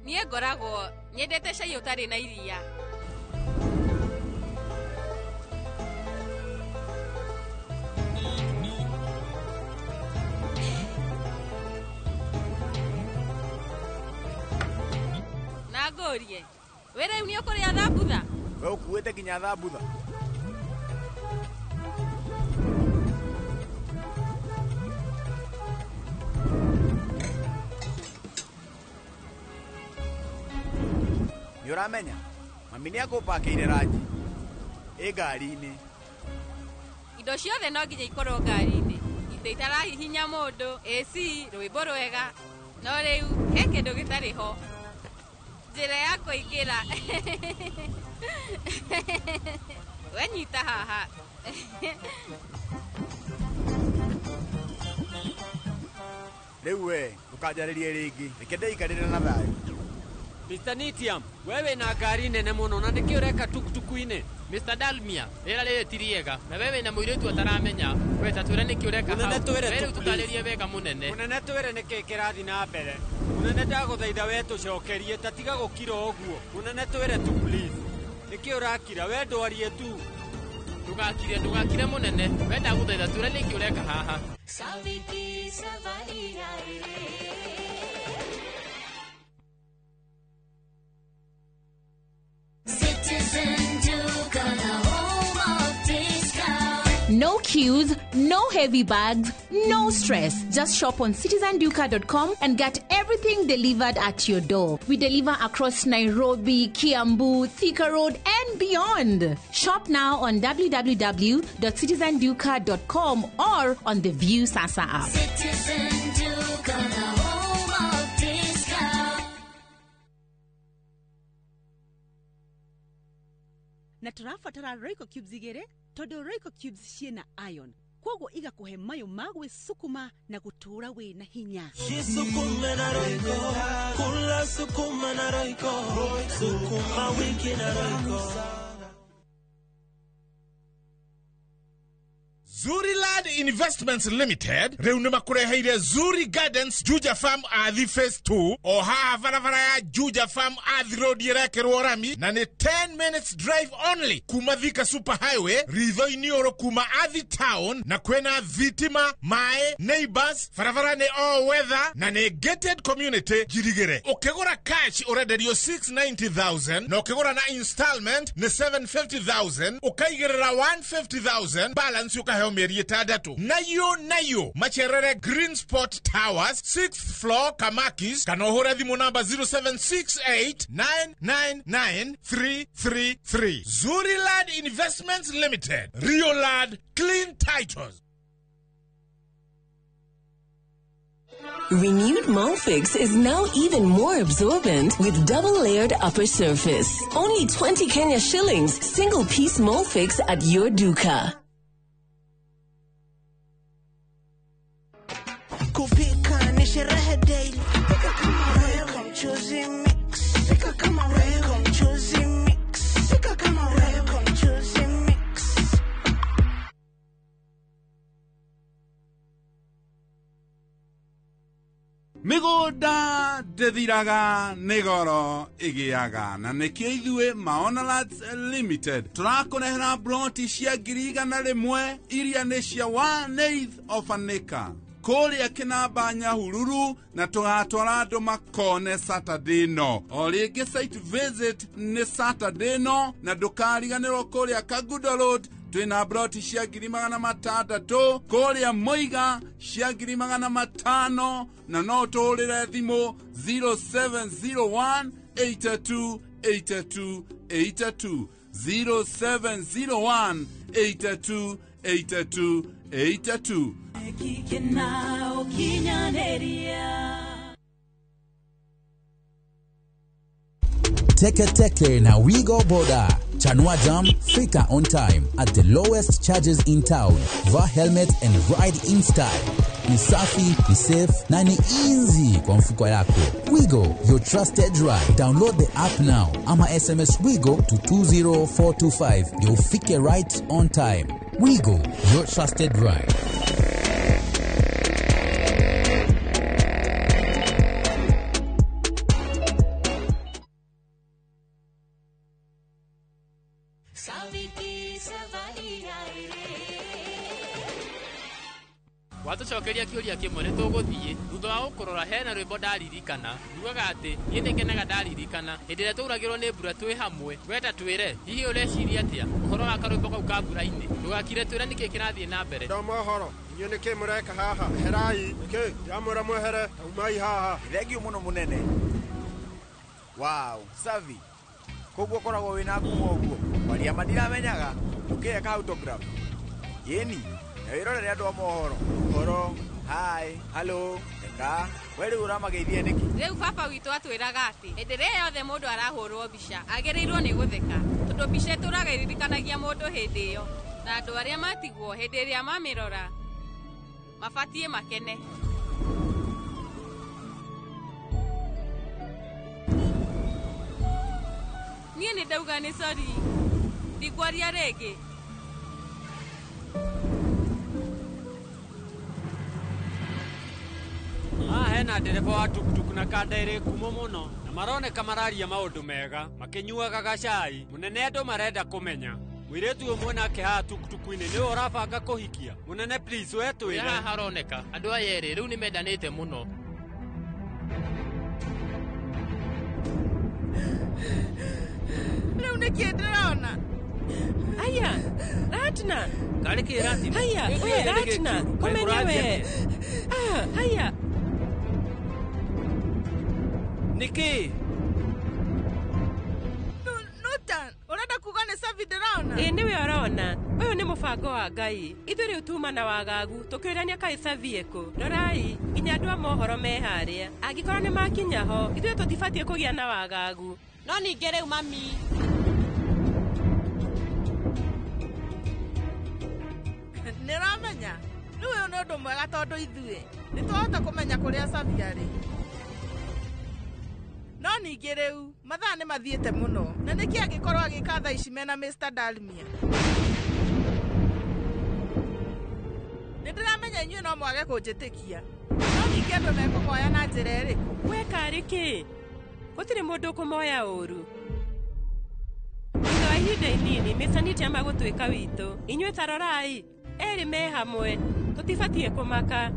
Niĩ ngoragwo nyendete cai ũtarĩ na iria. Na ngũrie, we rĩu nĩ ũkũrĩa thambutha? We ũkuĩte nginya thambutha? Nĩ ũramenya, mami nĩ akũpakĩire ranji ĩ ngari-inĩ. Indo ciothe no nginya ikorwo ngari-inĩ. Itĩ itarahihinya mũndũ, AC, rwĩmbo rwega. No rĩu he kĩndũ gĩtarĩ ho. Njĩra ya kũingĩra. We nyita haha. Rĩu we ndũkanjarĩrie rĩngĩ, reke ndĩikarĩre na thayũ. Mr. Nitiam, wewe na ngari nene mũno na nĩkĩ ũreka tukutuku-inĩ? Mr. Dalmia, rĩera rĩrĩ ti rĩega na wewe na mũirĩtu ataramenya. We ta twĩre nĩkĩ ũreka Mũnene hau. twĩre We tu, rĩu please. tũtarĩrie wega mũnene. Mũnene twĩre nĩkĩ kĩrathiĩ na mbere. Mũnene ndagũthaitha we tũcokerie ta tiga gũkira ũguo. Mũnene twĩre tu please. Nĩkĩ ũrakira? We ndwarie tu. Ndũgakire, ndũgakire mũnene. We ndagũthaitha twĩre nĩkĩ ũreka haha. Saviki savari ae re. Citizen Duka, the home of discount. No queues, no heavy bags, no stress. Just shop on citizenduka.com and get everything delivered at your door. We deliver across Nairobi, Kiambu, Thika Road, and beyond. Shop now on www.citizenduka.com or on the View Sasa app. Citizen Duka, the home of discount. Na tũrabatara Royco cubes igĩrĩ tondũ Royco cubes ciĩna iron koguo igakũhe mayũ ma gwĩcukuma na gũtũũra wĩ na hinya. Jisukume na Royco, kula sukuma na Royco, sukuma wiki na Royco. Zuriland Investments Limited rĩu nĩ makũreheire Zuri Gardens Juja Farm Athi Phase 2 o haha barabara ya Juja Farm Athi Road ĩrekĩrwo rami na nĩ 10 minutes drive only kuma Thika Super Highway ritho-inĩ ũrũ kuma Athi Town na kwĩna thitima maĩ neighbors barabara nĩ all weather na nĩ gated community njirigĩre ũkĩgũra cash ũrenderio 690,000 na ũkĩgũra na installment nĩ 750,000 ũkaigĩrĩra 150,000 balance ũkaheo mĩeri ĩtandatũ. 6 nayo nayo macerere Green Spot Towers 6th floor Kamakis kana ũhũre thimũ namba 0768 999 333. Zuriland Investments Limited, Riolad Clean Titles. Renewed Molfix is now even more absorbent with double-layered upper surface. Only 20 Kenya shillings, single-piece Molfix at your duka. Kupika ni sherehe daily. Pika kama Royco mchuzi mix. Pika kama Royco mchuzi mix. Pika kama Royco mchuzi mix. Mĩgũnda ndĩthiraga nĩ goro ĩgĩaga na nĩkĩo ithuĩ Maona Lands Limited tũrakũrehera broti cia 100,000 iria nĩ cia 1/8 of an acre kũrĩa Kĩnamba Nyahururu na tũgatwara andũ makone Saturday no o rĩngĩ site visit nĩ Saturday no na ndũkariganĩrwo kũrĩa Kagudo Road twĩna broti cia 600,000 kũrĩa Moiga cia 500,000 na no tũhũrĩre thimũ 0701 82 82 82 0701 82 82 82. Teke Teke na Wigo Boda. Chanua Jam, fika on time at the lowest charges in town. Vaa helmet and ride in style. Ni safi, ni safe na ni easy kwa mfuko yako. Wigo, your trusted ride. Download the app now. Ama SMS Wigo to 20425. You'll fike right on time. Wigo, your trusted ride. Watũcokeria kĩũria kĩmwe nĩ tũgũthiĩ thutha wa gũkũrora hena rwĩmbo ndaririkana rugaga atĩ niĩ nĩngenaga ndaririkana hĩndĩ ĩrĩa tũuragĩrwo nĩ mbura twĩ hamwe wenda twĩre hihi ũreciria atĩa ũhoro wa karwĩmbo kau ka mbura-inĩ ndũgakire twĩre nĩkĩ kĩrathiĩ na mbere. Ndomohoro inyuĩ nĩkĩ mũreka haha herai nĩkĩ ndĩramwĩra mwehere taumai haha. Thengiũ mũno mũnene. Wow, savi koguo koragwo wĩna ngumo ũguo kwaria ma ndiramenyaga ndũkĩeka autograph yĩni na wĩrorere andũ a mohoro horo hi hello eka we rĩu ũramageithia nĩkĩ? Rĩu baba witũ atwĩraga atĩ hĩndĩ ĩrĩa yothe mũndũ arahũrwo mbica agĩrĩirwo nĩ gũtheka tondũ mbica ĩtũraga ĩririkanagia mũndũ hĩndĩ ĩyo na andũ arĩa matigwo hĩndĩ ĩrĩa mamĩrora mabatiĩ makene. Niĩ nĩ ndauga nĩ sorry ndikwaria rĩngĩ. Hena ndereba wa tuktuk na kanda ĩrĩ ngumo mũno na maroneka mararia maũndũ mega makĩnyuaga gacai mũnene andũ marenda kũmenya mũirĩtu ũmwe nake haha tuktuku-inĩ nĩwe ũrabanga kũhikia mũnene please we twĩre. Haha haroneka andũ aya erĩ rĩu nĩmendanĩte mũno. Rĩu nĩkĩ ndĩrona? Aya, Ratna. Karĩ kĩ Ratna? Haya, we Ratna, ũmenye we. Ah, haya. Nĩkĩ? Nutan, ũrenda kuga nĩ Savi ndĩrona? Ĩ nĩwe ũrona. Ũyũ nĩ mũbango wa Ngai. Ithuĩ rĩu tuma na wagagu tũkĩũrania kaĩ Savi ĩkũ. Rorai, nginya andũ a mohoro me harĩa. Angĩkorwo nĩ makinya ho, ithuĩ tũtibatiĩ kũgĩa na wagagu. No ningĩ rĩu mami. Nĩũramenya? Rĩu ũyũ nĩ ũndũ mwega tondũ ithuĩ nĩtwahota kũmenya kũrĩa Savi arĩ. No ningĩ rĩu mathaa nĩ mathiĩte mũno na nĩkĩ angĩkorwo agĩka thaa ici mena Mr. Dalmia. Nĩ ndĩramenya inyuĩ no mwage kũnjĩtĩkia no ningĩ andũ mekũmoya na njĩra ĩrĩkũ? We karĩ kĩ? Gũtirĩ mũndũ ũkũmoya ũru. Thutha wa ihinda inini Mr. Nitiam agũtuĩka witũ. Inyuĩ ta rorai erĩ me hamwe tũtibatiĩ kũmaka.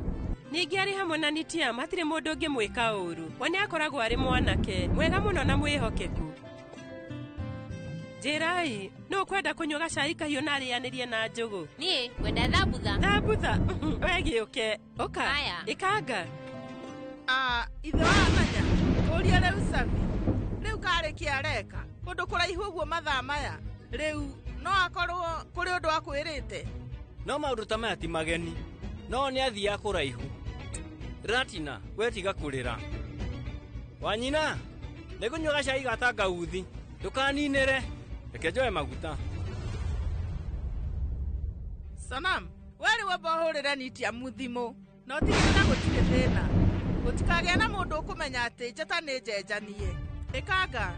Ningĩ arĩ hamwe na Nitiam hatirĩ mũndũ ũngĩmwĩka ũru. We nĩ akoragwo arĩ mwanake mwega mũno na mwĩhokeku. Njĩrai, nũ ũkwenda kũnyua gacai kahiũ na arĩanĩrie na njũgũ? Niĩ ngwenda thambutha. Thambutha? We gĩũke. Ũka. Haya. Ĩkanga. Ithe wa Manya, kũria rĩu Savi. Rĩu karĩ kĩ areka? Kũndũ kũraihu ũguo mathaa maya. Rĩu no akorwo kũrĩ ũndũ akwĩrĩte. No maũndũ ta maya ti mageni. No nĩ athiaga kũraihu. Ratina, we tiga kũrĩra. Wanyina, nĩngũnyua gacai ga tangauthi. Ndũkaninĩre. Reke njoe maguta. Sonam, we rĩu amba ũhũrĩre Nitiamu thimũ. Na ũtigĩrĩre gũtirĩ thĩna. Gũtikagĩa na mũndũ ũkũmenya atĩ njata nĩ njenjanie. Ĩkanga.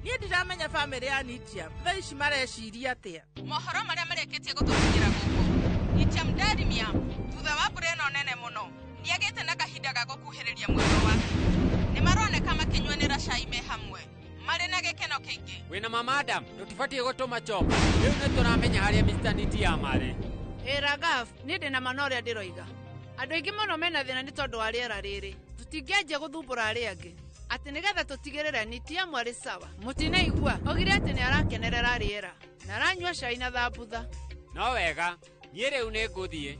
Niĩ ndiramenya bamĩrĩ ya Nitiam thaa ici mareciria atĩa. Mohoro marĩa marĩkĩtie gũtũkinyĩra gũkũ. Nitiam Darimiam, thutha wa mbura ĩno nene mũno, nĩagĩte na kahinda ga gũkuhĩrĩria mwendwa wake. Nĩ maroneka makĩnyuanĩra cai me hamwe, marĩ na gĩkeno kĩingĩ. Wĩna mama Adam, tũtibatiĩ gũtũma chopa. Rĩu nĩ tũramenya harĩa Mr. Nitiam arĩ. Ĩ Raghav, niĩ ndĩ na ma na ũrĩa ndĩroiga. Andũ aingĩ mũno mena thĩna nĩ tondũ wa rĩera rĩrĩ. Tũtingĩanjia gũthumbũra arĩa angĩ. Atĩ nĩgetha tũtigĩrĩre Nitiam arĩ sawa. Mũtinaigua, augire atĩ nĩ arakenerera rĩera. Na aranyua cai na thambutha. No wega, niĩ rĩu nĩ ngũthiĩ.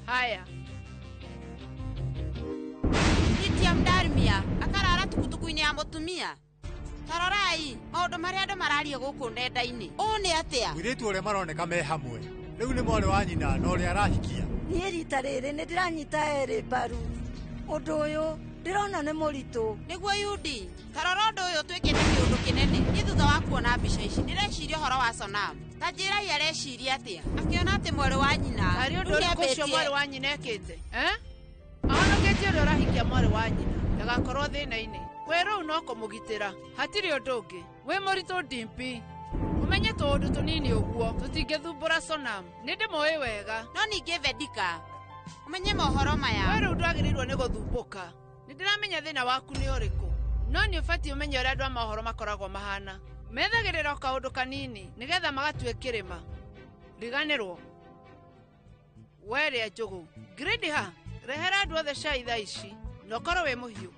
Haya. Nitiam Darmia akarara tukutuku-inĩ ya mũtumia. Tarorai maũndũ marĩa andũ mararia gũkũ nenda-inĩ. Ũũ nĩ atĩa? Mũirĩtu ũrĩa maroneka me hamwe. Rĩu nĩ mwarĩ wa nyina na ũrĩa arahikia. Niĩ rita rĩrĩ nĩ ndĩranyita erĩ mbaru. Ũndũ ũyũ ndĩrona nĩ mũritũ. Nĩguo Yudi, tarora ũndũ ũyũ ũtuĩkĩte kĩũndũ kĩnene. Niĩ thutha wa kuona mbica ici ndĩreciria ũhoro wa Sonam. Ta njĩrai areciria atĩa? Akĩona atĩ mwarĩ wa nyina. Harĩ ũndũ ũrĩkũ ũcio mwarĩ wa nyina ekĩte? Ahonoketie ũrĩa ũrahikia mwarĩ wa nyina. Ndagakorwo thĩna-inĩ. Wĩra rĩu no kũmũgitĩra. Hatirĩ ũndũ ũngĩ. Wĩ mũritũ Dimpi. Ũmenye tũũndũ tũnini ũguo tũtingĩthumbũra Sonam. Nĩ ndĩmũĩ wega. No ningĩ Vedika, ũmenye mohoro maya. We rĩu ndwagĩrĩirwo nĩ gũthumbũka. Nĩ ndĩramenya thĩna waku nĩ ũrĩkũ. No nĩ ũbatiĩ ũmenye ũrĩa andũ a mohoro makoragwo mahana. Methagĩrĩra o kaũndũ kanini nĩgetha magatue kĩrĩma. Riganĩrwo. We rĩa njũgũ. Gridi ha, rehera andũ othe cai thaa ici. Na ũkorwo wĩ mũhiũ.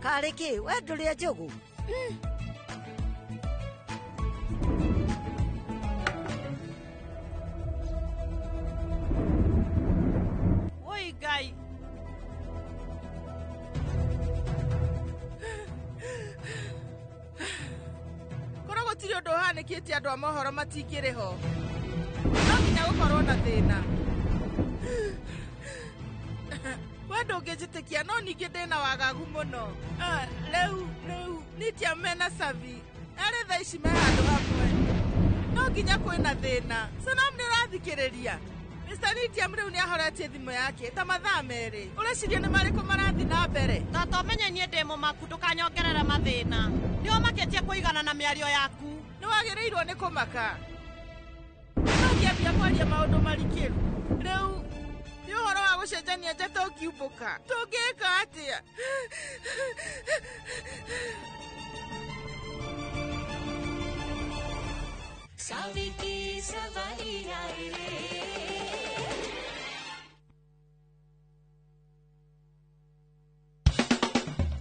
Karĩ kĩ, we ndũrĩa njũgũ? Woi Ngai. Korwo gũtirĩ ũndũ ũhanĩkĩte andũ a mohoro matingĩrĩ ho. No nginya gũkorwo na thĩna. We ndũngĩnjĩtĩkia no ningĩ ndĩna wagagu mũno. Rĩu Nitiam mena Savi. Arĩ thaa ici me handũ hamwe. No nginya kwĩna thĩna. Sonam nĩ ũrathikĩrĩria. Mr. Nitiam rĩu nĩ ahoretie thimũ yake ta mathaa merĩ. Ũreciria nĩ marĩkũ marathiĩ na mbere? Tata ũmenye niĩ ndĩ mũmaku ndũkanyongerere mathĩna. Nĩ ũmakĩtie kũigana na mĩario yaku. Nĩ wagĩrĩirwo nĩ kũmaka. Nĩ kwaria maũndũ marikĩru. Rĩu nĩ ũhoro wa gũcenjania njata ũkiumbũka. Tũngĩka atĩa? Saviki savaria ere.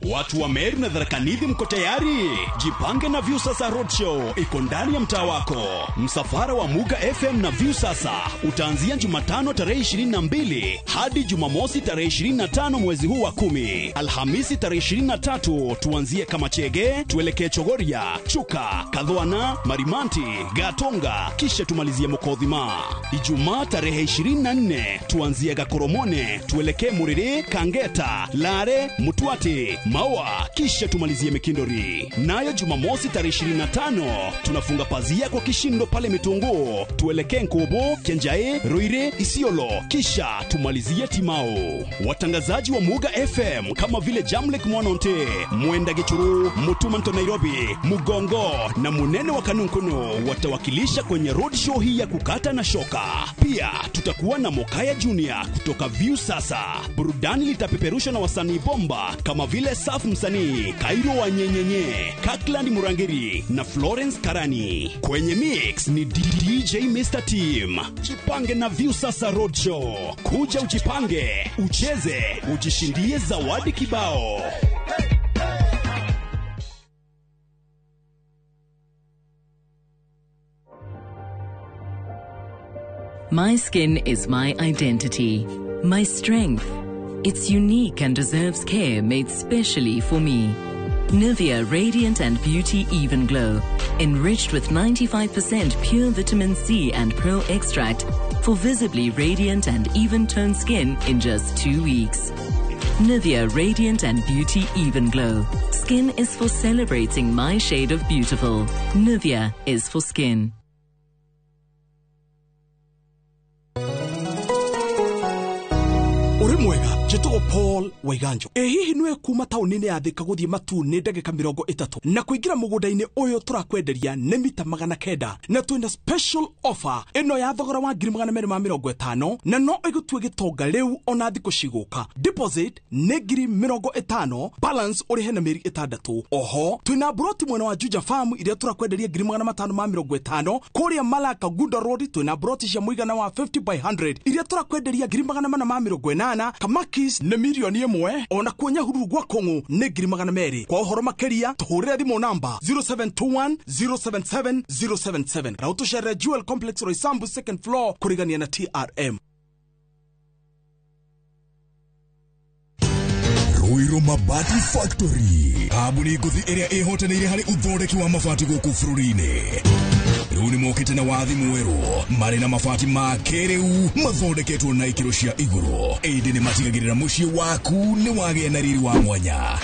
Watu wa Meru na Tharaka Nithi mko tayari? Jipange na Viusasa Roadshow iko ndani ya mtaa wako. Msafara wa Muga FM na Viusasa utaanzia Jumatano tarehe 22 hadi Jumamosi tarehe 25 mwezi huu wa 10. Alhamisi tarehe 23 tuanzie Kamachege, tuelekee Chogoria, Chuka, Kadhwana, Marimanti, Gatonga, kisha tumalizie Mokothima. Ijumaa tarehe 24 tuanzie Gakoromone, tuelekee Muriri, Kangeta, Lare, Mutwati, Maua, kisha tumalizie Mikindori. Nayo Jumamosi tarehe 25 tunafunga pazia kwa kishindo pale Mitunguu, tuelekee Nkobo, Kenjae, Ruire, Isiolo, kisha tumalizie Timao. Watangazaji wa Muga FM kama vile Jamlek Mwanonte, Mwenda Gichuru, Mutumanto Nairobi, Mugongo na Munene wa Kanunkunu watawakilisha kwenye roadshow hii ya kukata na shoka. Pia tutakuwa na Mokaya Junior kutoka Viusasa. Burudani litapeperushwa na wasanii bomba kama vile Saf Msanii, Kairo wa Nyenyenye, Kakland Murangiri na Florence Karani. Kwenye mix ni DJ Mr. Team. Jipange na Viusasa Roadshow. Kuja ujipange, ucheze, ujishindie zawadi kibao. My skin is my identity, my strength. It's unique and deserves care made specially for me. Nivea Radiant and Beauty Even Glow, enriched with 95% pure vitamin C and pearl extract for visibly radiant and even toned skin in just 2 weeks. Nivea Radiant and Beauty Even Glow. Skin is for celebrating my shade of beautiful. Nivea is for skin. Ũrĩ mwega, njĩtagwo Paul Waiganjo. Ĩ hihi nĩwe kuma taũni-inĩ ya Thĩka gũthiĩ Matu nĩ ndagĩka 30, na kũingĩra mũgũnda-inĩ ũyũ tũrakwenderia nĩ mita 900, na twĩna special offer ĩno ya thogora wa 250,000, na no ĩgũtue gĩtonga rĩu ona thikũ cigũka. Deposit nĩ 50,000, balance ũrĩhe na mĩeri 6. Oho twĩna mburoti mwena wa Juja Farm iria tũrakwenderia 550,000. Kũrĩa Malaka Gunda Road twĩna mburoti cia mũigana wa 50 by 100 iria tũrakwenderia 480,000. Kamakis nĩ 1,000,000, ona kuo Nyahururu gwa Kũng'ũ nĩ 200,000. Kwa ũhoro makĩria tũhũrĩre thimũ namba 0721 077 077 na ũtũcerere Jewel Complex, Roysambu second floor, kũrigania na TRM. Ruiru Mabati Factory, kambuni ngũthi ĩrĩa ĩhotanĩire harĩ ũthondeki wa mabati gũkũ bũrũri-inĩ, rĩu nĩ mokĩte na wathi mwerũ marĩ na mabati ma kĩrĩu mathondeketwo na ikĩro cia igũrũ, ĩndĩ nĩ matigagĩrĩra mũciĩ waku nĩ wagĩa na riri wa mwanya.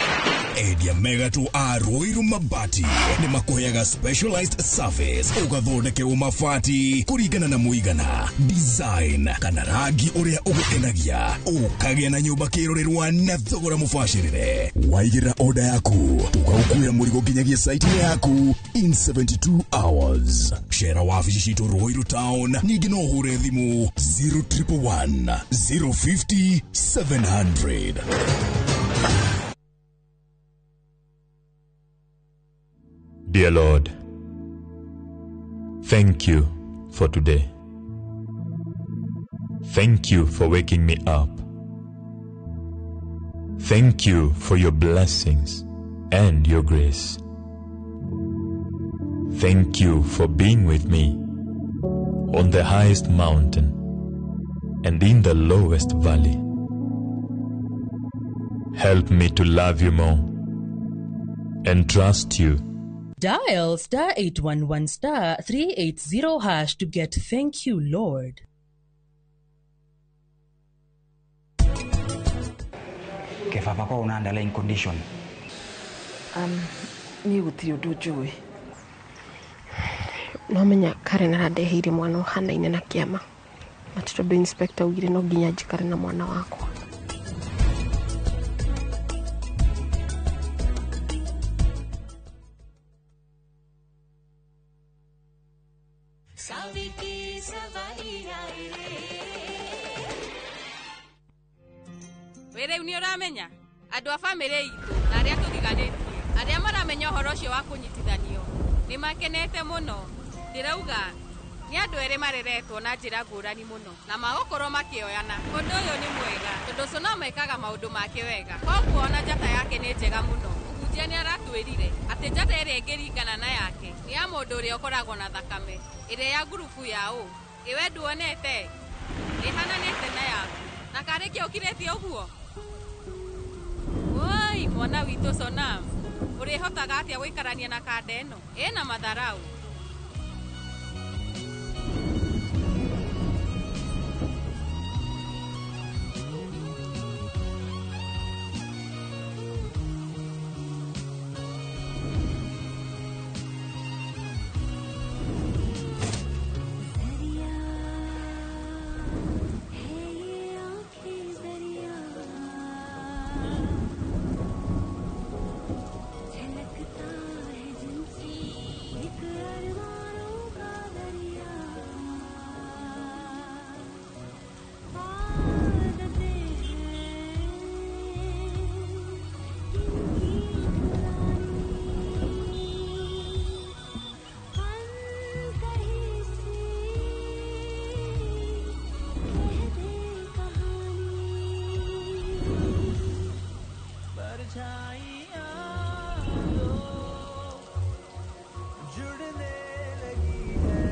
Endia megatũ a Ruiru Mabati nĩ makũheaga specialized service, ũgathondekerwo mabati kũringana na mũigana, design kana rangi ũrĩa ũgũkenagia, ũkagĩa na nyũmba kĩrorerwa na thogora mũbacĩrĩre. Waigĩrĩra oda yaku, tũgaũkuĩra mũrigo nginyagia site yaku in 72 hours. Cera wabici citũ Ruiru Town, ningĩ no ũhũre thimũ 0111 050 700. Dear Lord, thank you for today. Thank you for waking me up. Thank you for your blessings and your grace. Thank you for being with me on the highest mountain and in the lowest valley. Help me to love you more and trust you. Dial *811*380# to get Thank You, Lord. Kebaba korwo na underlying condition. Niĩ gũtirĩ ũndũ njũĩ. No menya Karen arandeheire mwana ũhanaine na kĩama, na ti tondũ inspector augire no nginya njikare na mwana wakwa. Saviki savari रे. Wĩ rĩu nĩ ũramenya andũ a bamĩrĩ itũ na arĩa tũriganĩtie arĩa maramenya ũhoro ũcio wa kũnyitithanio nĩ makenete mũno. Ndĩrauga nĩ andũ erĩ mareretwo na njĩra ngũrani mũno na magũkorwo makĩoyana. Ũndũ ũyũ nĩ mwega tondũ Sonama ĩkaga maũndũ make wega, koguo ona njata yake nĩ njega mũno. Mũhunjia nĩ aratwĩrire atĩ njata ĩrĩa ĩngĩringana na yake nĩ ya mũndũ ũrĩa ũkoragwo na thakame ĩrĩa ya ngurubu ya ũ. Ĩwe nduonete ĩhananĩte na yaku na karĩ kĩ ũkirĩtie ũguo? Woi, mwana witũ Sonam, ũrĩhotaga atĩa gũikarania na kanda ĩno ĩna matharau? झलकता है जिनसे एक अरमानों का दरिया. आदतें हैं इनकी पुरानी, अनकही सी कह दे कहानी. परछाइयाँ तो जुड़ने लगी है.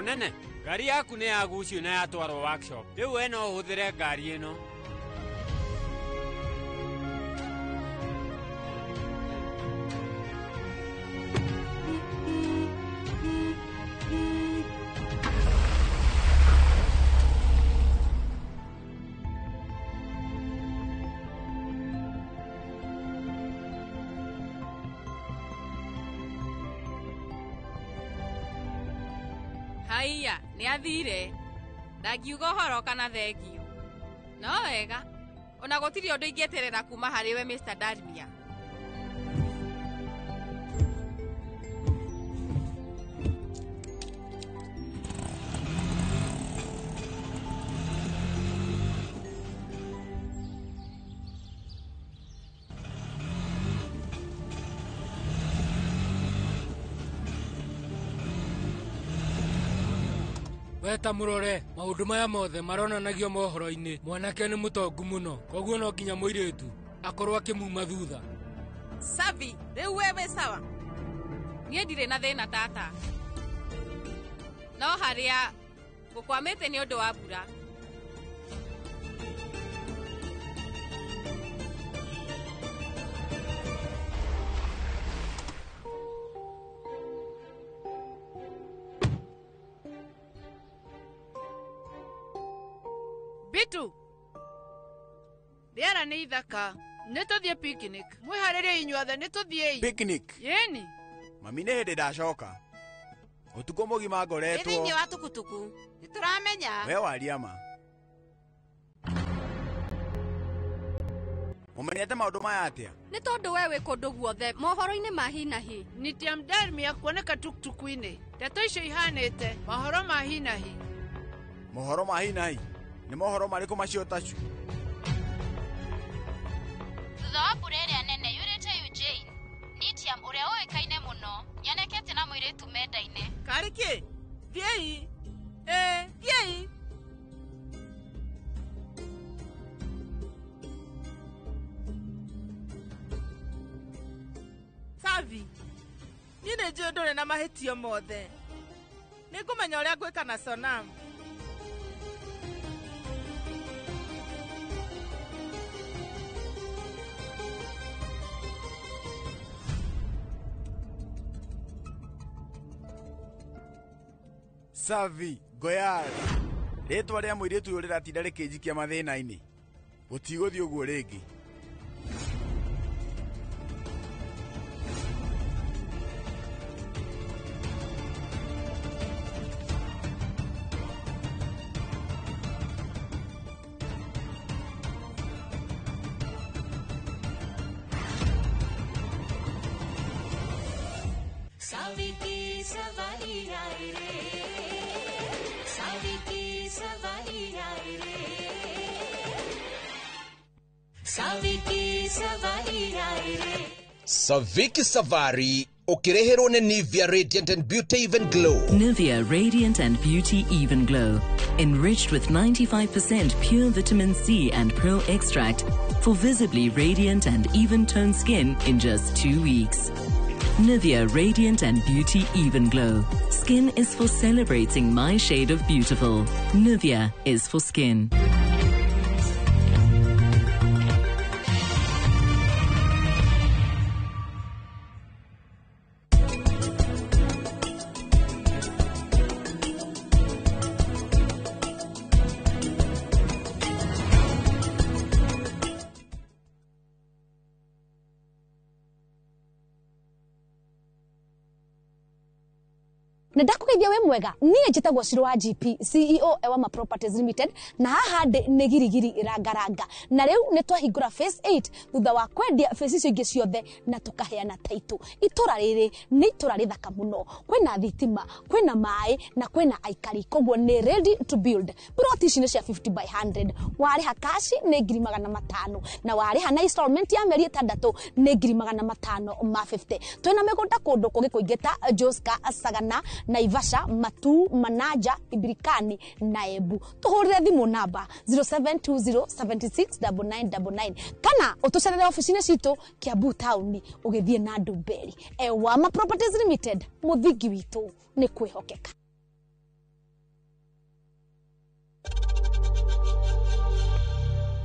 Munene, ngari yaku nĩ yagucio na yatwarwo workshop. Rĩu we no ũhũthĩre ngari ĩno. Haiya, nĩ athire. Ndangiuga ũhoro kana thengio. No wega, ona gũtirĩ ũndũ ingĩeterera kuma harĩ we Mr. Darmia. We ta mũrore maũndũ maya mothe maronanagio mohoro-inĩ. Mwanake nĩ mũtongu mũno, koguo no nginya mũirĩtu akorwo akĩmuma thutha. Savi, rĩu we wĩ sawa? Niĩ ndirĩ na thĩna tata. No harĩa ngũkwamĩte nĩ ũndũ wa mbura. Bitu, rĩera nĩ ithaka. Nĩ tũthiĩ picnic. Mwĩharĩrie inyuothe nĩ tũthiĩi. Picnic? Yĩni. Mami nĩ hĩndĩ ndacoka. Ũtukũ mũgima Ĩ ngoretwo. thĩinĩ wa tukutuku. Nĩ tũramenya. We waria ma. Ũmenyete maũndũ maya atĩa? Nĩ tondũ we wĩ kũndũ guothe mohoro-inĩ ma hi na hi. Nitiam Darmia kuoneka tuktuku-inĩ. Ndeto icio ihanĩte mohoro ma hi na hi. Mohoro ma hi na hi? Nĩ mohoro marĩkũ macio tacu? Thutha wa mbura ĩrĩa nene yurĩte Eugene, Nitiam ũrĩa ũĩkaine mũno nĩonekete na mũirĩtu mendaine. Karĩ kĩ? Thiĩi. Ĩĩ, thiĩi. Savi, niĩ nĩ njũĩ ndũrĩ na mahĩtio mothe. Nĩ ngũmenya ũrĩa ngwĩka na Sonam. Savi Goyal. Rĩtwa rĩa mũirĩtu ũyũ rĩratinda rĩkĩnjikia mathĩna-inĩ. Gũtigũthiĩ ũguo rĩngĩ. Saviki सवारी आए रे, साविकी सवारी आए रे, साविकी सवारी आए रे। Saviki Safari ũkĩreherwo nĩ Nivea Radiant and Beauty Even Glow. Nivea Radiant and Beauty Even Glow, enriched with 95% pure vitamin C and pearl extract for visibly radiant and even toned skin in just 2 weeks. Nivea Radiant and Beauty Even Glow. Skin is for celebrating my shade of beautiful. Nivea is for skin. Na ndakũgeithia wĩ mwega niĩ njĩtagwo Shiro wa GP CEO Ewama Properties Limited na haha ndĩ nĩ girigiri rangaranga na rĩu nĩ twahingũra phase 8 thutha wa kwendia phase icio ingĩ ciothe na tũkaheana title. Itũra rĩrĩ nĩ itũra rĩthaka mũno, kwĩna thitima, kwĩna maĩ na kwĩna aikari, koguo nĩ ready to build. Plot ici nĩ cia 50 by 100, warĩha cash nĩ 500,000 na warĩha na installment ya mĩeri 6 nĩ 550,000. Twĩna mĩgũnda kũndũ kũngĩ kũingĩ ta Joska, Sagana, Naivasha, Matu, Manaja, Ibirikani na Embu. Tuhurire thimu namba 0720769999 kana utucerere ofici-inĩ citũ Kiambu town ũgĩthiĩ na Ndumberi. Ewama Properties Limited, mũthingi witũ nĩ kwĩhokeka.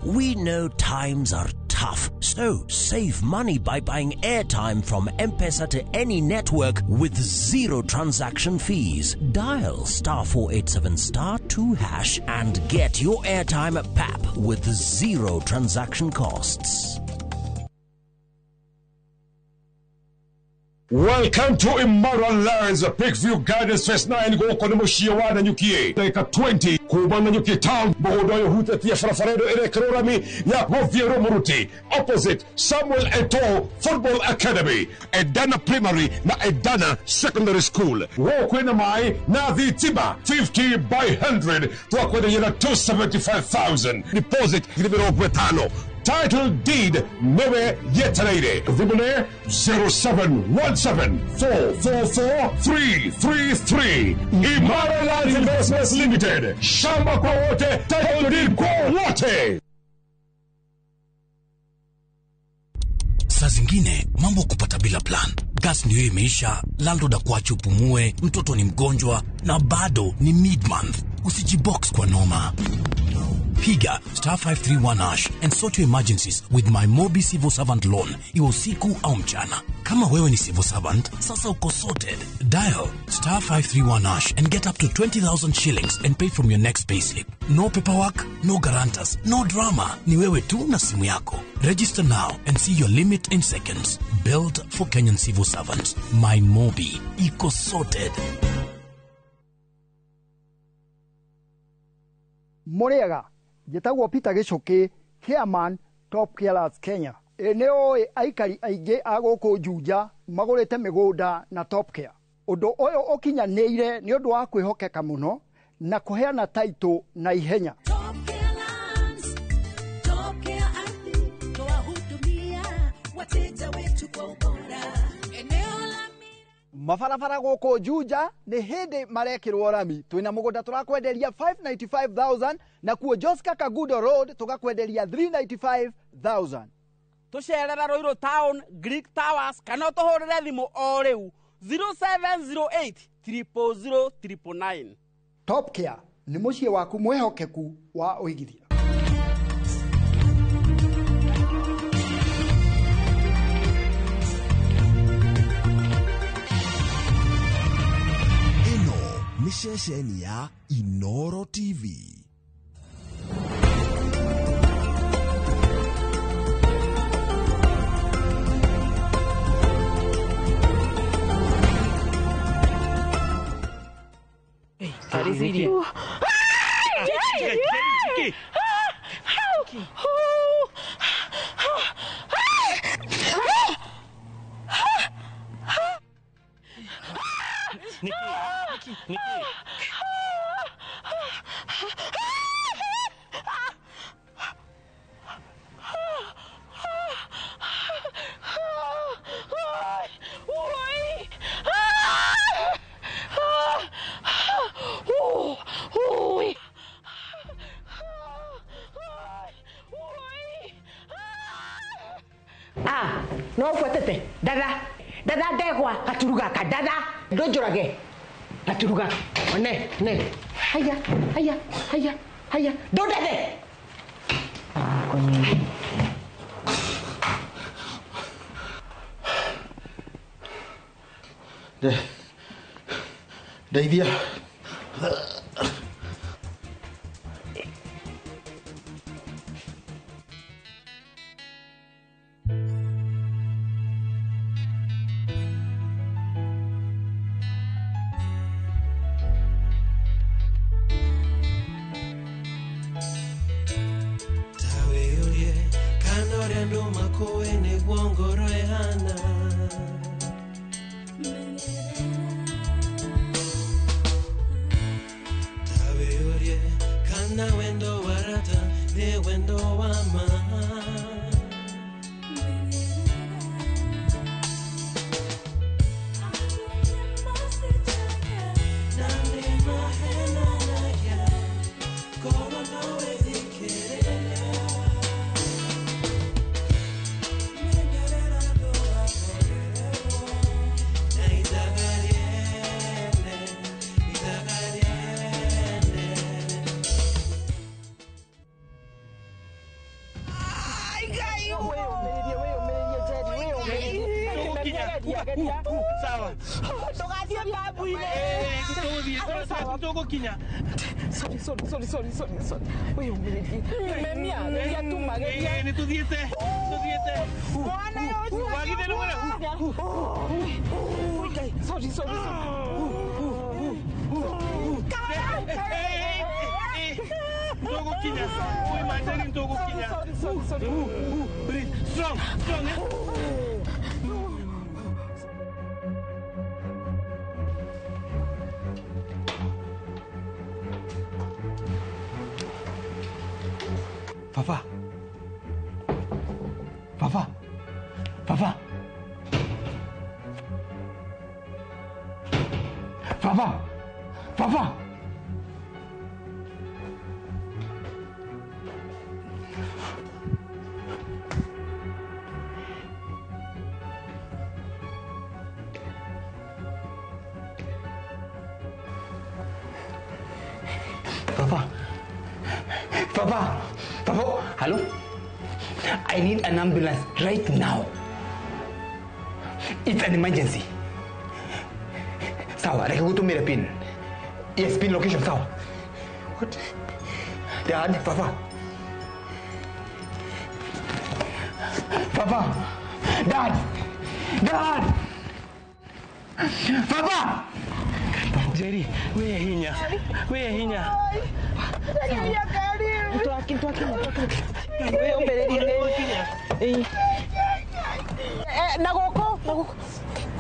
We know times are tough, so save money by buying airtime from M-Pesa to any network with zero transaction fees. Dial star 487 star 2 hash and get your airtime at PAP with zero transaction costs. Welcome to Imara Lands, Peakview Gardens Phase 9 gũkũ nĩ mũciĩ wa Nanyuki ndagĩka 20 kuma Nanyuki town mũgũnda ũyũ ũhutĩtie barabara ĩno ĩrekĩrwo rami ya gũthiĩ Rũmũruti opposite Samuel Eto'o Football Academy, Edana Primary na Edana Secondary School. Gũkũ kwĩna maĩ na thitima 50 by 100 twakwenderia na 275,000 deposit 50,000. Title deed nĩwe yetereire. Thimũ nĩ 0717 444 333. Imara Lands Investments Limited, shamba kwa wote, title deed kwa wote. Saa zingine mambo kupata bila plan. Gas ndio imeisha, landlord akuache upumue, mtoto ni mgonjwa na bado ni mid-month. Usijibox kwa noma. Piga star 531 hash and sort your emergencies with my Mobi Civil Servant Loan, iwe usiku au mchana. Kama wewe ni civil servant, sasa uko sorted. Dial star 531 hash and get up to 20,000 shillings and pay from your next payslip. No paperwork, no guarantors, no drama. Ni wewe tu na simu yako. Register now and see your limit in seconds. Built for Kenyan civil servants. My Mobi. Iko sorted. Muriaga njĩtagwo Peter Gĩcũkĩ, chairman Top Carers Kenya. Ĩ nĩ ũĩ aikari aingĩ a gũkũ Juja magũrĩte mĩgũnda na Top Care. Ũndũ ũyũ ũkinyanĩire nĩ ũndũ wa kwĩhokeka mũno na kũheana taitũ na ihenya. Top Care ardhi twahudumia wateja wetu kwa ubora. Eneo la Mabarabara gũkũ Juja nĩ hĩndĩ marekĩrwo rami. Twĩna mũgũnda tũrakwenderia 595,000 na kuo Joska Kagudo Road tũgakwenderia 395,000. Tũcerere Ruiru Town, Greek Towers kana ũtũhũrĩre thimũ o rĩu 0708 000 999. Top Care nĩ mũciĩ waku mwĩhokeku wa ũigithia. Ĩno nĩ ceceni ya Inoro TV. No buatete dada dada ndegwa gaturu gaka dada ndũnjũrage gaturu gaka one ne haya haya haya haya ndũndethe. Ndeithia. Geria. Sawa. Ndũgathiĩ pambu-inĩ. Tũgũthiĩ, tũgũkinya. Sorry, sorry, sorry, sorry, sorry, sorry. Wĩyũmĩrĩrie. Kĩmemia, geria tu mageria. Nĩ tũthiĩte. Tũthiĩte. Mwana ũcio. Wagithĩ nĩ mwena. Ui, Ngai. Sorry, sorry, sorry. Tũgũkinya. Wĩ manjari tũgũkinya. Sorry, sorry, sorry. Breathe. Strong, strong, eh? Baba. Baba. Baba. Baba. Baba. Papa. Papa. Papa. Hello? I need an ambulance right now. It's an emergency. Sawa, reke gutumire pin. Yes, pin location, sawa. What? Dad, Papa. Papa. Dad. Dad. Papa. Jerry, wĩ hinya. Wĩ hinya. Wĩyũmĩrĩrie. Na gũkũ, na gũkũ.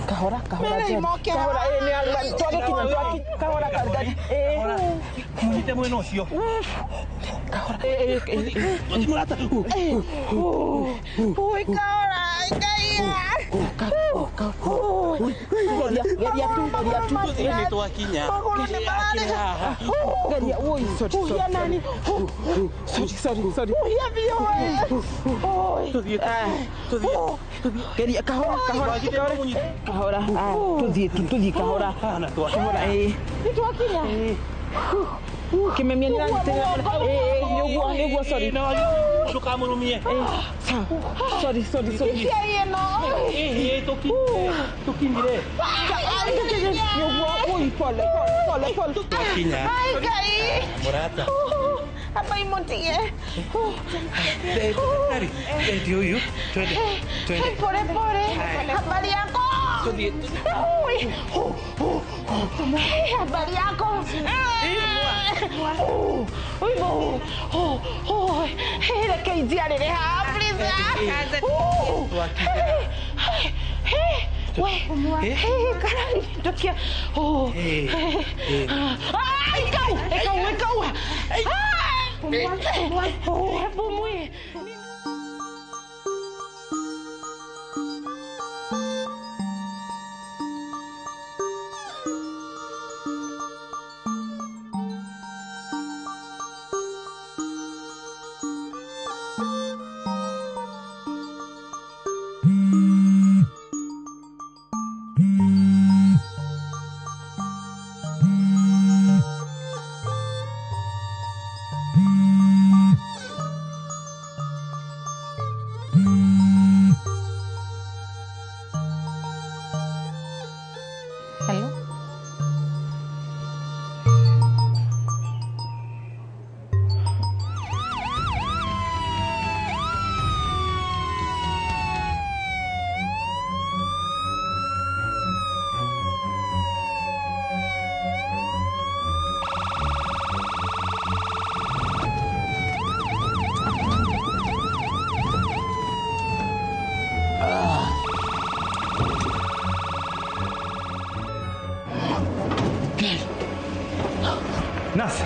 Kahora, kahora, Jerry. Kahora, nĩ twagĩkinya, kahora, kahora. Mũnyite mwena ũcio. Kahora. Mũrata. Ui, kahora, Ngai. Geria, geria tu, geria tu. Nĩ twakinya. Magũrũ nĩ mararega. Geria, ui, sorry, sorry. Uhia nani? Sorry, sorry, sorry. Uhia biũ. Oi. Tũthiĩ, tũthiĩ. Geria, kahora, kahora. Kahora. Tũthiĩ tu, tũthiĩ kahora. Kahora, ĩĩ. Nĩ twakinya. Kĩmemia nĩ ranyitĩrĩra. Ĩĩ, nĩ ũguo, nĩ ũguo, sorry. Ndũkamũrũmie. Sawa. Sorry, sorry, sorry. Ĩĩ, tũkinyire. Nĩ ũguo, ui, pole, pole, pole. Twakinya. Mũrata. Hapa imutige. Daktari, ndio huyu. Twende, twende. Pole pole. Habari yako? Tũthiĩ. Ui. Habari yako? Ui, bo. Oh, oh. Reke injiarĩre haha, please. We, karahĩtũkia. Oh. Ah, ikau, ikau, ikau. Ah. Pumue. Hello? Nurse.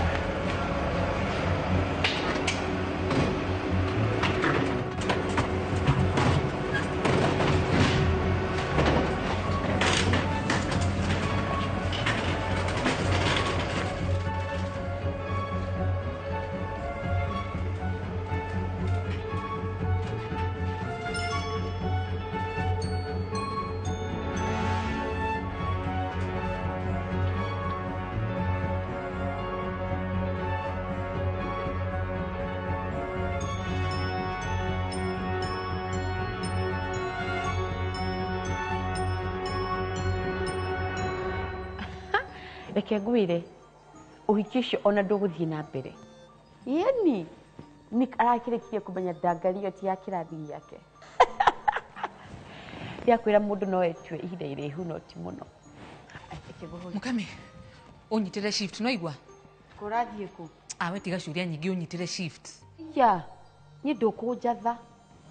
Reke ngwĩre ũhiki ũcio ona ndũgũthiĩ na mbere. Yani Nick arakĩrĩkirie kũmenya ndangario ti ya kĩrathi gĩake. Ndiakwĩra mũndũ no etue ihinda iraihu no ti mũno. Mukami, ũnyitĩre shift no igua? Kũrathiĩ kũ? Awe tiga ciũria nyingĩ ũnyitĩre shift. Ya, niĩ ndũkũnjatha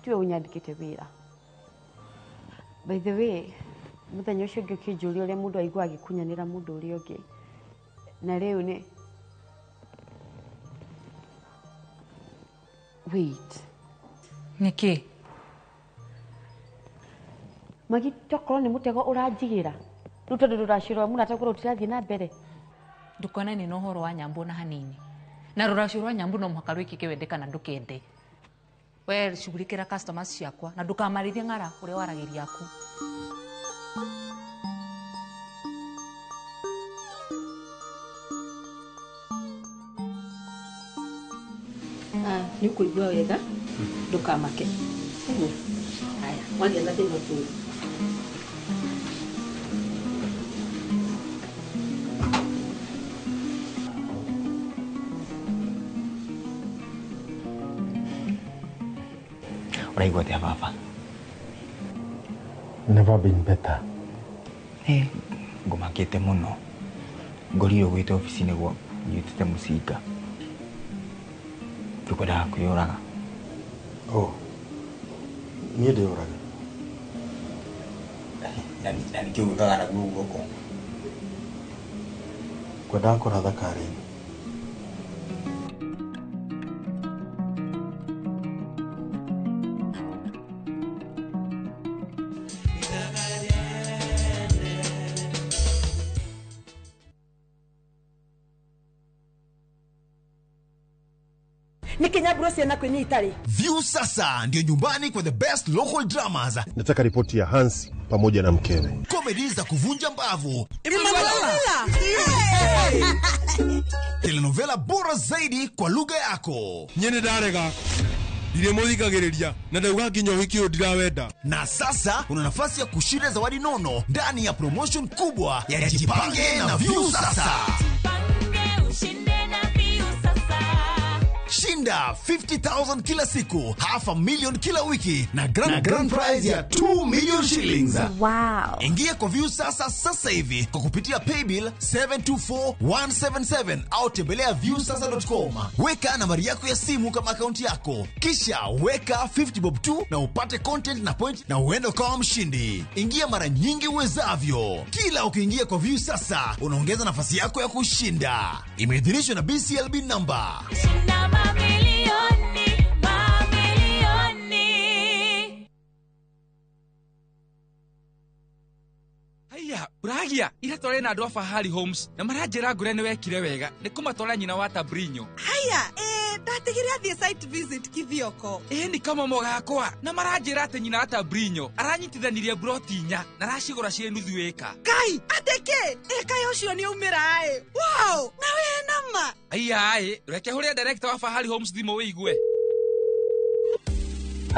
tiwe ũnyandĩkĩte wĩra. By the way, mũthenya ũcio ũngĩ ũkĩnjũria ũrĩa mũndũ aiguaga agĩkunyanĩra mũndũ ũrĩa ũngĩ. Na rĩu nĩ wait. Nĩkĩ? Magi tokorwo nĩ mũtego ũranjigĩra. Rĩu tondũ rũracio rwa mũrata korwo rũtirathiĩ na mbere. Ndũkonanie na ũhoro wa Nyambu na hanini. Na rũracio rwa Nyambu no mũhaka rwĩkĩke wende kana ndũkende. We shughulikĩra customers ciakwa na ndũkamarĩrie ng'ara ũrĩa waragĩria aku. Nĩ ũkũigua wega ndũkamake. Haya, wagĩa na thĩna ũtũre. Ũraigua atĩa baba? Never been better. Ngũmakĩte mũno. Ngorirwo gwĩte obici-inĩ gwaku nyitĩte mũcinga. Ngwendaga kwĩyũraga. Oh. Niĩ ndĩyũraga. Na nĩkĩo gwĩkaga naguo guoko. Ngwendaga kũratha Karen. View sasa ndio nyumbani kwa the best local dramas. Nataka ripoti ya Hansi pamoja na mkewe. Comedy za kuvunja mbavu. Telenovela bora zaidi kwa lugha yako. Nyene ndarega. Ndiremuthikagiriria na ndauga nginya ũhiki ũyũ ndirawenda. Na sasa una nafasi ya kushinda zawadi nono ndani ya promotion kubwa ya Jipange na View sasa. Shinda 50,000 kila siku, 500,000 kila wiki na grand prize ya 2 million shillings. Wow. Ingia kwa View sasa sasa hivi kwa kupitia paybill 724177 au tembelea viewsasa.com. Weka nambari yako ya simu kama akaunti yako. Kisha weka 50 bob tu na upate content na point na uende ukawa mshindi. Ingia mara nyingi uwezavyo. Kila ukiingia kwa View sasa unaongeza nafasi yako ya kushinda. Imeidhinishwa na BCLB number. Shinda mamilioni, mamilioni. Haya, Uragia, ira tware na andu a Fahari Homes na maranjira ngure ni wekire wega ni kumatwara nyina wa Tabrinyo. Haya, ndatigire athie site visit Kithioko. Ni kama mogakwa na maranjira ati nyina wa Tabrinyo aranyitithanirie broti inya na aracigura ciĩ nuthu ĩka. Kai, ateke, ĩka ucio ni umira ĩ. Wow, na we nama. Aya ĩ, reke huria director wa Fahari Homes thimũ wĩigue.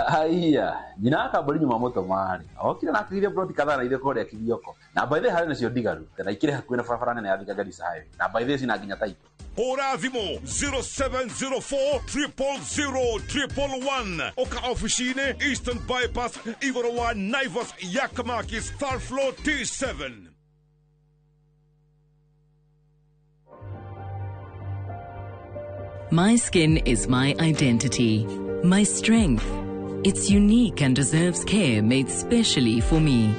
Haiya, nyina wa Kaburi nyuma mũtũmarĩ okire na akĩgithia ploti kadhaa na ithuĩ kũrĩa Kithioko na by the way harĩ nacio ndigaru na ikĩrĩ hakuhĩ na barabara nene ya Thika Garissa Highway na by the way cina nginya taito. Hũra thimũ 0704 000 111 oka ofici-inĩ Eastern Bypass igũrũ wa Naivas Yakamakis third floor T7. My skin is my identity, my strength. It's unique and deserves care made specially for me.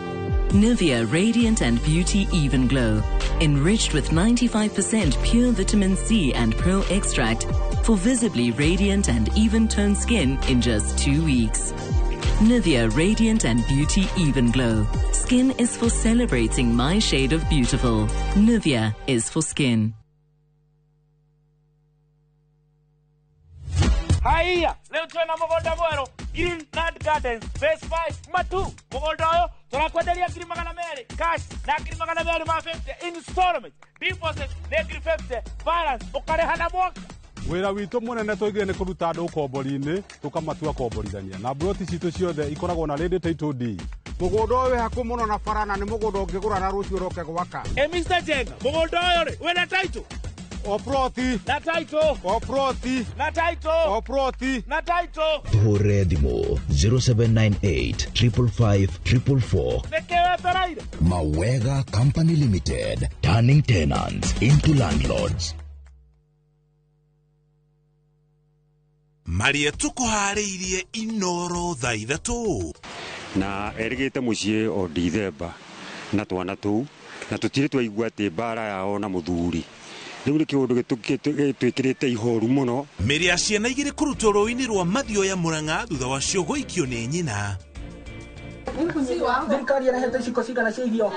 Nivea Radiant and Beauty Even Glow, enriched with 95% pure vitamin C and Pearl extract for visibly radiant and even-toned skin in just 2 weeks. Nivea Radiant and Beauty Even Glow. Skin is for celebrating my shade of beautiful. Nivea is for skin. Haiya, leo twena mũgũnda mwerũ Greenland Gardens Phase 5 Matu. Mũgũnda ũyũ tũrakwenderia 200,000 cash na 250,000 installment. Deposit nĩ 50,000, balance ũkarĩha na mwaka. Wĩra witũ mũnene tũigire nĩ kũruta andũ ũkombori-inĩ tũkamatua komborithania na broti citũ ciothe ikoragwo na ready title deed. Mũgũnda ũyũ wĩ hakuhĩ mũno na bara na nĩ mũgũnda ũngĩgũra na rũciũ ũroke gwaka. Ĩ Mr. Jenga, mũgũnda ũyũ rĩ, wĩna title? O ploti. Na title. O ploti. Na title. O ploti. Na title. Tũhũrĩre thimũ 0798 555 444. Nĩkĩ wetereire? Mawega Company Limited, turning tenants into landlords. Maria tũkũharĩirie Inoro thaa 3. Na erĩgĩte mũciĩ o Dithemba na twana tũu na tũtirĩ twaigua atĩ mbara yao na mũthuri. Rĩu nĩ kĩũndũ gĩtwĩkĩrĩte ihoru mũno. Mĩrĩ ya ciana igĩrĩ kũrutwo rũĩ-inĩ rwa Mathioya Murang'a thutha wacio gũikio nĩ nyina. Thirikari ĩrehete iciko cigana cia irio?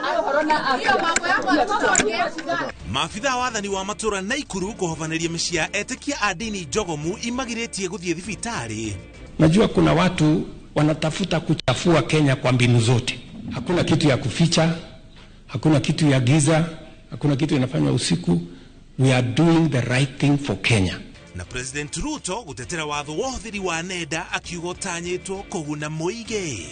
Maabitha wathani wa matũra Naikuru kũhobanĩria mĩciĩ ya etĩkia a ndini njogomu imagirĩtie gũthiĩ thibitarĩ. Najua kuna watu wanatafuta kuchafua Kenya kwa mbinu zote. Hakuna kitu ya kuficha, hakuna kitu ya giza, hakuna kitu inafanywa usiku. We are doing the right thing for Kenya. Na President Ruto gutetera watho wa ũhũthĩri wa nenda akiuga ũtanyĩtwo kũguna mũingĩ.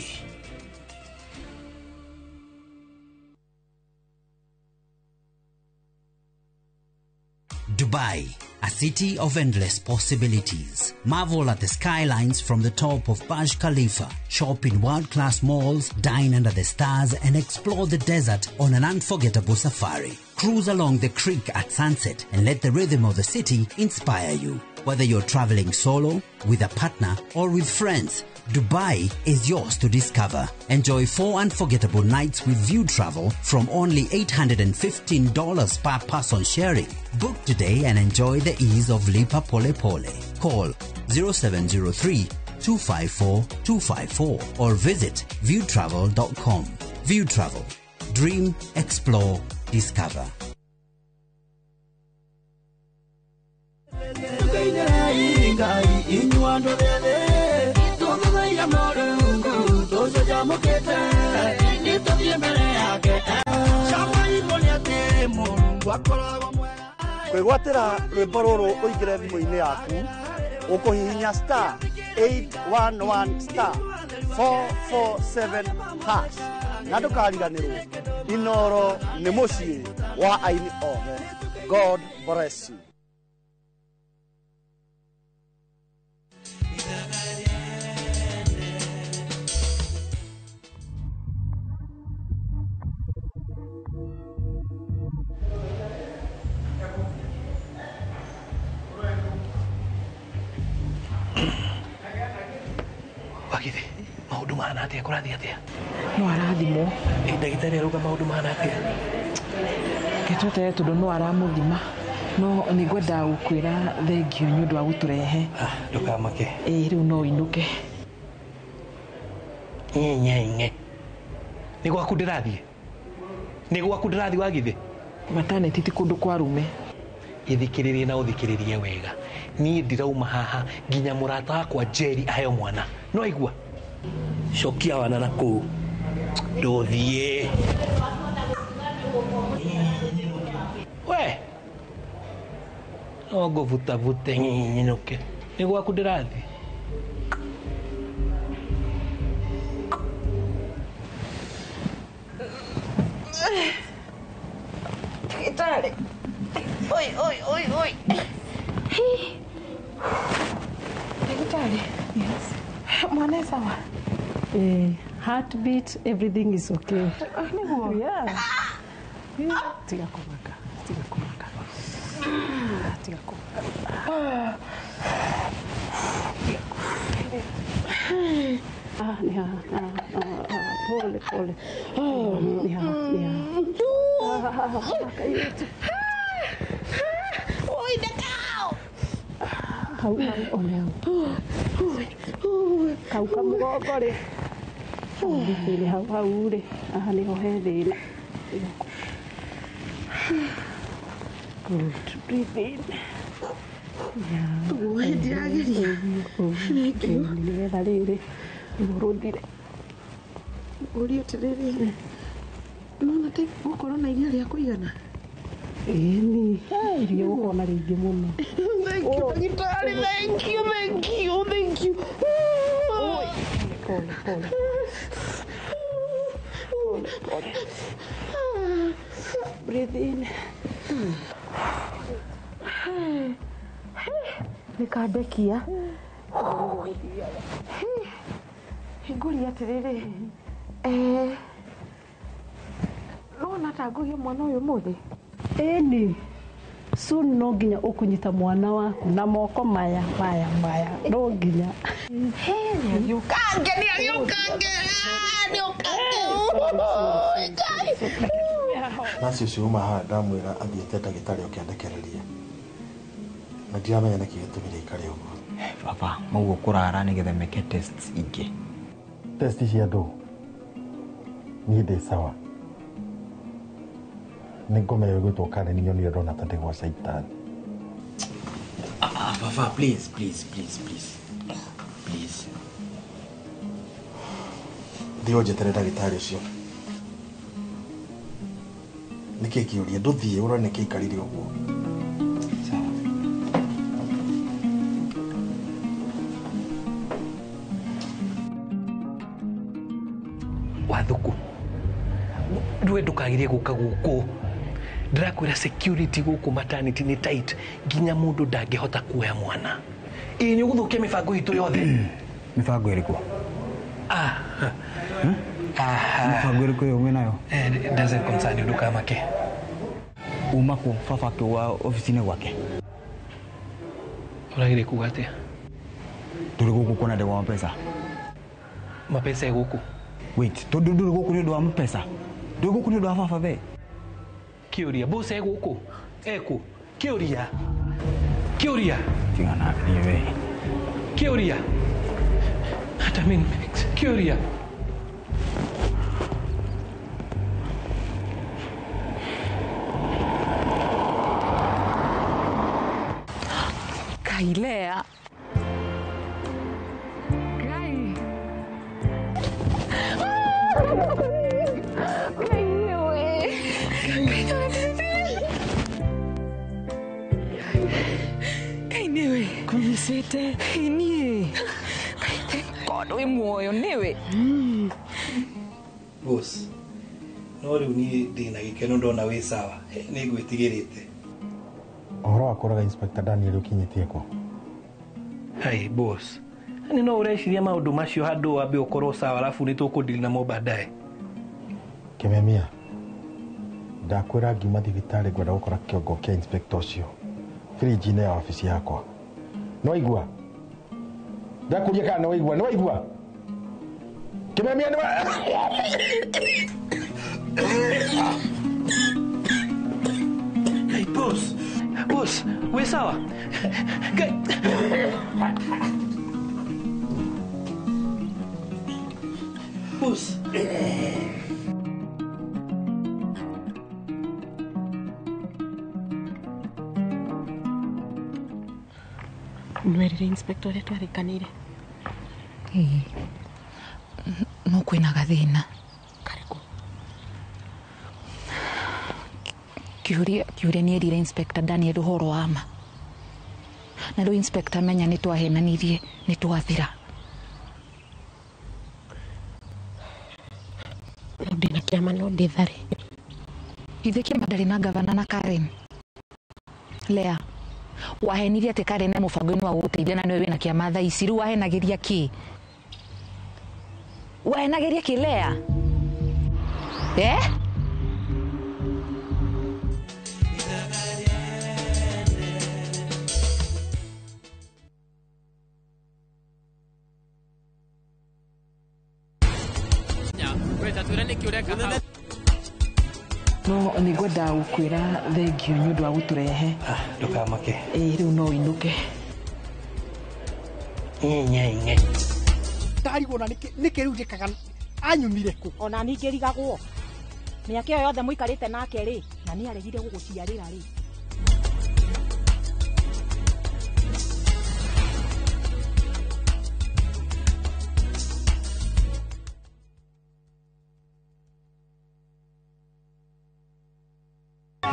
Dubai, a city of endless possibilities. Marvel at the skylines from the top of Burj Khalifa, shop in world-class malls, dine under the stars, and explore the desert on an unforgettable safari. Cruise along the creek at sunset and let the rhythm of the city inspire you. Whether you're traveling solo, with a partner, or with friends, Dubai is yours to discover. Enjoy 4 unforgettable nights with View Travel from only $815 per person sharing. Book today and enjoy the ease of Lipa Pole Pole. Call 0703 254 254 or visit viewtravel.com. View Travel. Dream, explore, discover. Kwĩgwatĩra rwĩmbo rũrũ ũingĩre thimũ-inĩ yaku ũkũhihinya star 811 star 447 hash na ndũkariganĩrwo Inoro nĩ mũciĩ wa aini othe. God bless you. Wagithi, maũndũ mahana atĩa kũrathiĩ atĩa? No arathimwo. Ndagĩtarĩ arauga maũndũ mahana atĩa? Ke tweterere tondũ no aramũthima. No nĩ ngwenda gũkwĩra thengio nĩ ũndũ wa gũtũrehe. Ndũkamake. Ĩĩ rĩu no ũinũke. Nyenyenye. Nĩ gwaku ndĩrathiĩ? Nĩ gwaku ndĩrathiĩ Wagithi? Maternity ti kũndũ kwa rume. Ithikĩrĩrie na ũthikĩrĩrie wega. Niĩ ndirauma haha nginya mũrata wakwa Jerry aheo mwana. No aigua? Cokia wana na kũu. Ndũthiĩ. We. No ngũbutavute nyinũke. Nĩ gwaku ndĩrathiĩ. Ndagĩtarĩ. Oi, oi, oi, oi. Ndagĩtarĩ. Yes. Mwana e sawa? Heartbeat, everything is okay. Nĩguo? Yeah. Tiga kũmaka, tiga kũmaka. Tiga kũmaka. Ni haha. Pole, pole. Ni haha, ni haha. Kairĩtu. Oi, ndakao. Hau, hau, one hau. Kau kamũgongo rĩ. Hau, hau, hau rĩ. Haha nĩho he thĩna. Good. Breathe in. Ũguo ndĩrageria. Thank you. Nĩgetha rĩrĩ ruo rũthire. Ũrie atĩrĩrĩ, nona ta gũkorwo na iria rĩa kũigana? Ĩni, iria gũkorwo na rĩingĩ mũno. Thank you, ndagĩtarĩ. Thank you, thank you, thank you. Pole, pole. Sorry. Breathe in. Nĩkandekia. Ngũria atĩrĩrĩ, nĩwona ta ngũgĩa mwana ũyũ ũmũthĩ? Ĩni, soon no nginya ũkũnyita mwana waku na moko maya maya maya, no nginya. Nĩagĩũkange, nĩagĩũkange, nĩũkange. Naci ũcio uma haha ndamwĩra athiĩte ndagĩtarĩ oke andekererie na ndiramenya nĩkĩ gĩtũmire ikare ũguo. Baba, mauga kũrara nĩgetha meke tests ingĩ. Test cia ndũ? Niĩ ndĩ sawa. Nĩ ngoma ĩyo ĩgwĩtwo Karen nyonire ndona ta ndĩ gwa caitani. Ah, baba, please, please, please, please. Please. Thiĩ ũnjetere ndagĩtarĩ ũcio. Nĩkĩ kĩũria? Ndũthiĩ ũrore nĩkĩ aikarire ũguo. Wathuku, ndwe ndukagirie guka guku. Ndirakwira security guku maternity ni tight nginya mundu ndangihota kuoya mwana. Ii ni uguthukia mibango itu yothe. Mibango iriku? Ah. Mibango iriku yo mwinayo? It doesn't concern you, ndukamake. Uma ku baba akiuga ofici-inĩ gwake. Uragirie kuga atia? Ndũrĩ gũkũ kuona ndegwa mapesa. Mapesa e gũkũ? Wait, tondu ndũrĩ gũkũ nĩ ũndũ wa mapesa? Ndũrĩ gũkũ nĩ ũndũ wa baba we? Kĩũria, boss e gũkũ? Ekũ? Kĩũria. Kĩũria. Tigana niĩ we. Kĩũria. Hata mimi kĩũria. Kailea. Kai. Kai niwe. Kumisete. Niĩ. Kai, thank God wĩ muoyo niwe. Boss, no rĩu niĩ ndĩna gĩkeno ndona wĩ sawa. Nĩ ngwĩtigĩrĩte. Ũhoro wa kũraga Inspector Daniel ũkinyĩtie kũ? Hai boss, yani no ũreciria maũndũ macio handũ wambe ũkorwo sawa alafu nĩ tũkũdeal namo baadaye. Kĩmemia, ndakwĩra ngiuma thibitarĩ ngwenda gũkora kĩongo kĩa inspector ũcio firinji-inĩ ya wabici yakwa. Nĩwaigua? Ndakũria kana nĩwaigua? Nĩwaigua? Kĩmemia nĩ Hey boss, boss, wĩ sawa? Kai. Boss. Nwerire inspector ũrĩa twarĩkanĩire. Ĩĩ. No kwĩna gathĩna. Karĩkũ? Kĩũria nĩerire Inspector Daniel ũhoro wa ma. Na rĩu inspector menya nĩ twahenanirie nĩ twathira. No ndĩna kĩama no ndĩthare. Ithe kĩama ndarĩ na gavana na Karen. Lea, wahenirie atĩ Karen e mũbango-inĩ wa gũgũteithia na nĩwe wĩna kĩama thaa ici. Rĩu wahenagĩria kĩ? Wahenagĩria kĩ Lea? Eh? No nĩ ngwenda gũkwĩra thengio nĩ ũndũ wa gũtũrehe. Ndũkamake. Ĩĩ rĩu no ũinũke. Nye. Ndarigwo na nĩkĩ rĩu njĩkaga anyumire kũ? Ona niĩ ngĩrigagwo. Mĩaka ĩyo yothe mũikarĩte nake rĩ, na nĩ aregire gũgũciarĩra rĩ.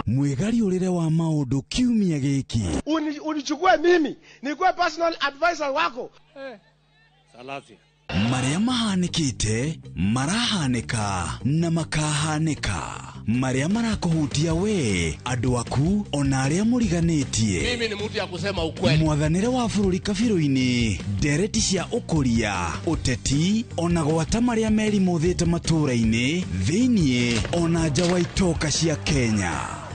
Mwĩgariũrĩre wa maũndũ kiumia gĩkĩ. Unichukue mimi nikuwe personal advisor wako. Salasia. Marĩa mahanĩkĩte marahanĩka na makahanĩka marĩa marakũhutia we andũ aku ona arĩa mũriganĩtie. Mimi ni mtu ya kusema ukweli. Mwathanĩre wa bũrũri kabirũ-inĩ, ndereti cia ũkũria, ũteti ona gwata marĩa merimũthĩte matũũra-inĩ thĩiniĩ ona nja wa itoka cia Kenya.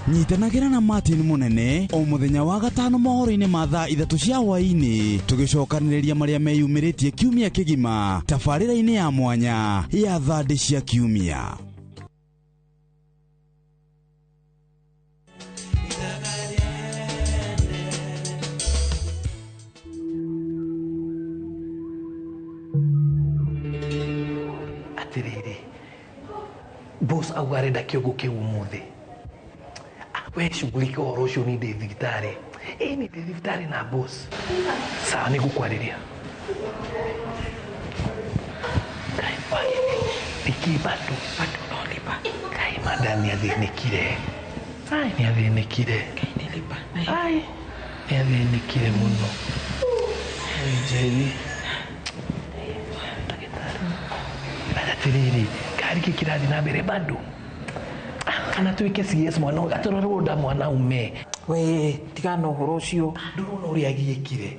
Nyitanagĩra na Martin Munene o mũthenya wa gatano mohoro-inĩ ma thaa 3 cia hwaĩ-inĩ tũgĩcokanĩrĩria marĩa meyumĩrĩtie kiumia kĩgima tabarĩra-inĩ ya mwanya ya thandĩ cia kiumia. Atiriri, boss auga arenda kĩongo kĩu ũmũthĩ. We shughulika ũhoro ũcio, ni ndĩ thibitarĩ. Ĩĩ nĩ ndĩ thibitarĩ na boss. Sawa, nĩ ngũkwarĩria. Kai wageni, nĩkĩ bado bado no lipa. Kai madam nĩ athĩnĩkire. Ai nĩ athĩnĩkire. Kai nĩ lipa. Ai nĩ athĩnĩkire mũno. Ai Njeri. Atiriri, kari kĩ kĩrathiĩ na mbere bado. Kana tuike CS mwana atororwo nda mwana ume. We tigana na ũhoro ũcio. Ndũrona ũrĩa agiĩkire.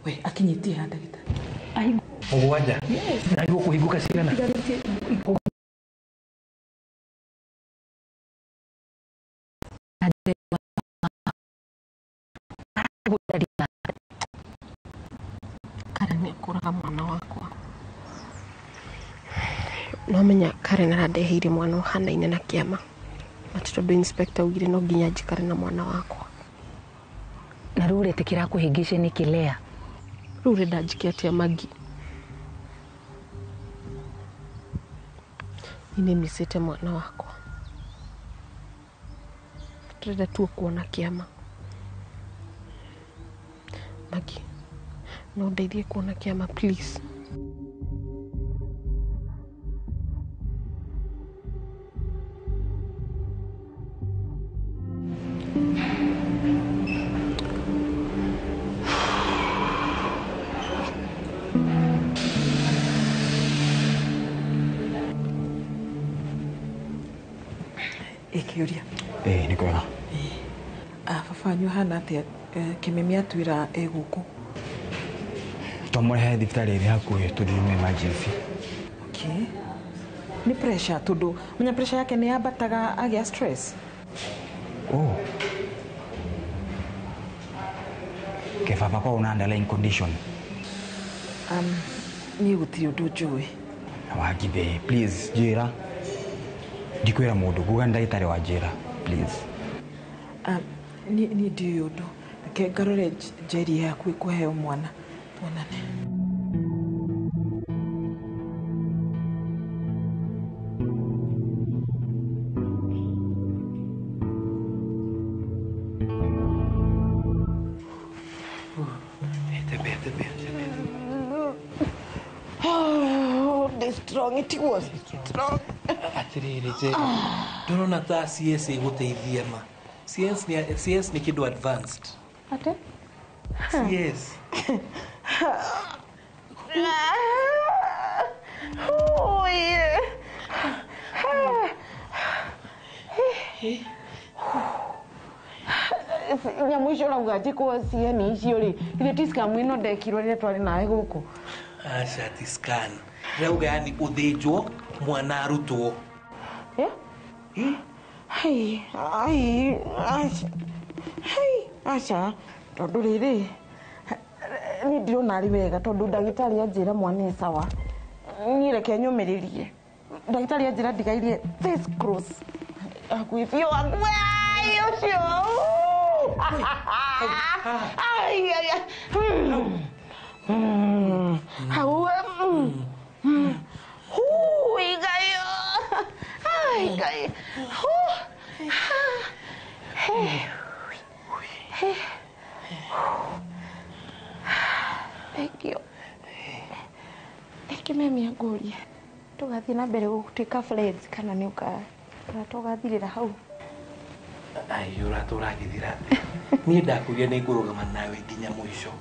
We akinyĩtie ha ndagĩtarĩ. 7. Na gũkũhingũka cigana? Karen nĩakũraga mwana wakwa. No menya Karen arandeheire mwana ũhanaine na kĩama. Ati tondũ inspector augire no nginya njikare na mwana wakwa. Na rĩu ũretĩkĩra kũhĩngĩce nĩkĩ Lea? Rĩu ũrenda njĩke atĩa Maggie? Niĩ nĩmicĩte mwana wakwa. Ndĩrenda tu kuona kĩama. Maggie, no ndeithie kuona kĩama please. Ĩkĩũria. Ĩĩ nĩ kwega. Baba wanyu ahana atĩa? Kĩmimi atwĩra e gũkũ. Twamũrehe thibitarĩ ĩrĩ hakuhĩ tondũ nĩ emergency. Okay. Nĩ pressure tondũ menya pressure yake nĩ yambataga agĩa stress. Oh. Ke baba kwa una underlying condition. Niĩ gũtirĩ ũndũ njũĩ. Wangithe, please njĩra. Ndikwĩra mũndũ, nguga nĩ ndagĩtarĩ wa njĩra, please. Niĩ ndiũĩ ũndũ. Reke ngarore Njeri hakuhĩ kũheo mwana. Tuonane. Oh, the strong it was. Strong. Atiriri Njeri, ndũrona ta CS ĩgũteithia ma. CS nĩ kĩndũ advanced. Ate? CS. Oh, yeah. Nyamũ icio ũrauga njĩkwo cieni icio rĩ, ithuĩ ti scam ĩno ndekirwo rĩrĩa twarĩ nawe gũkũ. Aca ti scan. Ndĩrauga yani ũthĩnjwo mwana arutwo. Hai, ai, aca. Hai, aca. Tondũ rĩrĩ, niĩ ndirona arĩ wega tondũ ndagĩtarĩ anjĩra mwana e sawa. Niĩ reke nyũmĩrĩrie. Ndagĩtarĩ anjĩra ndigairie this close. Hakuhĩ biũ, hakuhĩ, ai, ũcio. Ai, ai, ai. Hau, Hui, Ngai. Ai, Ngai. Hu. Hey. Hey. Thank you. Thank you mami angũrie. Tũgathiĩ na mbere gũtuĩka friends kana nĩ ũka kana tũgathirĩra hau. Ai, ũrata ũragĩthira atĩa? Niĩ ndakwĩrire nĩ ngũrũgama nawe nginya mũico.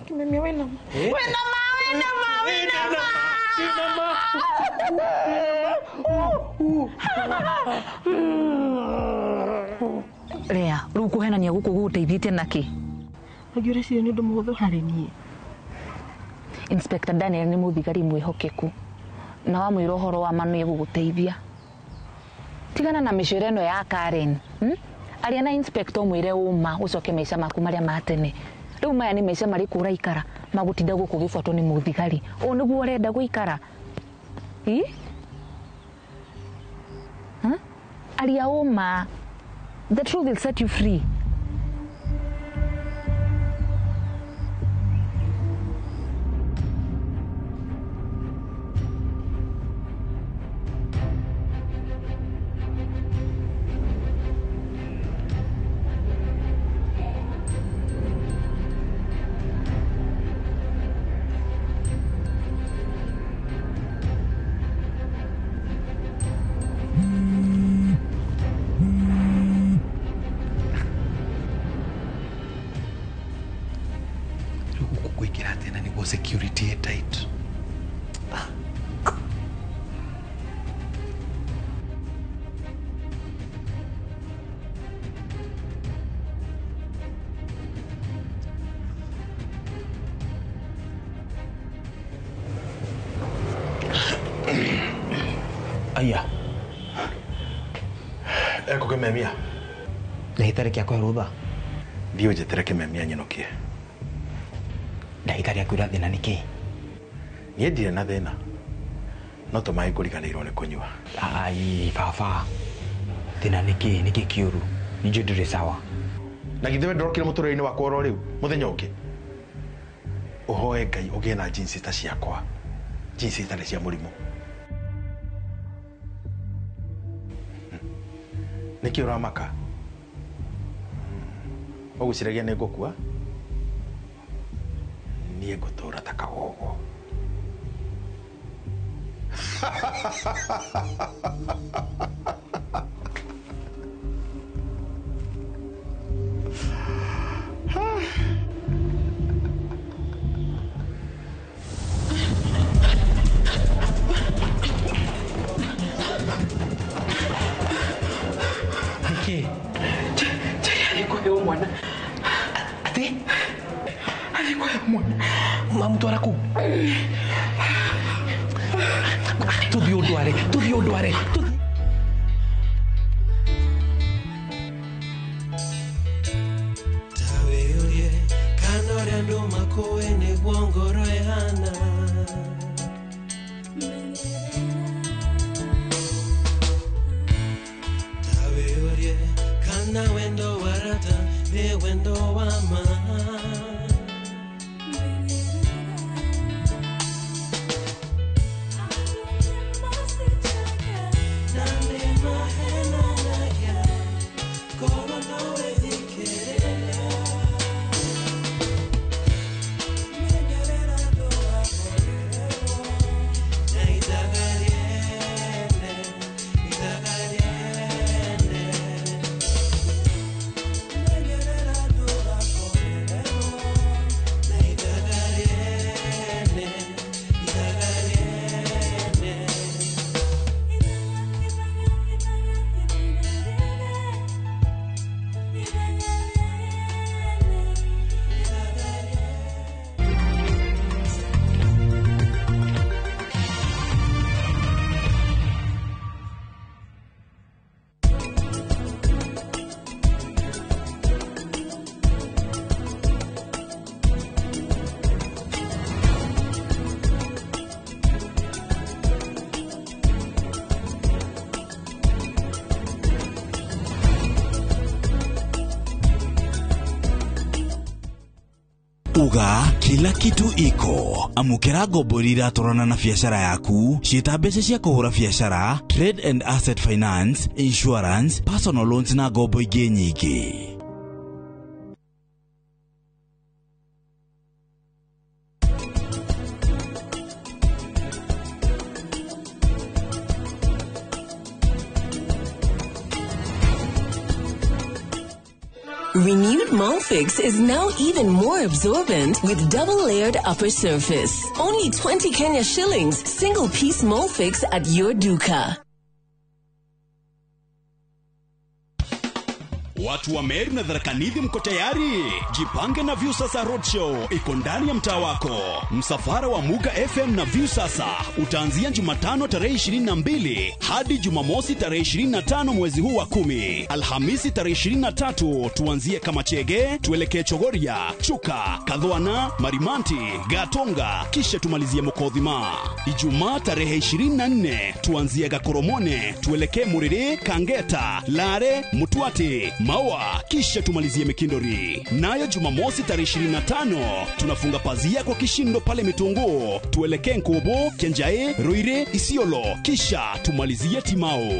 Kimemia wĩna ma. Wĩna ma. Wĩna ma, wĩna ma. Ndĩna ma. Lea, rĩu kũhenania gũkũ gũgũteithĩtie nakĩ? Angĩ ũreciria nĩ ũndũ mũhũthũ harĩ niĩ? Inspector Daniel nĩ mũthigari mwĩhokeku na wamwĩra ũhoro wa ma nĩ egũgũteithia. Tigana na mĩcoro ĩno ya Karen. Aria na inspector ũmwĩre ũma ũcoke maica maku marĩa ma tene. Rĩu maya nĩ maica marĩkũ ũraikara magũtinda gũkũ ũgĩbuatwo nĩ mũthigari? Ũũ nĩguo ũrenda gũikara? Ĩ? Aria ũma. The truth will set you free. Security tight. Aya. Eko kĩmemia. Ndagĩtarĩ kĩa rũtha. Thiĩ ũnjĩtĩre kĩmemia nyinũkie. Ndagĩtarĩ akwĩra thĩna nĩ kĩĩ? Niĩ ndirĩ na thĩna. No tũmaĩ ngũriganĩirwo nĩ kũnyua. Ai, baba. Thĩna nĩ kĩĩ? Nĩ kĩĩ kĩũru? Ningĩ ndũrĩ sawa. Na githĩ we ndũrokire mũtũrĩre-inĩ wakwa oro rĩu mũthenya ũngĩ? Ũhoe Ngai ũgĩe na jeans ta ciakwa. Jeans itarĩ cia mũrimũ. Nĩkĩ ũramaka? Ũgwĩciragia nĩ ngũkua? Niĩ ngũtũũra ta kagogo. Nĩkĩ? Njeri arĩ kũheo mwana. Atĩ? Arĩ kũheo mwana. Mamũtwara kũ? Tũthiĩ ũndware, tũthiĩ ũndware. Tawĩũrie kana ũrĩa andũ makũĩ nĩguo ngoro ĩhana. Tawĩũrie kana wendo wa rata nĩ wendo wa ma. Uga kila kitu iko. Amũkĩra ngombo iria iratwarana na biacara yaku, ciĩta mbeca cia kũhũra biacara, trade and asset finance, insurance, personal loans na ngombo ingĩ nyingĩ. Renewed Molfix is now even more absorbent with double-layered upper surface. Only 20 Kenya shillings, single piece Molfix at your duka. Watu wa Meru na Tharaka Nithi mko tayari? Jipange na Viusasa Roadshow iko ndani ya mtaa wako. Msafara wa Muga FM na Viusasa utaanzia Jumatano tarehe 22 hadi Jumamosi tarehe 25 mwezi huu wa 10. Alhamisi tarehe 23 tuanzie Kamachege, tuelekee Chogoria, Chuka, Kadhwana, Marimanti, Gatonga, kisha tumalizie Mokothima. Ijumaa tarehe 24 tuanzie Gakoromone, tuelekee Muriri, Kangeta, Lare, Mutwati, Maua, kisha tumalizie Mikindori. Nayo Jumamosi tarehe 25 tunafunga pazia kwa kishindo pale Mitungu, tuelekee Nkubu, Kenjae, Ruire, Isiolo, kisha tumalizie Timao.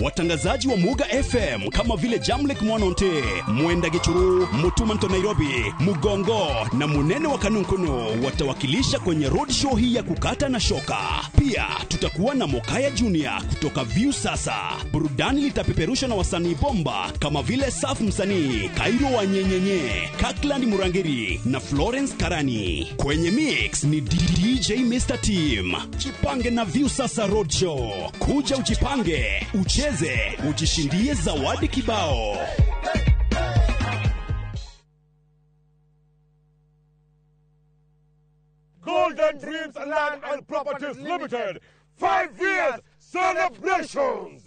Watangazaji wa Muga FM kama vile Jamlek Mwanonte, Mwenda Gichuru, Mutumanto Nairobi, Mugongo na Munene wa Kanunkunu watawakilisha kwenye roadshow hii ya kukata na shoka. Pia tutakuwa na Mokaya Junior kutoka Viusasa. Burudani litapeperushwa na wasanii bomba kama vile Saf Msanii, Kairo wa Nyenyenye, Kakland Murangiri na Florence Karani. Kwenye mix ni DJ Mr. Team. Jipange na Viusasa Roadshow. Kuja ujipange, ucheze, ujishindie zawadi kibao. Golden Dreams Land and Properties Limited. 5 years celebrations.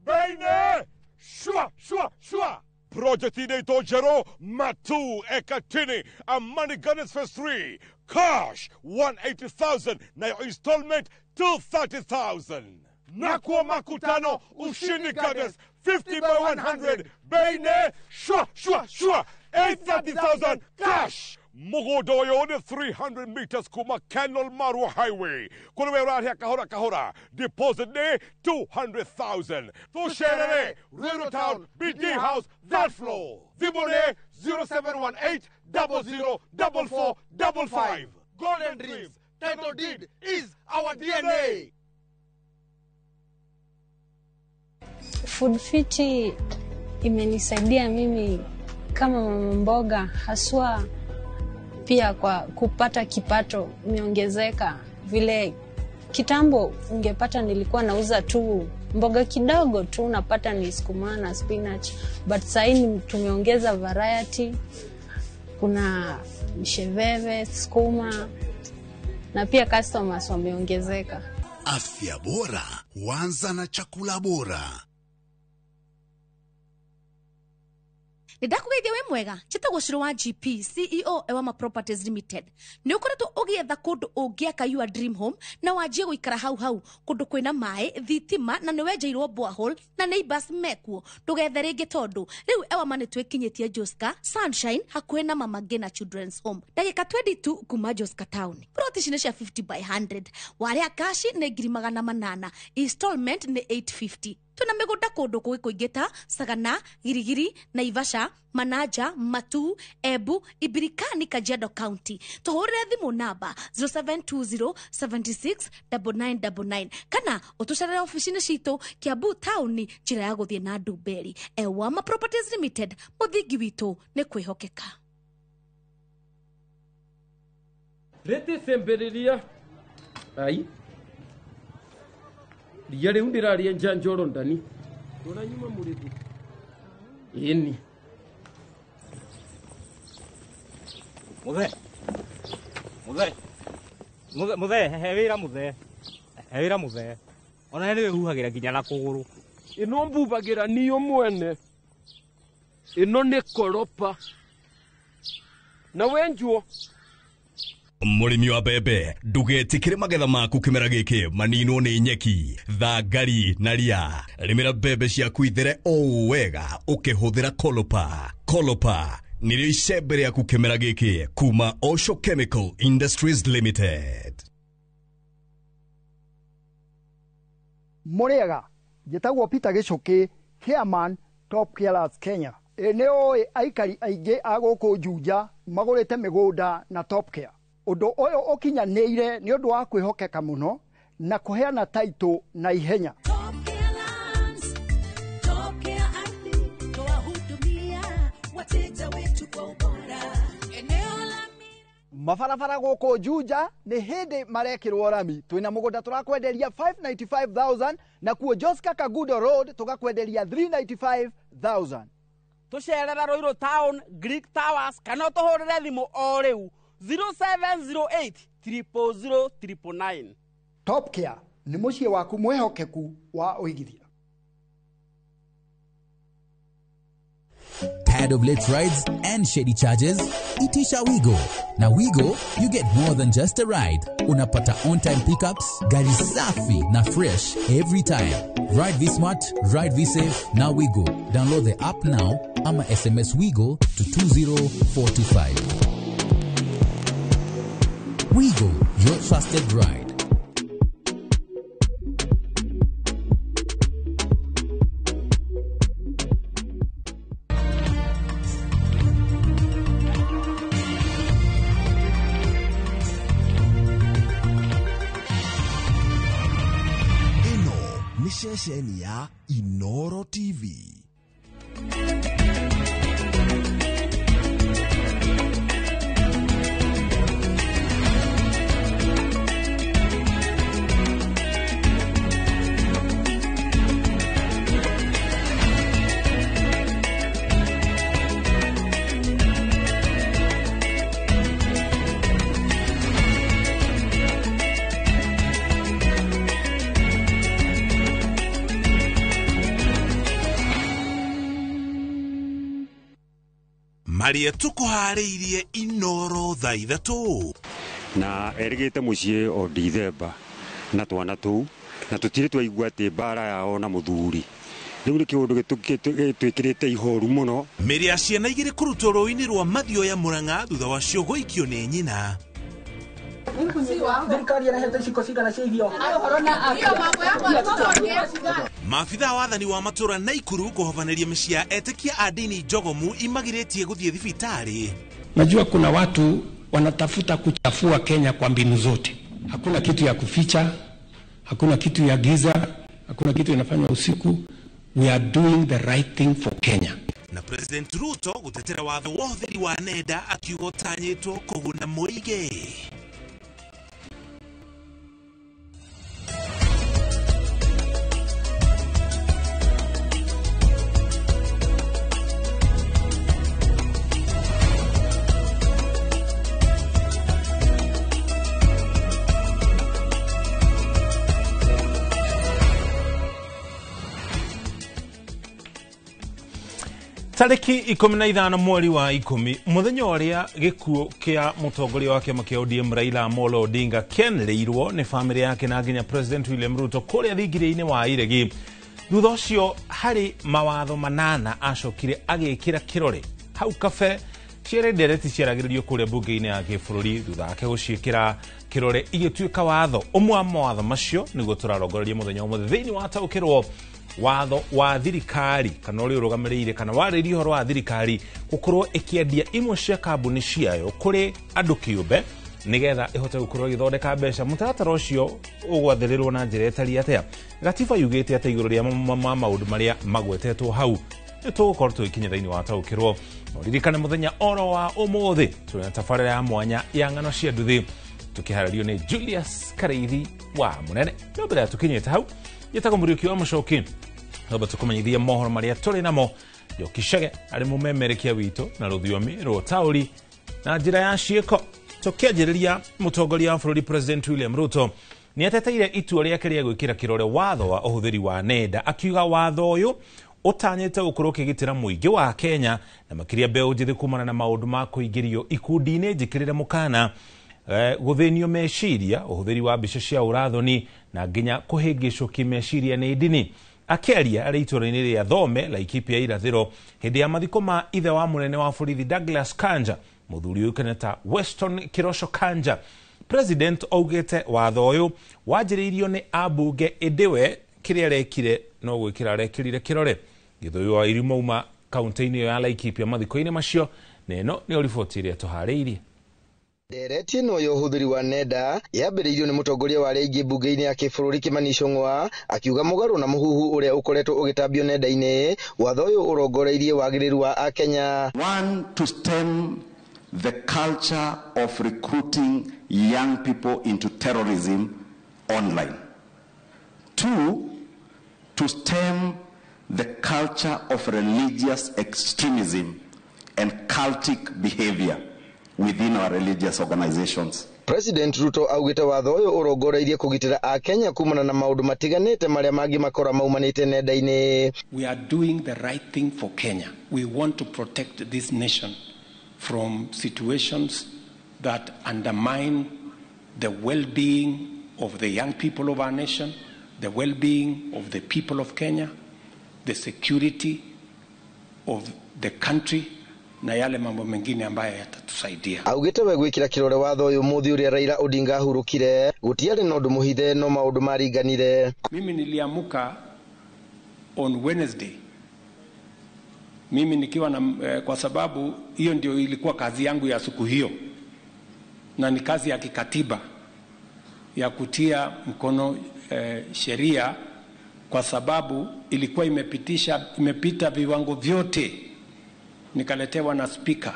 Bene, shwa, shwa, shwa. Project inaitwa Jero Matu Ekatini Amani Gardens Phase 3. Cash 180,000 na your installment 230,000. Nakuwa makutano Ushindi Gardens 50 by 100. Bene, shwa, shwa, shwa. 830,000 cash. Mugodoyo ni 300 meters kuma Kenol Marua Highway. Kuliwe urahia kahora kahora. Deposit ni 200,000. Tusherere, Ruiru Town, BD House, that floor. Vibone 0718 00 44 55. Golden Dreams, title deed is our DNA. Food Fiti imenisaidia mimi kama mama mboga, haswa pia kwa kupata kipato imeongezeka. Vile kitambo ungepata nilikuwa nauza tu mboga kidogo tu, unapata ni sukuma na spinach, but sasa tumeongeza variety. Kuna msheveve, sukuma na pia customers wameongezeka. Afya bora huanza na chakula bora. Nĩndakũgeithia wĩ mwega njĩtagwo Shiro wa GP CEO Ewama Properties Limited. Nĩ ũkoretwo ũgĩetha kũndũ ũngĩaka your dream home na wanjie gũikara hau hau kũndũ kwĩna maĩ, thitima na nĩ wenjeirwo borehole na neighbors mekuo. Ndũgethe rĩngĩ tondũ rĩu Ewama nĩ twĩkinyĩtie Joska Sunshine hakuhĩ na Mama Ngina Children's Home, ndagĩka 22 kuma Joska Town. Plot ici nĩ cia 50 by 100, warĩa kashi nĩ 800,000, installment nĩ 850. Tuna mĩgũnda kũndũ kũngĩ kũingĩ ta Sagana, Girigiri, Naivasha, Manaja, Matu, Embu, Ibirikani, Kajiado County. Tũhũrĩre thimũ namba 0720 76 9999 kana ũtũcerere ofici-inĩ citũ Kiambu Town, njĩra ya gũthiĩ na Ndumberi. Ewama Properties Limited, mũthingi witũ nĩ kwĩhokeka. Rĩtĩ cemberiria ai ria rĩu ndĩraria njanjoro ndani ndũranyuma mũrĩthi ĩni. Muthe muthe muthe muthe he wĩra muthe he wĩra muthe ona nĩ wĩhuhagĩra nginya na kũgũrũ. Ĩno mbubagĩra niyo mwene, ĩno nĩ koropa na wenjuo. Mũrĩmi wa mbembe, ndũgetĩkĩre magetha maku kĩmera gĩkĩ maninwo nĩ nyeki, thangari na ria. Rĩmĩra mbembe ciaku ithere o wega ũkĩhũthĩra Kolopa. Kolopa nĩrĩo icembe rĩaku kĩmera gĩkĩ kuma Osho Chemical Industries Limited. Mũrĩega, njĩtagwo Peter Gĩcũkĩ, Chairman Top Carers Kenya. Nĩ ũĩ aikari aingĩ a gũkũ Juja magũrĩte mĩgũnda na Top Care. Ũndũ ũyũ ũkinyanĩire nĩ ũndũ wa kwĩhokeka mũno na kũheana taitũ na ihenya. wateja wetu kwa ubora. Eneo la Mabarabara gũkũ Juja nĩ hĩndĩ marekĩrwo rami. Twĩna mũgũnda tũrakwenderia 595,000 na kuo Joska Kagudo Road tũgakwenderia 395,000. Tũcerera Ruiru Town, Greek Towers, kana ũtũhũrĩre thimũ o rĩu 0708 000 999. Top Care nĩ mũciĩ waku mwĩhokeku wa ũigithia. Tired of late rides and shady charges? Itisha Wigo. Na Wigo, you get more than just a ride. Unapata on-time pickups, gari safi na fresh every time. Ride V-Smart, ride V-Safe, na Wigo. Download the app now ama SMS Wigo to 20425. Wigo, your trusted ride. Ceceni ya Inoro TV. Maria tukuharĩirie Inoro thaa 3. Na erĩgĩte mũciĩ o Dithemba na twana tũu na tũtirĩ twaigua atĩ mbara yao na mũthuri. Rĩu nĩ kĩũndũ gĩtwĩkĩrĩte ihoru mũno. Mĩrĩ ya ciana igĩrĩ kũrutwo rũĩ-inĩ rwa Mathioya Murang'a thutha wacio gũikio nĩ nyina. Thirikari ĩrehete iciko cigana cia irio? Maabitha wathani wa matũra Naikuru kũhobanĩria mĩciĩ ya etĩkia a ndini njogomu imagirĩtie gũthiĩ thibitarĩ. Najua kuna watu wanatafuta kuchafua Kenya kwa mbinu zote. Hakuna kitu ya kuficha, hakuna kitu ya giza, hakuna kitu inafanywa usiku. We are doing the right thing for Kenya. Na President Ruto gutetera watho wa ũhũthĩri wa nenda akiuga ũtanyĩtwo kũguna mũingĩ. Tarĩki 15 mweri wa 10 mũthenya ũrĩa gĩkuũ kĩa mũtongoria wa kĩama kĩa ODM Raila Amolo Odinga kĩanĩrĩirwo nĩ bamĩrĩ yake na nginya President William Ruto kũrĩa thingira-inĩ wa Iregi. Thutha ũcio harĩ mawatho 8 acokire agĩkĩra kĩrore hau kabe ciarĩ ndereti ciaragĩrĩrio kũrĩa mbunge-inĩ ya gĩbũrũri thutha wake gũciĩkĩra kĩrore igĩtuĩka watho. Ũmwe wa mawatho macio nĩguo tũrarongoreria mũthenya ũmũthĩ thĩinĩ wa taũkĩrwo watho wa thirikari kana ũrĩa ũrũgamĩrĩire kana warĩirie ũhoro wa thirikari gũkorwo ĩkĩendia imwe cia kambuni ciayo kũrĩ andũ kĩũmbe nĩgetha ĩhote gũkorwo ĩgĩthondeka mbeca. Mũtaratara ũcio ũgwathĩrĩrwo na njĩra ĩtariĩ atĩa? Gatiba yugĩte atĩ igũrũ rĩa ma maũndũ marĩa magwetetwo hau nĩ tũgũkorwo tũgĩkinya thĩinĩ wa taũkĩrwo. Ririkane mũthenya oro wa ũmũthĩ tũrĩ na tabarĩra ya mwanya ya ng'ano cia nduthi tũkĩharĩrio nĩ Julius Kareithi wa Mũnene. No mbere ya tũkinyĩte hau njĩtagwo Mũriũki wa Mũcoki twamba tũkũmenyithie mohoro marĩa tũrĩ namo. Njoki Chege arĩ mũmemerekia witũ na rũthiomi rwa ũtaũri na njĩra ya ciĩko. Tũkĩanjĩrĩria mũtongoria wa bũrũri President William Ruto nĩ ateteire itua rĩake rĩa gwĩkĩra kĩrore watho wa ũhũthĩri wa nenda akiuga watho ũyũ ũtanyĩte gũkorwo ũkĩgitĩra mũingĩ wa Kenya na makĩria mbeũ njĩthĩ kumana na maũndũ ma kũingĩrio ikundi-inĩ njĩkĩrĩre mũkana, gũthĩnio meciria, ũhũthĩri wa mbica cia ũrathoni na nginya kũhĩngĩcwo kĩmeciria nĩ ndini. Akĩaria arĩ itũũra-inĩ rĩa Thome Laikipia irathĩro hĩndĩ ya mathiko ma ithe wa mũnene wa borithi Douglas Kanja, mũthuri ũĩkaine ta Weston Kirosho Kanja, President augĩte watho ũyũ wanjĩrĩirio nĩ ambunge ĩndĩ we kĩrĩa arekire no gwĩkĩra arekĩrire kĩrore. Gĩthũi wa Irima uma kaunti-inĩ ĩyo ya Laikipia mathiko-inĩ macio, na ĩno nĩyo riboti ĩrĩa tũharĩirie. Ndereti ĩno ya ũhũthĩri wa nenda yambĩrĩirio nĩ mũtongoria wa arĩa aingĩ mbunge-inĩ ya kĩbũrũri Kimani Ichung'wa akiuga mũgarũ na mũhuhu ũrĩa ũkoretwo ũgĩtambio nenda-inĩ, watho ũyũ ũrongoreirie wagĩrĩru wa akenya. One, to stem the culture of recruiting young people into terrorism online. Two, to stem the culture of religious extremism and cultic behavior within our religious organizations. President Ruto augĩte watho ũyũ ũrongoreirie kũgitĩra akenya kumana na maũndũ matiganĩte marĩa mangĩmakora maumanĩte nenda-inĩ. We are doing the right thing for Kenya. We want to protect this nation from situations that undermine the well-being of the young people of our nation, the well-being of the people of Kenya, the security of the country na yale mambo mengine ambayo yatatusaidia. Augĩte we gwĩkĩra kĩrore watho ũyũ mũthĩ ũrĩa Raila Odinga ahurũkire gũtiarĩ na ũndũ mũhithe no maũndũ maringanire. Mimi niliamuka on Wednesday, mimi nikiwa na kwa sababu hiyo ndio ilikuwa kazi yangu ya siku hiyo, na ni kazi ya kikatiba ya kutia mkono sheria, kwa sababu ilikuwa imepita viwango vyote, nikaletewa na speaker.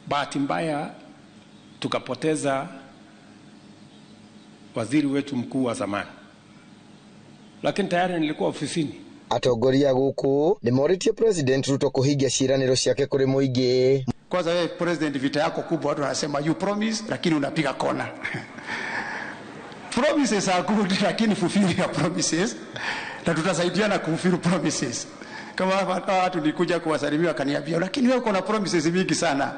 Bahati mbaya tukapoteza waziri wetu mkuu wa zamani, lakini tayari nilikuwa ofisini. Atongoria gũkũ nĩmorĩtie President Ruto kũhingia ciĩranĩro ciake kũrĩ mũingĩ. Kwanza wewe President, vita yako kubwa, watu wanasema you promise lakini unapiga kona. Promises are good, lakini fulfill your promises, na tutasaidiana kufulfill promises. Kama watu nilikuja kuwasalimia wakaniambia, lakini wewe uko na promises mingi sana.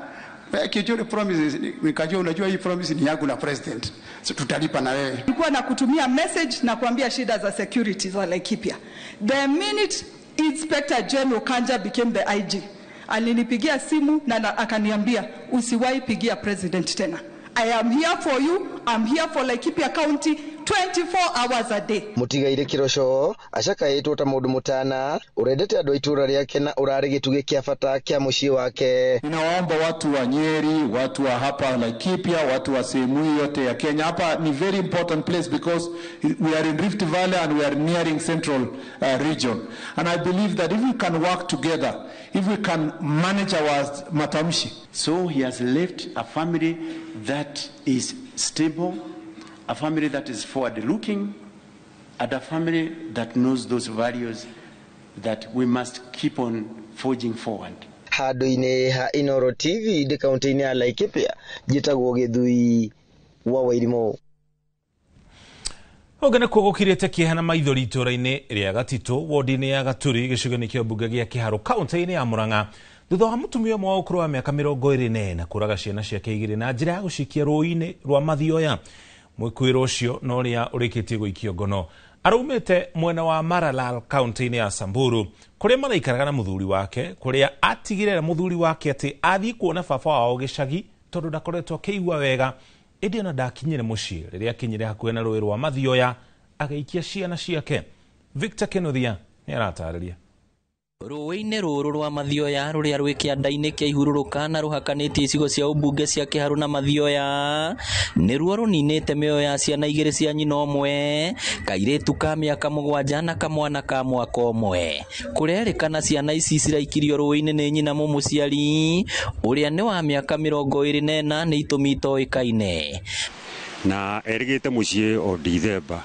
Wewe kijua promises, nikajua unajua hii promise ni yangu na president, so tutalipa na wewe. Nilikuwa nakutumia message na kuambia shida za security za Laikipia. The minute Inspector General Kanja became the IG, alinipigia simu na akaniambia usiwahi pigia president tena. I am here for you. I'm here for Laikipia County 24 hours a day. Mũtigaire Kĩroco acakaĩtwo ta mũndũ mũtana ũrendete andũ a itũra rĩake na ũrarĩ gĩtugĩ kĩa bata kĩa mũciĩ wake. Ninawaomba watu wa Nyeri, watu wa hapa Laikipia, watu wa sehemu hii yote ya Kenya. Hapa ni very important place because we are in Rift Valley and we are nearing central region. And I believe that if we can work together, if we can manage our matamshi. So he has left a family that is stable, a family that is forward-looking, and a family that knows those values that we must keep on forging forward. Handũ-inĩ ha Inooro TV ndĩ kaunti-inĩ ya Laikipia, njĩtagwo Gĩthui wa Wairimũ. Ũngĩ nĩkuo gũkirĩte kĩeha na maithori itũũra-inĩ rĩa Gatitũ, wodi-inĩ ya Gaturi, gĩcigo-inĩ kĩa mbunge gĩa Kĩharũ, kaunti-inĩ ya Murang'a, thutha wa mũtumia ũmwe wa ũkũrũ wa mĩaka 24 kũraga ciana ciake igĩrĩ na njĩra ya gũcikia rũũĩ-inĩ rwa Mathioya. Mwĩkũĩrwo ũcio na ũrĩa ũrĩkĩtie gũikio ngono araumĩte mwena wa Maralal kaunti-inĩ ya Samburu, kũrĩa maraikaraga na mũthuri wake, kũrĩa atigire mũthuri wake atĩ athiĩ kuona baba wao gĩcagi tondũ ndakoretwo akĩigua wega, ĩndĩ ona ndakinyire mũciĩ. Rĩrĩa akinyire hakuhĩ na rũĩ rwa Mathioya agĩikia ciana ciake. Victor Kenothia nĩ aratarĩria. Rũũĩ-inĩ rũrũ rwa Mathioya rũrĩa rwĩ kĩanda-inĩ kĩa ihurũrũka na rũhakanĩtie icigo cia ũmbunge cia Kĩharũ na Mathioya nĩruo rũninĩte mĩoyo ya ciana igĩrĩ cia nyina ũmwe, kairĩtu ka mĩaka 7 na kamwana ka mwaka ũmwe. Kũrerĩkana ciana ici ciraikirio rũũĩ-inĩ nĩ nyina mũmũciari ũrĩa nĩ wa mĩaka 24 nĩ itũmi itoĩkaine. Na erĩgĩte mũciĩ o Dithemba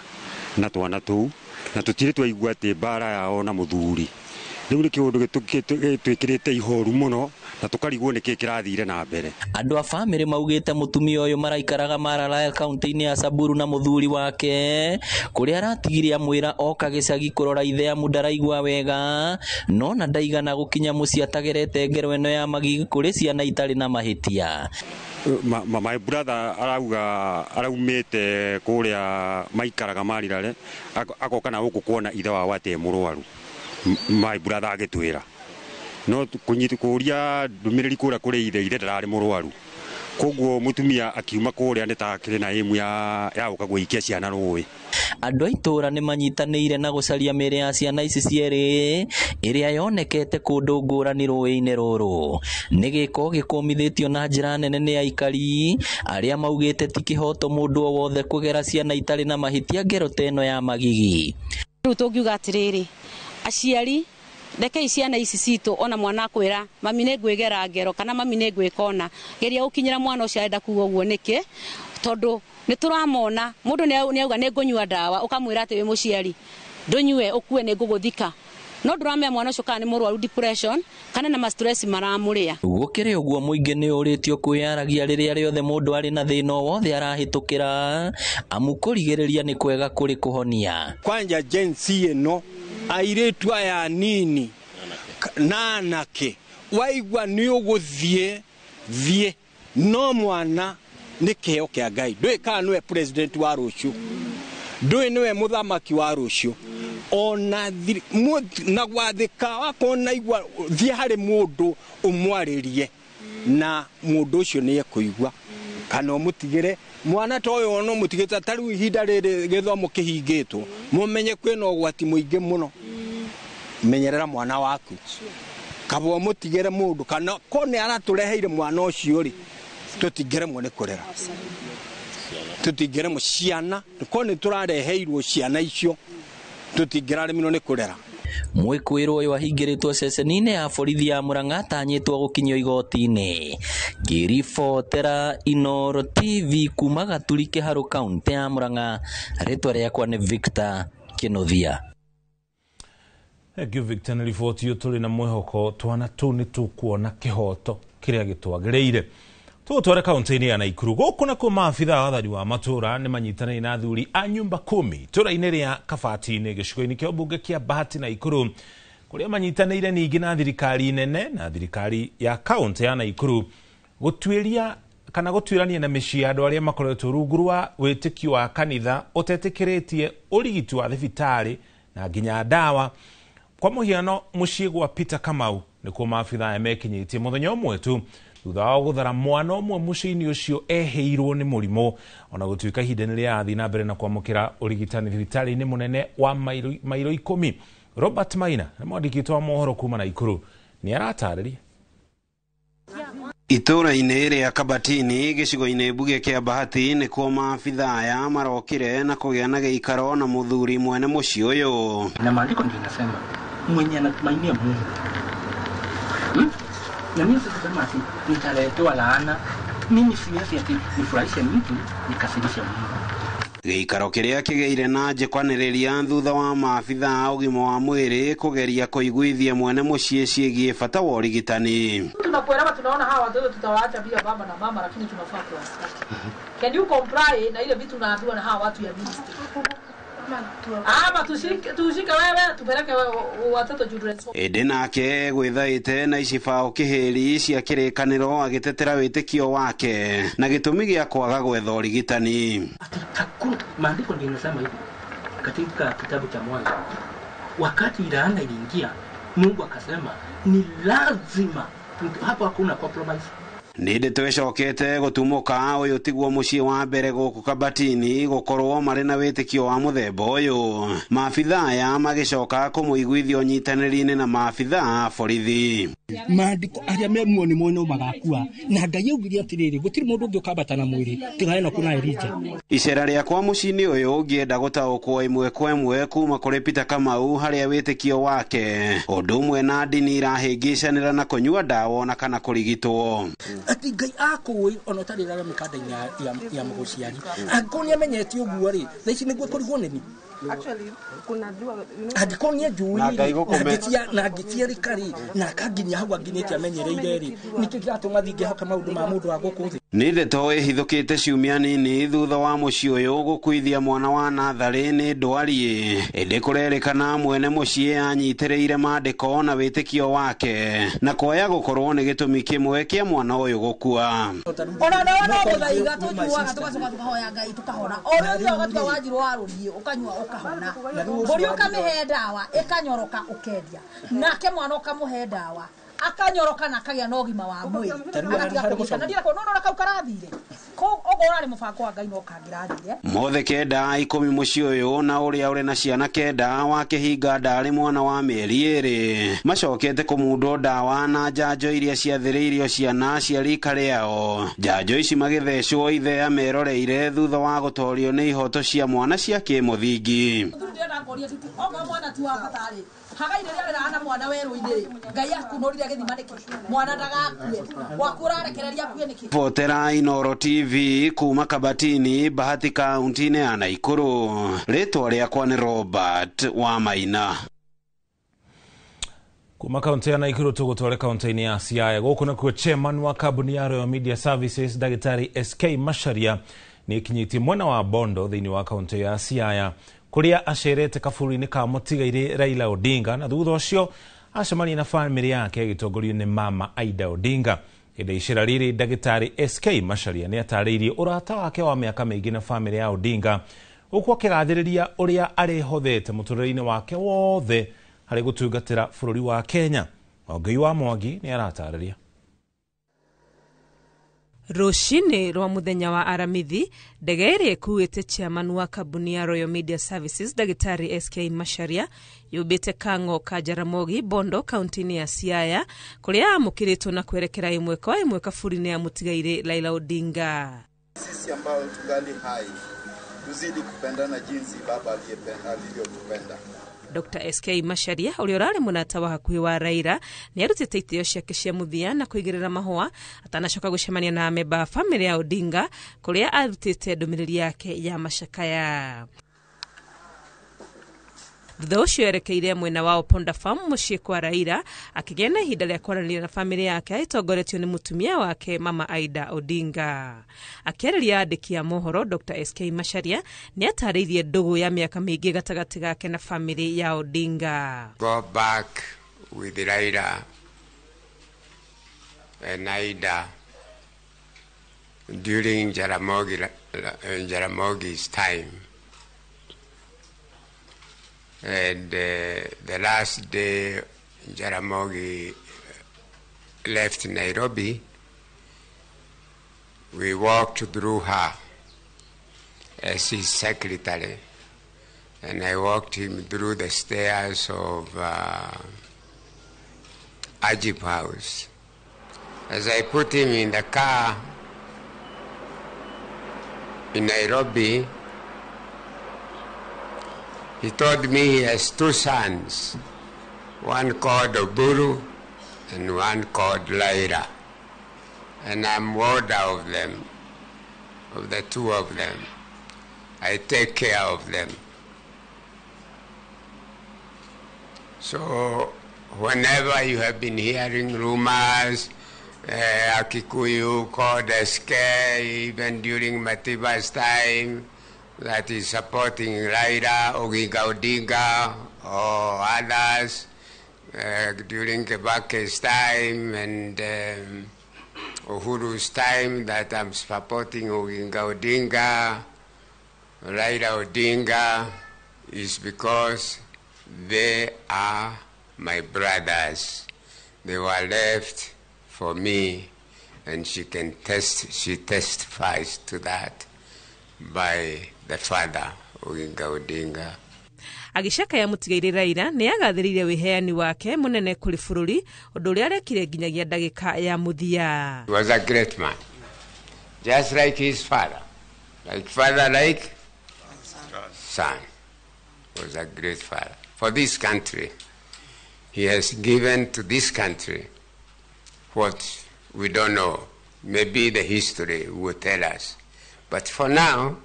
na twana tũu, na tũtirĩ twaigua atĩ mbara yao na mũthuri. Rĩu nĩ kĩũndũ gĩtwĩkĩrĩte ihoru mũno na tũkarigwo nĩkĩ kĩrathire na mbere. Andũ a bamĩrĩ maugĩte mũtumia ũyũ maraikaraga Maralal kaunti-inĩ ya Samburu na mũthuri wake, kũrĩa aratigire amwĩra oka gĩcagi kũrora ithe amu ndaraigua wega, no na ndaigana gũkinya mũciĩ atagerete ngero ĩno ya magigi kũrĩ ciana itarĩ na mahĩtia. My brother arauga araumĩte kũrĩa maikaraga Marirare agoka na gũkũ kuona ithe wao atĩ mũrwaru. My brother agĩtwĩra no kũnyita kũria ndũmĩrĩri kũrĩa kũrĩ ithe, ithe ndararĩ mũrwaru. Koguo mutumia akiuma kuria ni ta akiri na aimu ya guka guikia ciana rũĩ. Andũ a itũũra nĩ manyitanĩire na gũcaria mĩĩrĩ ya ciana ici cierĩ ĩrĩa yonekete kũndũ ngũrani rũĩ-inĩ rũrũ. Nĩ gĩko gĩkũmithĩtio na njĩra nene nĩ aikari arĩa maugĩte ti kĩhoto mũndũ o wothe kũgera ciana itarĩ na mahĩtia ngero ta ĩno ya magigi. Rĩu tũngiuga atĩrĩrĩ, aciari rekei ciana ici citũ ona mwana akwĩra mami nĩ ngwĩgera ngero kana mami nĩ ngwĩka ona, geria gũkinyĩra mwana ũcio arenda kuga ũguo nĩkĩ, tondũ nĩ tũramona mũndũ nĩ auga nĩ ngũnyua ndawa, ũkamwĩra atĩ wĩ mũciari ndũnyue ũkue nĩ ngũgũthika, no ndũramenya mwana ũcio kana nĩ mũrwaru depression kana na ma-stress maramũrĩa. Gũkĩrĩ ũguo mũingĩ nĩ ũrĩtio kwĩyaragia rĩrĩa rĩothe mũndũ arĩ na thĩna o wothe arahĩtũkĩra, amu kũrigĩrĩria nĩ kwega kũrĩ kũhonia. Kwanja Gen Z ĩno airĩtu aya nini na anake waigua nĩ ũgũthiĩ thiĩ, no mwana nĩ kĩheo kĩa Ngai. Ndũĩ kana nĩwe president wa rũciũ, ndũĩ nĩwe mũthamaki wa rũciũ, ona na gwathĩka wakorwo naigua thiĩ harĩ mũndũ ũmwarĩrie na mũndũ ũcio nĩ ekũigua, kana ũmũtigĩre mwana ta ũyũ ona ũmũtigĩte ta rĩu ihinda rĩrĩ gĩthomo kĩhingĩtwo, mũmenye kwĩna ũgwati mũingĩ mũno. Menyerera mwana waku, kaba ũmũtigĩre mũndũ, kana ko nĩ aratũreheire mwana ũcio rĩ, tũtingĩremwo nĩ kũrera, tũtingĩremwo ciana, ko nĩ tũrareheirwo ciana icio, tũtingĩraremirwo nĩ kũrera. Mwĩkũĩrwo ũyũ ahingĩrĩtwo ceceni-inĩ ya borithi ya Murang'a atanyĩtwo gũkinyio igoti-inĩ. Ngĩribotera Inooro TV kuma Gaturi Kĩharũ kaũntĩ ya Murang'a, rĩtwa rĩakwa nĩ Victor Kĩnuthia. Thank you Victor nĩ riboti ĩyo tũrĩ na mwĩhoko twana tũu nĩ tũkuona kĩhoto kĩrĩa gĩtwagĩrĩire. Tũgũtware kaũntĩ-inĩ ya Naikuru. Gũkũ nakuo maabitha a wathani wa matũũra nĩ manyitanĩire na athuri a nyumba kumi itũũra-inĩ rĩa Kabati-inĩ gĩcigo-inĩ kĩa ũmbunge kĩa Bahati Naikuru, kũrĩa manyitanĩire ningĩ na thirikari nene na thirikari ya kaũntĩ ya Naikuru gũtuĩria kana gũtuĩrania na mĩciĩ ya andũ arĩa makoretwo rungu rwa wĩtĩkio wa kanitha ũtetĩkĩrĩtie ũrigiti wa thibitarĩ na nginya ndawa. Kwa mũhiano mũciĩ gwa Peter Kamau nĩkuo maabitha aya mekinyĩtie mũthenya ũmwe tu thutha wa gũthara mwana ũmwe mũciĩ-inĩ ũcio ehĩirwo nĩ mũrimũ, ona gũtuĩka ihinda nĩ rĩrathiĩ na mbere na kwamũkĩra ũrigitani thibitarĩ-inĩ mũnene wa mairo 10. Robert Maina nĩ mwandĩki wa mohoro kuma Naikuru nĩ aratarĩria. Itũũra-inĩ rĩa Kabatini gĩcigo-inĩ mbunge kĩa Bahati nĩkuo maabitha aya marokire na kũgĩa na gĩikaro na mũthuri mwene mũciĩ ũyũ. Na maandiko ndio inasema mwenye anatumainia Mungu Na mimi sisema ati nitaletewa laana. Mimi siwezi ati nifurahishe mtu nikasirishe Mungu. Gĩikaro kĩrĩa kĩgĩire na njĩkwanĩrĩria thutha wa maabitha a ũgima wa mwĩrĩ kũgeria kũiguithia mwene mũciĩ ciĩgiĩ bata wa ũrigitani. Tunapoelewa tunaona hawa watoto tutawaacha bila baba na mama, lakini tunafaa kuwastaki. Can you comply na ile vitu unaambiwa na hawa watu ya ministry? Ama tushike wewe tupeleke watoto children's home. Ĩndĩ nake gwĩthaĩte na icibaũ kĩhĩri cia kĩrĩkanĩro agĩtetera wĩtĩkio wake na gĩtũmi gĩa kwaga gwetha ũrigitani. Hakuna maandiko ndio inasema hivi katika kitabu cha Mwanzo, wakati laana iliingia, Mungu akasema ni lazima, hapo hakuna compromise. Nĩ ndeto ĩcokete gũtumũka ũyũ tiguo mũciĩ wa mbere gũkũ Kabatini gũkorwo marĩ na wĩtĩkio wa mũthemba ũyũ. Maabitha aya magĩcoka kũmũiguithia ũnyitanĩri-inĩ na maabitha a borithi. Maandĩko arĩa me muoyo nĩ no magakua, na Ngai augire atĩrĩrĩ, gũtirĩ mũndũ ũngĩ ũkambata na mwĩrĩ tiga Enoku na Elija. Icera rĩakwa mũciĩ-inĩ ũyũ ũngĩenda gũtaũkwo ĩmwe kwa ĩmwe kuma kũrĩ Peter Kamau harĩa wĩtĩkio wake ũndũ ũmwe na ndini irahĩngĩcanĩra na kũnyua ndawa ona kana kũrigitwo. Ati Ngai akũĩ ona ũtarĩ rara mĩkanda-inĩ ya mũgũciari, angĩkorwo nĩ amenyete ũguo rĩ, thaa ici nĩguo kũrigwo nĩ ni. Angĩkorwo nĩ anjũĩ na angĩciarĩka rĩ, na akanginyia hau anginyĩte amenyereire rĩ, nĩkĩ kĩratũma thiĩ ngĩhoke maũndũ ma mũndũ wa gũkũ thĩ? Nĩ ndeto ĩhithũkĩte ciumia nini thutha wa mũciĩ ũyũ gũkuithia mwana wa natharĩ nĩ ndwari, ĩndĩ kũrerĩkana mwene mũciĩ anyitĩrĩire maandĩko na wĩtĩkio wake na kwaya gũkorwo nĩ gĩtũmi kĩmwe kĩa mwana ũyũ gũkua. Ona ndawa no mũthaiga tũnyuaga tũgacoka tũkahoya Ngai tũkahona. O ũrĩa ũthiaga ũgatua wanjirũ wa rũriĩ ũkanyua ũkahona. Mbũri ũkamĩhe ndawa ĩkanyoroka ũkendia. Nake mwana ũkamũhe ndawa Akanyoroka na akagĩa na ũgima wa mwĩrĩ. Agatiga kũgĩka. Na ndirĩ no kau karathire. Ko ogo ũrarĩ mũbango wa Ngai no kangĩrathire. Mothe 9 10 mũciĩ ũyũ na ũrĩa ũrĩ na ciana 9 wa kĩhinga ndarĩ mwana wa mĩeri 2 macokete kũmundwo ndawa na njanjo iria ciathĩrĩirio ciana cia rika rĩao. Njanjo ici magĩthecwo ithe ameroreire thutha wa gũtorio nĩ ihoto cia mwana cia kĩmũthingi. Mũthuri ndĩrenda ngũrie titi okorwo mwana ti wa bata rĩ hagai rĩrĩa areraga na mwana werũ-inĩ Ngai akunũrire gĩthima nĩkĩ mwana ndagakue waku ũrarekereria akue nĩkĩ. Botera Inoro TV kuma Kabatini, Bahati kaunti-inĩ ya Naikuru. Rĩtwa rĩakwa nĩ Robert wa Maina. Kuma kaunti ya Naikuru tũgũtware kaunti-inĩ ya Siaya. Gũkũ nakuo chairman wa kambuni ya Royal Media Services Ndagĩtarĩ SK Macharia nĩ akinyĩtie mwena wa Bondo thĩinĩ wa kaunti ya Siaya kũrĩa acerete kaburi-inĩ ka mũtigairĩ Raila Odinga na thutha ũcio acemania na bamĩrĩ yake ĩgĩtongorio nĩ mama Aida Odinga. Hĩndĩ icera rĩrĩ Ndagĩtarĩ SK Macharia nĩ atarĩirie ũrata wake wa mĩaka mĩingĩ na bamĩrĩ ya Odinga ũkũ akĩgathĩrĩria ũrĩa arĩhothete mũtũrĩre-inĩ wake wothe harĩ gũtungatĩra bũrũri wa Kenya. Wangui wa Mwangi nĩ aratarĩria. Rũcinĩ rwa mũthenya wa Aramithi, ndege ĩrĩa ĩkuĩte chairman wa kambuni ya Royal Media Services Ndagĩtarĩ SK Macharia yũmbĩte Kang'o ka Jaramogi Bondo kaunti-inĩ ya Siaya kũrĩa amũkĩrĩtwo na kwerekera ĩmwe kwa ĩmwe kaburi-inĩ ya mũtigairĩ Raila Odinga. Sisi ambao tungali hai tuzidi kupendana jinsi baba alivyotupenda. Dr. SK Macharia ũrĩa ũrarĩ mũrata wa hakuhĩ wa Raila nĩ arutĩte itĩo ciake cia mũthia na kũigĩrĩra mahũa atanacoka gũcemania na amemba a bamĩrĩ ya Odinga kũrĩa arutĩte ndũmĩrĩri yake ya macakaya. Thutha ũcio erekeire mwena wa Oponda Farm mũciĩ kwa Raila akĩgĩa na ihinda rĩa kwaranĩria na bamĩrĩ yake ĩtongoretio nĩ mũtumia wake mama Aida Odinga. Akĩarĩria andĩki a mohoro Dr. SK Macharia nĩ atarĩirie ndũgũ ya mĩaka mĩingĩ gatagatĩ gake na bamĩrĩ ya Odinga. Go back with Raila and Aida during Jaramogi's time. And the last day Jaramogi left Nairobi, we walked through her as his secretary, and I walked him through the stairs of Ajib House. As I put him in the car in Nairobi, he told me he has 2 sons, one called Oburu and one called Laira. And I'm warder of them, of the 2 of them. I take care of them. So whenever you have been hearing rumors, Akikuyu called SK, even during Matiba's time, that is supporting Raila, Oginga Odinga, or others during Kibaki's time and Uhuru's time, that I'm supporting Oginga Odinga, Raila Odinga, is because they are my brothers. They were left for me, and she testifies to that by the father, Oginga Odinga. Agĩcaka ya mũtigairĩ Raila nĩ agathĩrĩirie wĩheani wake mũnene kũrĩ bũrũri ũndũ ũrĩa arekire nginyagia ndagĩka ya mũthia. He was a great man, just like his father. Like father, like son. He was a great father. For this country, he has given to this country what we don't know. Maybe the history will tell us. But for now,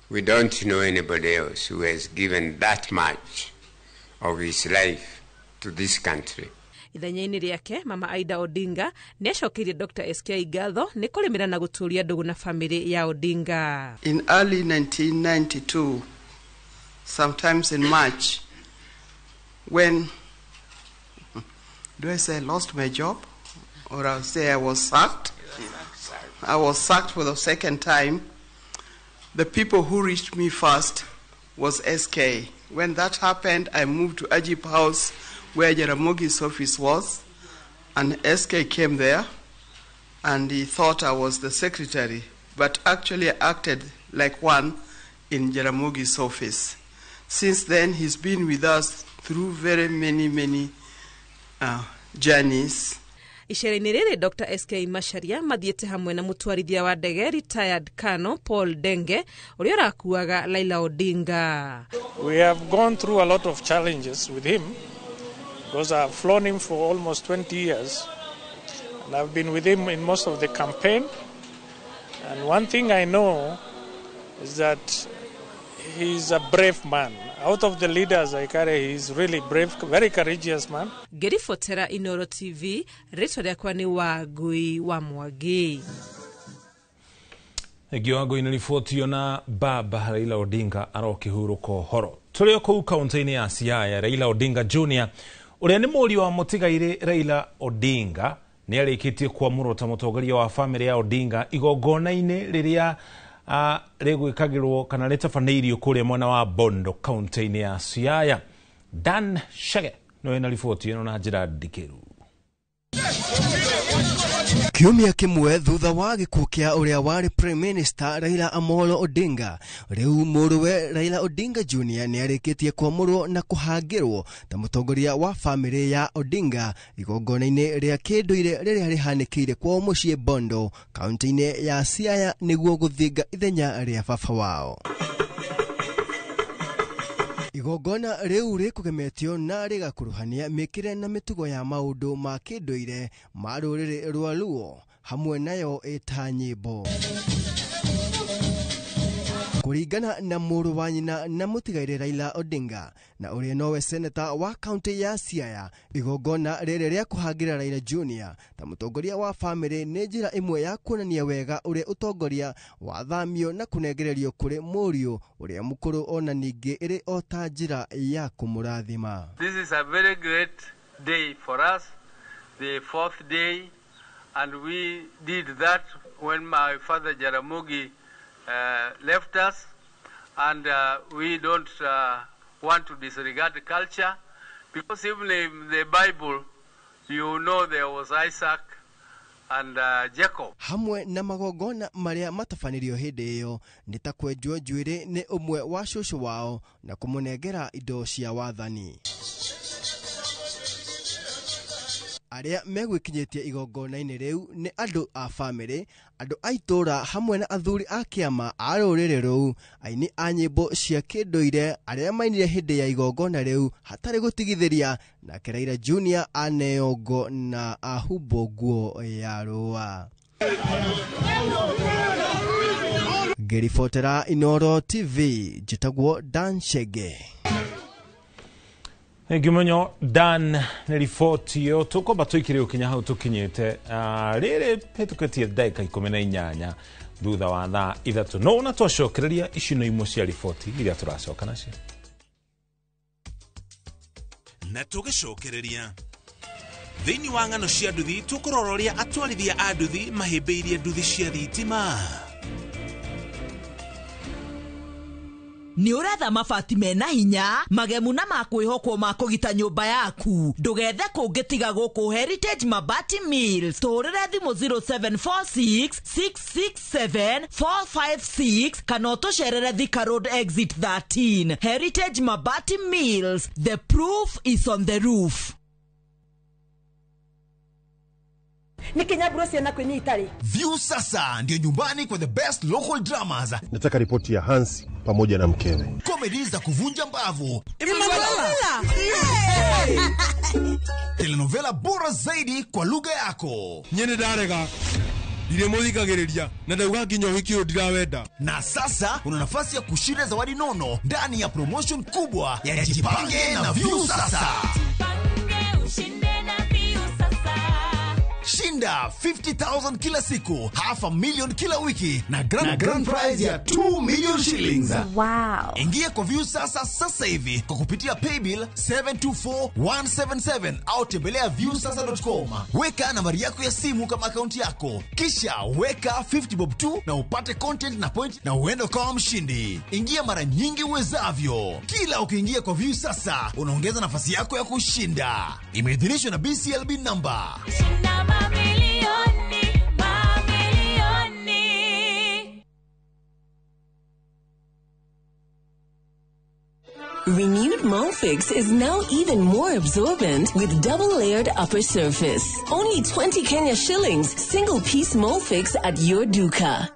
we don't know anybody else who has given that much of his life to this country. Ithenya-inĩ rĩake mama Aida Odinga nĩ acokeirie Dr. SK ngatho nĩ kũrĩmĩra na gũtũũria ndũgũ na bamĩrĩ ya Odinga. In early 1992, sometimes in March, when, do I say I lost my job? Or I'll say I was sacked? I was sacked for the second time. The people who reached me first was SK. When that happened, I moved to Ajib House, where Jaramogi's office was, And SK came there and he thought I was the secretary, but actually acted like one in Jaramogi's office. Since then, he's been with us through very many, many journeys. Icera-inĩ rĩrĩ Dr. SK Macharia mathiĩte hamwe na mũtwarithia wa ndege retired Colonel Paul Denge ũrĩa ũrakuaga Raila Odinga. We have gone through a lot of challenges with him because I've flown him for almost 20 years and I've been with him in most of the campaign. And one thing I know is that he's a brave man. Out of the leaders I carry, he's really brave, very courageous man. Ngĩribotera Inoro TV, rĩtwa rĩakwa nĩ Wangui wa Mwangi. Thengio Wangui nĩ riboti ĩyo. Na baba Raila Odinga arokĩhurũka ũhoro. Tũrĩ o kũu kaunti-inĩ ya Siaya, Raila Odinga Junior ũrĩa nĩ mũriũ wa mũtigairĩ Raila Odinga nĩ arĩkĩtie kwamũrwo ta mũtongoria wa bamĩrĩ ya Odinga igongona-inĩ rĩrĩa rĩgwĩkagĩrwo kana rĩtabanĩirio kũrĩa mwena wa Bondo kaunti-inĩ ya Siaya. Dan Shege nĩwe na riboti ĩno na njĩra ndikĩru. Kiumia kĩmwe thutha wa gĩkuũ kĩa ũrĩa warĩ Prime Minister Raila Amolo Odinga, rĩu mũrũwe Raila Odinga Jr nĩ arĩkĩtie kwamũrwo na kũhangĩrwo ta mũtongoria wa bamĩrĩ ya Odinga igongona-inĩ rĩa kĩndũire rĩrĩa rĩhanĩkĩire kwao mũciĩ Bondo kaunti-inĩ ya Siaya nĩguo gũthinga ithenya rĩa baba wao. Igongona rĩu rĩkũgemetio na rĩgakuruhania mĩkĩre na mĩtugo ya maũndũ ma kĩndũire ma rũrĩrĩ rwa Luo hamwe nayo ĩta nyĩmbo. Kũringana na mũrũ wa nyina na mũtigairĩ Raila Odinga na ũrĩa nowe seneta wa kaunti ya Siaya, igongona rĩrĩ rĩa kũhangĩra Raila Junior ta mũtongoria wa bamĩrĩ nĩ njĩra ĩmwe ya kuonania wega ũrĩa ũtongoria wathamio na kũnengererio kũrĩ mũriũ ũrĩa mũkũrũ, ona ningĩ ĩrĩ o ta njĩra ya kũmũrathima. This is a very great day for us, the fourth day, and we did that when my father Jaramogi left us, and we don't want to disregard the culture, because even in the Bible, you know, there was Isaac and Jacob. Hamwe na magongona marĩa matabanĩrio hĩndĩ ĩyo nĩ ta kwenjwo njuĩrĩ nĩ ũmwe wa cũcũ wao na kũmũnengera indo cia wathani. Arĩa megwĩkinyĩtie igongona-inĩ rĩu nĩ andũ a bamĩrĩ, andũ a itũũra hamwe na athuri a kĩama a rũrĩrĩ rũu, aini a nyĩmbo cia kĩndũire arĩa mainire hĩndĩ ya igongona rĩu hatarĩ gũtigithĩria, nake Raila Junior aneo ngo na ahumbwo nguo ya rũa. Ngĩribotera Inoro TV, njĩtagwo Dan Chege. Thengiũ mũno Dan nĩ riboti ĩyo. Tũkwamba tũikire gũkinya hau tũkinyĩte rĩrĩ hĩtũkĩtie ndagĩka 18 thutha wa thaa 3, no ona twacokereria ici no imwe cia riboti iria tũracoka nacio. Na tũgĩcokereria thĩinĩ wa ng'ano cia nduthi, tũkũrora ũrĩa atwarithia a nduthi mahĩmbĩirie nduthi cia thitima. Nĩ ũretha mabati mena hinya magemu na makwĩhokwo ma kũgita nyũmba yaku, ndũgethe kũngĩ tiga gũkũ Heritage Mabati Mills. Tũhũrĩre thimũ 0746 667 456 kana ũtũcerere Thika Road exit 13. Heritage Mabati Mills, the proof is on the roof. Nikinyaburo ciana kwenye itari. View sasa ndio nyumbani kwa the best local dramas. Nataka ripoti ya Hansi pamoja na mkewe. Comedy za kuvunja mbavu. Telenovela bora zaidi kwa lugha yako. Nyene ndarega. Ndiremuthikagiriria na ndauga nginya uhiki uyu ndirawenda. Na sasa una nafasi ya kushinda zawadi nono ndani ya promotion kubwa ya Jipange na View sasa. Jipange ushinde na View sasa. Shinda 50,000 kila siku, 500,000 kila wiki na grand prize ya 2 million shillings. Wow. Ingia kwa Viusasa sasa hivi kwa kupitia paybill 724177 au tembelea viusasa.com. Weka nambari yako ya simu kama akaunti yako, kisha weka 50 bob tu na upate content na point na uende ukawa mshindi. Ingia mara nyingi uwezavyo. Kila ukiingia kwa Viusasa unaongeza nafasi yako ya kushinda. Imeidhinishwa na BCLB number. Shinda mamilioni, mamilioni. Renewed Molfix is now even more absorbent with double-layered upper surface. Only 20 Kenya shillings, single-piece Molfix at your duka.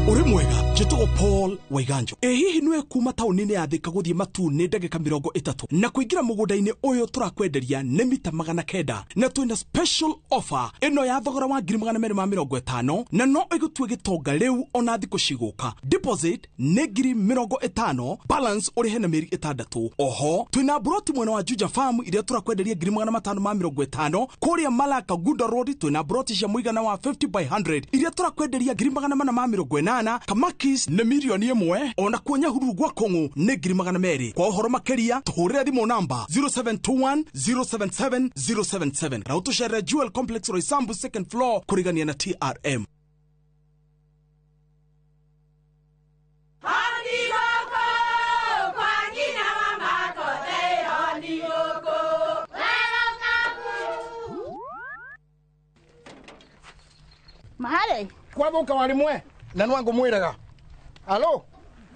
Uri mwega njĩtagwo Paul Waiganjo. Ĩ hihi nĩwe kuma taũni-inĩ ya Thika gũthiĩ Matu nĩ ndagĩka 30 na kũingĩra mũgũnda-inĩ ũyũ tũrakwenderia nĩ mita 900 na twĩna special offer ĩno ya thogora wa 250,000 na no ĩgũtue gĩtonga rĩu ona thikũ cigũka. Deposit nĩ 50,000, balance ũrĩhe na mĩeri 6. Oho twĩna broti mwena wa Juja Farm iria tũrakwenderia 550,000. Kũrĩa Malaka Gunda Road twĩna broti cia mũigana wa 50 by 100 iria tũrakwenderia 480,000. Kamakis nĩ 1,000,000 ona kuo Nyahururu gwa Kong'u nĩ 200,000. Kwa ũhoro makĩria tũhũrĩre thimũ namba 0721 077 077 na ũtũcerere Jewel Complex Roysambu second floor kũrigania na TRM. Mahale kwathuka warimwe na nwangu mwiraga alo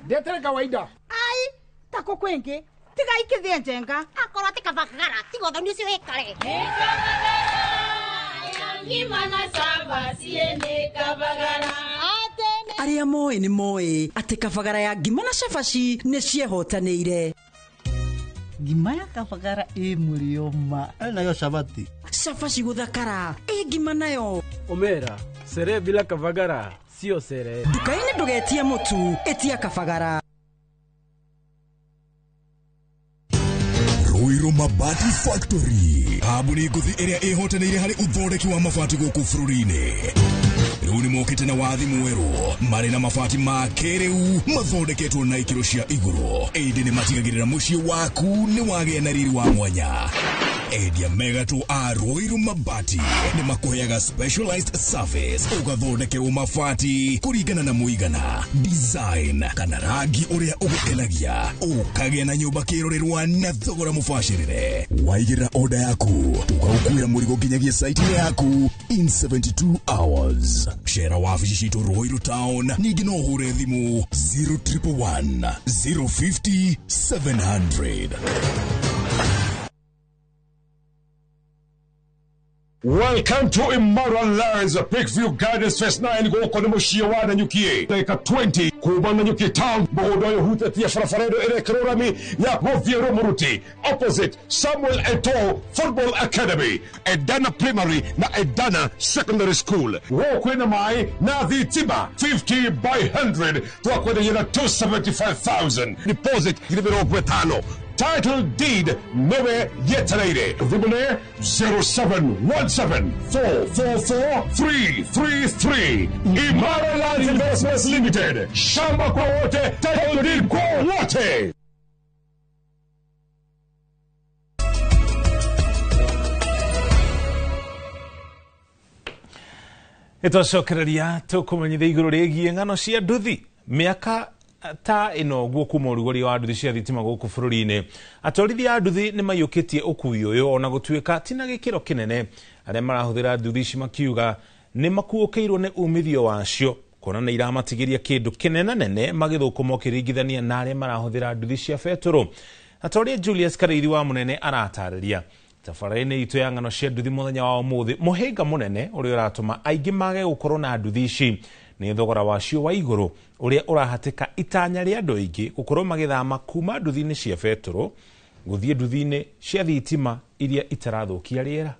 ndetere kawaida ai tako kwingi tiga ikithie njenga akorwo ti kabagara tiga uthoni ucio wikare Arĩa moĩ nĩ moĩ atĩ kabagara ya ngima na cabaci nĩ ciehotanĩire. Ngima ya kabagara ĩ mũrĩo ma nayo cabati cabaci gũthakara ĩ ngima nayo Omera sere bila kabagara sio sere. Nduka-inĩ ndũgetie mũtu, ĩtia kabagara. Ruiru Mabati Factory, kambuni ngũthi ĩrĩa ĩhotanĩire harĩ ũthondeki wa mabati gũkũ bũrũri-inĩ. Rĩu nĩ mokĩte na wathi mwerũ, marĩ na mabati ma kĩrĩu mathondeketwo na ikĩro cia igũrũ. Ĩndĩ nĩ matigagĩrĩra mũciĩ waku nĩ wagĩa na riri wa mwanya. Endia mega tu a Ruiru Mabati nĩ makũheaga specialized service, ũgathondekerwo mabati kũringana na mũigana, design kana rangi ũrĩa ũgũkenagia, ũkagĩa na nyũmba kĩrorerwa na thogora mũbacĩrĩre. Waigĩrĩra order yaku tũgagũkuĩra mũrigo nginyagia site-inĩ yaku in 72 hours. Cera wabici citũ Ruiru Town, ningĩ no ũhũre thimũ 0111 050 700. Welcome to Imara Lands, Peakview Gardens Phase 9 gũkũ nĩ mũciĩ wa Nanyuki. Ndagĩka 20 kuma Nanyuki Town, mũgũnda ũyũ ũhutĩtie barabara ĩno ĩrekĩrwo rami ya Mũthiĩ Rũmũruti, opposite Samuel Eto'o Football Academy, Edana Primary na Edana Secondary School. Gũkũ kwĩna maĩ na thitima 50 by 100 twakwenderia na 275,000 deposit 50,000. Title deed niwe yetereire. Thimũ nĩ 0717 444 333. Imara Lands Investments Limited. Shamba kwa wote, title deed kwa wote. Nĩtwacokereria tũkũmenyithia igũrũ rĩgiĩ ng'ano cia nduthi mĩaka ta ĩno ũguo kuma ũrugũria wa nduthi cia thitima gũkũ bũrũri-inĩ. Atwarithia a nduthi nĩ maiyũkĩtie ũkui ũyũ ona gũtuĩka ti na gĩkĩro kĩnene. Arĩa marahũthĩra nduthi ici makiuga nĩ makuũkĩirwo nĩ umithio wacio kuona nĩ iramatigĩria kĩndũ kĩnenanene magĩthũkũma ũkĩringithania na arĩa marahũthĩra nduthi cia betũrũ. Na ta ũrĩa Julius Karĩithi wa Mũnene aratarĩria tabarĩra-inĩ itũ ya ng'ano cia nduthi mũthenya wa ũmũthĩ, mũhĩnga mũnene ũrĩa ũratũma aingĩ mage gũkorwo na nduthi ici nĩ thogora wacio wa igũrũ ũrĩa ũrahatĩka itanya rĩa andũ aingĩ gũkorwo magĩthama kuma nduthi-inĩ cia betũrũ gũthiĩ nduthi-inĩ cia thitima iria itarathũkia rĩera.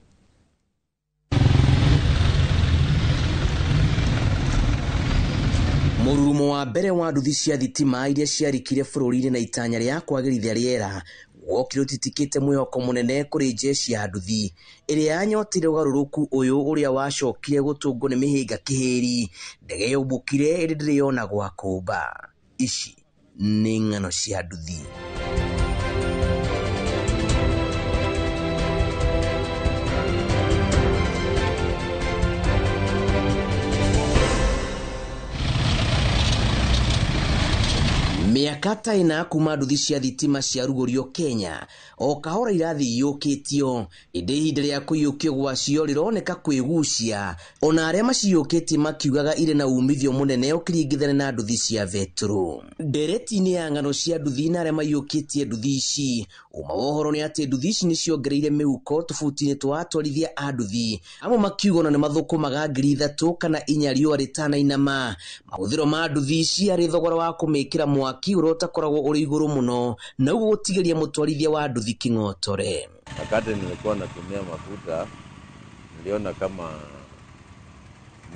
Mũrurumo wa mbere wa nduthi cia thitima iria ciarikire bũrũri-inĩ na itanya rĩa kwagĩrithia rĩera Wokire ũtitikĩte mwĩhoko mũnene kũrĩ jeshi ya nduthi ĩrĩa yanyotire ũgarũrũku ũyũ ũrĩa wacokire gũtũngwo nĩ mĩhĩnga kĩhĩri. Ndege yombũkire ĩrĩ ndĩrĩ yona gwa kũmba. Ici nĩ ng'ano cia nduthi. Mĩaka ta ĩna kuma nduthi cia thitima ciarugũrio Kenya, o kahora irathiĩ iyũkĩtio, ĩndĩ ihinda rĩa kũiyũkio gwacio rĩroneka kwĩgucia, ona arĩa maciyũkĩtie makiugaga irĩ na umithio mũnene ũkĩringithania na nduthi cia betũrũ. Ndereti-inĩ ya ng'ano cia nduthi na arĩa maiyũkĩtie nduthi ici, ũma wa ũhoro nĩ atĩ nduthi ici nĩciongereire mĩhuko tũbuti-inĩ twa atwarithia a nduthi, amwe makiuga ona nĩmathũkũmaga 3,000 kana 4 riũa rĩtanainama. Mahũthĩro ma nduthi ici arĩ thogora wa kũmĩkĩra mwaki ũrĩa ũtakoragwo ũrĩ igũrũ mũno na ũguo gũtigĩria mũtwarithia wa nduthi kĩng'otore. Wakati nilikuwa natumia mafuta niliona kama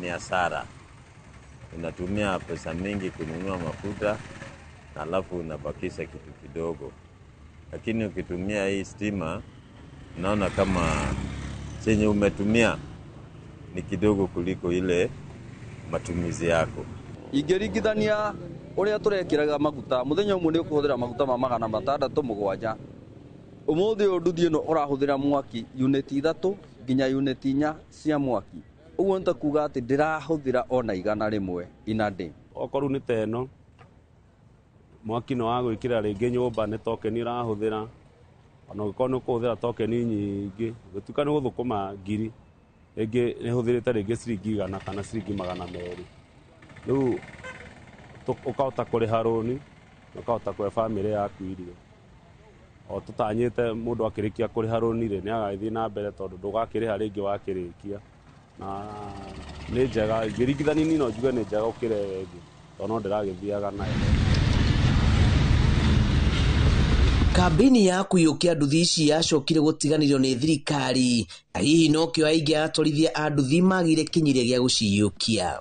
ni hasara, unatumia pesa mingi kununua mafuta na alafu unabakisha kitu kidogo, lakini ukitumia hii stima unaona kama chenye umetumia ni kidogo kuliko ile matumizi yako. Ingĩringithania ũrĩa tũrekĩraga maguta mũthenya ũmwe nĩ ũkũhũthĩra maguta ma 607. Ũmũthĩ ũyũ nduthi ĩno ũrahũthĩra mwaki unit 3 nginya unit 4 cia mwaki. Ũguo nĩ ta kuga atĩ ndĩrahũthĩra ona 100 in a day. Okorwo nĩ ta ĩno mwaki nĩ wa gwĩkĩra rĩngĩ nyũmba nĩ tokeni ũrahũthĩra, ona ũngĩkorwo nĩ ũkũhũthĩra tokeni nyingĩ ũgĩtuĩka nĩ gũthũkũma 1,000 rĩngĩ nĩ hũthĩrĩte rĩngĩ ciringi 100 kana ciringi 200. Rĩu ũkahota kũrĩha rũni, ũkahota kũhe bamĩrĩ yaku irio. O tũtanyĩte mũndũ akĩrĩkia kũrĩha rũni rĩ, nĩ agagĩthiĩ na mbere tondũ ndũgakĩrĩha rĩngĩ wakĩrĩkia. Na nĩ njega, ingĩringithania no njuge nĩ njega gũkĩra ĩyo ĩngĩ tondũ no ndĩragĩthiaga nayo. Kambĩini ya kũiyũkia nduthi ici yacokire gũtiganĩrio nĩ thirikari, na hihi nokĩo aingĩ a atwarithia a nduthi magĩire kĩnyiria gĩa gũciyũkia.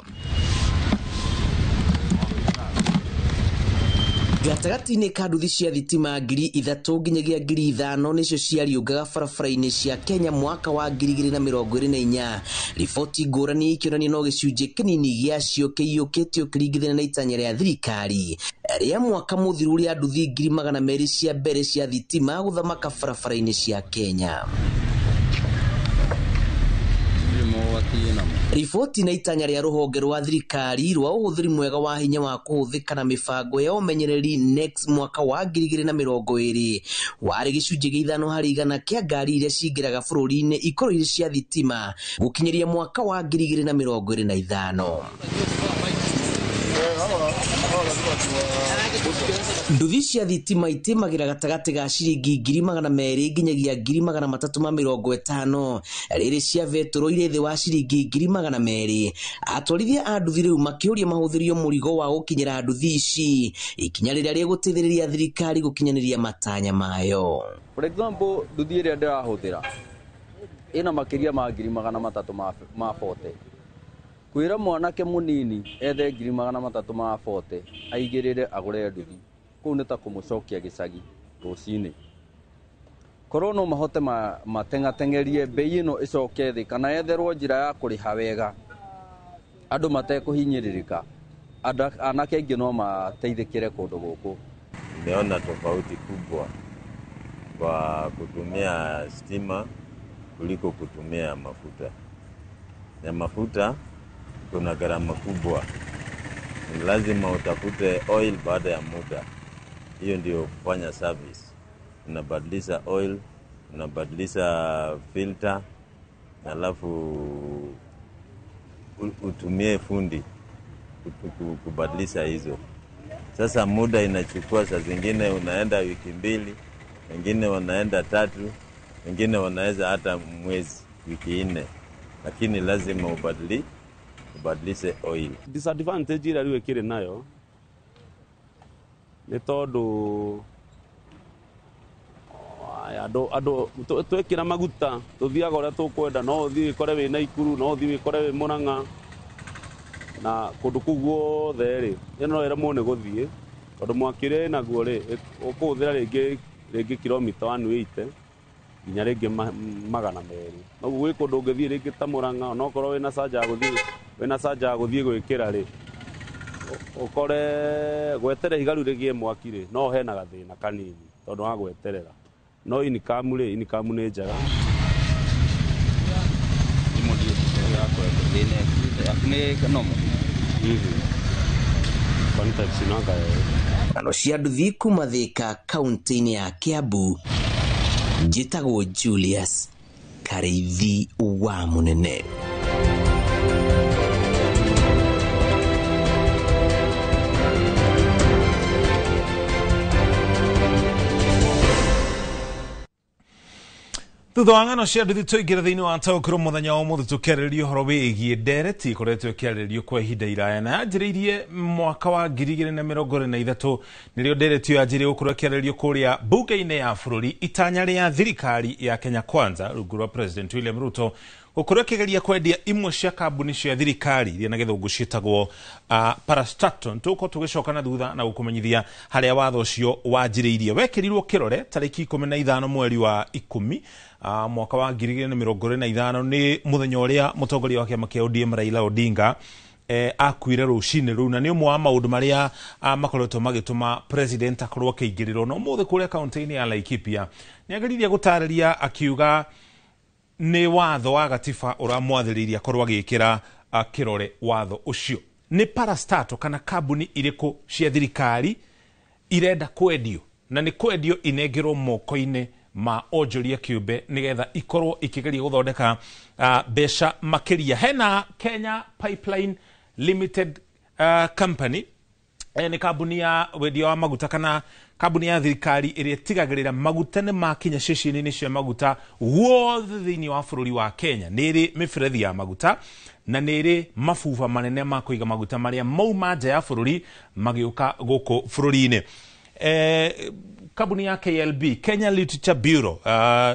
Gatagatĩ-inĩ ka nduthi cia thitima 3,000 nginyagia 5,000 nĩcio ciariũngaga barabara-inĩ cia Kenya mwaka wa 2024. Riboti ngũrani ikĩonania no gĩcunjĩ kĩnini gĩacio kĩiyũkĩtio ũkĩringithania na itanya rĩa thirikari rĩa mwaka mũthiru rĩa nduthi 200,000 cia mbere cia thitima gũthamaka barabara-inĩ cia Kenya. Riboti na itanya rĩa rũhonge rwa thirikari rwa ũhũthĩri mwega wa hinya wa kũhũthĩka na mĩbango ya ũmenyereri NEX mwaka wa 2020 warĩ gĩcunjĩ gĩa 5 harĩ igana kĩa ngari iria cingĩraga bũrũri-inĩ ikorwo irĩ cia thitima gũkinyĩria mwaka wa 2025. Nduthi cia thitima itimagĩra gatagatĩ ga ciringi 200,000 nginyagia 350,000, rĩrĩ cia betũrũ irĩ thĩ wa ciringi 200,000. Atwarithia a nduthi rĩu makĩũria mahũthĩrio mũrigo wa gũkinyĩra nduthi ici, ikinya rĩrĩa rĩgũteithĩrĩria thirikari gũkinyanĩria matanya mayo. For example, nduthi ĩrĩa ndĩrahũthĩra ĩna makĩria ma 340,000. Kwĩra mwanake mũnini ethe 340,000 aigĩrĩre agũre nduthi kũu nĩ ta kũmũcokia gĩcagi rũcinĩ. Korwo no mahote mateng'ateng'erie bei ĩno ĩcoke thĩ kana etherwo njĩra ya kũrĩha wega andũ matekũhinyĩrĩrĩka, anake aingĩ no mateithĩkĩre kũndũ gũkũ. Nimeona tofauti kubwa kwa kutumia stima kuliko kutumia mafuta. Na mafuta kuna gharama kubwa, ni lazima utafute oil baada ya muda. Hiyo ndio kufanya service, unabadilisha oil, unabadilisha filter, alafu utumie fundi kubadilisha hizo. Sasa muda inachukua, saa zingine unaenda wiki 2, wengine wanaenda 3, wengine wanaweza hata mwezi, wiki 4, lakini lazima ubadilishe oil. Disadvantage ĩrĩa rĩu ĩkĩrĩ nayo nĩ tondũ andũ twekĩra maguta tũthiaga ũrĩa tũkwenda, no ũthiĩ wĩkore wĩ Naikuru, no ũthiĩ wĩkore wĩ Mũrang'a na kũndũ kũu guothe rĩ, ĩno no ĩremwo nĩ gũthiĩ tondũ mwaki ũrĩa ĩnaguo rĩ, ũkũhũthĩra rĩngĩ rĩngĩ kilomita 180 nginya rĩngĩ 200. Noguo gwĩ kũndũ ũngĩthiĩ rĩngĩ ta Murang'a, onokorwo wĩna canja ya gũthiĩ gwĩkĩra rĩ, ũkore gweterera ihiga rĩu rĩgĩe mwaki rĩ, no hena gathĩna kanini tondũ wa gweterera. No income rĩ, income nĩ njega. Ng'ano cia nduthi kuma Thika kaunti-inĩ ya Kiambu, njĩtagwo Julius Karĩithi wa Mũnene. Thutha wa ng'ano cia nduthi tũingĩre thĩinĩ wa taũkĩrwo mũthenya wa ũmũthĩ tũkĩarĩrĩria ũhoro wĩgiĩ ndereti ĩkoretwo ĩkĩarĩrĩrio kwa ihinda iraya na yanjĩrĩirie mwaka wa 2023 nĩrĩo ndereti ĩyo yanjĩrĩirie gũkorwo ĩkĩarĩrĩrio kũrĩa mbunge-inĩ ya bũrũri itanya rĩa thirikari ya Kenya Kwanza rungu rwa President William Ruto gũkorwo ĩkĩgeria kwendia imwe cia kambuni cia thirikari iria na gĩthũngũ ciĩtagwo parastatal. Tũgũkorwo tũgĩcoka na thutha na gũkũmenyithia harĩa watho ũcio wanjĩrĩirie. Wekĩrirwo kĩrore tarĩki 15 mweri wa 10 mwaka wa 2025 nĩ mũthenya ũrĩa mũtongoria wa kĩama kĩa ODM Raila Odinga akuire rũcinĩ rũu, na nĩ ũmwe wa maũndũ marĩa makoretwo magĩtũma president akorwo akĩingĩrĩrwo. Na ũmũthĩ kũrĩa kaũntĩ-inĩ ya Laikipia nĩageririe gũtarĩria akiuga nĩ watho wa gatiba ũramwathĩrĩirie akorwo agĩkĩra kĩrore watho ũcio. Nĩ parastatal kana kambuni irĩkũ cia thirikari irenda kwendio, na nĩ kwendio inengerwo moko-inĩ ma onjoria kĩũmbe nĩgetha ikorwo ikĩgeria gũthondeka mbeca makĩria. Hena Kenya Pipeline Limited Company, nĩ kambuni ya wendia wa maguta kana kambuni ya thirikari ĩrĩa ĩtigagĩrĩra maguta nĩ makinya ceceni-inĩ cia maguta guothe thĩinĩ wa bũrũri wa Kenya. Nĩ ĩrĩ mĩberethi ya maguta na nĩ ĩrĩ mabuba manene ma kũiga maguta marĩa mauma nja ya bũrũri magĩũka gũkũ bũrũri-inĩ. Kambuni ya KLB, Kenya Literature Bureau,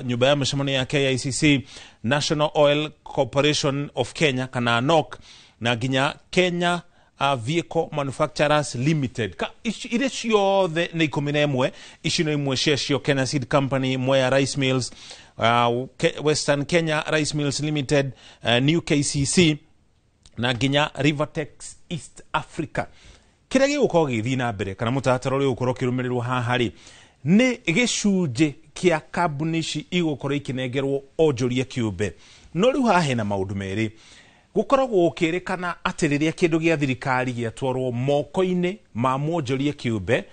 nyũmba ya mĩcemanio ya KICC, National Oil Corporation of Kenya kana NOC, na nginya Kenya Vehicle Manufacturers Limited. Iria ciothe nĩ 11, ici nĩ imwe ciacio: Kenya Seed Company, Mwea Rice Mills, Western Kenya Rice Mills Limited, New KCC na nginya Rivertex East Africa. Kĩrĩa gĩgũkorwo gĩgĩthiĩ na mbere kana mũtaratara ũrĩa ũgũkorwo ũkĩrũmĩrĩrwo haha rĩ, nĩ gĩcunjĩ kĩa kambuni ici igũkorwo ikĩnengerwo onjoria kĩũmbe. No rĩu haha hena maũndũ merĩ. Gũkoragwo gũkĩrĩkana atĩ rĩrĩa kĩndũ gĩa thirikari gĩatwarwo moko-inĩ ma mwonjoria kĩũmbe,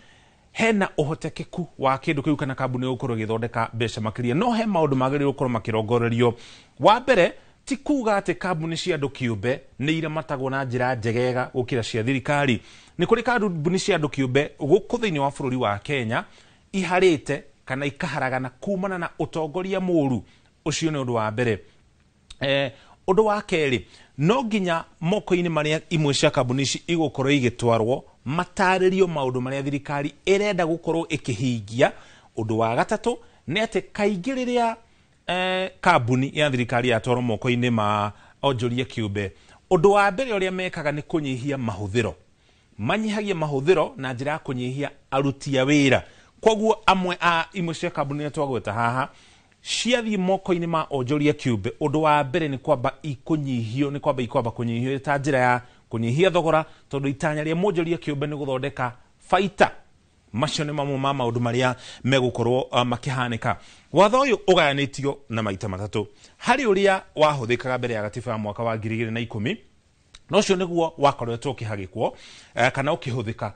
hena ũhotekeku wa kĩndũ kĩu kana kambuni gũkorwo ĩgĩthondeka mbeca makĩria. No he maũndũ magĩrĩirwo gũkorwo makĩrongorerio. Wa mbere, ti kuga atĩ kambuni cia andũ kĩũmbe nĩ iramatagwo na njĩra njegega gũkĩra cia thirikari. Nĩ kũrĩ kambuni cia andũ kĩũmbe gũkũ thĩinĩ wa bũrũri wa Kenya iharĩte kana ikaharagana kumana na ũtongoria mũũru. Ũcio nĩ ũndũ wa mbere. Ũndũ wa kerĩ, no nginya moko-inĩ marĩa imwe cia kambuni ici igũkorwo igĩtwarwo matarĩrio maũndũ marĩa thirikari ĩrenda gũkorwo ĩkĩhingia. Ũndũ wa gatatũ nĩ atĩ kaingĩ rĩrĩa kambuni ya thirikari yatwarwo moko-inĩ ma onjoria kĩũmbe, ũndũ wa mbere ũrĩa mekaga nĩ kũnyihia mahũthĩro. Manyihagia mahũthĩro na njĩra ya kũnyihia aruti a wĩra. Koguo amwe a imwe cia kambuni iria twagweta haha ciathiĩ moko-inĩ ma onjoria kĩũmbe, ũndũ wa mbere nĩ kwamba ikũnyihio, nĩ kwamba ikwamba kũnyihio ta njĩra ya kũnyihia thogora, tondũ itanya rĩa mwonjoria kĩũmbe nĩ gũthondeka baita. Macio nĩ mamwe ma maũndũ marĩa megũkorwo makĩhanĩka. Watho ũyũ ũgayanĩtio na maita matatũ. Harĩ ũrĩa wahũthĩkaga mbere ya gatiba ya mwaka wa 2010, na ũcio nĩguo wakoretwo ũkĩhagĩkwo kana ũkĩhũthĩka.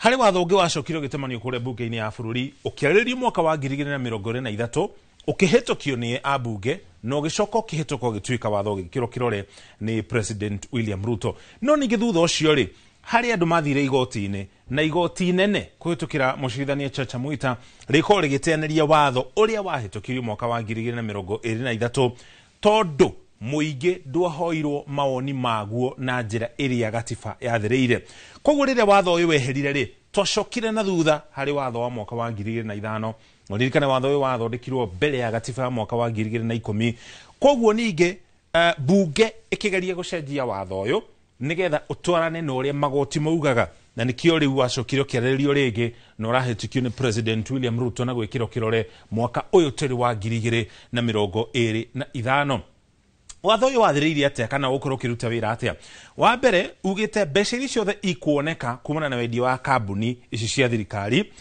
Harĩ watho ũngĩ wacokire ũgĩtemanio kũrĩa mbunge-inĩ ya bũrũri ũkĩarĩrĩrio mwaka wa 2023, ũkĩhĩtũkio nĩ ambunge na ũgĩcoka ũkĩhĩtũka ũgĩtuĩka watho ũgĩkĩrwo kĩrore nĩ President William Ruto. No ningĩ thutha ũcio rĩ, harĩ andũ mathire igoti-inĩ na igoti inene kũhĩtũkĩra mũcirithania Chacha Mwita rĩkorwo rĩgĩteanĩria watho ũrĩa wahĩtũkirio mwaka wa 2023, tondũ mũingĩ ndwahoirwo mawoni maguo na njĩra ĩrĩa gatiba yathĩrĩire. Koguo rĩrĩa watho ũyũ weherire rĩ, twacokire na thutha harĩ watho wa mwaka wa 2005. Ũririkane watho ũyũ wathondekirwo mbere ya gatiba ya mwaka wa 2010. Koguo ningĩ bunge ĩkĩgeria gũcenjia watho ũyũ nĩgetha ũtwarane na ũrĩa magoti maugaga, Na nĩkĩo rĩu wacokire ũkĩarĩrĩrio rĩngĩ na ũrahĩtũkio nĩ President William Ruto na gwĩkĩrwo kĩrore mwaka ũyũ tũrĩ wa 2025. Watho ũyũ wathĩrĩirie atĩa kana ũgũkorwo ũkĩruta wĩra atĩa? Wa mbere ugĩte mbeca iria ciothe ikuoneka kumana na wendia wa kambuni ici cia thirikari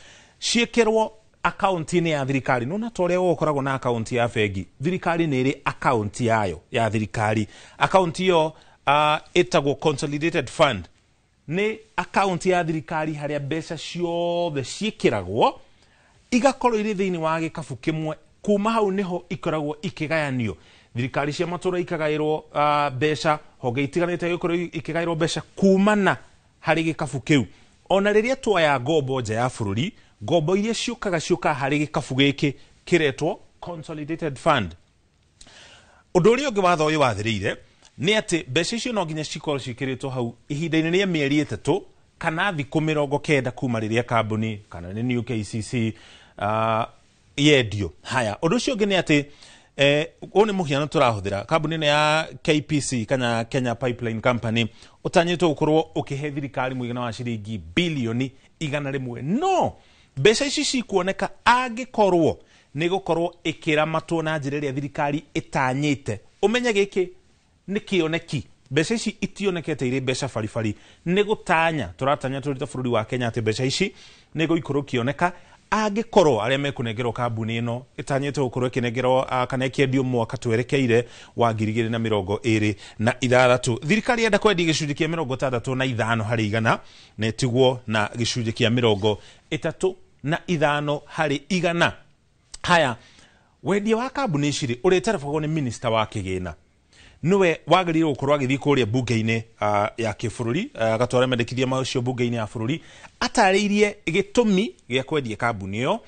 ciĩkĩrwo akaunti-inĩ ya thirikari. Nona ta ũrĩa gũkoragwo na akaunti ya bengi, thirikari nĩ ĩrĩ akaunti yayo ya thirikari. Akaunti ĩyo ĩtagwo Consolidated Fund, nĩ akaunti ya thirikari harĩa mbeca ciothe ciĩkĩragwo igakorwo irĩ thĩinĩ wa gĩkabu kĩmwe. Kuma hau nĩho ikoragwo ikĩgayanio, thirikari cia matũra ikagaĩrwo mbeca, honge itiganĩte ikorwo ikĩgaĩrwo mbeca kumana harĩ gĩkabu kĩu. Ona rĩrĩa tuoya ngombo nja ya bũrũri, ngombo iria ciũkaga ciũkaga harĩ gĩkabu gĩkĩ kĩretwo Consolidated Fund. Ũndũ ũrĩa ũngĩ watho ũyũ wathĩrĩire nĩ atĩ mbeca icio no nginya cikorwo ciĩkĩrĩtwo hau ihinda-inĩ rĩa mĩeri 3 kana thikũ 90 kuma rĩrĩa kambuni kana nĩ New KCC yendio. Haya, ũndũ ũcio ũngĩ nĩ atĩ ũyũ nĩ mũhiano tũrahũthĩra kambuni ĩno ya KPC kana Kenya Pipeline Company ũtanyĩtwo gũkorwo ũkĩhe thirikari mũigana wa ciringi bilioni 100. No mbeca ici cikuoneka angĩkorwo nĩ gũkorwo ĩkĩramatwo na njĩra ĩrĩa thirikari ĩtanyĩte. Ũmenye gĩkĩ nĩ kĩoneki, mbeca ici itionekete irĩ mbeca baribari, nĩ gũtanya tũratanya tũrĩ ta bũrũri wa Kenya atĩ mbeca ici nĩ gũikorwo kĩoneka angĩkorwo arĩa mekũnengerwo kambuni ĩno ĩtanyĩtwo gũkorwo ĩkĩnengerwo kana ĩkĩendio mwaka twerekeire wa 2026. Thirikari yenda kwendia gĩcunjĩ kĩa 65 harĩ igana na ĩtigwo na gĩcunjĩ kĩa 35 harĩ igana. Haya, wendia wa kambuni ici rĩ ũrĩterebagwo nĩ minista wa kĩgĩna, nĩwe wagĩrĩirwo gũkorwo agĩthiĩ kũrĩa bunge-inĩ ya kĩbũrũri, agatwara mendekithia macio bunge-inĩ ya bũrũri atarĩirie gĩtũmi gĩa kwendia kambuni ĩyo,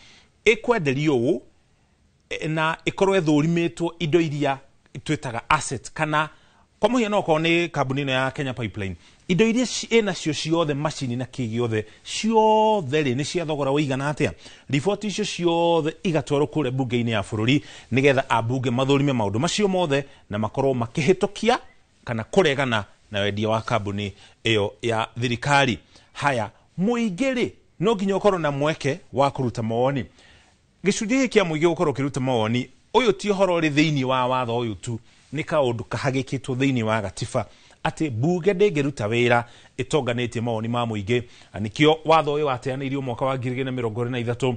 ĩkwenderio ũũ na ĩkorwo ĩthũrimĩtwo indo iria twĩtaga asset, kana kwa mũhiano okorwo nĩ kambuni ĩno ya Kenya Pipeline, indo iria ĩnacio ciothe, macini na kĩ gĩothe ciothe rĩ nĩ cia thogora ũigana atĩa. Riboti icio ciothe igatwarwo kũrĩa bunge-inĩ ya bũrũri nĩgetha ambunge mathũrime maũndũ macio mothe na makorwo makĩhĩtũkia kana kũregana na wendia wa kambuni ĩyo ya thirikari. Haya, mũingĩ rĩ no nginya ũkorwo na mweke wa kũruta mawoni. Gĩcunjĩ gĩkĩ kĩa mũingĩ gũkorwo ũkĩruta mawoni, ũyũ ti ũhoro ũrĩ thĩinĩ wa watho ũyũ tu, nĩ kaũndũ kahagĩkĩtwo thĩinĩ wa gatiba atĩ bunge ndĩngĩruta wĩra ĩtonganĩtie mawoni ma mũingĩ. Nĩkĩo watho ũyũ wateanĩirio mwaka wa 2023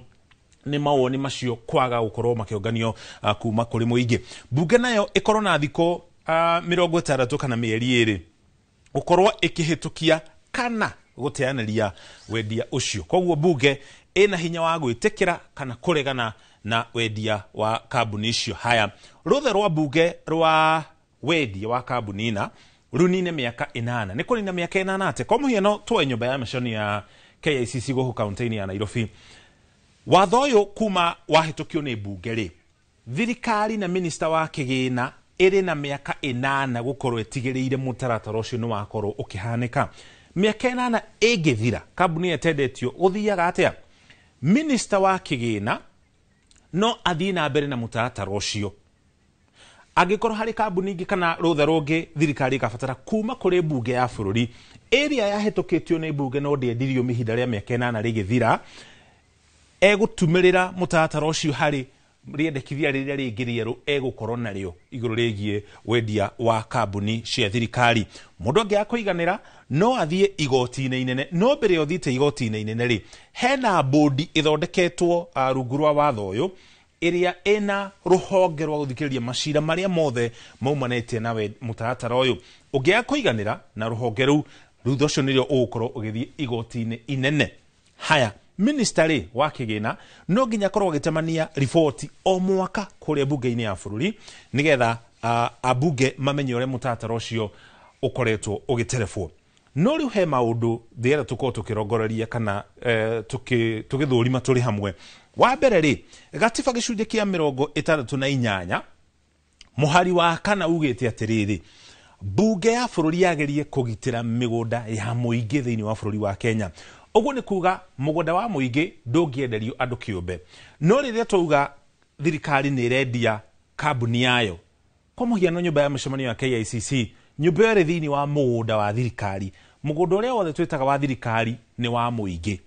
nĩ mawoni macio kwaga gũkorwo makĩũnganio kuma kũrĩ mũingĩ. Bunge nayo ĩkorwo na thikũ 60 kana mĩeri 2 gũkorwo ĩkĩhĩtũkia kana gũteanĩria wendia ũcio. Koguo bunge ĩna hinya wa gwĩtĩkĩra kana kũregana na wendia wa kambuni icio. Haya, rũtha rwa bunge rwa wendia wa kambuni ina runine mĩaka 8. Nĩ kũnina mĩaka 8 atĩa? Kwa mũhiano tuoe nyũmba ya mĩcemanio ya KICC gũkũ kaunti-inĩ ya Nairobi. Watho ũyũ kuma wahĩtũkio nĩ bunge rĩ, thirikari na minista wa kĩgĩna ĩrĩ na mĩaka 8 gũkorwo ĩtigĩrĩire mũtaratara ũcio nĩ wakorwo ũkĩhanĩka. Mĩaka 8 ĩngĩthira kambuni ĩtendetio gũthiaga atĩa? Minista wa kĩgĩna no athiĩ na mbere na mũtaratara ũcio. Angĩkorwo harĩ kambuni ingĩ kana rũtha rũngĩ thirikari ĩkabatara kuma kũrĩ bunge ya bũrũri ĩrĩa yahĩtũkĩtio nĩ bunge no ndĩendirio ihinda rĩa mĩaka 8 rĩgĩthira, egũtumĩrĩra mũtaratara ũcio harĩ rĩendekithia rĩrĩa rĩngĩ rĩerũ egũkorwo narĩo igũrũ rĩgiĩ wendia wa kambuni cia thirikari. Mũndũ angĩaga kũiganĩra no athiĩ igoti-inĩ inene. No mbere ya ũthiĩte igoti-inĩ inene rĩ, hena bodi ĩthondeketwo rungu rwa watho ũyũ ĩrĩa ĩna rũhonge rwa gũthikĩrĩria macira marĩa mothe maumanĩte na mũtaratara ũyũ. Ũngĩaga kũiganĩra na rũhonge rũu, rutha ũcio nĩrĩo ũgũkorwo ũgĩthiĩ igoti-inĩ inene. Haya, minista rĩ wa kĩgĩna no nginya akorwo agĩtemania riboti o mwaka kũrĩa bunge-inĩ ya bũrũri nĩgetha ambunge mamenye ũrĩa mũtaratara ũcio ũkoretwo ũgĩterebwo. No rĩu he maũndũ ndĩrenda tũkorwo tũkĩrongoreria kana tũgĩthũrima tũrĩ hamwe. Wa mbere rĩ, gatiba gĩcunjĩ kĩa 68 mũhari wa 4 ugĩte atĩrĩrĩ, bunge ya bũrũri yagĩrĩire kũgitĩra mĩgũnda ya mũingĩ thĩinĩ wa bũrũri wa Kenya. Ũguo nĩ kuga mũgũnda wa mũingĩ ndũngĩenderio andũ kĩũmbe. No rĩrĩa twauga thirikari nĩ ĩrendia kambuni yayo, kwa mũhiano nyũmba ya mĩcemanio ya KICC, nyũmba ĩyo ĩrĩ thĩinĩ wa mũgũnda wa thirikari, Mũgũnda ũrĩa wothe twĩtaga wa thirikari nĩ wa mũingĩ,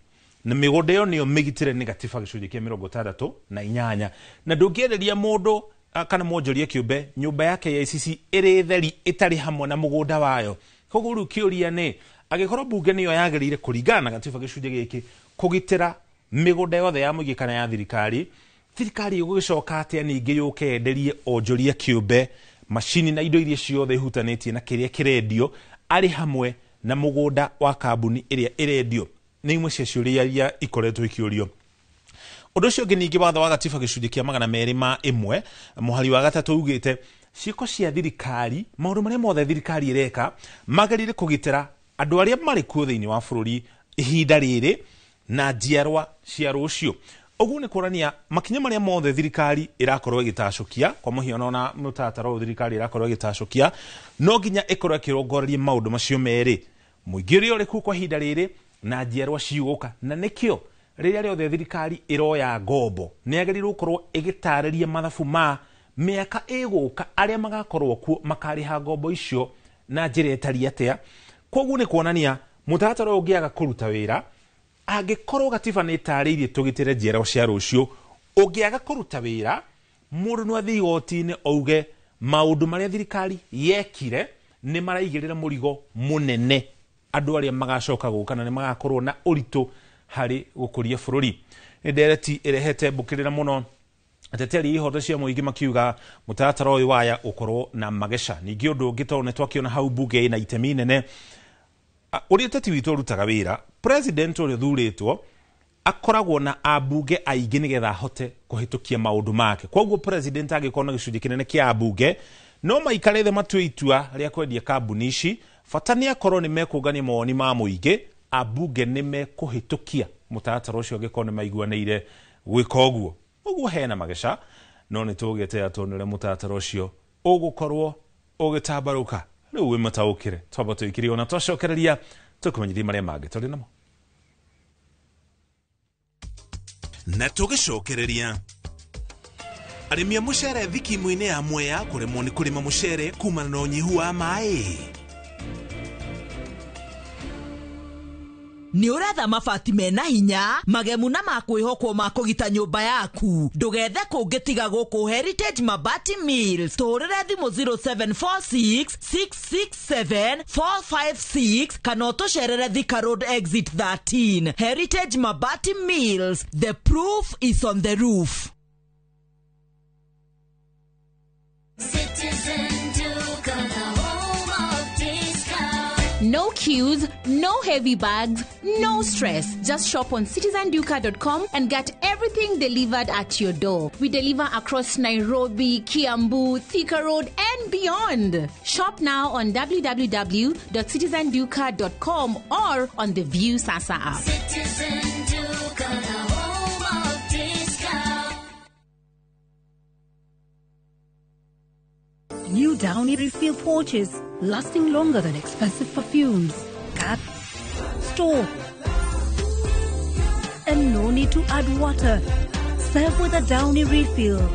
na mĩgũnda ĩyo nĩyo mĩgitĩre nĩ gatiba gĩcunjĩ kĩa 68, na ndũngĩenderia mũndũ kana mwonjoria kĩũmbe nyũmba yake ya ICC ĩrĩ theri ĩtarĩ hamwe na mũgũnda wayo. Koguo rĩu kĩũria nĩ angĩkorwo mbunge nĩyo yagĩrĩire kũringana na gatiba gĩcunjĩ gĩkĩ kũgitĩra mĩgũnda yothe ya mũingĩ kana ya thirikari, thirikari ĩgũgĩcoka atĩa ningĩ yũke yenderie onjoria kĩũmbe macini na indo iria ciothe ihutanĩtie na kĩrĩa kĩrendio arĩ hamwe na mũgũnda wa kambuni ĩrĩa ĩrendio? Nĩ imwe cia ciũria iria ikoretwo ikĩũrio. Ũndũ ũcio ũngĩ ningĩ, watho wa gatiba gĩcunjĩ kĩa 201 mũhari wa 3 ugĩte ciĩko cia thirikari, maũndũ marĩa mothe thirikari ĩreka magĩrĩire kũgitĩra andũ arĩa marĩ kuo thĩinĩ wa bũrũri ihinda rĩrĩ na njiarwa cia rũciũ. Ũguo nĩ kuonania makinya marĩa mothe thirikari ĩrakorwo ĩgĩtacũkia, kwa mũhiano na mũtaratara ũyũ thirikari ĩrakorwo ĩgĩtacũkia, no nginya ĩkorwo ĩkĩrongoreria maũndũ macio merĩ, mũingĩ ũrĩa ũrĩ kuo kwa ihinda rĩrĩ na njiarwa cigũka. Na nĩkĩo rĩrĩa rĩothe thirikari ĩroya ngombo nĩ yagĩrĩirwo gũkorwo ĩgĩtarĩria mathabu ma mĩaka ĩgũka arĩa magakorwo kuo makarĩha ngombo icio na njĩra ĩtariĩ atĩa. Koguo nĩ kuonania mũtaratara ũyũ ũngĩaga kũruta wĩra, angĩkorwo gatiba nĩ ĩtarĩirie tũgitĩre njiarwa cia rũciũ, ũngĩaga kũruta wĩra mũndũ no athiĩ igoti-inĩ auge maũndũ marĩa thirikari yekire nĩ maraigĩrĩra mũrigo mũnene andũ arĩa magacoka gũka na nĩ magakorwo na ũritũ harĩ gũkũria bũrũri. Nĩ ndereti ĩrehete mbũkĩrĩra mũno ateteri ihoto cia mũingĩ makiuga mũtaratara ũyũ waya ũkorwo na mageca. Ningĩ ũndũ ũngĩ tondũ nĩ twakĩona hau mbunge ĩna itemi inene, ũrĩa ũteti witũ ũrutaga wĩra, president ũrĩa ũthurĩtwo akoragwo na ambunge aingĩ nĩgetha ahote kũhĩtũkia maũndũ make. Koguo president angĩkorwo na gĩcunjĩ kĩnene kĩa ambunge no maikare thĩ matue itua rĩa kwendia kambuni ici, bata nĩ akorwo nĩ mekũngania mawoni ma mũingĩ, ambunge nĩ mekũhĩtũkia mũtaratara ũcio angĩkorwo nĩ maiguanĩire gwĩka ũguo. Ũguo hena mageca, no nĩ tũgĩeterera tuone ũrĩa mũtaratara ũcio ũgũkorwo ũgĩtambarũka. Rĩu wĩ mataũkĩre, twamba tũikĩrie ona twacokereria tũkũmenyithia marĩa mangĩ tũrĩ namo. Na tũgĩcokereria, arĩmi a mũcere thikimu-inĩ ya Mwea kũremwo nĩ kũrĩma mũcere kumana na ũnyihu wa maĩ. Nĩ ũretha mabati mena hinya, magemu na ma kwĩhokwo ma kũgita nyũmba yaku, ndũgethe kũngĩ tiga gũkũ Heritage Mabati Mills. Tũhũrĩre thimũ 0746 667 456 kana ũtũcerere Thika Road Exit 13. Heritage Mabati Mills, the proof is on the roof. Citizen Duka, the home of discount. No queues, no heavy bags, no stress. Just shop on citizenduka.com and get everything delivered at your door. We deliver across Nairobi, Kiambu, Thika Road, and beyond. Shop now on www.citizenduka.com or on the View Sasa app. Citizen Duka, the home of discount. New Downy refill pouches, lasting longer than expensive perfumes. Cut, store, and no need to add water. Serve with a Downy refill.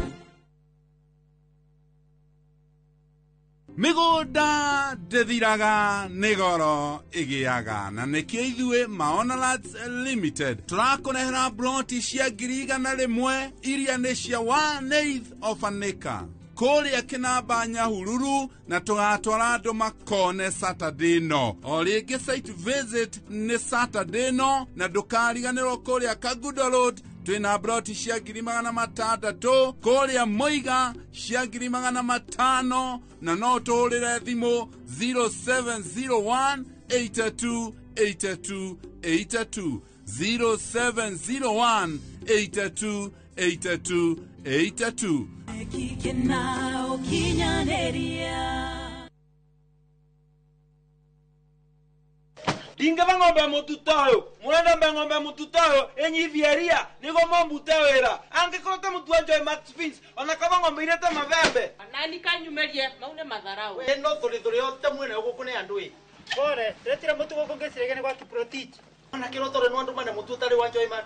Mĩgũnda ndĩthiraga nĩ goro ĩgĩaga, na nĩkĩo ithuĩ Maona Lands Limited tũrakũrehera broti cia 100,000 iria nĩ cia 1/8 of an acre kũrĩa Kĩnamba Nyahururu, na tũgatwara andũ makone Saturday no o rĩngĩ site visit nĩ Saturday no, na ndũkariganĩrwo kũrĩa Kagudo Road twĩna broti cia 600,000, kũrĩa Mũiga cia 500,000, na no tũhũrĩre thimũ 0701 82 82 82 0701 82 82 82. Ndingeva ng'ombe mututoyo murenda mbe ng'ombe mututoyo enyithieria nigo mombute wira angikorwo te mutu wa Joy Max Fins ona kaba ng'ombe irete mabembe nani kanyumerie maune matharau we no thuri yote mwene guku ni andu i pore retira mutu guku ngeciregia gwa Kiprotich ona kirotore no andu mane mutu utari wa Joy Max.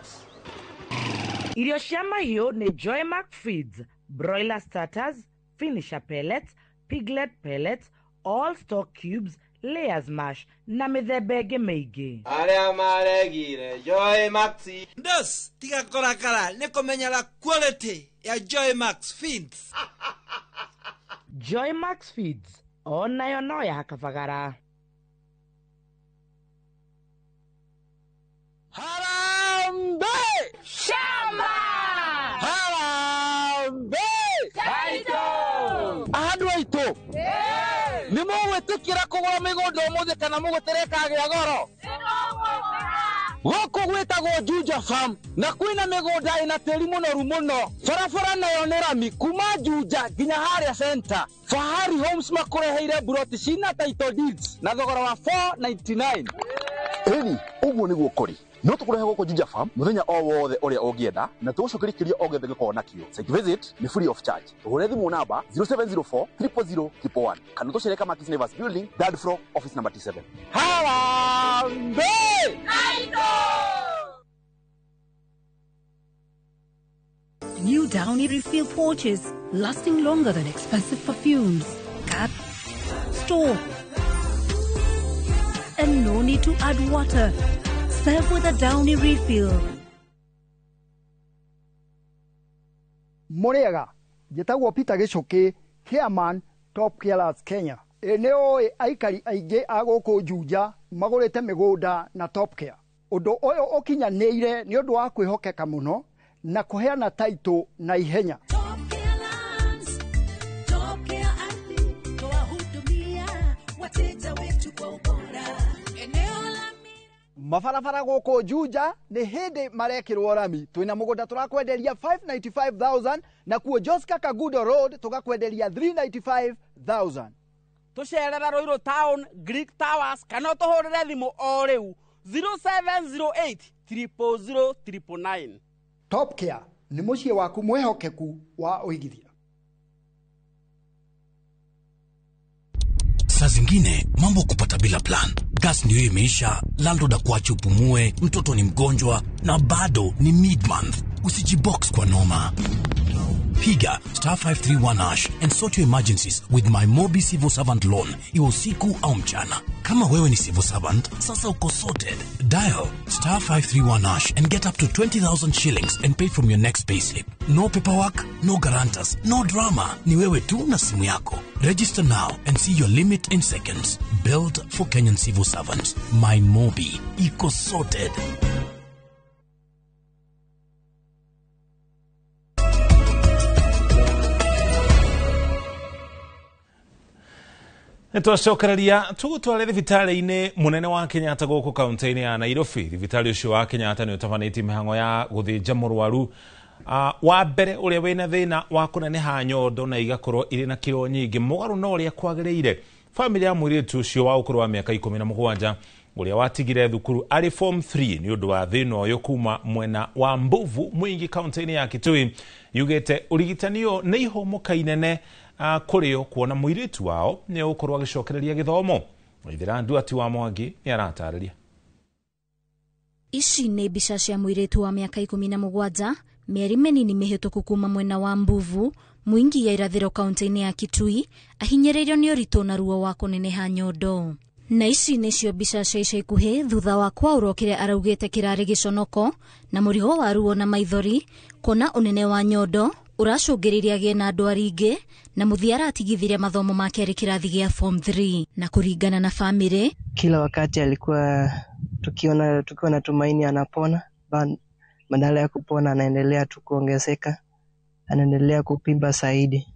Irio cia mahiũ nĩ Joy Max Feeds, broiler starters, finisher pellets, piglet pellets, all stock cubes, Layers mash na mĩthemba ĩngĩ mĩingĩ. Arĩa maregire Joy Max. Ndos tiga kũrakara nĩ kũmenyera quality ya Joy Max Feeds. Joy Max Feeds onayo no ya Kabagara. Harambee! Shamba! Harambee! Taito! Andũ aitũ nĩ mũgwĩtĩkĩra kũgũra mĩgũnda ũmũthĩ kana mũgũtere ĩkagĩa goro? Gũkũ gwĩtagwo Juja Farm na kwĩna mĩgũnda ĩna tĩri mũnoru mũno. Barabara nayo nĩ rami kuma Juja nginya harĩa center. Fahari Homes makũreheire buroti cina title deeds na thogora wa 499. Ĩni, ũguo nĩguo kũrĩ. No tũkũrehe gũkũ Juja Farm mũthenya o wothe ũrĩa ũngĩenda na tũgũcokerie kĩũria o gĩothe gĩkorwo nakĩo. Site visit nĩ free of charge. Tũhũre thimũ namba 0704 000 111 kana tũcere Kamakis Neighbors Building, third floor, office number T7. Harambee! New Downy refill pouches, lasting longer than expensive perfumes. Cut, store, and no need to add water. Serve with a Downy refill. Mũrĩega, njĩtagwo Peter Gĩcũkĩ, chairman Top Carers Kenya. Ĩ nĩ ũĩ aikari aingĩ a gũkũ Juja magũrĩte mĩgũnda na Top Care. Ũndũ ũyũ ũkinyanĩire nĩ ũndũ wa kwĩhokeka mũno na kũheana taitũ na ihenya. Mabarabara gũkũ Juja nĩ hĩndĩ marekĩrwo rami. Twĩna mũgũnda tũrakwenderia 595,000 na kuo Joska Kagudo Road tũgakwenderia 395,000. Tũcerera Ruiru Town, Greek Towers kana ũtũhũrĩre thimũ o rĩu 0708 000 999. Top Care nĩ mũciĩ waku mwĩhokeku wa ũigithia. Saa zingine mambo kupata bila plan. Gas ndio imeisha, landlord akuache upumue, mtoto ni mgonjwa na bado ni mid-month. Usijibox kwa noma. Piga star 531 hash and sort your emergencies with my Mobi Civil Servant Loan, iwe usiku au mchana. Kama wewe ni civil servant, sasa uko sorted. Dial star 531 hash and get up to 20,000 shillings and pay from your next payslip. No paperwork, no guarantors, no drama. Ni wewe tu na simu yako. Register now and see your limit in seconds. Built for Kenyan civil servants. My Mobi. Iko sorted. Nĩtwacokereria tũgũtware thibitarĩ-inĩ mũnene wa Kenyatta gũkũ kaunti-inĩ ya Nairobi. Thibitarĩ ũcio wa Kenyatta nĩ ũtabanĩtie mĩhang'o ya gũthĩnja mũrwaru wa mbere ũrĩa wĩna thĩna wa kũneneha nyondo na igakorwo irĩ na kiro nyingĩ mũgarũ na ũrĩa kwagĩrĩire. Bamĩrĩ ya mũirĩtu ũcio wa ũkũrũ wa mĩaka 17 ũrĩa watigire thukuru arĩ form 3 nĩ ũndũ wa thĩna ũyũ kuma mwena wa Mbuvu Mwingi kaunti-inĩ ya Kitui yugĩte ũrigitani ũyũ nĩ ihũmũka inene kũrĩo kuona mũirĩtu wao nĩ ũgũkorwo agĩcokereria gĩthomo. Waithĩra Nduati wa Mwangi nĩ aratarĩria. Ici nĩ mbica cia mũirĩtu wa mĩaka 17 mĩeri mĩnini mĩhĩtũku kuma mwena wa Mbuvu Mwingi ya irathĩro kaunti-inĩ ya Kitui ahinyĩrĩirio nĩ ũritũ na ruo wa kũneneha nyondo. Na ici nĩcio mbica cia ica ikuhĩ thutha wa kwaũrwo kĩrĩa araugĩte kĩrarĩ gĩconoko na mũrigo wa ruo na maithori kuona ũnene wa nyondo ũracũngĩrĩria agĩe na ndwari ingĩ na mũthia aratigithirie mathomo make arĩ kĩrathi gĩa form 3. Na kũringana na famĩlĩ, kila wakati alikuwa tukiona tukiwa na tumaini anapona, badala ya kupona anaendelea tu kuongezeka, anaendelea kupimba zaidi.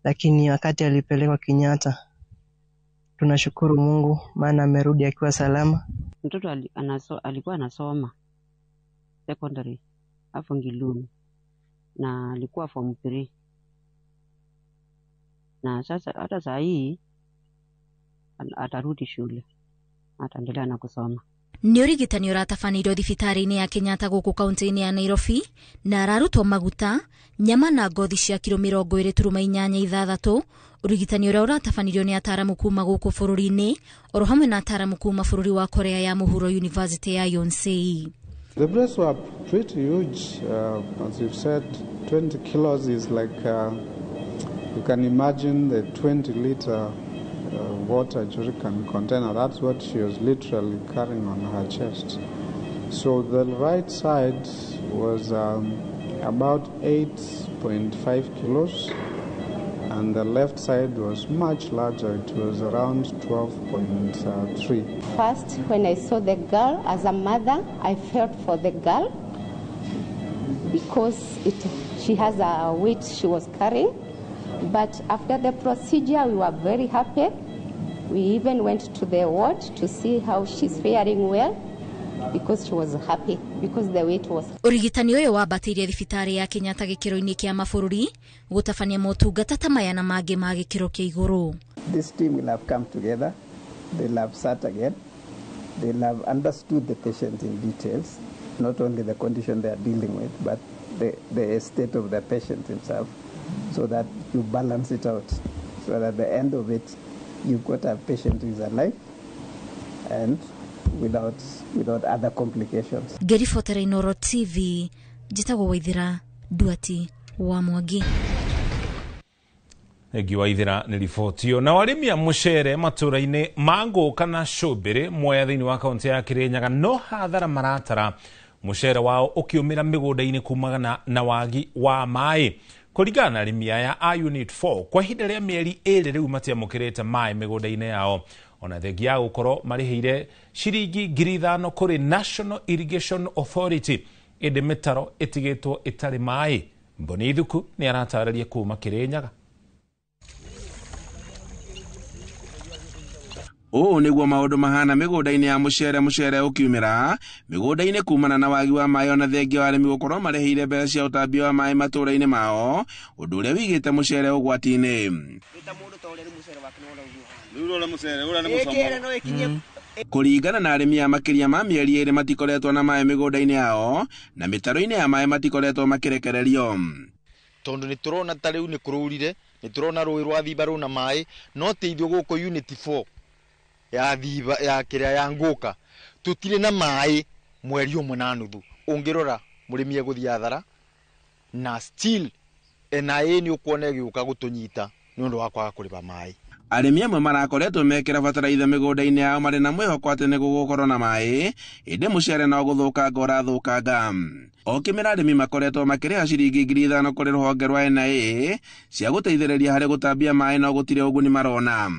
Lakini wakati alipelekwa Kenyatta, tunashukuru Mungu maana amerudi akiwa salama. Mtoto alikuwa anasoma secondary hapo Ngilumi na alikuwa form 3, na sasa hata saa hii atarudi shule, ataendelea na kusoma. Nĩ ũrigitani ũratabanĩirio thibitarĩ-inĩ ya Kenyatta gũkũ kaunti-inĩ ya Nairobi na ararutwo maguta, nyama na ngothi cia kiro 28.86. Ũrigitani ũrĩa ũratabanĩirio nĩ ataramu kuma gũkũ bũrũri-inĩ oro hamwe na ataramu kuma bũrũri wa Korea ya Mũhuro University ya Yonsei. The breasts were pretty huge, as you've said, 20 kilos is like, you can imagine the 20 liter of water jerrycan container. That's what she was literally carrying on her chest. So the right side was about 8.5 kilos, and the left side was much larger. It was around 12.3. First, when I saw the girl, as a mother, I felt for the girl because she has a weight she was carrying. But after the procedure, we were very happy. We even went to the ward to see how she's faring well, because she was happy because the weight was. Ũrigitani ũyũ wambatĩirie thibitarĩ ya Kenyatta gĩkĩro-inĩ kĩa mabũrũri gũtabania motungata ta maya na mangĩ ma gĩkĩro kĩa igũrũ. This team will have come together, they'll have sat again, they'll have understood the patient in details, not only the condition they are dealing with, but the state of the patient himself, so that you balance it out, so that at the end of it, you've got a patient who is alive and without other complications. Ngĩribotera Inooro TV, njĩtagwo Waithira Nduati wa Mwangi. Thengiũ Waithira nĩ riboti ĩyo. Nao arĩmi a mũcere matũũra-inĩ ma Ngũka na Cũmbĩrĩ Mwea thĩinĩ wa kaũntĩ ya Kĩrĩnyaga no hathara maratara mũcere wao ũkĩũmĩra mĩgũnda-inĩ kumana na wagi wa maĩ. Kũringana na arĩmi aya a Unit 4 kwa ihinda rĩa mĩeri 2 rĩu matiamũkĩrĩte maĩ mĩgũnda-inĩ yao, ona thengia ya gũkorwo marĩhĩire ciringi 5,000 kũrĩ National Irrigation Authority, ĩndĩ mĩtaro ĩtigĩtwo ĩtarĩ maĩ. Mboni Ithuku nĩ aratarĩria kuma Kĩrĩnyaga. Ũũ nĩguo maũndũ mahana mĩgũnda-inĩ ya mũcere ũkiumĩra mĩgũnda-inĩ kumana na wagi wa maĩ, ona thengia wa arĩmi gũkorwo marĩhĩire mbeca cia ũtambia wa maĩ matũũra-inĩ mao, ũndũ ũrĩa wĩigĩte mũcere ũgwati-inĩ. Kũringana na arĩmi a makĩria ma mĩeri 2 matikoretwo na maĩ mĩgũnda-inĩ yao, na mĩtaro-inĩ ya maĩ matikoretwo makĩrekererio. Tondũ nĩ tũrona ta rĩu nĩ kũrũrire, nĩ tũrona rũĩ rwa Thiba rũna maĩ, no ti ithuĩ gũkũ Unit 4 ya Thiba ya kĩrĩa ya Ngũka tũtirĩ na maĩ mweri 1.5. Ũngĩrora mũrĩmi egũthiĩ hathara, na still NIA nĩ ũkuona ĩgĩũka gũtũnyita nĩ ũndũ wa kwaga kũrĩha maĩ. Arĩmi amwe marakoretwo mekĩra bataraitha mĩgũnda-inĩ yao marĩ na mwĩhoko atĩ nĩ gũgũkorwo na maĩ, ĩndĩ mũcere no gũthũkanga ũrathũkanga. O kĩmera arĩmi makoretwo makĩrĩha ciringi 5,000 kũrĩ rũhonge rwa NIA cia gũteithĩrĩria harĩ gũtambia maĩ, no gũtirĩ ũguni marona.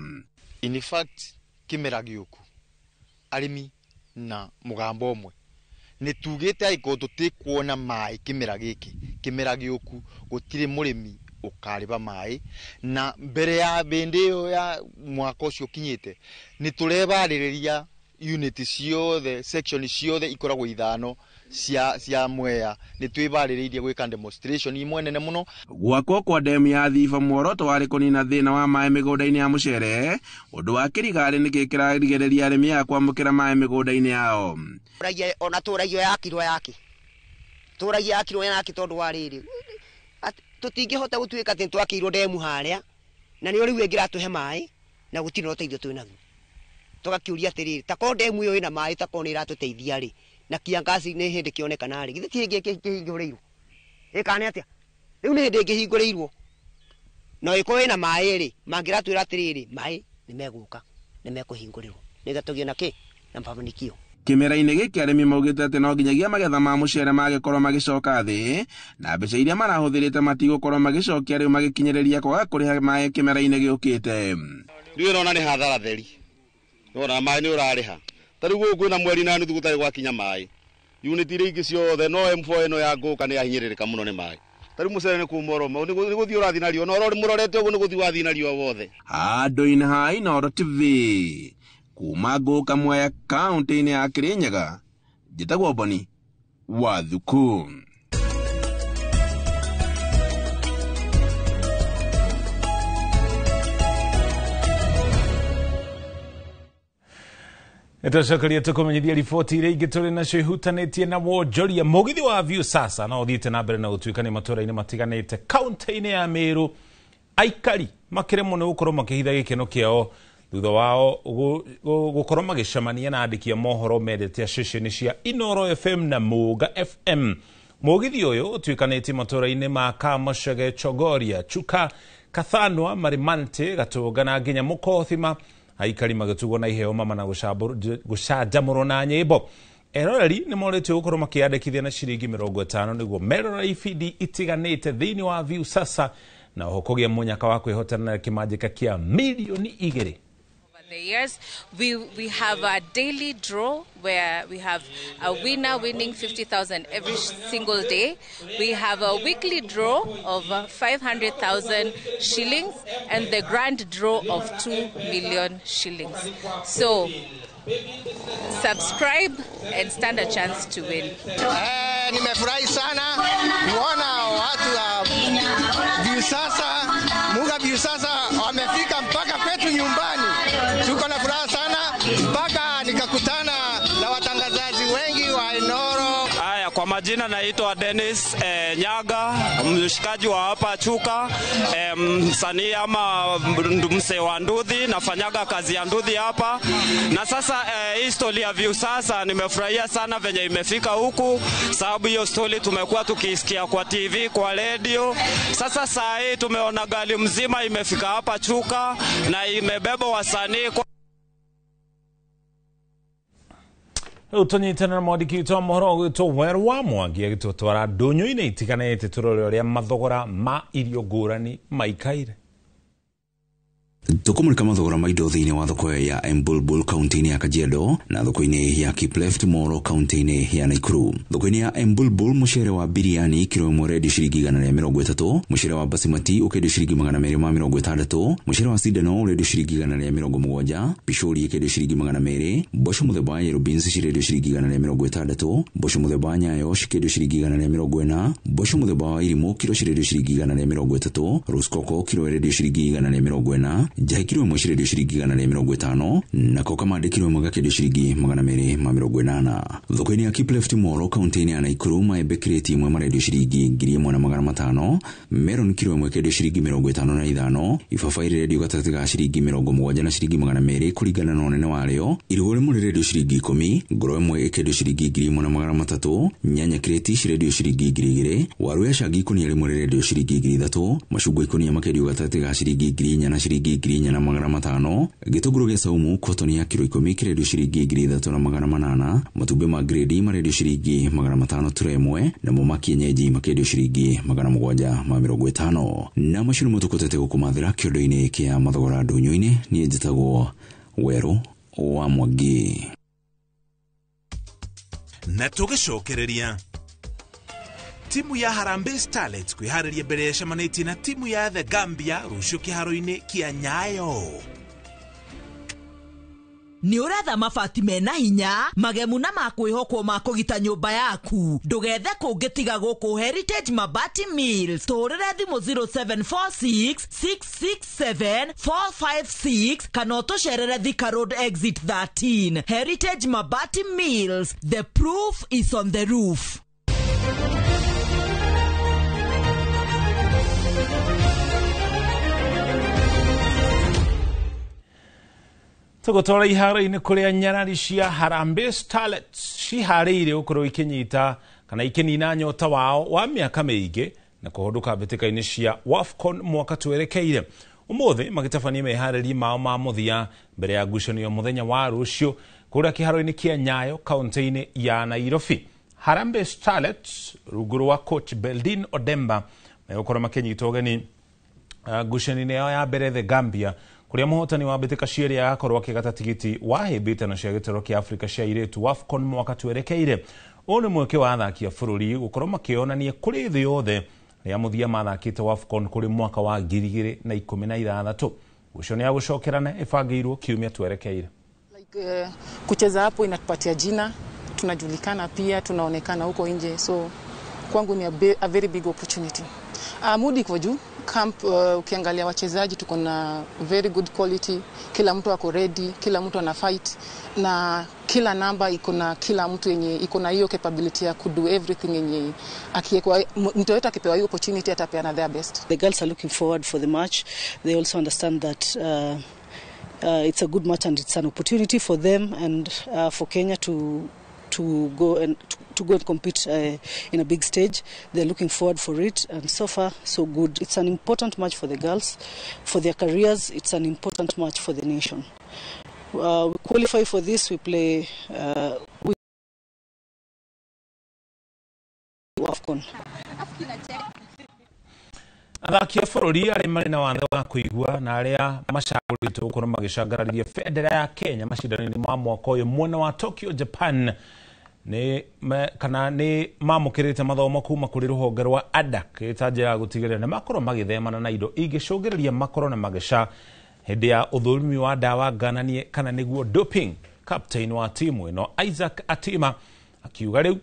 In fact, kĩmera gĩũku arĩmi na mũgambo ũmwe nĩ tugĩte angĩkorwo tũtikuona maĩ kĩmera gĩkĩ, kĩmera gĩũku gũtirĩ mũrĩmi ũkarĩba maĩ, na mbere ya bĩndĩ ĩyo ya mwaka ũcio ũkinyĩte nĩ tũrebarĩrĩria unit ciothe, section ciothe ikoragwo 5 cia Mwea, nĩ twĩbarĩrĩirie gwĩka demonstration imwe nene mũno. Gwakwo kwa demu ya Thiba muoroto warĩ kũnina thĩna wa maĩ mĩgũnda-inĩ ya mũcere, ũndũ wa kĩrigarĩ nĩkĩ kĩrarigĩrĩria arĩmi aya kwamũkĩra maĩ mĩgũnda-inĩ yao. Ona tũragia yakirwo yake, tũragia yakirwo yake tondũ wa rĩrĩ tũtingĩhota gũtuĩka atĩ nĩtwakĩirwo demu harĩa na nĩyo rĩu ĩngĩratũhe maĩ na gũtirĩ na ũteithio twĩ naguo. Tũgakĩũria atĩrĩrĩ, ta korwo demu ĩyo ĩna maĩ, ta korwo nĩ ĩratũteithia rĩ, na kiangaci nĩ hĩndĩ kĩonekana rĩ, githĩ ti hĩndĩ ĩngĩhingũrĩirwo? Ĩĩ kana nĩ atĩa? Rĩu nĩ hĩndĩ ĩngĩhingũrĩirwo no ĩkorwo ĩna maĩ rĩ, mangĩratwĩra atĩrĩrĩ, maĩ nĩ megũka, nĩ mekũhingũrĩrwo nĩgetha tũgĩe na kĩ na mafanikio. Kĩmera-inĩ gĩkĩ arĩmi maugĩte atĩ no nginyagia magetha ma mũcere magĩkorwo magĩcoka thĩ, na mbeca iria marahũthĩrĩte matigũkorwo magĩcokia rĩu magĩkinyĩrĩria kwaga kũrĩha maĩ kĩmera-inĩ gĩũkĩte. Rĩu ũrona nĩ hathara theri, nĩwona maĩ nĩ ũrarĩha ta rĩu gũkũ kwĩna mweri na nuthu gũtarĩ gwakinya maĩ, unit iria ingĩ ciothe no M4 ĩno ya Ngũka nĩ yahinyĩrĩrĩka mũno nĩ maĩ. Ta rĩu mũcere nĩ kũma ũroma, nĩ gũthiĩ ũrathiĩ na riũa, na mũrorete ũguo nĩ gũthiĩ wathiĩ na riũa wothe. Handũ-inĩ ha Inooro TV kuma Ngũka Mwea kaũntĩ-inĩ ya Kĩrĩnyaga, njĩtagwo Boni wa Thuku. Nĩtwacokeria tũkũmenyithia riboti iria ingĩ tũrĩ nacio ihutanĩtie na wonjoria. Mũgithi wa Viusasa no ũthiĩte na mbere na gũtuĩkania matũũra-inĩ matiganĩte kaũntĩ-inĩ ya Meru, aikari makĩremwo nĩ gũkorwo makĩhitha gĩkeno kĩao thutha wao gũkorwo magĩcemania na andĩki a mohoro mendete a ceceni cia Inooro FM na Mũga FM. Mũgithi ũyũ ũtuĩkanĩtie matũũra-inĩ ma Kamũcege, Chogoria, Chuka, Kathanwa, Marimante, Gatũnga na nginya Mũkothima, Aikari magĩtugwo na iheo mama na gũcanjamũrwo na nyĩmbo. Eroreri nĩ morĩtio gũkorwo makĩyandĩkithia na ciringi 50 nĩguo merorere ibindi itiganĩte thĩinĩ wa Viusasa na oho kũgĩa mũnyaka wa kwĩhotana na kĩmanjĩka kĩa 2 milioni. The years we have a daily draw where we have a winner winning 50,000 every single day. We have a weekly draw of 500,000 shillings and the grand draw of 2 million shillings. So subscribe and stand a chance to win. Nimefurahi sana kuona watu wa Viusasa, Muga Viusasa wamefika mpaka kwetu nyumbani. Tuko na furaha sana mpaka nikakutana na watangazaji wengi wa Inoro. Haya, kwa majina naitwa Dennis Nyaga, mshikaji wa hapa Chuka, msanii ama msee wa nduthi, nafanyaga kazi ya nduthi hapa. Na sasa hii story ya Viusasa nimefurahia sana venye imefika huku, sababu hiyo story tumekuwa tukisikia kwa TV, kwa radio. Sasa saa hii tumeona gari mzima imefika hapa Chuka na imebeba wasanii kwa Rĩu tũnyitane na mwandĩki witũ wa mohoro ũgwĩtwo Werũ wa Mwangi agĩtũtwara ndũnyũ-inĩ itiganĩte tũrore ũrĩa mathogora ma irio ngũrani maikaire. Tũkũmũrĩka mathogora ma indo thĩinĩ wa thoko ya Embulbul kaunti-inĩ ya Kajiado na thoko-inĩ ya Kipleft Moro kaunti-inĩ ya Nakuru. Thoko-inĩ ya Embulbul mũcere wa biriani kiro ĩmwe ũrendio ciringi 130, mũcere wa basimati ũkendio ciringi 260, mũcere wa sindano ũrendio ciringi 170, pishori ĩkendio ciringi 200, mboco mũthemba wa yellow beans cirendio ciringi 160, mboco mũthemba wa nyayo cikendio ciringi 140, mboco mũthemba wa irimũ kiro cirendio ciringi 130, rosecoco kiro ĩrendio ciringi 140, njahi kiro ĩmwe cirendio ciringi 150, nako kamande kiro ĩmwe gakendio ciringi 280. Thoko-inĩ ya Kipleft Moro kaunti-inĩ ya Nakuru maembe kirĩti ĩmwe marendio ciringi 1500, melon kiro ĩmwe ĩkendio ciringi 55, ibabaĩ rĩrendio gatagatĩ ga ciringi 70 na ciringi 200 kũringana na ũnene warĩo, irigũ rĩmwe rĩrendio ciringi 10, ngoro ĩmwe ĩkendio ciringi 1300, nyanya kirĩti cirendio ciringi 2000, waru ya cangi ikũnia rĩmwe rĩrendio ciringi 3000, macungwa ikũnia makendio gatagatĩ ga ciringi 4000 na ciringi 4500, gĩtũngũrũ gĩa saumu kotoni ya kiro 10 kĩrendio ciringi 3800, matumbĩ ma grade marendio ciringi 500 ture ĩmwe, namo ma kienyeji makendio ciringi 750. Na macio nĩmo tũkũtete gũkũmathĩra kĩondo-inĩ kĩa mathogora ndũnyũ-inĩ. Niĩ njĩtagwo Werũ wa Mwangi. Na tũgĩcokereria timu ya Harambee Starlets kwĩharĩria mbere yacemanĩtie na timu ya The Gambia rũciũ kĩharo-inĩ kĩa Nyayo. Nĩ ũretha mabati mena hinya magemu na makwĩhokwo ma kũgita nyũmba yaku? Ndũgethe kũngĩ tiga gũkũ Heritage Mabati Mills. Tũhũrĩre thimũ 0746 667 456 kana ũtũcerere Thika Road exit 13. Heritage Mabati Mills, the proof is on the roof. Tũgũtwara iharo-inĩ kũrĩa nyarari cia Harambee Starlets ciharĩirie gũkorwo ikĩnyita kana ikĩnina nyota wao wa mĩaka mĩingĩ na kũhũndũka mbĩtĩka-inĩ cia WAFCON mwaka twerekeire. Ũmũthĩ magĩtabania meharĩria mao ma mũthia mbere ya ngucanio mũthenya wa rũciũ kũrĩa kĩharo-inĩ kĩa Nyayo kaunti-inĩ ya Nairobi. Harambee Starlets rungu rwa coach Beldin Odemba megũkorwo makĩnyita ũgeni ngucanio-inĩ yao ya mbere The Gambia, kuria muhotani wa mbĩtĩka cierĩ agakorwo akĩgata tigiti wa hĩmbĩtano cia gĩtaro kĩa Afrika cia airĩtu WAFCON mwaka twerekeire. Ũyũ nĩ mweke wa athaki a bũrũri gũkorwo makĩonania kũrĩ thĩ yothe rĩa mũthia mathakĩte WAFCON kũrĩ mwaka wa 2016. Ngucanio ya gũcokerana ĩbangĩirwo kiumia twerekeire. Like, kucheza hapo inatupatia jina, tunajulikana pia, tunaonekana huko nje, so kwangu ni a very big opportunity. Mood iko juu camp. Ukiangalia wachezaji tuko na very good quality, kila mtu ako ready, kila mtu ana fight na kila namba iko na kila mtu yenye iko na hiyo capability ya kudo everything yenye akiwekwa mtu yote akipewa hiyo opportunity atapeana their best. The girls are looking forward for the match. They also understand that it's a good match and it's an opportunity for them and for Kenya to to go and to go and compete in a big stage. They're looking forward for it, and so far so good. It's an important match for the girls, for their careers. It's an important match for the nation. We qualify for this. We play with AFCON. Athaki a bũrũri arĩa marĩ na wathe wa kũigua na arĩa macagũrĩtwo gũkorwo magĩcangararĩria bendera ya Kenya macindano-inĩ ma mwaka ũyũ mwena wa Tokyo, Japan nĩ kana nĩ mamũkĩrĩte mathomo kuma kũrĩ rũhonge rwa ADAK ĩta njĩra ya gũtigĩrĩra nĩ makorwo magĩthemana na indo ingĩcũngĩrĩria makorwo na mageca hĩndĩ ya ũthũrimi wa ndawa ngananie kana nĩguo doping. Captain wa timu ĩno Isaac Atima akiuga rĩu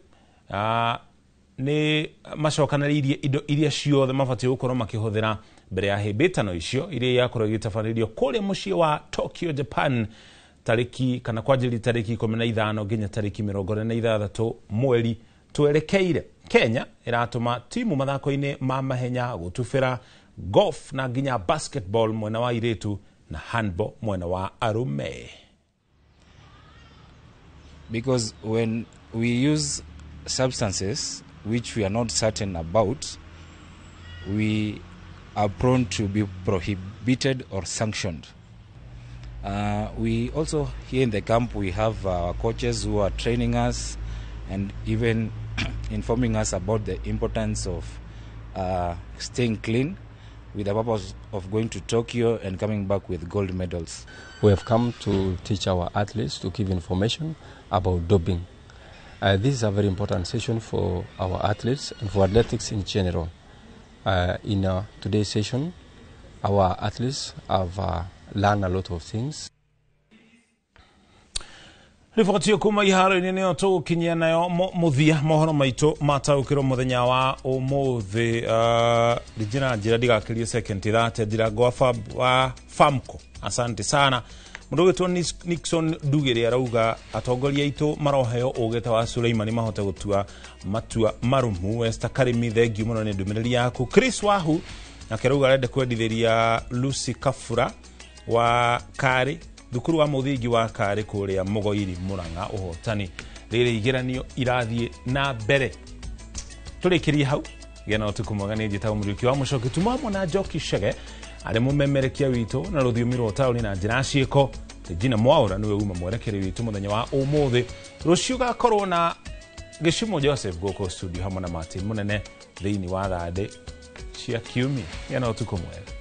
nĩ macokanĩrĩirie indo iria ciothe mabatiĩ gũkorwo makĩhũthĩra mbere ya hĩmbĩtano icio iria igakorwo igĩtabanĩrio kũrĩa mũciĩ wa Tokyo, Japan tariki kana kwanjĩrĩria tariki 15 nginya tariki 46 mweri twerekeire. Kenya ĩratũma timu mathako-inĩ ma mahenya, gũtubĩra, golf na nginya basketball mwena wa airĩtu na handball mwena wa arũme. Because when we use substances which we are not certain about, we are prone to be prohibited or sanctioned. We also, here in the camp, we have our coaches who are training us and even informing us about the importance of staying clean with the purpose of going to Tokyo and coming back with gold medals. We have come to teach our athletes, to give information about doping. This is a very important session for our athletes and for athletics in general. In today's session, our athletes have learned a lot of things. Riboti kuma iharo-inĩ nĩyo tũgũkinyia nayo mũthia mohoro maitũ mataũkĩrwo mũthenya wa ũmũthĩ. Njĩra njĩra ndigakĩrie second 30 ndirango wa Famco, asante sana. Mũndũ ũgwĩtwo Nixon Ndugĩrĩ arauga atongoria aitũ maroheo ũgĩ ta wa Suleimani mahote gũtua matua marũmu. Esther Karimi, thengiũ mũno nĩ ndũmĩrĩri yaku. Chris Wahu nake arauga arenda kwendithĩria Lucy Kafura wa Karĩ, thukuru wa mũthingi wa Karĩ kũrĩa Mũgoiri Mũrang'a ũhotani. Rĩrĩ igeranio irathiĩ na mbere. Tũrĩkĩrie hau. Gĩa na ũtukũ mwega. Nĩ njĩtagwo Mũriũki wa Mũcoki, tuma hamwe na Njoki Chege arĩ mũmemerekia witũ na rũthiomi rwa ũtaũri na njĩra ciĩko. Regina Mwaura nĩwe uma mwerekeri witũ mũthenya wa ũmũthĩ. Rũciũ gakorwo na Gĩcumo Joseph gũkũ studio hamwe na Martin Mũnene thĩinĩ wa thandĩ cia kiumia. Gĩa na ũtukũ mwega.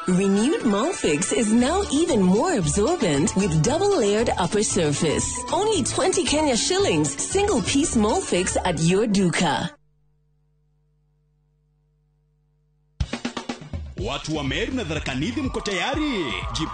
Renewed Molfix is now even more absorbent with double-layered upper surface. Only 20 Kenya shillings, single-piece Molfix at your duka. Watu wa Meru na Tharaka Nithi mko tayari? Jipa